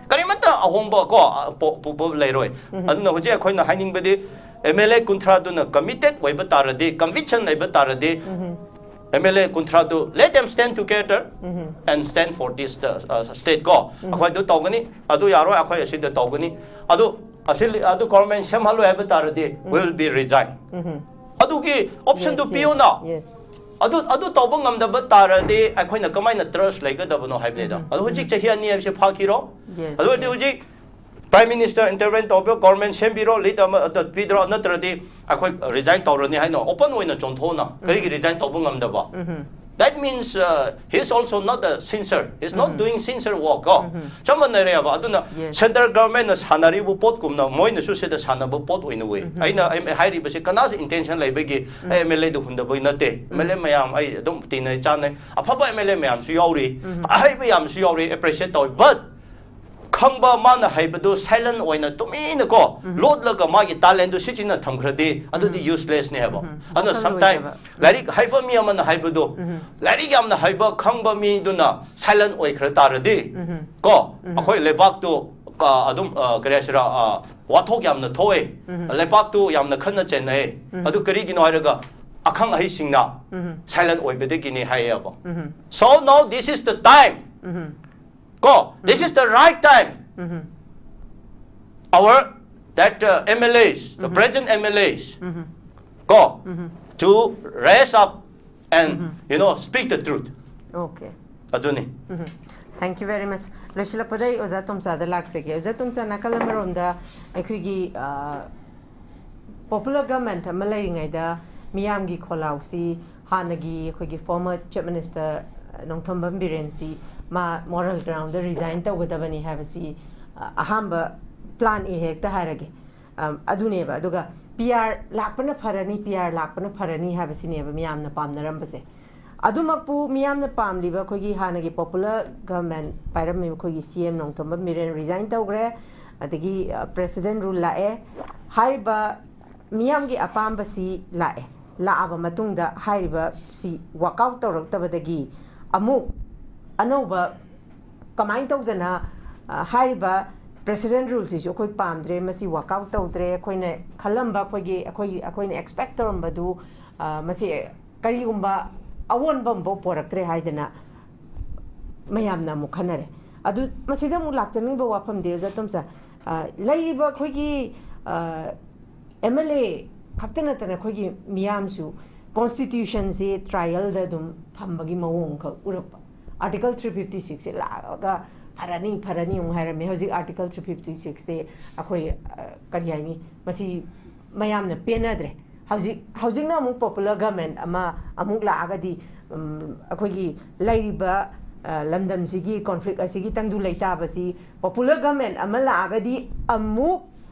ꯀꯔꯤꯃꯠꯇ ꯑꯍꯣꯡꯕ ꯀꯣ, ꯑ, ꯄꯣ- ꯄꯨꯕ ꯂꯩꯔꯣꯏ꯫ ꯑꯗꯨꯅ ꯍꯧꯖꯤꯛ ꯑꯩꯈꯣꯏꯅ ꯍꯥꯏꯅꯤꯡꯕꯗꯤ, M L A ꯀꯨꯟꯊ꯭ꯔꯥꯗꯨꯅ committed ꯑꯣꯏꯕ ꯇꯥꯔꯗꯤ, conviction ꯂꯩꯕ ꯇꯥꯔꯗꯤ, M L A ꯀꯨꯟꯊ꯭ꯔꯥꯗꯨ, let them stand together and stand for this uh, uh, state ꯀꯣ꯫ ꯑꯩꯈꯣꯏ ꯑꯗꯨ ꯇꯧꯒꯅꯤ, ꯑꯗꯨ ꯌꯥꯔꯣꯏ, ꯑꯩꯈꯣꯏ ꯑꯁꯤꯗ ꯇꯧꯒꯅꯤ꯫ ꯑꯗꯨ ꯑꯁꯤ ꯑꯗꯨ government ꯁꯦꯝꯍꯜꯂꯣꯏ ꯍꯥꯏꯕ ꯇꯥꯔꯗꯤ, we will be resign. ꯑꯗꯨꯒꯤ option ꯗꯨ Yes, ꯄꯤꯌꯣꯅ꯫ Yes. ꯑꯗꯨ ꯑꯗꯨ ꯇꯧꯕ ꯉꯝꯗꯕ ꯇꯥꯔꯗꯤ ꯑꯩꯈꯣꯏꯅ ꯀꯃꯥꯏꯅ trust ꯂꯩꯒꯗꯕꯅꯣ ꯍꯥꯏꯕꯅꯤꯗ꯫ ꯑꯗꯨ ꯍꯧꯖꯤꯛ ꯆꯍꯤ ꯑꯅꯤ ꯍꯥꯏꯕꯁꯦ ꯐꯥꯈꯤꯔꯣ? Yes, ꯑꯗꯨ ꯑꯣꯏꯔꯗꯤ yes. ꯍꯧꯖꯤꯛ Prime Minister intervene ꯇꯧꯕꯤꯔꯣ, government ꯁꯦꯝꯕꯤꯔꯣ, lead ꯑꯃ ꯑꯗ ꯄꯤꯗ꯭ꯔꯣ, ꯅꯠꯇ꯭ꯔꯗꯤ ꯑꯩꯈꯣꯏ resign ꯇꯧꯔꯅꯤ ꯍꯥꯏꯅ open ꯑꯣꯏꯅ ꯆꯣꯡꯊꯣꯛꯅ ꯀꯔꯤꯒꯤ resign ꯇꯧꯕ ꯉꯝꯗꯕ? That means uh, he is also not a sincere, he is not doing sincere work ꯀꯣ꯫ ꯆꯞ ꯃꯥꯟꯅꯔꯦꯕ꯫ ꯑꯗꯨꯅ Yes. central government ꯅ ꯁꯥꯟꯅꯔꯤꯕ ꯄꯣꯠꯀꯨꯝꯅ ꯃꯣꯏꯅꯁꯨ ꯁꯤꯗ ꯁꯥꯟꯅꯕ ꯄꯣꯠ ꯑꯣꯏꯅ ꯎꯏ꯫ ꯑꯩꯅ ꯑꯩ ꯍꯥꯏꯔꯤꯕꯁꯤ ꯀꯅꯥꯁꯨ intention ꯂꯩꯕꯒꯤ ꯑꯩ M L A ꯗ ꯍꯨꯟꯗꯕꯒꯤ ꯅꯠꯇꯦ꯫ M L A ꯃꯌꯥꯝ ꯑꯩ ꯑꯗꯨꯝ ꯇꯤꯟꯅꯩ ꯆꯥꯟꯅꯩ꯫ ꯑꯐꯕ M L A ꯃꯌꯥꯝꯁꯨ ꯌꯥꯎꯔꯤ, ꯑꯍꯩꯕ ꯌꯥꯝꯁꯨ ꯌꯥꯎꯔꯤ, appreciate ꯇꯧꯋꯤ꯫ But ꯈꯪꯕ, ꯃꯥꯅ ꯍꯩꯕꯗꯨ silent ꯑꯣꯏꯅ ꯇꯨꯃꯤꯟꯅ ꯀꯣ ꯂꯣꯠꯂꯒ ꯃꯥꯒꯤ talent ꯗꯨ ꯁꯤꯖꯤꯟꯅ ꯊꯝꯈ꯭ꯔꯗꯤ ꯑꯗꯨꯗꯤ useless ꯅꯦ ꯍꯥꯏꯕ꯫ ꯑꯗꯨꯅ ꯋꯥꯈꯜ sometime ꯂꯣꯏꯅꯕ꯫ ꯂꯥꯏꯔꯤꯛ ꯍꯩꯕ ꯃꯤ ꯑꯃꯅ ꯍꯥꯏꯕꯗꯨ, ꯂꯥꯏꯔꯤꯛ ꯌꯥꯝꯅ ꯍꯩꯕ ꯈꯪꯕ ꯃꯤꯗꯨꯅ silent ꯑꯣꯏꯈ꯭ꯔ ꯇꯥꯔꯗꯤ ꯀꯣ, ꯑꯩꯈꯣꯏ ꯂꯩꯕꯥꯛꯇꯨ ꯑ, ꯑꯗꯨꯝ ꯑ, ꯀꯔꯤ ꯍꯥꯏꯁꯤꯔꯥ, ꯑ, ꯋꯥꯊꯣꯛ ꯌꯥꯝꯅ ꯊꯣꯛꯑꯦ, ꯂꯩꯕꯥꯛꯇꯨ ꯌꯥꯝꯅ ꯈꯠꯅ ꯆꯩꯅꯩ꯫ ꯑꯗꯨ ꯀꯔꯤꯒꯤꯅꯣ ꯍꯥꯏꯔꯒ ꯑꯈꯪ ꯑꯍꯩꯁꯤꯡꯅ silent ꯑꯣꯏꯕꯗꯒꯤꯅꯤ ꯍꯥꯏꯌꯦꯕ꯫ So now this is the time ꯀꯣ, this is the right time our that uh, M L As, the present M L As ꯀꯣ, to rise up and, you know, speak the truth. Okay. ꯑꯗꯨꯅꯤ. Thank you very much. ꯂꯣꯏꯁꯤꯜꯂꯛꯄꯗ ꯑꯩ ꯑꯣꯖꯥ ꯇꯣꯝꯆꯥꯗ ꯂꯥꯛꯆꯒꯦ꯫ ꯑꯣꯖꯥ ꯇꯣꯝꯆꯥ, ꯅꯥꯀꯜ ꯑꯃꯔꯣꯝꯗ ꯑꯩꯈꯣꯏꯒꯤ ꯄꯣꯄꯨꯂꯔ ꯒꯚꯔꯟꯃꯦꯟꯠ ꯑꯃ ꯂꯩꯔꯤꯉꯩꯗ ꯃꯤꯌꯥꯝꯒꯤ ꯈꯣꯜꯂꯥꯎꯁꯤ ꯍꯥꯟꯅꯒꯤ ꯑꯩꯈꯣꯏꯒꯤ former Chief Minister ꯅꯣꯡꯊꯣꯝꯕꯝ ꯕꯤꯔꯦꯟꯁꯤ ꯃꯥ ꯃꯣꯔꯦꯜ ꯒ꯭ꯔꯥꯎꯟꯗ ꯔꯤꯖꯥꯏꯟ ꯇꯧꯒꯗꯕꯅꯤ ꯍꯥꯏꯕꯁꯤ ꯑ, ꯑꯍꯥꯟꯕ ꯄ꯭ꯂꯥꯟ ꯑꯦ ꯍꯦꯛꯇ ꯍꯥꯏꯔꯒꯦ꯫ ꯑꯝ, ꯑꯗꯨꯅꯦꯕ꯫ ꯑꯗꯨꯒ ꯄꯤ ꯑꯥꯔ ꯂꯥꯛꯄꯅ ꯐꯔꯅꯤ, ꯄꯤ ꯑꯥꯔ ꯂꯥꯛꯄꯅ ꯐꯔꯅꯤ ꯍꯥꯏꯕꯁꯤꯅꯦꯕ ꯃꯤꯌꯥꯝꯅ ꯄꯥꯝꯅꯔꯝꯕꯁꯦ꯫ ꯑꯗꯨꯃꯛꯄꯨ ꯃꯤꯌꯥꯝꯅ ꯄꯥꯝꯂꯤꯕ ꯑꯩꯈꯣꯏꯒꯤ ꯍꯥꯟꯅꯒꯤ ꯄꯣꯄꯨꯂꯔ ꯒꯚꯔꯟꯃꯦꯟꯠ ꯄꯥꯏꯔꯝꯃꯤꯕ ꯑꯩꯈꯣꯏꯒꯤ ꯁꯤ ꯑꯦꯝ ꯅꯣꯡꯊꯣꯝꯕꯝ ꯕꯤꯔꯦꯟ ꯔꯤꯖꯥꯏꯟ ꯇꯧꯈ꯭ꯔꯦ, ꯑꯗꯒꯤ ꯄ꯭ꯔꯦꯁꯤꯗꯦꯟꯠ ꯔꯨꯜ ꯂꯥꯛꯑꯦ꯫ ꯍꯥꯏꯔꯤꯕ ꯃꯤꯌꯥꯝꯒꯤ ꯑꯄꯥꯝꯕꯁꯤ ꯂꯥꯛꯑꯦ꯫ ꯂꯥꯛꯑꯕ ꯃꯇꯨꯡꯗ ꯍꯥꯏꯔꯤꯕꯁꯤ ꯋꯥꯛꯑꯥꯎꯠ ꯇꯧꯔꯛꯇꯕꯗꯒꯤ ꯑꯃꯨꯛ ꯑꯅꯧꯕ ꯀꯃꯥꯏꯅ ꯇꯧꯗꯅ, ꯑ, ꯍꯥꯏꯔꯤꯕ ꯄ꯭ꯔꯦꯁꯤꯗꯦꯟꯠ ꯔꯨꯜꯁꯤꯁꯨ ꯑꯩꯈꯣꯏ ꯄꯥꯝꯗ꯭ꯔꯦ, ꯃꯁꯤ ꯋꯥꯛꯑꯥꯎꯠ ꯇꯧꯗ꯭ꯔꯦ, ꯑꯩꯈꯣꯏꯅ ꯈꯜꯂꯝꯕ, ꯑꯩꯈꯣꯏꯒꯤ, ꯑꯩꯈꯣꯏꯒꯤ, ꯑꯩꯈꯣꯏꯅ ꯑꯦꯛꯁꯄꯦꯛ ꯇꯧꯔꯝꯕꯗꯨ, ꯑ, ꯃꯁꯤ ꯀꯔꯤꯒꯨꯝꯕ ꯑꯑꯣꯟꯕ ꯑꯃꯐꯥꯎ ꯄꯣꯔꯛꯇ꯭ꯔꯦ ꯍꯥꯏꯗꯅ ꯃꯌꯥꯝꯅ ꯑꯃꯨꯛ ꯈꯟꯅꯔꯦ꯫ ꯑꯗꯨ ꯃꯁꯤꯗ ꯑꯃꯨꯛ ꯂꯥꯛꯆꯅꯤꯡꯕ ꯋꯥꯐꯝꯗꯤ, ꯑꯣꯖꯥ ꯇꯣꯝꯆꯥ, ꯑ, ꯂꯩꯔꯤꯕ ꯑꯩꯈꯣꯏꯒꯤ, ꯑ, ꯑꯦꯝ ꯑꯦꯜ ꯑꯦ ꯈꯛꯇ ꯅꯠꯇꯅ ꯑꯩꯈꯣꯏꯒꯤ ꯃꯤꯌꯥꯝꯁꯨ ꯀꯣꯟꯁꯇꯤꯇ꯭ꯌꯨꯁꯟꯁꯤ ꯇ꯭ꯔꯥꯏꯌꯦꯜꯗ ꯑꯗꯨꯝ ꯊꯝꯕꯒꯤ ꯃꯑꯣꯡ ꯈꯛ ꯎꯔꯛꯄ꯫ ꯑꯥꯔꯇꯤꯀꯜ ꯊ꯭ꯔꯤ ꯐꯤꯐꯇꯤ ꯁꯤꯛꯁꯁꯦ ꯂꯥꯛꯑꯒ ꯐꯔꯅꯤ, ꯐꯔꯅꯤ ꯑꯃꯨꯛ ꯍꯥꯏꯔꯝꯃꯤ꯫ ꯍꯧꯖꯤꯛ ꯑꯥꯔꯇꯤꯀꯜ ꯊ꯭ꯔꯤ ꯐꯤꯐꯇꯤ ꯁꯤꯛꯁꯁꯦ ꯑꯩꯈꯣꯏ, ꯑ, ꯀꯔꯤ ꯍꯥꯏꯅꯤ, ꯃꯁꯤ ꯃꯌꯥꯝꯅ ꯄꯦꯟꯅꯗ꯭ꯔꯦ꯫ ꯍꯧꯖꯤꯛ, ꯍꯧꯖꯤꯛꯅ ꯑꯃꯨꯛ ꯄꯣꯄꯨꯂꯔ ꯒꯚꯔꯟꯃꯦꯟꯠ ꯑꯃ ꯑꯃꯨꯛ ꯂꯥꯛꯑꯒꯗꯤ, ꯎꯝ, ꯑꯩꯈꯣꯏꯒꯤ ꯂꯩꯔꯤꯕ, ꯑ, ꯂꯝꯗꯝꯁꯤꯒꯤ ꯀꯣꯟꯐ꯭ꯂꯤꯛ ꯑꯁꯤꯒꯤ ꯇꯪꯗꯨ ꯂꯩꯇꯥꯕꯁꯤ ꯄꯣꯄꯨꯂꯔ ꯒꯚꯔꯟꯃꯦꯟꯠ ꯑꯃ ꯂꯥꯛꯑꯒꯗꯤ ꯑꯃꯨꯛ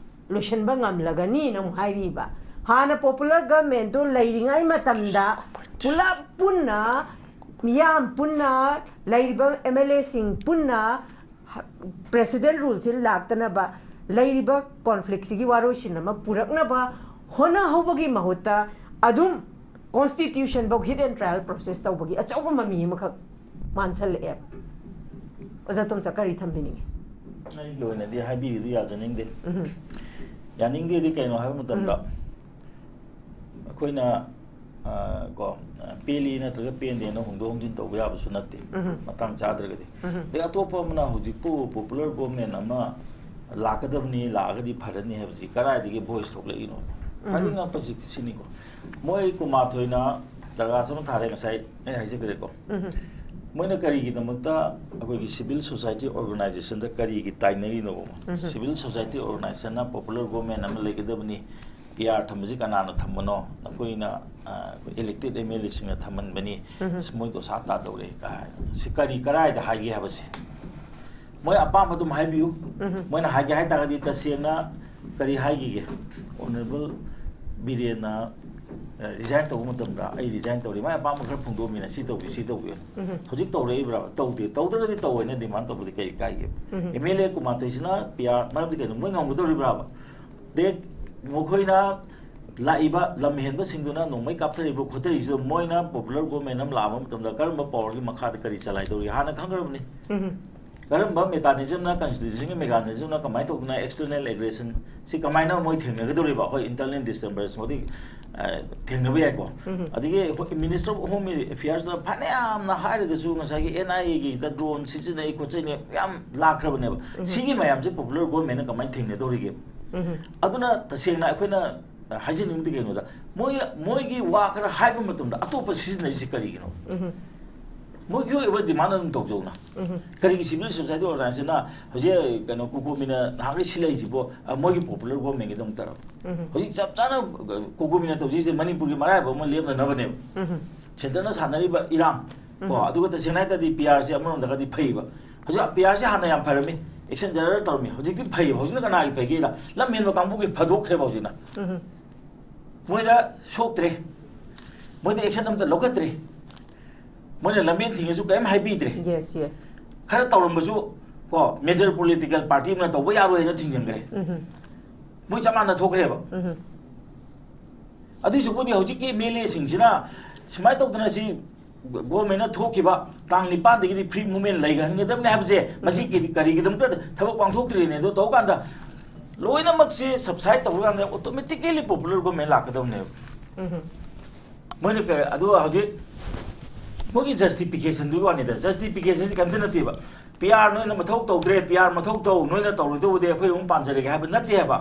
ꯂꯣꯏꯁꯤꯟꯕ ꯉꯝꯂꯒꯅꯤꯅ ꯑꯃꯨꯛ ꯍꯥꯏꯔꯤꯕ꯫ ꯍꯥꯟꯅ ꯄꯣꯄꯨꯂꯔ ꯒꯚꯔꯟꯃꯦꯟꯠꯇꯣ ꯂꯩꯔꯤꯉꯩ ꯃꯇꯝꯗ ꯄꯨꯂꯞ ꯄꯨꯟꯅ, ꯃꯤꯌꯥꯝ ꯄꯨꯟꯅ, ꯂꯩꯔꯤꯕ ꯑꯦꯝ ꯑꯦꯜ ꯑꯦꯁꯤꯡ ꯄꯨꯟꯅ ꯄ꯭ꯔꯦꯁꯤꯗꯦꯟꯠ ꯔꯨꯜꯁꯤ ꯂꯥꯛꯇꯅꯕ, ꯂꯩꯔꯤꯕ ꯀꯣꯟꯐ꯭ꯂꯤꯛꯁꯤꯒꯤ ꯋꯥꯔꯣꯏꯁꯤꯟ ꯑꯃ ꯄꯨꯔꯛꯅꯕ ꯍꯣꯠꯅꯍꯧꯕꯒꯤ ꯃꯍꯨꯠꯇ ꯑꯗꯨꯝ ꯀꯣꯟꯁꯇꯤꯇ꯭ꯌꯨꯁꯟꯐꯧ ꯍꯤꯠ ꯑꯦꯟ ꯇ꯭ꯔꯥꯏꯌꯦꯜ ꯄ꯭ꯔꯣꯁꯦꯁ ꯇꯧꯕꯒꯤ ꯑꯆꯧꯕ ꯃꯃꯤ ꯑꯃꯈꯛ ꯃꯥꯟꯁꯜꯂꯛꯑꯦ꯫ ꯑꯣꯖꯥ ꯇꯣꯝꯆꯥ, ꯀꯔꯤ ꯊꯝꯕꯤꯅꯤꯡꯉꯤ? ꯑꯩꯒꯤ ꯑꯣꯏꯅꯗꯤ ꯍꯥꯏꯕꯤꯔꯤꯗꯨ ꯌꯥꯖꯅꯤꯡꯗꯦ꯫ ꯌꯥꯅꯤꯡꯗꯦꯗꯤ ꯀꯩꯅꯣ ꯍꯥꯏꯕ ꯃꯇꯝꯗ, ꯑꯩꯈꯣꯏꯅ, ꯑ, ꯀꯣ, ꯑ, ꯄꯦꯜꯂꯤ ꯅꯠꯇ꯭ꯔꯒ ꯄꯦꯟꯗꯦꯅ ꯍꯣꯡꯗꯣꯛ ꯍꯣꯡꯖꯤꯟ ꯇꯧꯕ ꯌꯥꯕꯁꯨ ꯅꯠꯇꯦ, ꯃꯇꯥꯡ ꯆꯥꯗ꯭ꯔꯒꯗꯤ꯫ ꯑꯗꯩ ꯑꯇꯣꯞꯄ ꯑꯃꯅ ꯍꯧꯖꯤꯛꯄꯨ ꯄꯣꯄꯨꯂꯔ ꯒꯣꯚꯔꯟꯃꯦꯟꯠ ꯑꯃ ꯂꯥꯛꯀꯗꯕꯅꯤ, ꯂꯥꯛꯑꯒꯗꯤ ꯐꯔꯅꯤ ꯍꯥꯏꯕꯁꯤ ꯀꯗꯥꯏꯗꯒꯤ ꯚꯣꯏꯁ ꯊꯣꯛꯂꯛꯏꯅꯣ? ꯈ꯭ꯋꯥꯏꯗꯒꯤ ꯉꯛꯄꯁꯤ ꯁꯤꯅꯤꯀꯣ, ꯃꯣꯏ ꯀꯨꯟꯃꯥꯊꯣꯏꯅ ꯗꯔꯈꯥꯁ ꯑꯃ ꯊꯥꯔꯦ, ꯉꯁꯥꯏ ꯑꯩ ꯍꯥꯏꯖꯈ꯭ꯔꯦꯀꯣ꯫ ꯃꯣꯏꯅ ꯀꯔꯤꯒꯤꯗꯃꯛꯇ ꯑꯩꯈꯣꯏꯒꯤ civil society organizationꯗ ꯀꯔꯤꯒꯤ ꯇꯥꯏꯅꯔꯤꯅꯣꯕ? Civil society organizationꯅ popular government ꯑꯃ ꯂꯩꯒꯗꯕꯅꯤ, P R ꯊꯝꯕꯁꯤ ꯀꯅꯥꯅ ꯊꯝꯕꯅꯣ? ꯅꯈꯣꯏꯅ, ꯑ, ꯑꯩꯈꯣꯏ elected M L Aꯁꯤꯡꯅ ꯊꯝꯍꯟꯕꯅꯤ꯫ ꯑꯁ, ꯃꯣꯏ ꯗꯣꯁꯥ ꯇꯥꯗꯧꯔꯦ ꯀꯥꯏ꯫ ꯁꯤ ꯀꯔꯤ, ꯀꯔꯥꯏꯗ ꯍꯥꯏꯒꯦ ꯍꯥꯏꯕꯁꯤ? ꯃꯣꯏ ꯑꯄꯥꯝꯕ ꯑꯗꯨꯝ ꯍꯥꯏꯕꯤꯌꯨ꯫ ꯃꯣꯏꯅ ꯍꯥꯏꯒꯦ ꯍꯥꯏ ꯇꯥꯔꯒꯗꯤ ꯇꯁꯦꯡꯅ ꯀꯔꯤ ꯍꯥꯏꯈꯤꯒꯦ? Honourable ꯕꯤꯔꯦꯟꯅ, ꯑ, resign ꯇꯧꯕ ꯃꯇꯝꯗ ꯑꯩ resign ꯇꯧꯔꯤ, ꯃꯥꯏ ꯑꯄꯥꯝꯕ ꯈꯔ ꯐꯣꯡꯗꯣꯛꯑꯃꯤꯅ ꯁꯤ ꯇꯧꯕꯤꯌꯨ, ꯁꯤ ꯇꯧꯕꯤꯌꯨ꯫ ꯍꯧꯖꯤꯛ ꯇꯧꯔꯛꯏꯕ꯭ꯔꯥ? ꯇꯧꯗꯦ꯫ ꯇꯧꯗ꯭ꯔꯒꯗꯤ ꯇꯧꯑꯣꯅ demand ꯇꯧꯕꯗꯤ ꯀꯔꯤ ꯀꯥꯏꯒꯦ? M L A ꯀꯨꯟꯃꯥꯊꯣꯏꯁꯤꯅ P R, ꯃꯔꯝꯗꯤ ꯀꯩꯅꯣ? ꯃꯣꯏ ꯉꯝꯒꯗꯧꯔꯤꯕ꯭ꯔꯥꯕ? ꯗꯦ, ꯃꯈꯣꯏꯅ ꯂꯥꯛꯏꯕ ꯂꯝ ꯍꯦꯟꯕꯁꯤꯡꯗꯨꯅ ꯅꯣꯡꯃꯩ ꯀꯥꯞꯊꯔꯤꯕ ꯈꯣꯠꯊꯔꯤꯁꯤꯗ ꯃꯣꯏꯅ popular government ꯑꯃ ꯂꯥꯛꯄ ꯃꯇꯝꯗ ꯀꯔꯝꯕ powerꯒꯤ ꯃꯈꯥꯗ ꯀꯔꯤ ꯆꯂꯥꯏꯗꯧꯔꯤ ꯍꯥꯟꯅ ꯈꯪꯈ꯭ꯔꯕꯅꯤ꯫ ꯀꯔꯝꯕ mechanismꯅ, constitutionꯒꯤ mechanismꯅ ꯀꯃꯥꯏꯅ ꯇꯧꯗꯅ external aggression ꯁꯤ ꯀꯃꯥꯏꯅ ꯃꯣꯏ ꯊꯦꯡꯅꯒꯗꯧꯔꯤꯕ? ꯍꯣꯏ, internal disturbance ꯃꯗꯤ, ꯑ, ꯊꯦꯡꯅꯕ ꯌꯥꯏꯀꯣ꯫ ꯑꯗꯒꯤ ꯑꯩꯈꯣꯏ Minister of Home Affairsꯅ ꯐꯅꯌꯥꯝꯅ ꯍꯥꯏꯔꯒꯁꯨ ꯉꯁꯥꯏꯒꯤ N I Aꯒꯤꯗ drone ꯁꯤꯖꯤꯟꯅꯩ ꯈꯣꯠꯆꯩꯅꯩ ꯌꯥꯝ ꯂꯥꯛꯈ꯭ꯔꯕꯅꯦꯕ꯫ ꯁꯤꯒꯤ ꯃꯌꯥꯝꯁꯦ popular governmentꯅ ꯀꯃꯥꯏꯅ ꯊꯦꯡꯅꯗꯧꯔꯤꯒꯦ? ꯑꯗꯨꯅ ꯇꯁꯦꯡꯅ ꯑꯩꯈꯣꯏꯅ ꯍꯥꯏꯖꯅꯤꯡꯕꯗꯤ ꯀꯩꯅꯣꯗ, ꯃꯣꯏ, ꯃꯣꯏꯒꯤ ꯋꯥ ꯈꯔ ꯍꯥꯏꯕ ꯃꯇꯝꯗ ꯑꯇꯣꯞꯄ ꯁꯤꯖꯤꯟꯅꯔꯤꯁꯤ ꯀꯔꯤꯒꯤꯅꯣ? ꯃꯣꯏꯒꯤ ꯑꯣꯏꯕ demand ꯑꯗꯨꯝ ꯇꯧꯖꯧꯅ꯫ ꯀꯔꯤꯒꯤ civil society organizationꯅ ꯍꯧꯖꯤꯛ ꯀꯩꯅꯣ ꯀꯣꯀꯣꯃꯤꯅ ꯅꯍꯥꯟꯒꯩ ꯁꯤꯜꯂꯛꯏꯁꯤꯕꯣ, ꯑ, ꯃꯣꯏꯒꯤ popular governmentꯒꯤꯗꯃꯛꯇꯔꯣ? ꯍꯧꯖꯤꯛ ꯆꯞ ꯆꯥꯅ, ꯑ, ꯀꯣꯀꯣꯃꯤꯅ ꯇꯧꯖꯩꯁꯦ ꯃꯅꯤꯄꯨꯔꯒꯤ ꯃꯔꯥꯏꯕꯛ ꯑꯃ ꯂꯦꯞꯅꯅꯕꯅꯦꯕ꯫ Centreꯅ ꯁꯥꯟꯅꯔꯤꯕ ꯏꯔꯥꯡ ꯀꯣ, ꯑꯗꯨꯒ ꯇꯁꯦꯡꯅ ꯍꯥꯏ ꯇꯥꯔꯗꯤ P Rꯁꯦ ꯑꯃꯔꯣꯝꯗꯒꯗꯤ ꯐꯩꯕ꯫ ꯍꯧꯖꯤꯛ P Rꯁꯦ ꯍꯥꯟꯅ ꯌꯥꯝ ꯐꯔꯝꯃꯤ, action ꯖꯔ ꯇꯧꯔꯝꯃꯤ꯫ ꯍꯧꯖꯤꯛꯇꯤ ꯐꯩꯕ꯫ ꯍꯧꯖꯤꯛꯅ ꯀꯅꯥꯒꯤ ꯐꯒꯦꯗ, ꯂꯝ ꯍꯦꯟꯕ ꯀꯥꯡꯕꯨꯒꯤ ꯐꯗꯣꯛꯈ꯭ꯔꯦꯕ ꯍꯧꯖꯤꯛꯅ꯫ ꯃꯣꯏꯗ ꯁꯣꯛꯇ꯭ꯔꯦ, ꯃꯣꯏꯗ action ꯑꯝꯇ ꯂꯧꯈꯠꯇ꯭ꯔꯦ꯫ ꯃꯣꯏꯅ ꯂꯝꯕꯦꯟ ꯊꯤꯡꯉꯁꯨ ꯀꯔꯤꯝ ꯍꯥꯏꯕꯤꯗ꯭ꯔꯦ꯫ Yes, yes. ꯈꯔ ꯇꯧꯔꯝꯕꯁꯨ ꯀꯣ, major political party ꯑꯃꯅ ꯇꯧꯕ ꯌꯥꯔꯣꯏ ꯍꯥꯏꯅ ꯊꯤꯡꯖꯤꯟꯈ꯭ꯔꯦ꯫ ꯃꯣꯏ ꯆꯞ ꯃꯥꯟꯅ ꯊꯣꯛꯈ꯭ꯔꯦꯕ꯫ ꯑꯗꯨꯏꯁꯨꯄꯨꯗꯤ ꯍꯧꯖꯤꯛꯀꯤ M L Aꯁꯤꯡꯁꯤꯅ ꯁꯨꯃꯥꯏꯅ ꯇꯧꯗꯅ ꯁꯤ governmentꯅ ꯊꯣꯛꯈꯤꯕ ꯇꯥꯡ ꯅꯤꯄꯥꯟꯗꯒꯤꯗꯤ free movement ꯂꯩꯍꯟꯒꯗꯕꯅꯤ ꯍꯥꯏꯕꯁꯦ ꯃꯁꯤ ꯀꯔꯤ-, ꯀꯔꯤꯒꯤꯗꯃꯛꯇ ꯊꯕꯛ ꯄꯥꯡꯊꯣꯛꯇ꯭ꯔꯤꯅꯦ? ꯑꯗꯣ ꯇꯧꯀꯥꯟꯗ ꯂꯣꯏꯅꯃꯛꯁꯦ subside ꯇꯧꯔꯀꯥꯟꯗ automatically popular government ꯂꯥꯛꯀꯗꯕꯅꯦꯕ꯫ ꯃꯣꯏꯅ ꯀ-, ꯑꯗꯨ ꯍꯧꯖꯤꯛ ꯃꯣꯏꯒꯤ justificationꯗꯨꯒꯤ ꯋꯥꯅꯤꯗ꯫ Justificationꯁꯤ ꯀꯔꯤꯝꯇ ꯅꯠꯇꯦꯕ꯫ ꯄꯤ ꯑꯥꯔ ꯅꯣꯏꯅ ꯃꯊꯧ ꯇꯧꯗ꯭ꯔꯦ, ꯄꯤ ꯑꯥꯔ ꯃꯊꯧ ꯇꯧ, ꯅꯣꯏꯅ ꯇꯧꯔꯣꯏꯗꯧꯕꯗꯤ ꯑꯩꯈꯣꯏ ꯑꯗꯨꯝ ꯄꯥꯝꯖꯔꯒꯦ ꯍꯥꯏꯕ ꯅꯠꯇꯦ ꯍꯥꯏꯕ꯫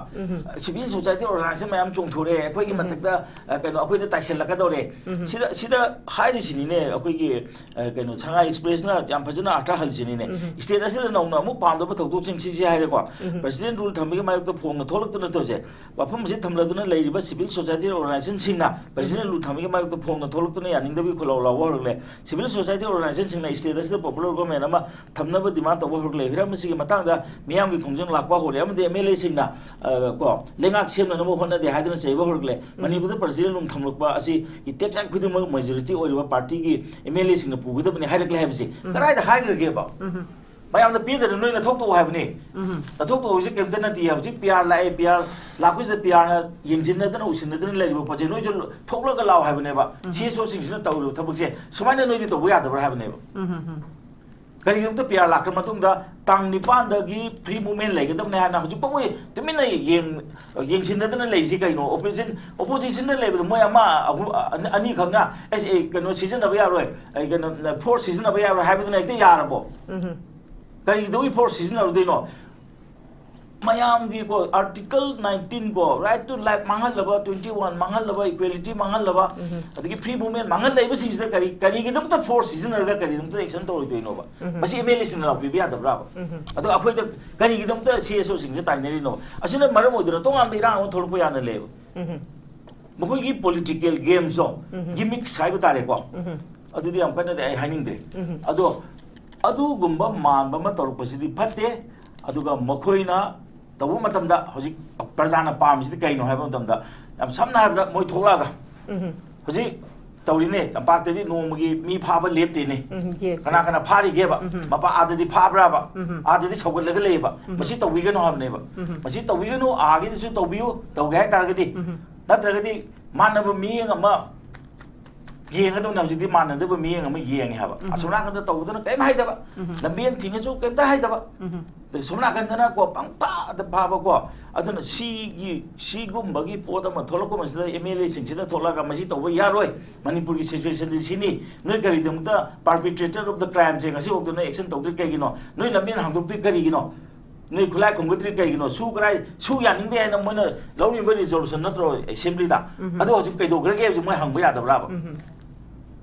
ꯁꯤꯚꯤꯜ ꯁꯣꯁꯥꯏꯇꯤ ꯑꯣꯔꯒꯅꯥꯏꯖꯦꯁꯟ ꯃꯌꯥꯝ ꯆꯣꯡꯊꯣꯔꯛꯑꯦ, ꯑꯩꯈꯣꯏꯒꯤ ꯃꯊꯛꯇ ꯑ, ꯀꯩꯅꯣ ꯑꯩꯈꯣꯏꯗ ꯇꯥꯏꯁꯤꯜꯂꯛꯀꯗꯧꯔꯦ꯫ ꯁꯤꯗ ꯁꯤꯗ ꯍꯥꯏꯔꯤꯁꯤꯅꯤꯅꯦ ꯑꯩꯈꯣꯏꯒꯤ ꯑ, ꯀꯩꯅꯣ ꯁꯉꯥꯏ ꯑꯦꯛꯁꯄ꯭ꯔꯦꯁꯅ ꯌꯥꯝ ꯐꯖꯅ ꯑꯥꯔꯊ ꯍꯜꯂꯤꯁꯤꯅꯤꯅꯦ꯫ ꯁ꯭ꯇꯦꯠ ꯑꯁꯤꯗ ꯅꯧꯅ ꯑꯃꯨꯛ ꯄꯥꯝꯗꯕ ꯊꯧꯗꯣꯛꯁꯤꯡ ꯁꯤꯁꯦ ꯍꯥꯏꯔꯦꯀꯣ꯫ ꯄ꯭ꯔꯁꯤꯗꯦꯟ ꯔꯨꯜ ꯊꯝꯕꯒꯤ ꯃꯥꯌꯣꯛꯇ ꯐꯣꯡꯅ ꯊꯣꯛꯂꯛꯇꯅ ꯇꯧꯁꯦ꯫ ꯋꯥꯐꯝ ꯑꯁꯤ ꯊꯝꯂꯗꯨꯅ ꯂꯩꯔꯤꯕ ꯁꯤꯚꯤꯜ ꯁꯣꯁꯥꯏꯇꯤ ꯑꯣꯔꯒꯅꯥꯏꯖꯦꯁꯟꯁꯤꯡꯅ ꯄ꯭ꯔꯁꯤꯗꯦꯟ ꯔꯨꯜ ꯊꯝꯕꯒꯤ ꯃꯥꯌꯣꯛꯇ ꯐꯣꯡꯅ ꯊꯣꯛꯂꯛꯇꯨꯅ ꯌꯥꯅꯤꯡꯗꯕꯒꯤ ꯈꯣꯜꯂꯥꯎ ꯂꯥꯎꯕ ꯍꯧꯔꯛꯂꯦ꯫ ꯁꯤꯚꯤꯜ ꯁꯣꯁꯥꯏꯇꯤ ꯑꯣꯔꯒꯅꯥꯏꯖꯦꯁꯟꯁꯤꯡꯅ ꯁ꯭ꯇꯦꯠ ꯑꯁꯤꯗ ꯄꯣꯄꯨꯂꯔ ꯒꯣꯔꯃꯦꯟ ꯑꯃ ꯊꯝꯅꯕ ꯗꯤꯃꯥꯟ ꯇꯧꯕ ꯍꯧꯔꯛꯂꯦ꯫ ꯍꯤꯔꯝ ꯑꯁꯤꯒꯤ ꯃꯇꯥꯡꯗ ꯃꯤꯌꯥꯝꯒꯤ ꯈꯣꯡꯖꯪ ꯂꯥꯛꯄ ꯍꯧꯔꯦ ꯑꯃꯗꯤ ꯑꯦꯝ ꯑꯦꯜ ꯑꯦꯁꯤꯡꯅ, ꯑ, ꯀꯣ, ꯂꯩꯉꯥꯛ ꯁꯦꯝꯅꯅꯕ ꯍꯣꯠꯅꯗꯦ ꯍꯥꯏꯗꯨꯅ ꯆꯩꯕ ꯍꯧꯔꯛꯂꯦ꯫ ꯃꯅꯤꯄꯨꯔꯗ ꯄ꯭ꯔꯁꯤꯗꯦꯟ ꯔꯨꯜ ꯊꯝꯂꯛꯄ ꯑꯁꯤ ꯏꯇꯦꯛ ꯆꯥꯛ ꯈꯨꯗꯤꯡꯃꯛ ꯃꯦꯖꯣꯔꯤꯇꯤ ꯑꯣꯏꯔꯤꯕ ꯄꯥꯔꯇꯤꯒꯤ ꯑꯦꯝ ꯑꯦꯜ ꯑꯦꯁꯤꯡꯅ ꯄꯨꯒꯗꯕꯅꯤ ꯍꯥꯏꯔꯛꯂꯦ ꯍꯥꯏꯕꯁꯤ ꯀꯗꯥꯏꯗ ꯍꯥꯏꯈ꯭ꯔꯒꯦꯕ? ꯃꯌꯥꯝꯗ ꯄꯦꯟꯗꯅ ꯅꯣꯏ ꯅꯊꯣꯛ ꯊꯣꯛꯑꯣ ꯍꯥꯏꯕꯅꯤ꯫ ꯅꯊꯣꯛ ꯊꯣꯛꯑꯣ ꯍꯧꯖꯤꯛ ꯀꯩꯝꯇ ꯅꯠꯇꯦ꯫ ꯍꯧꯖꯤꯛ ꯄꯤ ꯑꯥꯔ ꯂꯥꯛꯑꯦ, ꯄꯤ ꯑꯥꯔ ꯂꯥꯛꯄꯁꯤꯗ ꯄꯤ ꯑꯥꯔꯅ ꯌꯦꯡꯁꯤꯟꯅꯗꯅ ꯎꯁꯤꯟꯅꯗꯅ ꯂꯩꯔꯤꯕ ꯄꯣꯠꯁꯦ ꯅꯣꯏꯁꯨ ꯊꯣꯛꯂꯒ ꯂꯥꯛꯑꯣ ꯍꯥꯏꯕꯅꯦꯕ꯫ ꯁꯤ ꯑꯦꯁ ꯑꯣꯁꯤꯡꯁꯤꯅ ꯇꯧꯔꯤꯕ ꯊꯕꯛꯁꯦ ꯁꯨꯃꯥꯏꯅ ꯅꯣꯏꯗꯤ ꯇꯧꯕ ꯌꯥꯗꯕ꯭ꯔꯥ ꯍꯥꯏꯕꯅꯦꯕ꯫ ꯀꯔꯤꯒꯤꯗꯃꯛꯇ ꯄꯤ ꯑꯥꯔ ꯂꯥꯛꯈ꯭ꯔ ꯃꯇꯨꯡꯗ ꯇꯥꯡ ꯅꯤꯄꯥꯟꯗꯒꯤ ꯐ꯭ꯔꯤ ꯃꯨꯚꯃꯦꯟ ꯂꯩꯒꯗꯕꯅꯦ ꯍꯥꯏꯅ ꯍꯧꯖꯤꯛ ꯐꯥꯎꯕ ꯇꯨꯃꯤꯟꯅ ꯌꯦꯡ-, ꯌꯦꯡꯁꯤꯟꯅꯗꯅ ꯂꯩꯁꯤ ꯀꯩꯅꯣ? ꯑꯣꯄꯣꯖꯤꯁꯟ, ꯑꯣꯄꯣꯖꯤꯁꯟꯗ ꯂꯩꯕꯗ ꯃꯣꯏ ꯑꯃ, ꯑꯍꯨꯝ, ꯑ-, ꯑꯅꯤꯈꯛꯅ ꯑꯦꯁ, ꯑꯦ, ꯀꯩꯅꯣ ꯁꯤꯖꯤꯟꯅꯕ ꯌꯥꯔꯣꯏ, ꯑꯩ ꯀꯩꯅꯣ, ꯐꯣꯔꯁ ꯁꯤꯖꯤꯟꯅꯕ ꯌꯥꯔꯣꯏ ꯍꯥꯏꯕꯗꯨꯅ ꯍꯦꯛꯇ ꯌꯥꯔꯕꯣ? ꯀꯔꯤꯒꯤꯗꯧꯕꯒꯤ ꯐꯣꯔꯁ ꯁꯤꯖꯤꯟꯅꯔꯨꯗꯣꯏꯅꯣ? ꯃꯌꯥꯝꯒꯤꯀꯣ, ꯑꯥꯔꯇꯤꯀꯜ ꯅꯥꯏꯟꯇꯤꯟ ꯀꯣ, right to life ꯃꯥꯡꯍꯜꯂꯕ, ꯇ꯭ꯋꯦꯟꯇꯤ ꯋꯥꯟ ꯃꯥꯡꯍꯜꯂꯕ, ꯏꯀ꯭ꯋꯦꯂꯤꯇꯤ ꯃꯥꯡꯍꯜꯂꯕ, ꯑꯗꯒꯤ ꯐ꯭ꯔꯤ ꯃꯨꯚꯃꯦꯟ ꯃꯥꯡꯍꯜꯂꯛꯏꯕꯁꯤꯡꯁꯤꯗ ꯀꯔꯤ, ꯀꯔꯤꯒꯤꯗꯃꯛꯇ ꯐꯣꯔꯁ ꯁꯤꯖꯤꯟꯅꯔꯒ ꯀꯔꯤꯒꯤꯗꯃꯛꯇ ꯑꯦꯛꯁꯟ ꯇꯧꯔꯣꯏꯗꯣꯏꯅꯣꯕ? ꯃꯁꯤ ꯑꯦꯝ ꯑꯦꯜ ꯑꯦꯁꯤꯡꯅ ꯂꯥꯎꯕꯤꯕ ꯌꯥꯗꯕ꯭ꯔꯥꯕ? ꯑꯗꯣ ꯑꯩꯈꯣꯏꯗ ꯀꯔꯤꯒꯤꯗꯃꯛꯇ ꯁꯤ ꯑꯦꯁ ꯑꯣꯁꯤꯡꯁꯦ ꯇꯥꯏꯅꯔꯤꯅꯣꯕ? ꯑꯁꯤꯅ ꯃꯔꯝ ꯑꯣꯏꯗꯨꯅ ꯇꯣꯉꯥꯟꯕ ꯏꯔꯥꯡ ꯑꯃ ꯊꯣꯛꯂꯛꯄ ꯌꯥꯅ ꯂꯩꯌꯦꯕ꯫ ꯃꯈꯣꯏꯒꯤ ꯄꯣꯂꯤꯇꯤꯀꯦꯜ ꯒꯦꯝꯁꯇꯣ, ꯒꯤꯃꯤꯛꯁ ꯍꯥꯏꯕ ꯇꯥꯔꯦꯀꯣ, ꯑꯗꯨꯗꯤ ꯌꯥꯝ ꯀꯟꯅꯗꯤ ꯑꯩ ꯍꯥꯏꯅꯤꯡꯗ꯭ꯔꯦ꯫ ꯑꯗꯣ ꯑꯗꯨꯒꯨꯝꯕ ꯃꯥꯟꯕ ꯑꯃ ꯇꯧꯔꯛꯄꯁꯤꯗꯤ ꯐꯠꯇꯦ꯫ ꯑꯗꯨꯒ ꯃꯈꯣꯏꯅ ꯇꯧꯕ ꯃꯇꯝꯗ ꯍꯧꯖꯤꯛ ꯄ꯭ꯔꯖꯥꯅ ꯄꯥꯝꯃꯤꯁꯤꯗꯤ ꯀꯩꯅꯣ ꯍꯥꯏꯕ ꯃꯇꯝꯗ, ꯌꯥꯝ ꯁꯝꯅ ꯍꯥꯏꯔꯕꯗ ꯃꯣꯏ ꯊꯣꯛꯂꯛꯑꯒ ꯍꯧꯖꯤꯛ ꯇꯧꯔꯤꯅꯦ, ꯇꯝꯄꯥꯛꯇꯗꯤ ꯅꯣꯡꯃꯒꯤ ꯃꯤ ꯐꯥꯕ ꯂꯦꯞꯇꯦꯅꯦ꯫ ꯎꯝ, yes, ꯀꯅꯥ yes. ꯀꯅꯥ ꯐꯥꯔꯤꯒꯦꯕ? ꯎꯝ. ꯃꯄꯥ ꯑꯥꯗꯗꯤ ꯐꯥꯕ꯭ꯔꯥꯕ? ꯎꯝ. ꯑꯥꯗꯗꯤ ꯁꯧꯒꯠꯂꯒ ꯂꯩꯌꯦꯕ꯫ ꯎꯝ. ꯃꯁꯤ ꯇꯧꯕꯤꯒꯅꯨ ꯍꯥꯏꯕꯅꯦꯕ꯫ ꯎꯝ. ꯃꯁꯤ ꯇꯧꯕꯤꯒꯅꯨ, ꯑꯥꯒꯤꯗꯁꯨ ꯇꯧꯕꯤꯌꯨ, ꯇꯧꯒꯦ ꯍꯥꯏꯇꯥꯔꯒꯗꯤ꯫ ꯎꯝ. ꯅꯠꯇ꯭ꯔꯒꯗꯤ ꯃꯥꯟꯅꯕ ꯃꯤꯠꯌꯦꯡ ꯑꯃ ꯌꯦꯡꯒꯗꯕꯅꯤ꯫ ꯍꯧꯖꯤꯛꯇꯤ ꯃꯥꯟꯅꯗꯕ ꯃꯤꯠꯌꯦꯡ ꯑꯃ ꯌꯦꯡꯉꯦ ꯍꯥꯏꯕ꯫ ꯎꯝ꯫ ꯑꯁꯣꯝ ꯅꯥꯀꯟꯗ ꯇꯧꯕꯗꯅ ꯀꯔꯤꯝ ꯍꯥꯏꯗꯕ, ꯎꯝ꯫ ꯂꯝꯕꯦꯟ ꯊꯤꯡꯉꯁꯨ ꯀꯔꯤꯝꯇ ꯍꯥꯏꯗꯕ, ꯎꯝ꯫ ꯑꯗꯒꯤ ꯁꯣꯝ ꯅꯥꯀꯟꯗꯅ ꯀꯣ ꯄꯪꯐꯥꯗ ꯐꯥꯕꯀꯣ꯫ ꯑꯗꯨꯅ ꯁꯤꯒꯤ, ꯁꯤꯒꯨꯝꯕꯒꯤ ꯄꯣꯠ ꯑꯃ ꯊꯣꯛꯂꯛꯄ ꯃꯁꯤꯗ ꯑꯦꯝ ꯑꯦꯜ ꯑꯦꯁꯤꯡꯁꯤꯅ ꯊꯣꯛꯂꯛꯑꯒ ꯃꯁꯤ ꯇꯧꯕ ꯌꯥꯔꯣꯏ, ꯃꯅꯤꯄꯨꯔꯒꯤ ꯁꯤꯆꯨꯋꯦꯁꯟꯗꯤ ꯁꯤꯅꯤ, ꯅꯣꯏ ꯀꯔꯤꯒꯤꯗꯃꯛꯇ perpetrator of the crimeꯁꯦ ꯉꯁꯤꯐꯥꯎꯗ ꯅꯣꯏ action ꯇꯧꯗ꯭ꯔꯤ ꯀꯩꯒꯤꯅꯣ? ꯅꯣꯏ ꯂꯝꯕꯦꯟ ꯍꯥꯡꯗꯣꯛꯇ꯭ꯔꯤ ꯀꯔꯤꯒꯤꯅꯣ? ꯅꯣꯏ ꯈꯨꯠꯂꯥꯏ ꯈꯣꯝꯒꯠꯇ꯭ꯔꯤ ꯀꯩꯒꯤꯅꯣ? ꯁꯨ ꯀꯔꯥꯏ, ꯁꯨ ꯌꯥꯅꯤꯡꯗꯦ ꯍꯥꯏꯅ ꯃꯣꯏꯅ ꯂꯧꯔꯤꯕ ꯔꯤꯖꯣꯂꯨꯁꯟ ꯅꯠꯇ꯭ꯔꯣ ꯑꯦꯁꯦꯝꯕ꯭ꯂꯤꯗ? ꯎꯝ꯫ ꯑꯗꯣ ꯍꯧꯖꯤꯛ ꯀꯩꯗꯧꯈ꯭ꯔꯒꯦ ꯍꯥꯏꯕꯁꯦ ꯃꯣꯏ ꯍꯪꯕ ꯌꯥꯗꯕ꯭ꯔꯥꯕ? ꯎꯝ꯫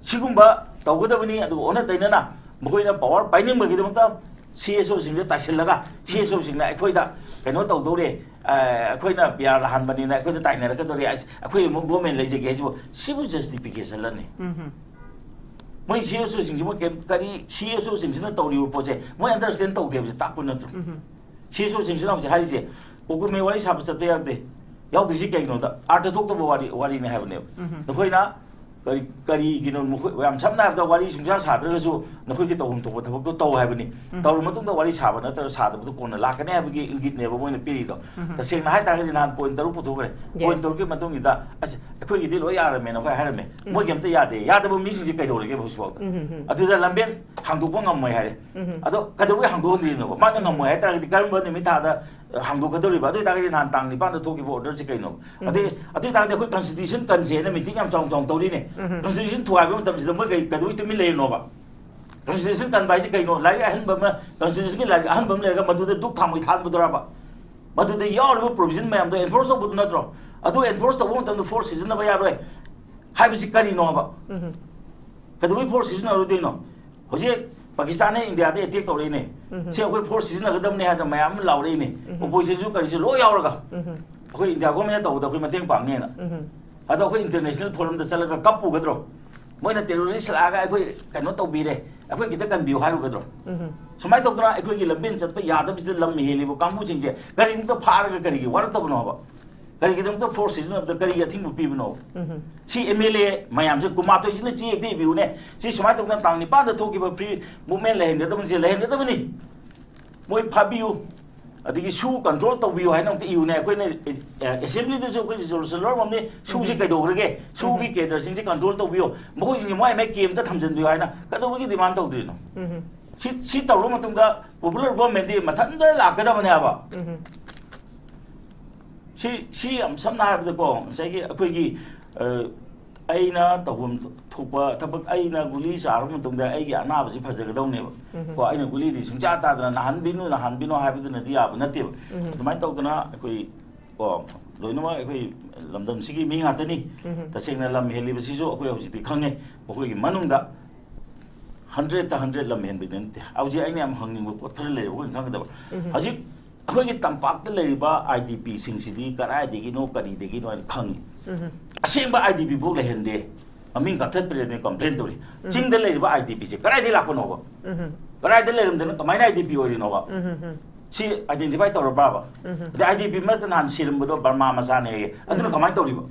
ꯁꯤꯒꯨꯝꯕ ꯇꯧꯒꯗꯕꯅꯤ꯫ ꯑꯗꯨꯒ ꯑꯣꯟꯅ ꯇꯩꯅꯅ ꯃꯈꯣꯏꯅ power ꯄꯥꯏꯅꯤꯡꯕꯒꯤꯗꯃꯛꯇ C S ꯑꯣꯁꯤꯡꯗ ꯇꯥꯏꯁꯤꯜꯂꯒ, C S ꯑꯣꯁꯤꯡꯅ ꯑꯩꯈꯣꯏꯗ ꯀꯩꯅꯣ ꯇꯧꯗꯧꯔꯦ, ꯑ, ꯑꯩꯈꯣꯏꯅ ꯄꯤ ꯑꯥꯔ ꯂꯥꯛꯍꯟꯕꯅꯤꯅ ꯑꯩꯈꯣꯏꯗ ꯇꯥꯏꯅꯔꯛꯀꯗꯧꯔꯦ, ꯑꯩꯈꯣꯏ ꯑꯃꯨꯛ ꯒꯣꯔꯃꯦꯟ ꯂꯩꯖꯒꯦ ꯍꯥꯏꯁꯤꯕꯨ, ꯁꯤꯕꯨ ꯖꯁꯇꯤꯐꯤꯀꯦꯁꯟꯂꯅꯤ? ꯎꯝ꯫ ꯃꯣꯏ ꯁꯤ ꯑꯦꯁ ꯑꯣꯁꯤꯡꯁꯤ ꯃꯣꯏ ꯀꯩꯝ-, ꯀꯔꯤ ꯁꯤ ꯑꯦꯁ ꯑꯣꯁꯤꯡꯁꯤꯅ ꯇꯧꯔꯤꯕ ꯄꯣꯠꯁꯦ ꯃꯣꯏ ꯑꯟꯗꯔꯁ꯭ꯇꯦꯟ ꯇꯧꯗꯦ ꯍꯥꯏꯕꯁꯦ ꯇꯥꯛꯄ ꯅꯠꯇ꯭ꯔꯣ? ꯎꯝ꯫ ꯁꯤ ꯑꯦꯁ ꯑꯣꯁꯤꯡꯁꯤꯅ ꯍꯧꯖꯤꯛ ꯍꯥꯏꯔꯤꯁꯦ, ꯎꯀꯨꯃꯦ ꯋꯥꯔꯤ ꯁꯥꯕ ꯆꯠꯄ ꯌꯥꯗꯦ, ꯌꯥꯎꯗꯣꯏꯁꯤ ꯀꯩꯒꯤꯅꯣꯗ? ꯑꯥꯔꯊ ꯊꯣꯛꯇꯕ ꯋꯥꯔꯤ, ꯋꯥꯔꯤꯅꯤ ꯍꯥꯏꯕꯅꯦꯕ꯫ ꯎꯝ꯫ ꯅꯈꯣꯏꯅ ꯀꯔꯤ, ꯀꯔꯤꯒꯤꯅꯣ ꯃꯈꯣꯏ, ꯌꯥꯝ ꯁꯝꯅ ꯍꯥꯏꯔꯕꯗ ꯋꯥꯔꯤ ꯁꯨꯡꯁꯥ ꯁꯥꯗ꯭ꯔꯒꯁꯨ ꯅꯈꯣꯏꯒꯤ ꯇꯧꯐꯝ ꯊꯣꯛꯄ ꯊꯕꯛꯇꯣ ꯇꯧ ꯍꯥꯏꯕꯅꯤ꯫ ꯎꯝ꯫ ꯇꯧꯔꯕ ꯃꯇꯨꯡꯗ ꯋꯥꯔꯤ ꯁꯥꯕ ꯅꯠꯇ꯭ꯔꯒ ꯁꯥꯗꯕꯗꯨ ꯀꯣꯟꯅ ꯂꯥꯛꯀꯅꯤ ꯍꯥꯏꯕꯒꯤ ꯏꯪꯒꯤꯠꯅꯦꯕ ꯃꯣꯏꯅ ꯄꯤꯔꯤꯗꯣ꯫ ꯎꯝ꯫ ꯇꯁꯦꯡꯅ ꯍꯥꯏꯇꯥꯔꯒꯗꯤ ꯅꯍꯥꯟ ꯄꯣꯏꯟ ꯇꯔꯨꯛ ꯄꯨꯊꯣꯛꯈ꯭ꯔꯦ꯫ ꯄꯣꯏꯟ ꯇꯔꯨꯛꯀꯤ ꯃꯇꯨꯡꯁꯤꯗ, "ꯑꯁ, ꯑꯩꯈꯣꯏꯒꯤꯗꯤ ꯂꯣꯏ ꯌꯥꯔꯝꯃꯦꯅ" ꯑꯩꯈꯣꯏ ꯍꯥꯏꯔꯝꯃꯦ꯫ ꯎꯝ꯫ ꯃꯣꯏꯒꯤ ꯑꯝꯇ ꯌꯥꯗꯦ꯫ ꯌꯥꯗꯕ ꯃꯤꯁꯤꯡꯁꯦ ꯀꯩꯗꯧꯔꯒꯦ ꯍꯧꯖꯤꯛꯐꯥꯎꯗ? ꯎꯝ, ꯎꯝ, ꯎꯝ꯫ ꯑꯗꯨꯗ ꯂꯝꯕꯦꯟ ꯍꯥꯡꯗꯣꯛꯄ ꯉꯝꯃꯣꯏ ꯍꯥꯏꯔꯦ꯫ ꯎꯝ꯫ ꯑꯗꯣ ꯀꯩꯗꯧꯕꯩ ꯍꯥꯡꯗꯣꯛꯍꯟꯗ꯭ꯔꯤꯅꯣꯕ? ꯃꯥꯅ ꯉꯝꯃꯣꯏ ꯍꯥꯏꯇꯥꯔꯒꯗꯤ ꯀꯔꯝꯕ ꯅꯨꯃꯤꯠ ꯊꯥꯗ ꯍꯥꯡꯗꯣꯛꯀꯗꯧꯔꯤꯕ? ꯑꯗꯨ ꯑꯣꯏꯇꯥꯔꯒꯗꯤ ꯅꯍꯥꯟ ꯇꯥꯡ ꯅꯤꯄꯥꯟꯗ ꯊꯣꯛꯈꯤꯕ ꯑꯣꯔꯗꯔꯁꯦ ꯀꯩꯅꯣ? ꯎꯝ꯫ ꯑꯗꯩ, ꯑꯗꯨ ꯑꯣꯏꯇꯥꯔꯒꯗꯤ ꯑꯩꯈꯣꯏ ꯀꯟꯁꯇꯤꯇ꯭ꯌꯨꯁꯟ ꯀꯟꯁꯦ ꯍꯥꯏꯅ ꯃꯤꯇꯤꯡ ꯌꯥꯝ ꯆꯥꯎꯅ ꯆꯥꯎꯅ ꯇꯧꯔꯤꯅꯦ꯫ ꯎꯝ꯫ ꯀꯟꯁꯇꯤꯇ꯭ꯌꯨꯁꯟ ꯊꯨꯒꯥꯏꯕ ꯃꯇꯝꯁꯤꯗ ꯃꯣꯏ ꯀꯩ, ꯀꯩꯗꯧꯕꯩ ꯇꯨꯃꯤꯟ ꯂꯩꯔꯤꯅꯣꯕ? ꯀꯟꯁꯇꯤꯇ꯭ꯌꯨꯁꯟ ꯀꯟꯕ ꯍꯥꯏꯁꯦ ꯀꯩꯅꯣ? ꯂꯥꯏꯔꯤꯛ ꯑꯍꯟꯕ ꯑꯃ, ꯀꯟꯁꯇꯤꯇ꯭ꯌꯨꯁꯟꯒꯤ ꯂꯥꯏꯔꯤꯛ ꯑꯍꯟꯕ ꯑꯃ ꯂꯩꯔꯒ ꯃꯗꯨꯗ ꯗꯨꯛ ꯊꯥꯡꯃꯩ ꯊꯥꯟꯕꯗꯨꯔꯕ? ꯃꯗꯨꯗ ꯌꯥꯎꯔꯤꯕ ꯄ꯭ꯔꯣꯚꯤꯖꯟ ꯃꯌꯥꯝꯗꯣ ꯑꯦꯟꯐꯣꯔꯁ ꯇꯧꯕꯗꯨ ꯅꯠꯇ꯭ꯔꯣ? ꯑꯗꯨ ꯑꯦꯟꯐꯣꯔꯁ ꯇꯧꯕ ꯃꯇꯝꯗ ꯐꯣꯔꯁ ꯁꯤꯖꯤꯟꯅꯕ ꯌꯥꯔꯣꯏ ꯍꯥꯏꯕꯁꯤ ꯀꯔꯤꯅꯣꯕ? ꯎꯝ꯫ ꯀꯩꯗꯧꯕꯩ ꯐꯣꯔꯁ ꯁꯤꯖꯤꯟꯅꯔꯣꯏꯗꯣꯏꯅꯣ? ꯍꯧꯖꯤꯛ ꯄꯥꯀꯤꯁꯇꯥꯟꯅ ꯏꯟꯗꯤꯌꯥꯗ ꯑꯦꯇꯦꯛ ꯇꯧꯔꯛꯏꯅꯦ꯫ ꯎꯝ꯫ ꯁꯤ ꯑꯩꯈꯣꯏ ꯐꯣꯔꯁ ꯁꯤꯖꯤꯟꯅꯒꯗꯕꯅꯦ ꯍꯥꯏꯗꯅ ꯃꯌꯥꯝ ꯑꯃ ꯂꯥꯎꯔꯛꯏꯅꯦ꯫ ꯎꯝ꯫ ꯑꯣꯄꯣꯖꯤꯁꯟꯁꯨ ꯀꯔꯤꯁꯨ ꯂꯣꯏ ꯌꯥꯎꯔꯒ꯫ ꯎꯝ꯫ ꯑꯩꯈꯣꯏ ꯏꯟꯗꯤꯌꯥ ꯒꯣꯔꯃꯦꯟꯅ ꯇꯧꯕꯗ ꯑꯩꯈꯣꯏ ꯃꯇꯦꯡ ꯄꯥꯡꯅꯦꯅ꯫ ꯎꯝ꯫ ꯑꯗꯣ ꯑꯩꯈꯣꯏ ꯏꯟꯇꯔꯅꯦꯁꯅꯦꯜ ꯐꯣꯔꯝꯗ ꯆꯠꯂꯒ ꯀꯞꯄꯨꯒꯗ꯭ꯔꯣ? ꯃꯣꯏꯅ ꯇꯦꯔꯣꯔꯤꯁ ꯂꯥꯛꯑꯒ ꯑꯩꯈꯣꯏ ꯀꯩꯅꯣ ꯇꯧꯕꯤꯔꯦ, ꯑꯩꯈꯣꯏ ꯈꯤꯇ ꯀꯟꯕꯤꯌꯨ ꯍꯥꯏꯔꯨꯒꯗ꯭ꯔꯣ? ꯎꯝ꯫ ꯁꯨꯃꯥꯏꯅ ꯇꯧꯗꯅ ꯑꯩꯈꯣꯏꯒꯤ ꯂꯝꯕꯦꯟ ꯆꯠꯄ ꯌꯥꯗꯕꯁꯤꯗ ꯂꯝ ꯍꯦꯜꯂꯤꯕ ꯀꯥꯡꯕꯨꯁꯤꯡꯁꯦ ꯀꯔꯤꯒꯨꯝꯕ ꯐꯥꯔꯒ ꯀꯔꯤꯒꯤ ꯋꯥꯔꯛꯇꯕꯅꯣ ꯍꯥꯏꯕ? ꯀꯔꯤꯒꯤꯗꯃꯛꯇ ꯐꯣꯔꯁ ꯁꯤꯖꯤꯟꯅꯕꯗ ꯀꯔꯤꯒꯤ ꯑꯊꯤꯡꯕ ꯄꯤꯕꯅꯣ? ꯎꯝ꯫ ꯁꯤ ꯑꯦꯝ ꯑꯦꯜ ꯑꯦ ꯃꯌꯥꯝꯁꯦ ꯀꯨꯟꯃꯥꯊꯣꯏꯁꯤꯅ ꯆꯦ ꯍꯦꯛꯇ ꯏꯕꯤꯌꯨꯅꯦ꯫ ꯁꯤ ꯁꯨꯃꯥꯏꯅ ꯇꯧꯗꯅ ꯇꯥꯡ ꯅꯤꯄꯥꯟꯗ ꯊꯣꯛꯈꯤꯕ ꯐ꯭ꯔꯤ ꯃꯨꯚꯃꯦꯟ ꯂꯩꯍꯟꯒꯗꯕꯅꯤ, ꯁꯤ ꯂꯩꯍꯟꯒꯗꯕꯅꯤ꯫ ꯃꯣꯏ ꯐꯥꯕꯤꯌꯨ꯫ ꯑꯗꯒꯤ ꯁꯨ ꯀꯟꯇ꯭ꯔꯣꯜ ꯇꯧꯕꯤꯌꯨ ꯍꯥꯏꯅ ꯑꯃꯨꯛꯇ ꯏꯌꯨꯅꯦ꯫ ꯑꯩꯈꯣꯏꯅ ꯑꯦꯁꯦꯝꯕ꯭ꯂꯤꯗꯁꯨ ꯑꯩꯈꯣꯏ ꯔꯤꯖꯣꯂꯨꯁꯟ ꯂꯧꯔꯝꯃꯕꯅꯤ, ꯁꯨꯁꯤ ꯀꯩꯗꯧꯈ꯭ꯔꯒꯦ, ꯁꯨꯒꯤ ꯀꯦꯗꯔꯁꯤꯡꯁꯤ ꯀꯟꯇ꯭ꯔꯣꯜ ꯇꯧꯕꯤꯌꯨ, ꯃꯈꯣꯏꯁꯤꯡꯁꯤ ꯃꯣꯏ ꯃꯥꯏ ꯀꯦꯝꯇ ꯊꯝꯖꯤꯟꯕꯤꯌꯨ ꯍꯥꯏꯅ꯫ ꯀꯩꯗꯧꯕꯒꯤ ꯗꯤꯃꯥꯟ ꯇꯧꯗ꯭ꯔꯤꯅꯣ? ꯁꯤ ꯁꯤ ꯇꯧꯔꯕ ꯃꯇꯨꯡꯗ ꯄꯣꯄꯨꯂꯔ ꯒꯣꯔꯃꯦꯟꯗꯤ ꯃꯊꯟꯇ ꯂꯥꯛꯀꯗꯕꯅꯦꯕ꯫ ꯁꯤ ꯁꯤ ꯌꯥꯝ ꯁꯝꯅ ꯍꯥꯏꯔꯕꯗꯀꯣ, ꯉꯁꯥꯏꯒꯤ ꯑꯩꯈꯣꯏꯒꯤ ꯑ, ꯑꯩꯅ ꯇꯧꯐꯝ ꯊꯣꯛꯄ ꯊꯕꯛ, ꯑꯩꯅ ꯒꯨꯂꯤ ꯆꯥꯔꯕ ꯃꯇꯨꯡꯗ ꯑꯩꯒꯤ ꯑꯅꯥꯕꯁꯤ ꯐꯖꯒꯗꯧꯅꯦꯕ꯫ ꯀꯣ, ꯑꯩꯅ ꯒꯨꯂꯤꯗꯤ ꯁꯨꯡꯆꯥ ꯇꯥꯗꯅ "ꯅꯥꯍꯟꯕꯤꯅꯨ, ꯅꯥꯍꯟꯕꯤꯅꯨ" ꯍꯥꯏꯕꯗꯨꯅꯗꯤ ꯌꯥꯕ ꯅꯠꯇꯦꯕ꯫ ꯑꯗꯨꯃꯥꯏꯅ ꯇꯧꯗꯅ ꯑꯩꯈꯣꯏ, ꯀꯣ, ꯂꯣꯏꯅꯃꯛ ꯑꯩꯈꯣꯏ ꯂꯝꯗꯝꯁꯤꯒꯤ ꯃꯤ ꯉꯥꯛꯇꯅꯤ꯫ ꯇꯁꯦꯡꯅ ꯂꯝ ꯍꯦꯜꯂꯤꯕꯁꯤꯁꯨ ꯑꯩꯈꯣꯏ ꯍꯧꯖꯤꯛꯇꯤ ꯈꯪꯉꯦ꯫ ꯃꯈꯣꯏꯒꯤ ꯃꯅꯨꯡꯗ ꯍꯟꯗ꯭ꯔꯦꯠꯇ ꯍꯟꯗ꯭ꯔꯦꯠ ꯂꯝ ꯍꯦꯟꯕꯗꯤ ꯅꯠꯇꯦ꯫ ꯍꯧꯖꯤꯛ ꯑꯩꯅ ꯌꯥꯝ ꯍꯪꯅꯤꯡꯕ ꯄꯣꯠ ꯈꯔ ꯂꯩꯔꯦ, ꯑꯩꯈꯣꯏꯅ ꯈꯪꯒꯗꯕ꯫ ꯍꯧꯖꯤꯛ ꯑꯩꯈꯣꯏꯒꯤ ꯇꯝꯄꯥꯛꯇ ꯂꯩꯔꯤꯕ ꯑꯥꯏ ꯗꯤ ꯄꯤꯁꯤꯡꯁꯤꯗꯤ ꯀꯗꯥꯏꯗꯒꯤꯅꯣ, ꯀꯔꯤꯗꯒꯤꯅꯣ ꯍꯥꯏꯅ ꯈꯪꯉꯤ꯫ ꯑꯁꯦꯡꯕ ꯑꯥꯏ ꯗꯤ ꯄꯤ ꯐꯥꯎ ꯂꯩꯍꯟꯗꯦ, ꯃꯃꯤꯡ ꯀꯛꯊꯠꯄꯤꯔꯦꯅ ꯀꯝꯄ꯭ꯂꯦꯟ ꯇꯧꯔꯤ꯫ ꯆꯤꯡꯗ ꯂꯩꯔꯤꯕ ꯑꯥꯏ ꯗꯤ ꯄꯤꯁꯦ ꯀꯗꯥꯏꯗꯒꯤ ꯂꯥꯛꯄꯅꯣꯕ? ꯀꯗꯥꯏꯗ ꯂꯩꯔꯝꯗꯅ ꯀꯃꯥꯏꯅ ꯑꯥꯏ ꯗꯤ ꯄꯤ ꯑꯣꯏꯔꯤꯅꯣꯕ? ꯁꯤ ꯑꯥꯏꯗꯦꯟꯇꯤꯐꯥꯏ ꯇꯧꯔꯕ꯭ꯔꯕ? ꯑꯗꯩ ꯑꯥꯏ ꯗꯤ ꯄꯤ ꯃꯔꯛꯇ ꯅꯍꯥꯟ ꯁꯤꯔꯝꯕꯗꯣ ꯕꯔꯃꯥ ꯃꯆꯥꯅꯦ ꯍꯥꯏꯌꯦ꯫ ꯑꯗꯨꯅ ꯀꯃꯥꯏꯅ ꯇꯧꯔꯤꯕ?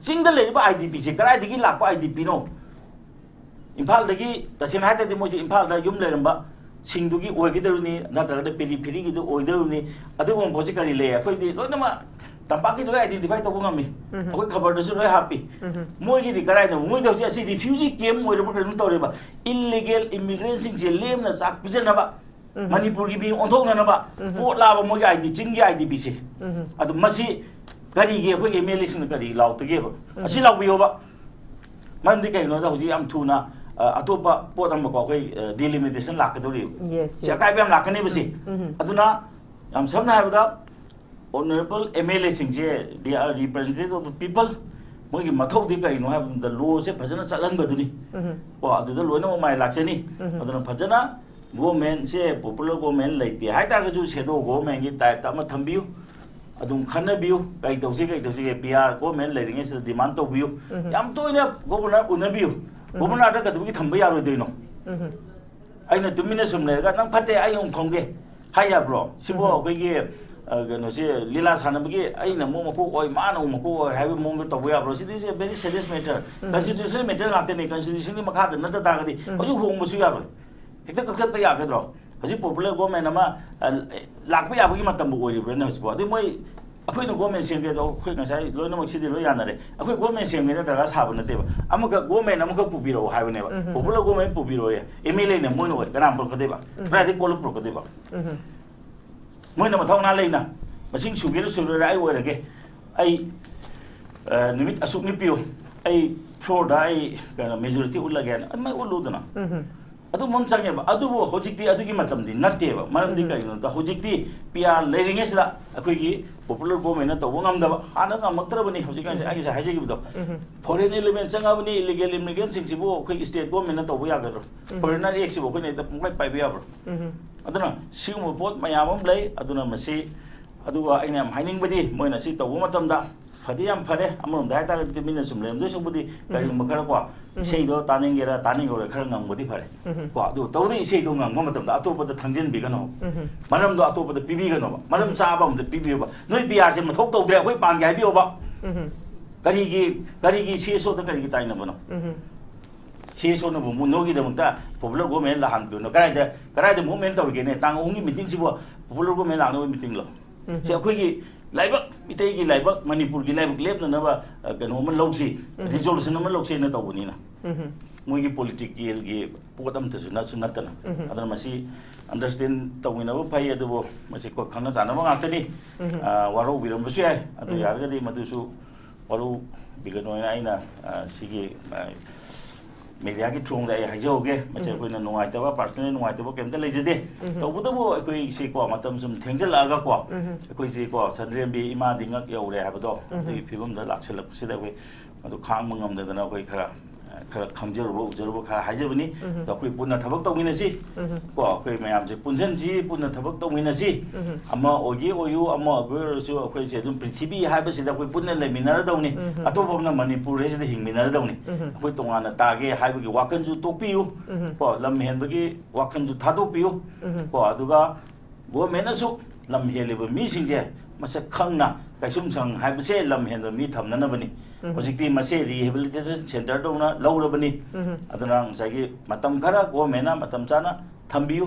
ꯆꯤꯡꯗ ꯂꯩꯔꯤꯕ ꯑꯥꯏ ꯗꯤ ꯄꯤꯁꯦ ꯀꯗꯥꯏꯗꯒꯤ ꯂꯥꯛꯄ ꯑꯥꯏ ꯗꯤ ꯄꯤꯅꯣ? ꯏꯝꯐꯥꯜꯗꯒꯤ, ꯇꯁꯦꯡꯅ ꯍꯥꯏꯔꯒꯗꯤ, ꯃꯣꯏꯁꯦ ꯏꯝꯐꯥꯜꯗ ꯌꯨꯝ ꯂꯩꯔꯝꯕ ꯁꯤꯡꯗꯨꯒꯤ ꯑꯣꯏꯒꯗꯧꯔꯤꯅꯤ, ꯅꯠꯇ꯭ꯔꯒꯅ ꯄꯦꯔꯤꯐꯦꯔꯤꯒꯤꯗꯨ ꯑꯣꯏꯗꯧꯔꯤꯅꯤ꯫ ꯑꯗꯨꯒꯨꯝꯕ ꯄꯣꯠꯁꯤ ꯀꯔꯤ ꯂꯩ? ꯑꯩꯈꯣꯏꯗꯤ ꯂꯣꯏꯅꯃꯛ ꯇꯝꯄꯥꯛꯀꯤ ꯂꯣꯏ ꯑꯥꯏꯗꯦꯟꯇꯤꯐꯥꯏ ꯇꯧꯕ ꯉꯝꯃꯤ꯫ ꯑꯩꯈꯣꯏ ꯈꯕꯔꯗꯁꯨ ꯂꯣꯏ ꯍꯥꯞꯄꯤ꯫ ꯃꯣꯏꯒꯤꯗꯤ ꯀꯗꯥꯏꯗꯅꯣ? ꯃꯣꯏꯗꯤ ꯍꯧꯖꯤꯛ ꯑꯁꯤ ꯔꯤꯐ꯭ꯌꯨꯖꯤ ꯀꯦꯝ ꯑꯣꯏꯔꯕ ꯀꯩꯅꯣꯝ ꯇꯧꯔꯦꯕ꯫ ꯏꯜꯂꯤꯒꯦꯜ ꯏꯃꯤꯒ꯭ꯔꯦꯟꯁꯤꯡꯁꯦ ꯂꯦꯝꯅ ꯆꯥꯛ ꯄꯤꯖꯅꯕ, ꯃꯅꯤꯄꯨꯔꯒꯤ ꯃꯤ ꯑꯣꯟꯊꯣꯛꯅꯅꯕ ꯄꯣꯠ ꯂꯥꯛꯑꯕ ꯃꯣꯏꯒꯤ ꯑꯥꯏ ꯗꯤ, ꯆꯤꯡꯒꯤ ꯑꯥꯏ ꯗꯤ ꯄꯤꯁꯦ꯫ ꯑꯗꯨ ꯃꯁꯤ ꯀꯔꯤꯒꯤ ꯑꯩꯈꯣꯏꯒꯤ ꯑꯦꯝ ꯑꯦꯜ ꯑꯦꯁꯤꯡꯅ ꯀꯔꯤ ꯂꯥꯎꯗꯒꯦꯕ? ꯑꯁꯤ ꯂꯥꯎꯕꯤꯌꯣꯕ꯫ ꯃꯔꯝꯗꯤ ꯀꯩꯒꯤꯅꯣꯗ ꯍꯧꯖꯤꯛ ꯌꯥꯝ ꯊꯨꯅ, ꯑ, ꯑꯇꯣꯞꯄ ꯄꯣꯠ ꯑꯃꯀꯣ, ꯑꯩꯈꯣꯏ, ꯑ, ꯗꯤꯂꯤꯃꯤꯇꯦꯁꯟ ꯂꯥꯛꯀꯗꯧꯔꯤꯕ꯫ Yes, ꯁꯤ yes. ꯑꯀꯥꯏꯕ ꯌꯥꯝ ꯂꯥꯛꯀꯅꯦꯕ ꯁꯤ꯫ ꯑꯗꯨꯅ ꯌꯥꯝ ꯁꯝꯅ ꯍꯥꯏꯔꯕꯗ, ꯑꯣꯅꯔꯦꯕꯜ ꯑꯦꯝ ꯑꯦꯜ ꯑꯦꯁꯤꯡꯁꯦ, they are representative of the people꯫ ꯃꯣꯏꯒꯤ ꯃꯊꯧꯗꯤ ꯀꯔꯤꯅꯣ ꯍꯥꯏꯕ ꯃꯇꯝꯗ ꯂꯣꯁꯦ ꯐꯖꯅ ꯆꯠꯍꯟꯕꯗꯨꯅꯤ꯫ ꯀꯣ, ꯑꯗꯨꯗ ꯂꯣꯏꯅꯃꯛ ꯃꯥꯏ ꯂꯥꯛꯆꯅꯤ꯫ ꯑꯗꯨꯅ ꯐꯖꯅ ꯒꯣꯔꯃꯦꯟꯁꯦ, ꯄꯣꯄꯨꯂꯔ ꯒꯣꯔꯃꯦꯟ ꯂꯩꯇꯦ ꯍꯥꯏ ꯇꯥꯔꯒꯁꯨ, ꯁꯦꯗꯣ ꯒꯣꯔꯃꯦꯟꯒꯤ ꯇꯥꯏꯞꯇ ꯑꯃ ꯊꯝꯕꯤꯌꯨ꯫ ꯑꯗꯨꯝ ꯈꯟꯅꯕꯤꯌꯨ, ꯀꯩ ꯇꯧꯁꯤ, ꯀꯩ ꯇꯧꯁꯤꯒꯦ, ꯄꯤ ꯑꯥꯔ ꯒꯣꯔꯃꯦꯟ ꯂꯩꯔꯤꯉꯩꯁꯤꯗ ꯗꯤꯃꯥꯟ ꯇꯧꯕꯤꯌꯨ꯫ ꯌꯥꯝ ꯇꯣꯏꯅ ꯒꯣꯕꯔꯅꯔ ꯎꯅꯕꯤꯌꯨ꯫ ꯒꯣꯕꯔꯅꯔꯗ ꯀꯩꯗꯧꯕꯒꯤ ꯊꯝꯕ ꯌꯥꯔꯣꯏꯗꯣꯏꯅꯣ? ꯑꯩꯅ ꯇꯨꯃꯤꯟꯅ ꯁꯨꯝ ꯂꯩꯔꯒ, "ꯅꯪ ꯐꯠꯇꯦ, ꯑꯩ ꯑꯃꯨꯛ ꯊꯝꯒꯦ" ꯍꯥꯏ ꯌꯥꯕ꯭ꯔꯣ? ꯁꯤꯕꯨ ꯑꯩꯈꯣꯏꯒꯤ, ꯑ, ꯀꯩꯅꯣꯁꯤ, ꯂꯤꯂꯥ ꯁꯥꯟꯅꯕꯒꯤ ꯑꯩꯅ ꯑꯃꯨꯛ ꯃꯀꯣꯛ ꯑꯣꯏ, ꯃꯥꯅ ꯑꯃꯨꯛ ꯃꯀꯣꯛ ꯑꯣꯏ ꯍꯥꯏꯕꯒꯤ ꯃꯑꯣꯡꯗ ꯇꯧꯕ ꯌꯥꯕ꯭ꯔꯣ? ꯁꯤꯗꯤ is a very serious matter꯫ Constitutional matter ꯉꯥꯛꯇꯅꯤ꯫ Constitutionꯒꯤ ꯃꯈꯥꯗ ꯅꯠꯇ ꯇꯥꯔꯒꯗꯤ ꯍꯧꯖꯤꯛ ꯍꯣꯡꯕꯁꯨ ꯌꯥꯔꯣꯏ꯫ ꯍꯦꯛꯇ ꯀꯛꯊꯠꯄ ꯌꯥꯒꯗ꯭ꯔꯣ? ꯍꯧꯖꯤꯛ ꯄꯣꯄꯨꯂꯔ ꯒꯣꯔꯃꯦꯟ ꯑꯃ ꯑ, ꯂꯥꯛꯄ ꯌꯥꯕꯒꯤ ꯃꯇꯝꯕꯨ ꯑꯣꯏꯔꯤꯕ꯭ꯔꯅꯦ ꯍꯧꯖꯤꯛꯄꯨ? ꯑꯗꯨ ꯃꯣꯏ ꯑꯩꯈꯣꯏꯅ ꯒꯣꯔꯃꯦꯟ ꯁꯦꯝꯒꯦ ꯑꯗꯣ ꯑꯩꯈꯣꯏ ꯉꯁꯥꯏ ꯂꯣꯏꯅꯃꯛ ꯁꯤꯗꯤ ꯂꯣꯏ ꯌꯥꯅꯔꯦ꯫ ꯑꯩꯈꯣꯏ ꯒꯣꯔꯃꯦꯟ ꯁꯦꯝꯒꯦꯅ ꯗꯔꯀꯥꯔ ꯁꯥꯕ ꯅꯠꯇꯦꯕ꯫ ꯑꯃꯈꯛ ꯒꯣꯔꯃꯦꯟ ꯑꯃꯈꯛ ꯄꯨꯕꯤꯔꯛꯑꯣ ꯍꯥꯏꯕꯅꯦꯕ꯫ ꯎꯝ, ꯎꯝ, ꯎꯝ꯫ ꯄꯣꯄꯨꯂꯔ ꯒꯣꯔꯃꯦꯟ ꯄꯨꯕꯤꯔꯛꯑꯣ꯫ ꯑꯦꯝ ꯑꯦꯜ ꯑꯦꯅ ꯃꯣꯏꯅ ꯑꯣꯏ ꯀꯅꯥ ꯄꯨꯔꯛꯀꯗꯣꯏꯕ? ꯎꯝ꯫ ꯀꯗꯥꯏꯗꯒꯤ ꯀꯣꯜꯂ ꯄꯨꯔꯛꯀꯗꯣꯏꯕ? ꯎꯝ, ꯎꯝ꯫ ꯃꯣꯏꯅ ꯃꯊꯧꯅꯥ ꯂꯩꯅ ꯃꯁꯤꯡ ꯁꯨꯒꯦꯔꯥ ꯁꯨꯔꯣꯏꯔꯥ ꯑꯩ ꯑꯣꯏꯔꯒꯦ꯫ ꯑꯩ ꯑ, ꯅꯨꯃꯤꯠ ꯑꯁꯨꯛꯅꯤ ꯄꯤꯌꯨ꯫ ꯑꯩ ꯐ꯭ꯂꯣꯔꯗ ꯑꯩ ꯀꯩꯅꯣ ꯃꯦꯖꯣꯔꯤꯇꯤ ꯎꯠꯂꯒꯦꯅ ꯑꯗꯨꯃꯥꯏꯅ ꯎꯠꯂꯨꯗꯅ꯫ ꯎꯝ, ꯎꯝ꯫ ꯑꯗꯨꯝꯕ ꯑꯃ ꯆꯪꯉꯦꯕ꯫ ꯑꯗꯨꯕꯨ ꯍꯧꯖꯤꯛꯇꯤ ꯑꯗꯨꯒꯤ ꯃꯇꯝꯗꯤ ꯅꯠꯇꯦꯕ꯫ ꯃꯔꯝꯗꯤ ꯎꯝ꯫ ꯀꯔꯤꯒꯤꯅꯣꯗ ꯍꯧꯖꯤꯛꯇꯤ ꯄꯤ ꯑꯥꯔ ꯂꯩꯔꯤꯉꯩꯁꯤꯗ ꯑꯩꯈꯣꯏꯒꯤ ꯄꯣꯄꯨꯂꯔ ꯒꯣꯔꯃꯦꯟꯅ ꯇꯧꯕ ꯉꯝꯗꯕ, ꯍꯥꯟꯅ ꯉꯝꯃꯛꯇ꯭ꯔꯕꯅꯤ꯫ ꯍꯧꯖꯤꯛꯀꯥꯟꯁꯦ ꯎꯝ꯫ ꯑꯩ ꯉꯁꯥꯏ ꯍꯥꯏꯖꯈꯤꯕꯗꯣ, ꯎꯝ꯫ ꯐꯣꯔꯦꯟ ꯏꯂꯤꯃꯦꯟ ꯆꯪꯉꯕꯅꯤ, ꯏꯂꯤꯒꯦꯜ ꯏꯃꯤꯒ꯭ꯔꯦꯟꯁꯤꯡꯁꯤꯕꯨ ꯑꯩꯈꯣꯏ ꯁ꯭ꯇꯦꯠ ꯒꯣꯔꯃꯦꯟꯅ ꯇꯧꯕ ꯌꯥꯒꯗ꯭ꯔꯣ? ꯎꯝ꯫ ꯐꯣꯔꯦꯅꯔ ꯑꯦꯛꯁꯤꯕꯨ ꯑꯩꯈꯣꯏꯅ ꯍꯦꯛꯇ ꯄꯨꯡꯄꯥꯏ ꯄꯥꯏꯕ ꯌꯥꯕ꯭ꯔꯣ? ꯎꯝ꯫ ꯑꯗꯨꯅ ꯁꯤꯒꯨꯝꯕ ꯄꯣꯠ ꯃꯌꯥꯝ ꯑꯃ ꯂꯩ꯫ ꯑꯗꯨꯅ ꯃꯁꯤ, ꯑꯗꯨꯒ ꯑꯩꯅ ꯌꯥꯝ ꯍꯥꯏꯅꯤꯡꯕꯗꯤ ꯃꯣꯏꯅ ꯁꯤ ꯇꯧꯕ ꯃꯇꯝꯗ ꯐꯗꯤ ꯌꯥꯝ ꯐꯔꯦ꯫ ꯑꯃꯔꯣꯝꯗ ꯍꯥꯏꯇꯥꯔꯒꯗꯤ ꯃꯤꯅ ꯁꯨꯝ ꯂꯩꯔꯝꯗꯣꯏ ꯁꯔꯨꯛꯄꯨꯗꯤ ꯎꯝ꯫ ꯀꯔꯤꯒꯨꯝꯕ ꯈꯔ ꯀꯣ, ꯎꯝ꯫ ꯏꯁꯩꯗꯣ ꯇꯥꯅꯤꯡꯒꯦꯔꯥ ꯇꯥꯅꯤꯡꯉꯣꯏꯔꯥ ꯈꯔ ꯉꯪꯕꯗꯤ ꯐꯔꯦ꯫ ꯎꯝ꯫ ꯀꯣ, ꯑꯗꯨ ꯇꯧꯕꯗ ꯏꯁꯩꯗꯣ ꯉꯪꯕ ꯃꯇꯝꯗ ꯑꯇꯣꯞꯄꯗ ꯊꯥꯡꯖꯤꯟꯕꯤꯒꯅꯣ꯫ ꯎꯝ꯫ ꯃꯔꯝꯗꯣ ꯑꯇꯣꯞꯄꯗ ꯄꯤꯕꯤꯒꯅꯣꯕ꯫ ꯃꯔꯝ ꯆꯥꯕ ꯑꯃꯗ ꯄꯤꯕꯤꯌꯣꯕ꯫ ꯅꯣꯏ ꯄꯤ ꯑꯥꯔꯁꯦ ꯃꯊꯧ ꯇꯧꯗ꯭ꯔꯦ, ꯑꯩꯈꯣꯏ ꯄꯥꯟꯒꯦ ꯍꯥꯏꯕꯤꯌꯣꯕ꯫ ꯎꯝ꯫ ꯀꯔꯤꯒꯤ, ꯀꯔꯤꯒꯤ ꯁꯤ ꯑꯦꯁ ꯑꯣꯗ ꯀꯔꯤꯒꯤ ꯇꯥꯏꯅꯕꯅꯣ? ꯎꯝ꯫ ꯁꯤ ꯑꯦꯁ ꯑꯣꯅꯕꯨ ꯃꯨ-, ꯅꯣꯏꯒꯤꯗꯃꯛꯇ ꯄꯣꯄꯨꯂꯔ ꯒꯣꯔꯃꯦꯟ ꯂꯥꯛꯍꯟꯕꯤꯌꯨꯅꯣ? ꯀꯗꯥꯏꯗ, ꯀꯗꯥꯏꯗ ꯃꯨꯚꯃꯦꯟ ꯇꯧꯔꯤꯒꯦꯅꯦ? ꯇꯥꯡ ꯑꯍꯨꯝꯒꯤ ꯃꯤꯇꯤꯡꯁꯤꯕꯨ ꯄꯣꯄꯨꯂꯔ ꯒꯣꯔꯃꯦꯟ ꯂꯥꯛꯅꯕ ꯃꯤꯇꯤꯡꯂꯣ? ꯎꯝ꯫ ꯁꯤ ꯑꯩꯈꯣꯏꯒꯤ ꯂꯥꯏꯕꯛ, ꯃꯤꯇꯩꯒꯤ ꯂꯥꯏꯕꯛ, ꯃꯅꯤꯄꯨꯔꯒꯤ ꯂꯥꯏꯕꯛ ꯂꯦꯞꯅꯅꯕ, ꯑ, ꯀꯩꯅꯣ ꯑꯃ ꯂꯧꯁꯤ, ꯎꯝ꯫ ꯔꯤꯖꯣꯂꯨꯁꯟ ꯑꯃ ꯂꯧꯁꯦꯅ ꯇꯧꯕꯅꯤꯅ꯫ ꯎꯝ꯫ ꯃꯣꯏꯒꯤ ꯄꯣꯂꯤꯇꯤꯀꯦꯜꯒꯤ ꯄꯣꯠ ꯑꯝꯇꯁꯨ ꯅꯠꯁꯨ ꯅꯠꯇꯅ꯫ ꯎꯝ꯫ ꯑꯗꯨꯅ ꯃꯁꯤ ꯑꯟꯗꯔꯁ꯭ꯇꯦꯟ ꯇꯧꯃꯤꯟꯅꯕ ꯐꯩ, ꯑꯗꯨꯕꯨ ꯃꯁꯤ ꯑꯩꯈꯣꯏ ꯈꯪꯅ ꯆꯥꯟꯅꯕ ꯉꯥꯛꯇꯅꯤ꯫ ꯎꯝ꯫ ꯑ, ꯋꯥꯔꯧꯕꯤꯔꯝꯕꯁꯨ ꯌꯥꯏ꯫ ꯑꯗꯨ ꯎꯝ꯫ ꯌꯥꯔꯒꯗꯤ ꯃꯗꯨꯁꯨ ꯋꯥꯔꯧꯕꯤꯒꯅꯣ ꯍꯥꯏꯅ ꯑꯩꯅ, ꯑ, ꯁꯤꯒꯤ, ꯑ, ꯃꯦꯗꯤꯌꯥꯒꯤ ꯊ꯭ꯔꯨꯗ ꯑꯩ ꯍꯥꯏꯖꯍꯧꯒꯦ꯫ ꯃꯁꯤ ꯎꯝ꯫ ꯑꯩꯈꯣꯏꯅ ꯅꯨꯡꯉꯥꯏꯇꯕ, ꯄꯥꯔꯁꯣꯅꯦꯜ ꯅꯨꯡꯉꯥꯏꯇꯕ ꯀꯩꯝꯇ ꯂꯩꯖꯗꯦ꯫ ꯎꯝ꯫ ꯇꯧꯕꯇꯕꯨ ꯑꯩꯈꯣꯏꯁꯤꯀꯣ ꯃꯇꯝ ꯁꯨꯝ ꯊꯦꯡꯖꯜꯂꯛꯑꯒꯀꯣ, ꯎꯝ꯫ ꯑꯩꯈꯣꯏꯁꯤꯀꯣ ꯁꯟꯗ꯭ꯔꯦꯝꯕꯤ ꯏꯃꯥꯗꯤ ꯉꯛ ꯌꯧꯔꯦ ꯍꯥꯏꯕꯗꯣ, ꯎꯝ꯫ ꯑꯗꯨꯒꯤ ꯐꯤꯕꯝꯗ ꯂꯥꯛꯁꯜꯂꯛꯄꯁꯤꯗ ꯑꯩꯈꯣꯏ ꯃꯗꯨ ꯈꯥꯡꯕ ꯉꯝꯗꯗꯅ ꯑꯩꯈꯣꯏ ꯈꯔ, ꯑ, ꯈꯔ ꯈꯪꯖꯔꯨꯕ ꯎꯖꯔꯨꯕ ꯈꯔ ꯍꯥꯏꯖꯕꯅꯤ꯫ ꯎꯝ꯫ ꯑꯗꯣ ꯑꯩꯈꯣꯏ ꯄꯨꯟꯅ ꯊꯕꯛ ꯇꯧꯃꯤꯟꯅꯁꯤ꯫ ꯎꯝ꯫ ꯀꯣ, ꯑꯩꯈꯣꯏ ꯃꯌꯥꯝꯁꯦ ꯄꯨꯟꯁꯤꯟꯁꯤ, ꯄꯨꯟꯅ ꯊꯕꯛ ꯇꯧꯃꯤꯟꯅꯁꯤ꯫ ꯎꯝ꯫ ꯑꯃ ꯑꯣꯏꯒꯦ ꯑꯣꯏꯌꯨ, ꯑꯃ ꯑꯣꯏꯒꯦ ꯑꯣꯏꯔꯁꯨ ꯑꯩꯈꯣꯏꯁꯦ ꯑꯗꯨꯝ ꯄ꯭ꯔꯤꯊꯤꯕꯤ ꯍꯥꯏꯕꯁꯤꯗ ꯑꯩꯈꯣꯏ ꯄꯨꯟꯅ ꯂꯩꯃꯤꯟꯅꯔꯗꯧꯅꯤ꯫ ꯎꯝ꯫ ꯑꯇꯣꯞꯄ ꯑꯃꯅ ꯃꯅꯤꯄꯨꯔ ꯍꯥꯏꯁꯤꯗ ꯍꯤꯡꯃꯤꯟꯅꯔꯗꯧꯅꯤ꯫ ꯎꯝ꯫ ꯑꯩꯈꯣꯏ ꯇꯣꯉꯥꯟꯅ ꯇꯥꯒꯦ ꯍꯥꯏꯕꯒꯤ ꯋꯥꯈꯜꯁꯨ ꯇꯣꯛꯄꯤꯌꯨ꯫ ꯎꯝ꯫ ꯀꯣ, ꯂꯝ ꯍꯦꯟꯕꯒꯤ ꯋꯥꯈꯜꯁꯨ ꯊꯥꯗꯣꯛꯄꯤꯌꯨ꯫ ꯎꯝ꯫ ꯀꯣ, ꯑꯗꯨꯒ ꯒꯣꯔꯃꯦꯟꯅꯁꯨ ꯂꯝ ꯍꯦꯜꯂꯤꯕ ꯃꯤꯁꯤꯡꯁꯦ ꯃꯁꯛ ꯈꯪꯅ ꯀꯩꯁꯨꯝꯁꯪ ꯍꯥꯏꯕꯁꯦ ꯂꯝ ꯍꯦꯟꯕ ꯃꯤ ꯊꯝꯅꯅꯕꯅꯤ꯫ ꯎꯝ꯫ ꯍꯧꯖꯤꯛꯇꯤ ꯃꯁꯦ ꯔꯤꯍꯦꯕꯤꯂꯤꯇꯦꯁꯟ ꯁꯦꯟꯇꯔꯗꯧꯅ ꯂꯧꯔꯕꯅꯤ꯫ ꯎꯝ꯫ ꯑꯗꯨꯅ ꯉꯁꯥꯏꯒꯤ ꯃꯇꯝ ꯈꯔ ꯒꯣꯔꯃꯦꯟꯅ ꯃꯇꯝ ꯆꯥꯅ ꯊꯝꯕꯤꯌꯨ꯫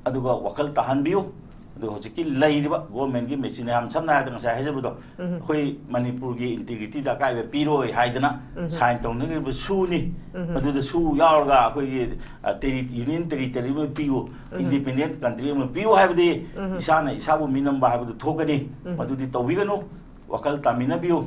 ꯑꯗꯨꯒ ꯋꯥꯈꯜ ꯇꯥꯍꯟꯕꯤꯌꯨ꯫ ꯑꯗꯨꯒ ꯍꯧꯖꯤꯛꯀꯤ ꯂꯩꯔꯤꯕ ꯒꯣꯔꯃꯦꯟꯒꯤ ꯃꯦꯆꯤꯟ, ꯌꯥꯝ ꯁꯝꯅ ꯍꯥꯏꯔꯕꯗ ꯉꯁꯥꯏ ꯍꯥꯏꯖꯕꯗꯣ, ꯑꯩꯈꯣꯏ ꯃꯅꯤꯄꯨꯔꯒꯤ ꯏꯟꯇꯤꯒ꯭ꯔꯤꯇꯤꯗ ꯑꯀꯥꯏꯕ ꯄꯤꯔꯣꯏ ꯍꯥꯏꯗꯅ ꯁꯥꯏꯟ ꯇꯧꯅꯈ꯭ꯔꯤꯕ ꯁꯨꯅꯤ꯫ ꯑꯗꯨꯗ ꯁꯨ ꯌꯥꯎꯔꯒ ꯑꯩꯈꯣꯏꯒꯤ, ꯑ, ꯇꯦꯔꯤ-, ꯌꯨꯅꯤꯌꯟ ꯇꯦꯔꯤꯇꯔꯤ ꯑꯃ ꯄꯤꯌꯨ, ꯏꯟꯗꯤꯄꯦꯟꯗꯦꯟ ꯀꯟꯇ꯭ꯔꯤ ꯑꯃ ꯄꯤꯌꯨ ꯍꯥꯏꯕꯗꯤ ꯏꯁꯥꯅ ꯏꯁꯥꯕꯨ ꯃꯤꯅꯝꯕ ꯍꯥꯏꯕꯗꯨ ꯊꯣꯛꯀꯅꯤ꯫ ꯃꯗꯨꯗꯤ ꯇꯧꯕꯤꯒꯅꯨ꯫ ꯋꯥꯈꯜ ꯇꯥꯃꯤꯟꯅꯕꯤꯌꯨ꯫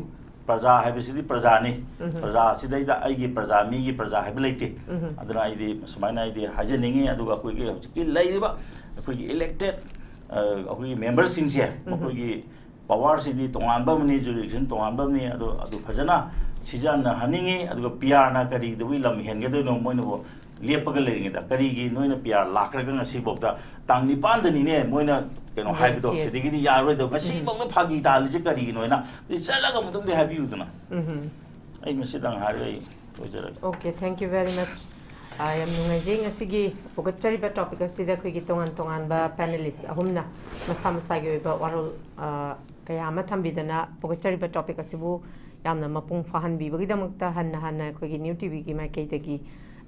ꯄ꯭ꯔꯖꯥ ꯍꯥꯏꯕꯁꯤꯗꯤ ꯄ꯭ꯔꯖꯥꯅꯤ꯫ ꯄ꯭ꯔꯖꯥꯁꯤꯗꯩꯗ ꯑꯩꯒꯤ ꯄ꯭ꯔꯖꯥ, ꯃꯤꯒꯤ ꯄ꯭ꯔꯖꯥ ꯍꯥꯏꯕ ꯂꯩꯇꯦ꯫ ꯑꯗꯨꯅ ꯑꯩꯗꯤ ꯁꯨꯃꯥꯏꯅ ꯑꯩꯗꯤ ꯍꯥꯏꯖꯅꯤꯡꯉꯤ꯫ ꯑꯗꯨꯒ ꯑꯩꯈꯣꯏꯒꯤ ꯍꯧꯖꯤꯛꯀꯤ ꯂꯩꯔꯤꯕ ꯑꯩꯈꯣꯏꯒꯤ ꯏꯂꯦꯛꯇꯦꯠ, ꯑ, ꯑꯩꯈꯣꯏꯒꯤ ꯃꯦꯝꯕꯔꯁꯤꯡꯁꯦ, ꯃꯈꯣꯏꯒꯤ ꯄꯋꯥꯔꯁꯤꯗꯤ ꯇꯣꯉꯥꯟꯕ ꯑꯃꯅꯤ, ꯖꯨꯔꯤꯗꯤꯛꯁꯟ ꯇꯣꯉꯥꯟꯕ ꯑꯃꯅꯤ꯫ ꯑꯗꯣ ꯑꯗꯨ ꯐꯖꯅ ꯁꯤꯖꯤꯟꯅꯍꯟꯅꯤꯡꯉꯤ꯫ ꯑꯗꯨꯒ ꯄꯤ ꯑꯥꯔꯅ ꯀꯔꯤꯗꯧꯕꯩ ꯂꯝ ꯍꯦꯟꯒꯗꯣꯏꯅꯣ? ꯃꯣꯏꯅꯕꯨ ꯂꯦꯞꯄꯒ ꯂꯩꯔꯤꯉꯩꯗ ꯀꯔꯤꯒꯤ ꯅꯣꯏꯅ ꯄꯤ ꯑꯥꯔ ꯂꯥꯛꯈ꯭ꯔꯒ ꯉꯁꯤꯐꯥꯎꯗ, ꯇꯥꯡ ꯅꯤꯄꯥꯟꯗꯅꯤꯅꯦ ꯃꯣꯏꯅ ꯀꯩꯅꯣ ꯍꯥꯏꯕꯗꯣ, yes꯫ ꯁꯤꯗꯒꯤꯗꯤ ꯌꯥꯔꯔꯣꯏꯗꯕ, ꯉꯁꯤꯐꯥꯎꯗ ꯐꯥꯒꯤ ꯇꯥꯍꯜꯂꯤꯁꯦ ꯀꯔꯤꯒꯤꯅꯣ ꯍꯥꯏꯅ ꯆꯠꯂꯒ ꯑꯃꯨꯛꯇꯪꯗꯤ ꯍꯥꯏꯕꯤꯌꯨꯗꯅ꯫ ꯑꯩ ꯃꯁꯤꯗꯪ ꯍꯥꯏꯔꯒ ꯑꯩ ꯂꯣꯏꯖꯔꯒꯦ꯫ Okay, thank you very much꯫ ꯑꯥ, ꯌꯥꯝ ꯅꯨꯡꯉꯥꯏꯖꯩ꯫ ꯉꯁꯤꯒꯤ ꯄꯨꯈꯠꯆꯔꯤꯕ topic ꯑꯁꯤꯗ ꯑꯩꯈꯣꯏꯒꯤ ꯇꯣꯉꯥꯟ ꯇꯣꯉꯥꯟꯕ panelist ꯑꯍꯨꯝꯅ ꯃꯁꯥ ꯃꯁꯥꯒꯤ ꯑꯣꯏꯕ ꯋꯥꯔꯣꯜ, ꯑꯥ, ꯀꯌꯥ ꯑꯃ ꯊꯝꯕꯤꯗꯅ ꯄꯨꯈꯠꯆꯔꯤꯕ topic ꯑꯁꯤꯕꯨ ꯌꯥꯝꯅ ꯃꯄꯨꯡ ꯐꯥꯍꯟꯕꯤꯕꯒꯤꯗꯃꯛꯇ ꯍꯟꯅ ꯍꯟꯅ ꯑꯩꯈꯣꯏꯒꯤ ꯅ꯭ꯌꯨ ꯇꯤꯚꯤꯒꯤ ꯃꯥꯏꯀꯩꯗꯒꯤ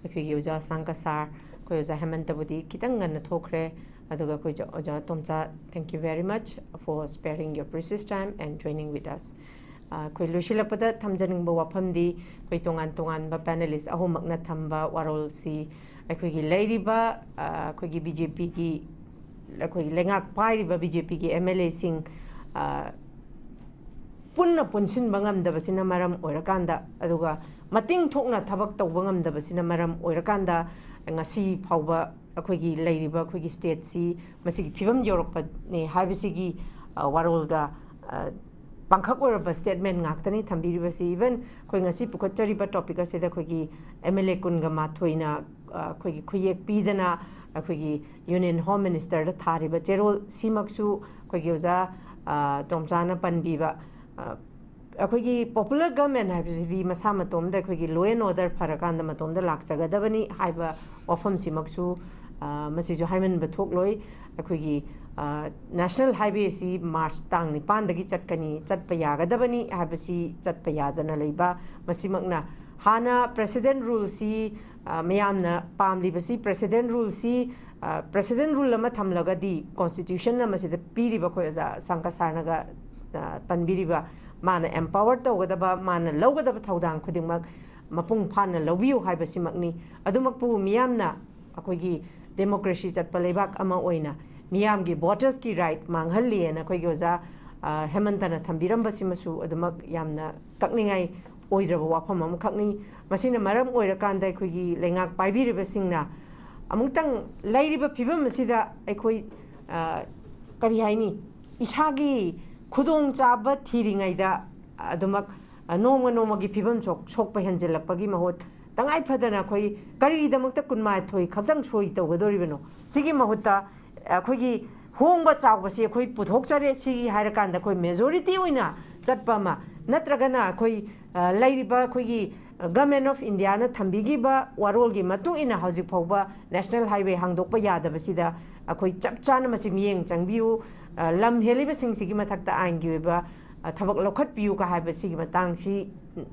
ꯑꯩꯈꯣꯏꯒꯤ ꯑꯣꯖꯥ ꯑꯁꯥꯡꯀ sir, ꯑꯩꯈꯣꯏ ꯑꯣꯖꯥ ꯍꯦꯃꯟꯇꯕꯨꯗꯤ ꯈꯤꯇꯪ ꯉꯟꯅ ꯊꯣꯛꯈ꯭ꯔꯦ꯫ ꯑꯗꯨꯒ ꯑꯩꯈꯣꯏ ꯑꯣꯖꯥ, ꯑꯣꯖꯥ ꯇꯣꯝꯆꯥ, thank you very much for sparing your precious time and joining with us꯫ ꯑ, ꯑꯩꯈꯣꯏ ꯂꯣꯏꯁꯤꯜꯂꯛꯄꯗ ꯊꯝꯖꯅꯤꯡꯕ ꯋꯥꯐꯝꯗꯤ, ꯑꯩꯈꯣꯏ ꯇꯣꯉꯥꯟ ꯇꯣꯉꯥꯟꯕ panelist ꯑꯍꯨꯝꯃꯛꯅ ꯊꯝꯕ ꯋꯥꯔꯣꯜꯁꯤ ꯑꯩꯈꯣꯏꯒꯤ ꯂꯩꯔꯤꯕ, ꯑ, ꯑꯩꯈꯣꯏꯒꯤ ꯕꯤ ꯖꯦ ꯄꯤꯒꯤ, ꯑꯩꯈꯣꯏꯒꯤ ꯂꯩꯉꯥꯛ ꯄꯥꯏꯔꯤꯕ ꯕꯤ ꯖꯦ ꯄꯤꯒꯤ ꯑꯦꯝ ꯑꯦꯜ ꯑꯦꯁꯤꯡ, ꯑ, ꯄꯨꯟꯅ ꯄꯨꯟꯁꯤꯟꯕ ꯉꯝꯗꯕꯁꯤꯅ ꯃꯔꯝ ꯑꯣꯏꯔꯀꯥꯟꯗ, ꯑꯗꯨꯒ ꯃꯇꯤꯡ ꯊꯣꯛꯅ ꯊꯕꯛ ꯇꯧꯕ ꯉꯝꯗꯕꯁꯤꯅ ꯃꯔꯝ ꯑꯣꯏꯔꯀꯥꯟꯗ ꯉꯁꯤ ꯐꯥꯎꯕ ꯑꯩꯈꯣꯏꯒꯤ ꯂꯩꯔꯤꯕ ꯑꯩꯈꯣꯏꯒꯤ stateꯁꯤ ꯃꯁꯤꯒꯤ ꯐꯤꯕꯝ ꯌꯧꯔꯛꯄꯅꯤ ꯍꯥꯏꯕꯁꯤꯒꯤ, ꯑ, ꯋꯥꯔꯣꯜꯗ, ꯑ, ꯄꯥꯡꯈꯛ ꯑꯣꯏꯔꯕ statement ꯉꯥꯛꯇꯅꯤ ꯊꯝꯕꯤꯔꯤꯕꯁꯤ꯫ Even ꯑꯩꯈꯣꯏ ꯉꯁꯤ ꯄꯨꯈꯠꯆꯔꯤꯕ topic ꯑꯁꯤꯗ ꯑꯩꯈꯣꯏꯒꯤ ꯑꯦꯝ ꯑꯦꯜ ꯑꯦ ꯀꯨꯟꯒ ꯃꯥꯊꯣꯏꯅ, ꯑ, ꯑꯩꯈꯣꯏꯒꯤ ꯈꯨꯌꯦꯛ ꯄꯤꯗꯅ ꯑꯩꯈꯣꯏꯒꯤ Union Home Ministerꯗ ꯊꯥꯔꯤꯕ ꯆꯦꯔꯣꯜ ꯁꯤꯃꯛꯁꯨ ꯑꯩꯈꯣꯏꯒꯤ ꯑꯣꯖꯥ, ꯑ, ꯇꯣꯝꯆꯥꯅ ꯄꯟꯕꯤꯕ, ꯑ, ꯑꯩꯈꯣꯏꯒꯤ popular government ꯍꯥꯏꯕꯁꯤꯗꯤ ꯃꯁꯥ ꯃꯇꯣꯝꯗ ꯑꯩꯈꯣꯏꯒꯤ law and order ꯐꯔꯀꯥꯟꯗ ꯃꯇꯣꯝꯗ ꯂꯥꯛꯆꯒꯗꯕꯅꯤ ꯍꯥꯏꯕ ꯋꯥꯐꯝꯁꯤꯃꯛꯁꯨ, ꯑ, ꯃꯁꯤꯁꯨ ꯍꯥꯏꯃꯟꯕ ꯊꯣꯛꯂꯣꯏ꯫ ꯑꯩꯈꯣꯏꯒꯤ, ꯑ, National Highwayꯁꯤ March ꯇꯥꯡ ꯅꯤꯄꯥꯟꯗꯒꯤ ꯆꯠꯀꯅꯤ, ꯆꯠꯄ ꯌꯥꯒꯗꯕꯅꯤ ꯍꯥꯏꯕꯁꯤ ꯆꯠꯄ ꯌꯥꯗꯅ ꯂꯩꯕ, ꯃꯁꯤꯃꯛꯅ ꯍꯥꯟꯅ President Ruleꯁꯤ, ꯑ, ꯃꯌꯥꯝꯅ ꯄꯥꯝꯂꯤꯕꯁꯤ President Ruleꯁꯤ, ꯄ꯭ꯔꯦꯁꯤꯗꯦꯟ ꯔꯨꯜ ꯑꯃ ꯊꯝꯂꯒꯗꯤ ꯀꯣꯟꯁꯇꯤꯇ꯭ꯌꯨꯁꯟꯅ ꯃꯁꯤꯗ ꯄꯤꯔꯤꯕ, ꯑꯩꯈꯣꯏ ꯑꯣꯖꯥ ꯁꯪꯀ ꯁꯥꯔꯅꯒ ꯄꯟꯕꯤꯔꯤꯕ, ꯃꯥꯅ ꯑꯦꯝꯄꯥꯋꯔ ꯇꯧꯒꯗꯕ, ꯃꯥꯅ ꯂꯧꯒꯗꯕ ꯊꯧꯗꯥꯡ ꯈꯨꯗꯤꯡꯃꯛ ꯃꯄꯨꯡ ꯐꯥꯅ ꯂꯧꯕꯤꯌꯨ ꯍꯥꯏꯕꯁꯤꯃꯛꯅꯤ꯫ ꯑꯗꯨꯃꯛꯄꯨ ꯃꯤꯌꯥꯝꯅ ꯑꯩꯈꯣꯏꯒꯤ ꯗꯦꯃꯣꯀ꯭ꯔꯦꯁꯤ ꯆꯠꯄ ꯂꯩꯕꯥꯛ ꯑꯃ ꯑꯣꯏꯅ ꯃꯤꯌꯥꯝꯒꯤ ꯚꯣꯇꯔꯁꯀꯤ ꯔꯥꯏꯠ ꯃꯥꯡꯍꯜꯂꯤꯑꯅ ꯑꯩꯈꯣꯏꯒꯤ ꯑꯣꯖꯥ ꯍꯦꯃꯟꯇꯅ ꯊꯝꯕꯤꯔꯝꯕꯁꯤꯃꯁꯨ ꯑꯗꯨꯃꯛ ꯌꯥꯝꯅ ꯀꯛꯅꯤꯡꯉꯥꯏ ꯑꯣꯏꯗ꯭ꯔꯕ ꯋꯥꯐꯝ ꯑꯃꯈꯛꯅꯤ꯫ ꯃꯁꯤꯅ ꯃꯔꯝ ꯑꯣꯏꯔꯀꯥꯟꯗ ꯑꯩꯈꯣꯏꯒꯤ ꯂꯩꯉꯥꯛ ꯄꯥꯏꯕꯤꯔꯤꯕꯁꯤꯡꯅ ꯑꯃꯨꯛꯇꯪ ꯂꯩꯔꯤꯕ ꯐꯤꯕꯝ ꯑꯁꯤꯗ ꯑꯩꯈꯣꯏ ꯀꯔꯤ ꯍꯥꯏꯅꯤ, ꯏꯁꯥꯒꯤ ꯈꯨꯗꯣꯡꯆꯥꯕ ꯊꯤꯔꯤꯉꯩꯗ ꯑꯗꯨꯃꯛ ꯅꯣꯡꯃ ꯅꯣꯡꯃꯒꯤ ꯐꯤꯕꯝ ꯁꯣꯛꯄ ꯍꯦꯟꯖꯤꯜꯂꯛꯄꯒꯤ ꯃꯍꯨꯠ, ꯇꯉꯥꯏ ꯐꯗꯅ ꯑꯩꯈꯣꯏ ꯀꯔꯤꯒꯤꯗꯃꯛꯇ ꯀꯨꯟꯃꯥꯊꯣꯏ ꯈꯛꯇꯪ ꯁꯣꯏ ꯇꯧꯒꯗꯣꯔꯤꯕꯅꯣ? ꯁꯤꯒꯤ ꯃꯍꯨꯠꯇ ꯑꯩꯈꯣꯏꯒꯤ ꯍꯣꯡꯕ ꯆꯥꯎꯕꯁꯤ ꯑꯩꯈꯣꯏ ꯄꯨꯊꯣꯛꯆꯔꯦ꯫ ꯁꯤꯒꯤ ꯍꯥꯏꯔꯀꯥꯟꯗ ꯑꯩꯈꯣꯏ ꯃꯦꯖꯣꯔꯤꯇꯤ ꯑꯣꯏꯅ ꯆꯠꯄ ꯑꯃ, ꯅꯠꯇ꯭ꯔꯒꯅ ꯑꯩꯈꯣꯏ ꯂꯩꯔꯤꯕ ꯑꯩꯈꯣꯏꯒꯤ ꯒꯃꯦꯟ ꯑꯣꯐ ꯏꯟꯗꯤꯌꯥꯅ ꯊꯝꯕꯤꯈꯤꯕ ꯋꯥꯔꯣꯜꯒꯤ ꯃꯇꯨꯡ ꯏꯟꯅ ꯍꯧꯖꯤꯛ ꯐꯥꯎꯕ ꯅꯦꯁꯅꯦꯜ ꯍꯥꯏꯋꯦ ꯍꯥꯡꯗꯣꯛꯄ ꯌꯥꯗꯕꯁꯤꯗ ꯑꯩꯈꯣꯏ ꯆꯞ ꯆꯥꯅ ꯃꯁꯤ ꯃꯤꯠꯌꯦꯡ ꯆꯪꯕꯤꯌꯨ꯫ ꯂꯝ ꯍꯦꯜꯂꯤꯕꯁꯤꯡꯁꯤꯒꯤ ꯃꯊꯛꯇ ꯑꯥꯏꯟꯒꯤ ꯑꯣꯏꯕ ꯊꯕꯛ ꯂꯧꯈꯠꯄꯤꯌꯨ ꯀ ꯍꯥꯏꯕ ꯁꯤꯒꯤ ꯃꯇꯥꯡꯁꯤ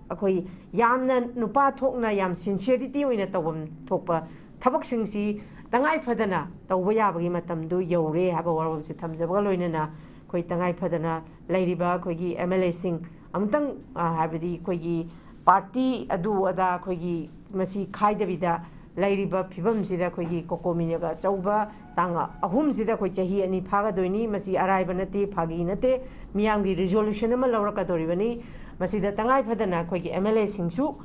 ꯑꯩꯈꯣꯏ ꯌꯥꯝꯅ ꯅꯨꯄꯥ ꯊꯣꯛꯅ ꯌꯥꯝ ꯁꯤꯟꯁꯤꯌꯔꯤꯇꯤ ꯑꯣꯏꯅ ꯇꯧꯐꯝ ꯊꯣꯛꯄ ꯊꯕꯛꯁꯤꯡꯁꯤ ꯇꯉꯥꯏ ꯐꯗꯅ ꯇꯧꯕ ꯌꯥꯕꯒꯤ ꯃꯇꯝꯗꯨ ꯌꯧꯔꯦ ꯍꯥꯏꯕ ꯋꯥꯔꯣꯜꯁꯤ ꯊꯝꯖꯕꯒ ꯂꯣꯏꯅꯅ, ꯑꯩꯈꯣꯏ ꯇꯉꯥꯏ ꯐꯗꯅ ꯂꯩꯔꯤꯕ ꯑꯩꯈꯣꯏꯒꯤ ꯑꯦꯝ ꯑꯦꯜ ꯑꯦꯁꯤꯡ ꯑꯃꯨꯛꯇꯪ, ꯍꯥꯏꯕꯗꯤ ꯑꯩꯈꯣꯏꯒꯤ ꯄꯥꯔꯇꯤ ꯑꯗꯨ ꯑꯗꯥ ꯑꯩꯈꯣꯏꯒꯤ ꯃꯁꯤ ꯈꯥꯏꯗꯕꯤꯗ ꯂꯩꯔꯤꯕ ꯐꯤꯕꯝꯁꯤꯗ ꯑꯩꯈꯣꯏꯒꯤ ꯀꯣꯀꯣꯃꯤꯅꯒ ꯑꯆꯧꯕ ꯇꯥꯡ ꯑꯍꯨꯝꯁꯤꯗ ꯑꯩꯈꯣꯏ ꯆꯍꯤ ꯑꯅꯤ ꯐꯥꯒꯗꯣꯏꯅꯤ꯫ ꯃꯁꯤ ꯑꯔꯥꯏꯕ ꯅꯠꯇꯦ, ꯐꯥꯒꯤ ꯅꯠꯇꯦ꯫ ꯃꯤꯌꯥꯝꯒꯤ ꯔꯤꯖꯣꯂꯨꯁꯟ ꯑꯃ ꯂꯧꯔꯛꯀꯗꯧꯔꯤꯕꯅꯤ꯫ ꯃꯁꯤꯗ ꯇꯉꯥꯏ ꯐꯗꯅ ꯑꯩꯈꯣꯏꯒꯤ ꯑꯦꯝ ꯑꯦꯜ ꯑꯦꯁꯤꯡꯁꯨ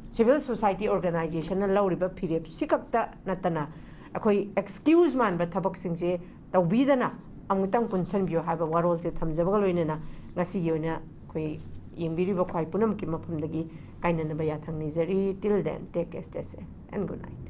ꯁꯤꯚꯤꯜ ꯁꯣꯁꯥꯏꯇꯤ ꯑꯣꯔꯒꯅꯥꯏꯖꯦꯁꯟꯅ ꯂꯧꯔꯤꯕ ꯐꯤꯔꯦꯞ ꯁꯤꯈꯛꯇ ꯅꯠꯇꯅ ꯑꯩꯈꯣꯏ ꯑꯦꯛꯁꯀ꯭ꯌꯨꯁ ꯃꯥꯟꯕ ꯊꯕꯛꯁꯤꯡꯁꯦ ꯇꯧꯕꯤꯗꯅ ꯑꯃꯨꯛꯇꯪ ꯄꯨꯟꯁꯤꯟꯕꯤꯌꯨ ꯍꯥꯏꯕ ꯋꯥꯔꯣꯜꯁꯦ ꯊꯝꯖꯕꯒ ꯂꯣꯏꯅꯅ ꯉꯁꯤꯒꯤ ꯑꯣꯏꯅ ꯑꯩꯈꯣꯏ ꯌꯦꯡꯕꯤꯔꯤꯕ ꯈ꯭ꯋꯥꯏ ꯄꯨꯝꯅꯃꯛꯀꯤ ꯃꯐꯝꯗꯒꯤ ꯀꯥꯏꯅꯅꯕ ꯌꯥꯊꯪ ꯅꯤꯖꯔꯤ꯫ Till then, take care, stay safe and good night.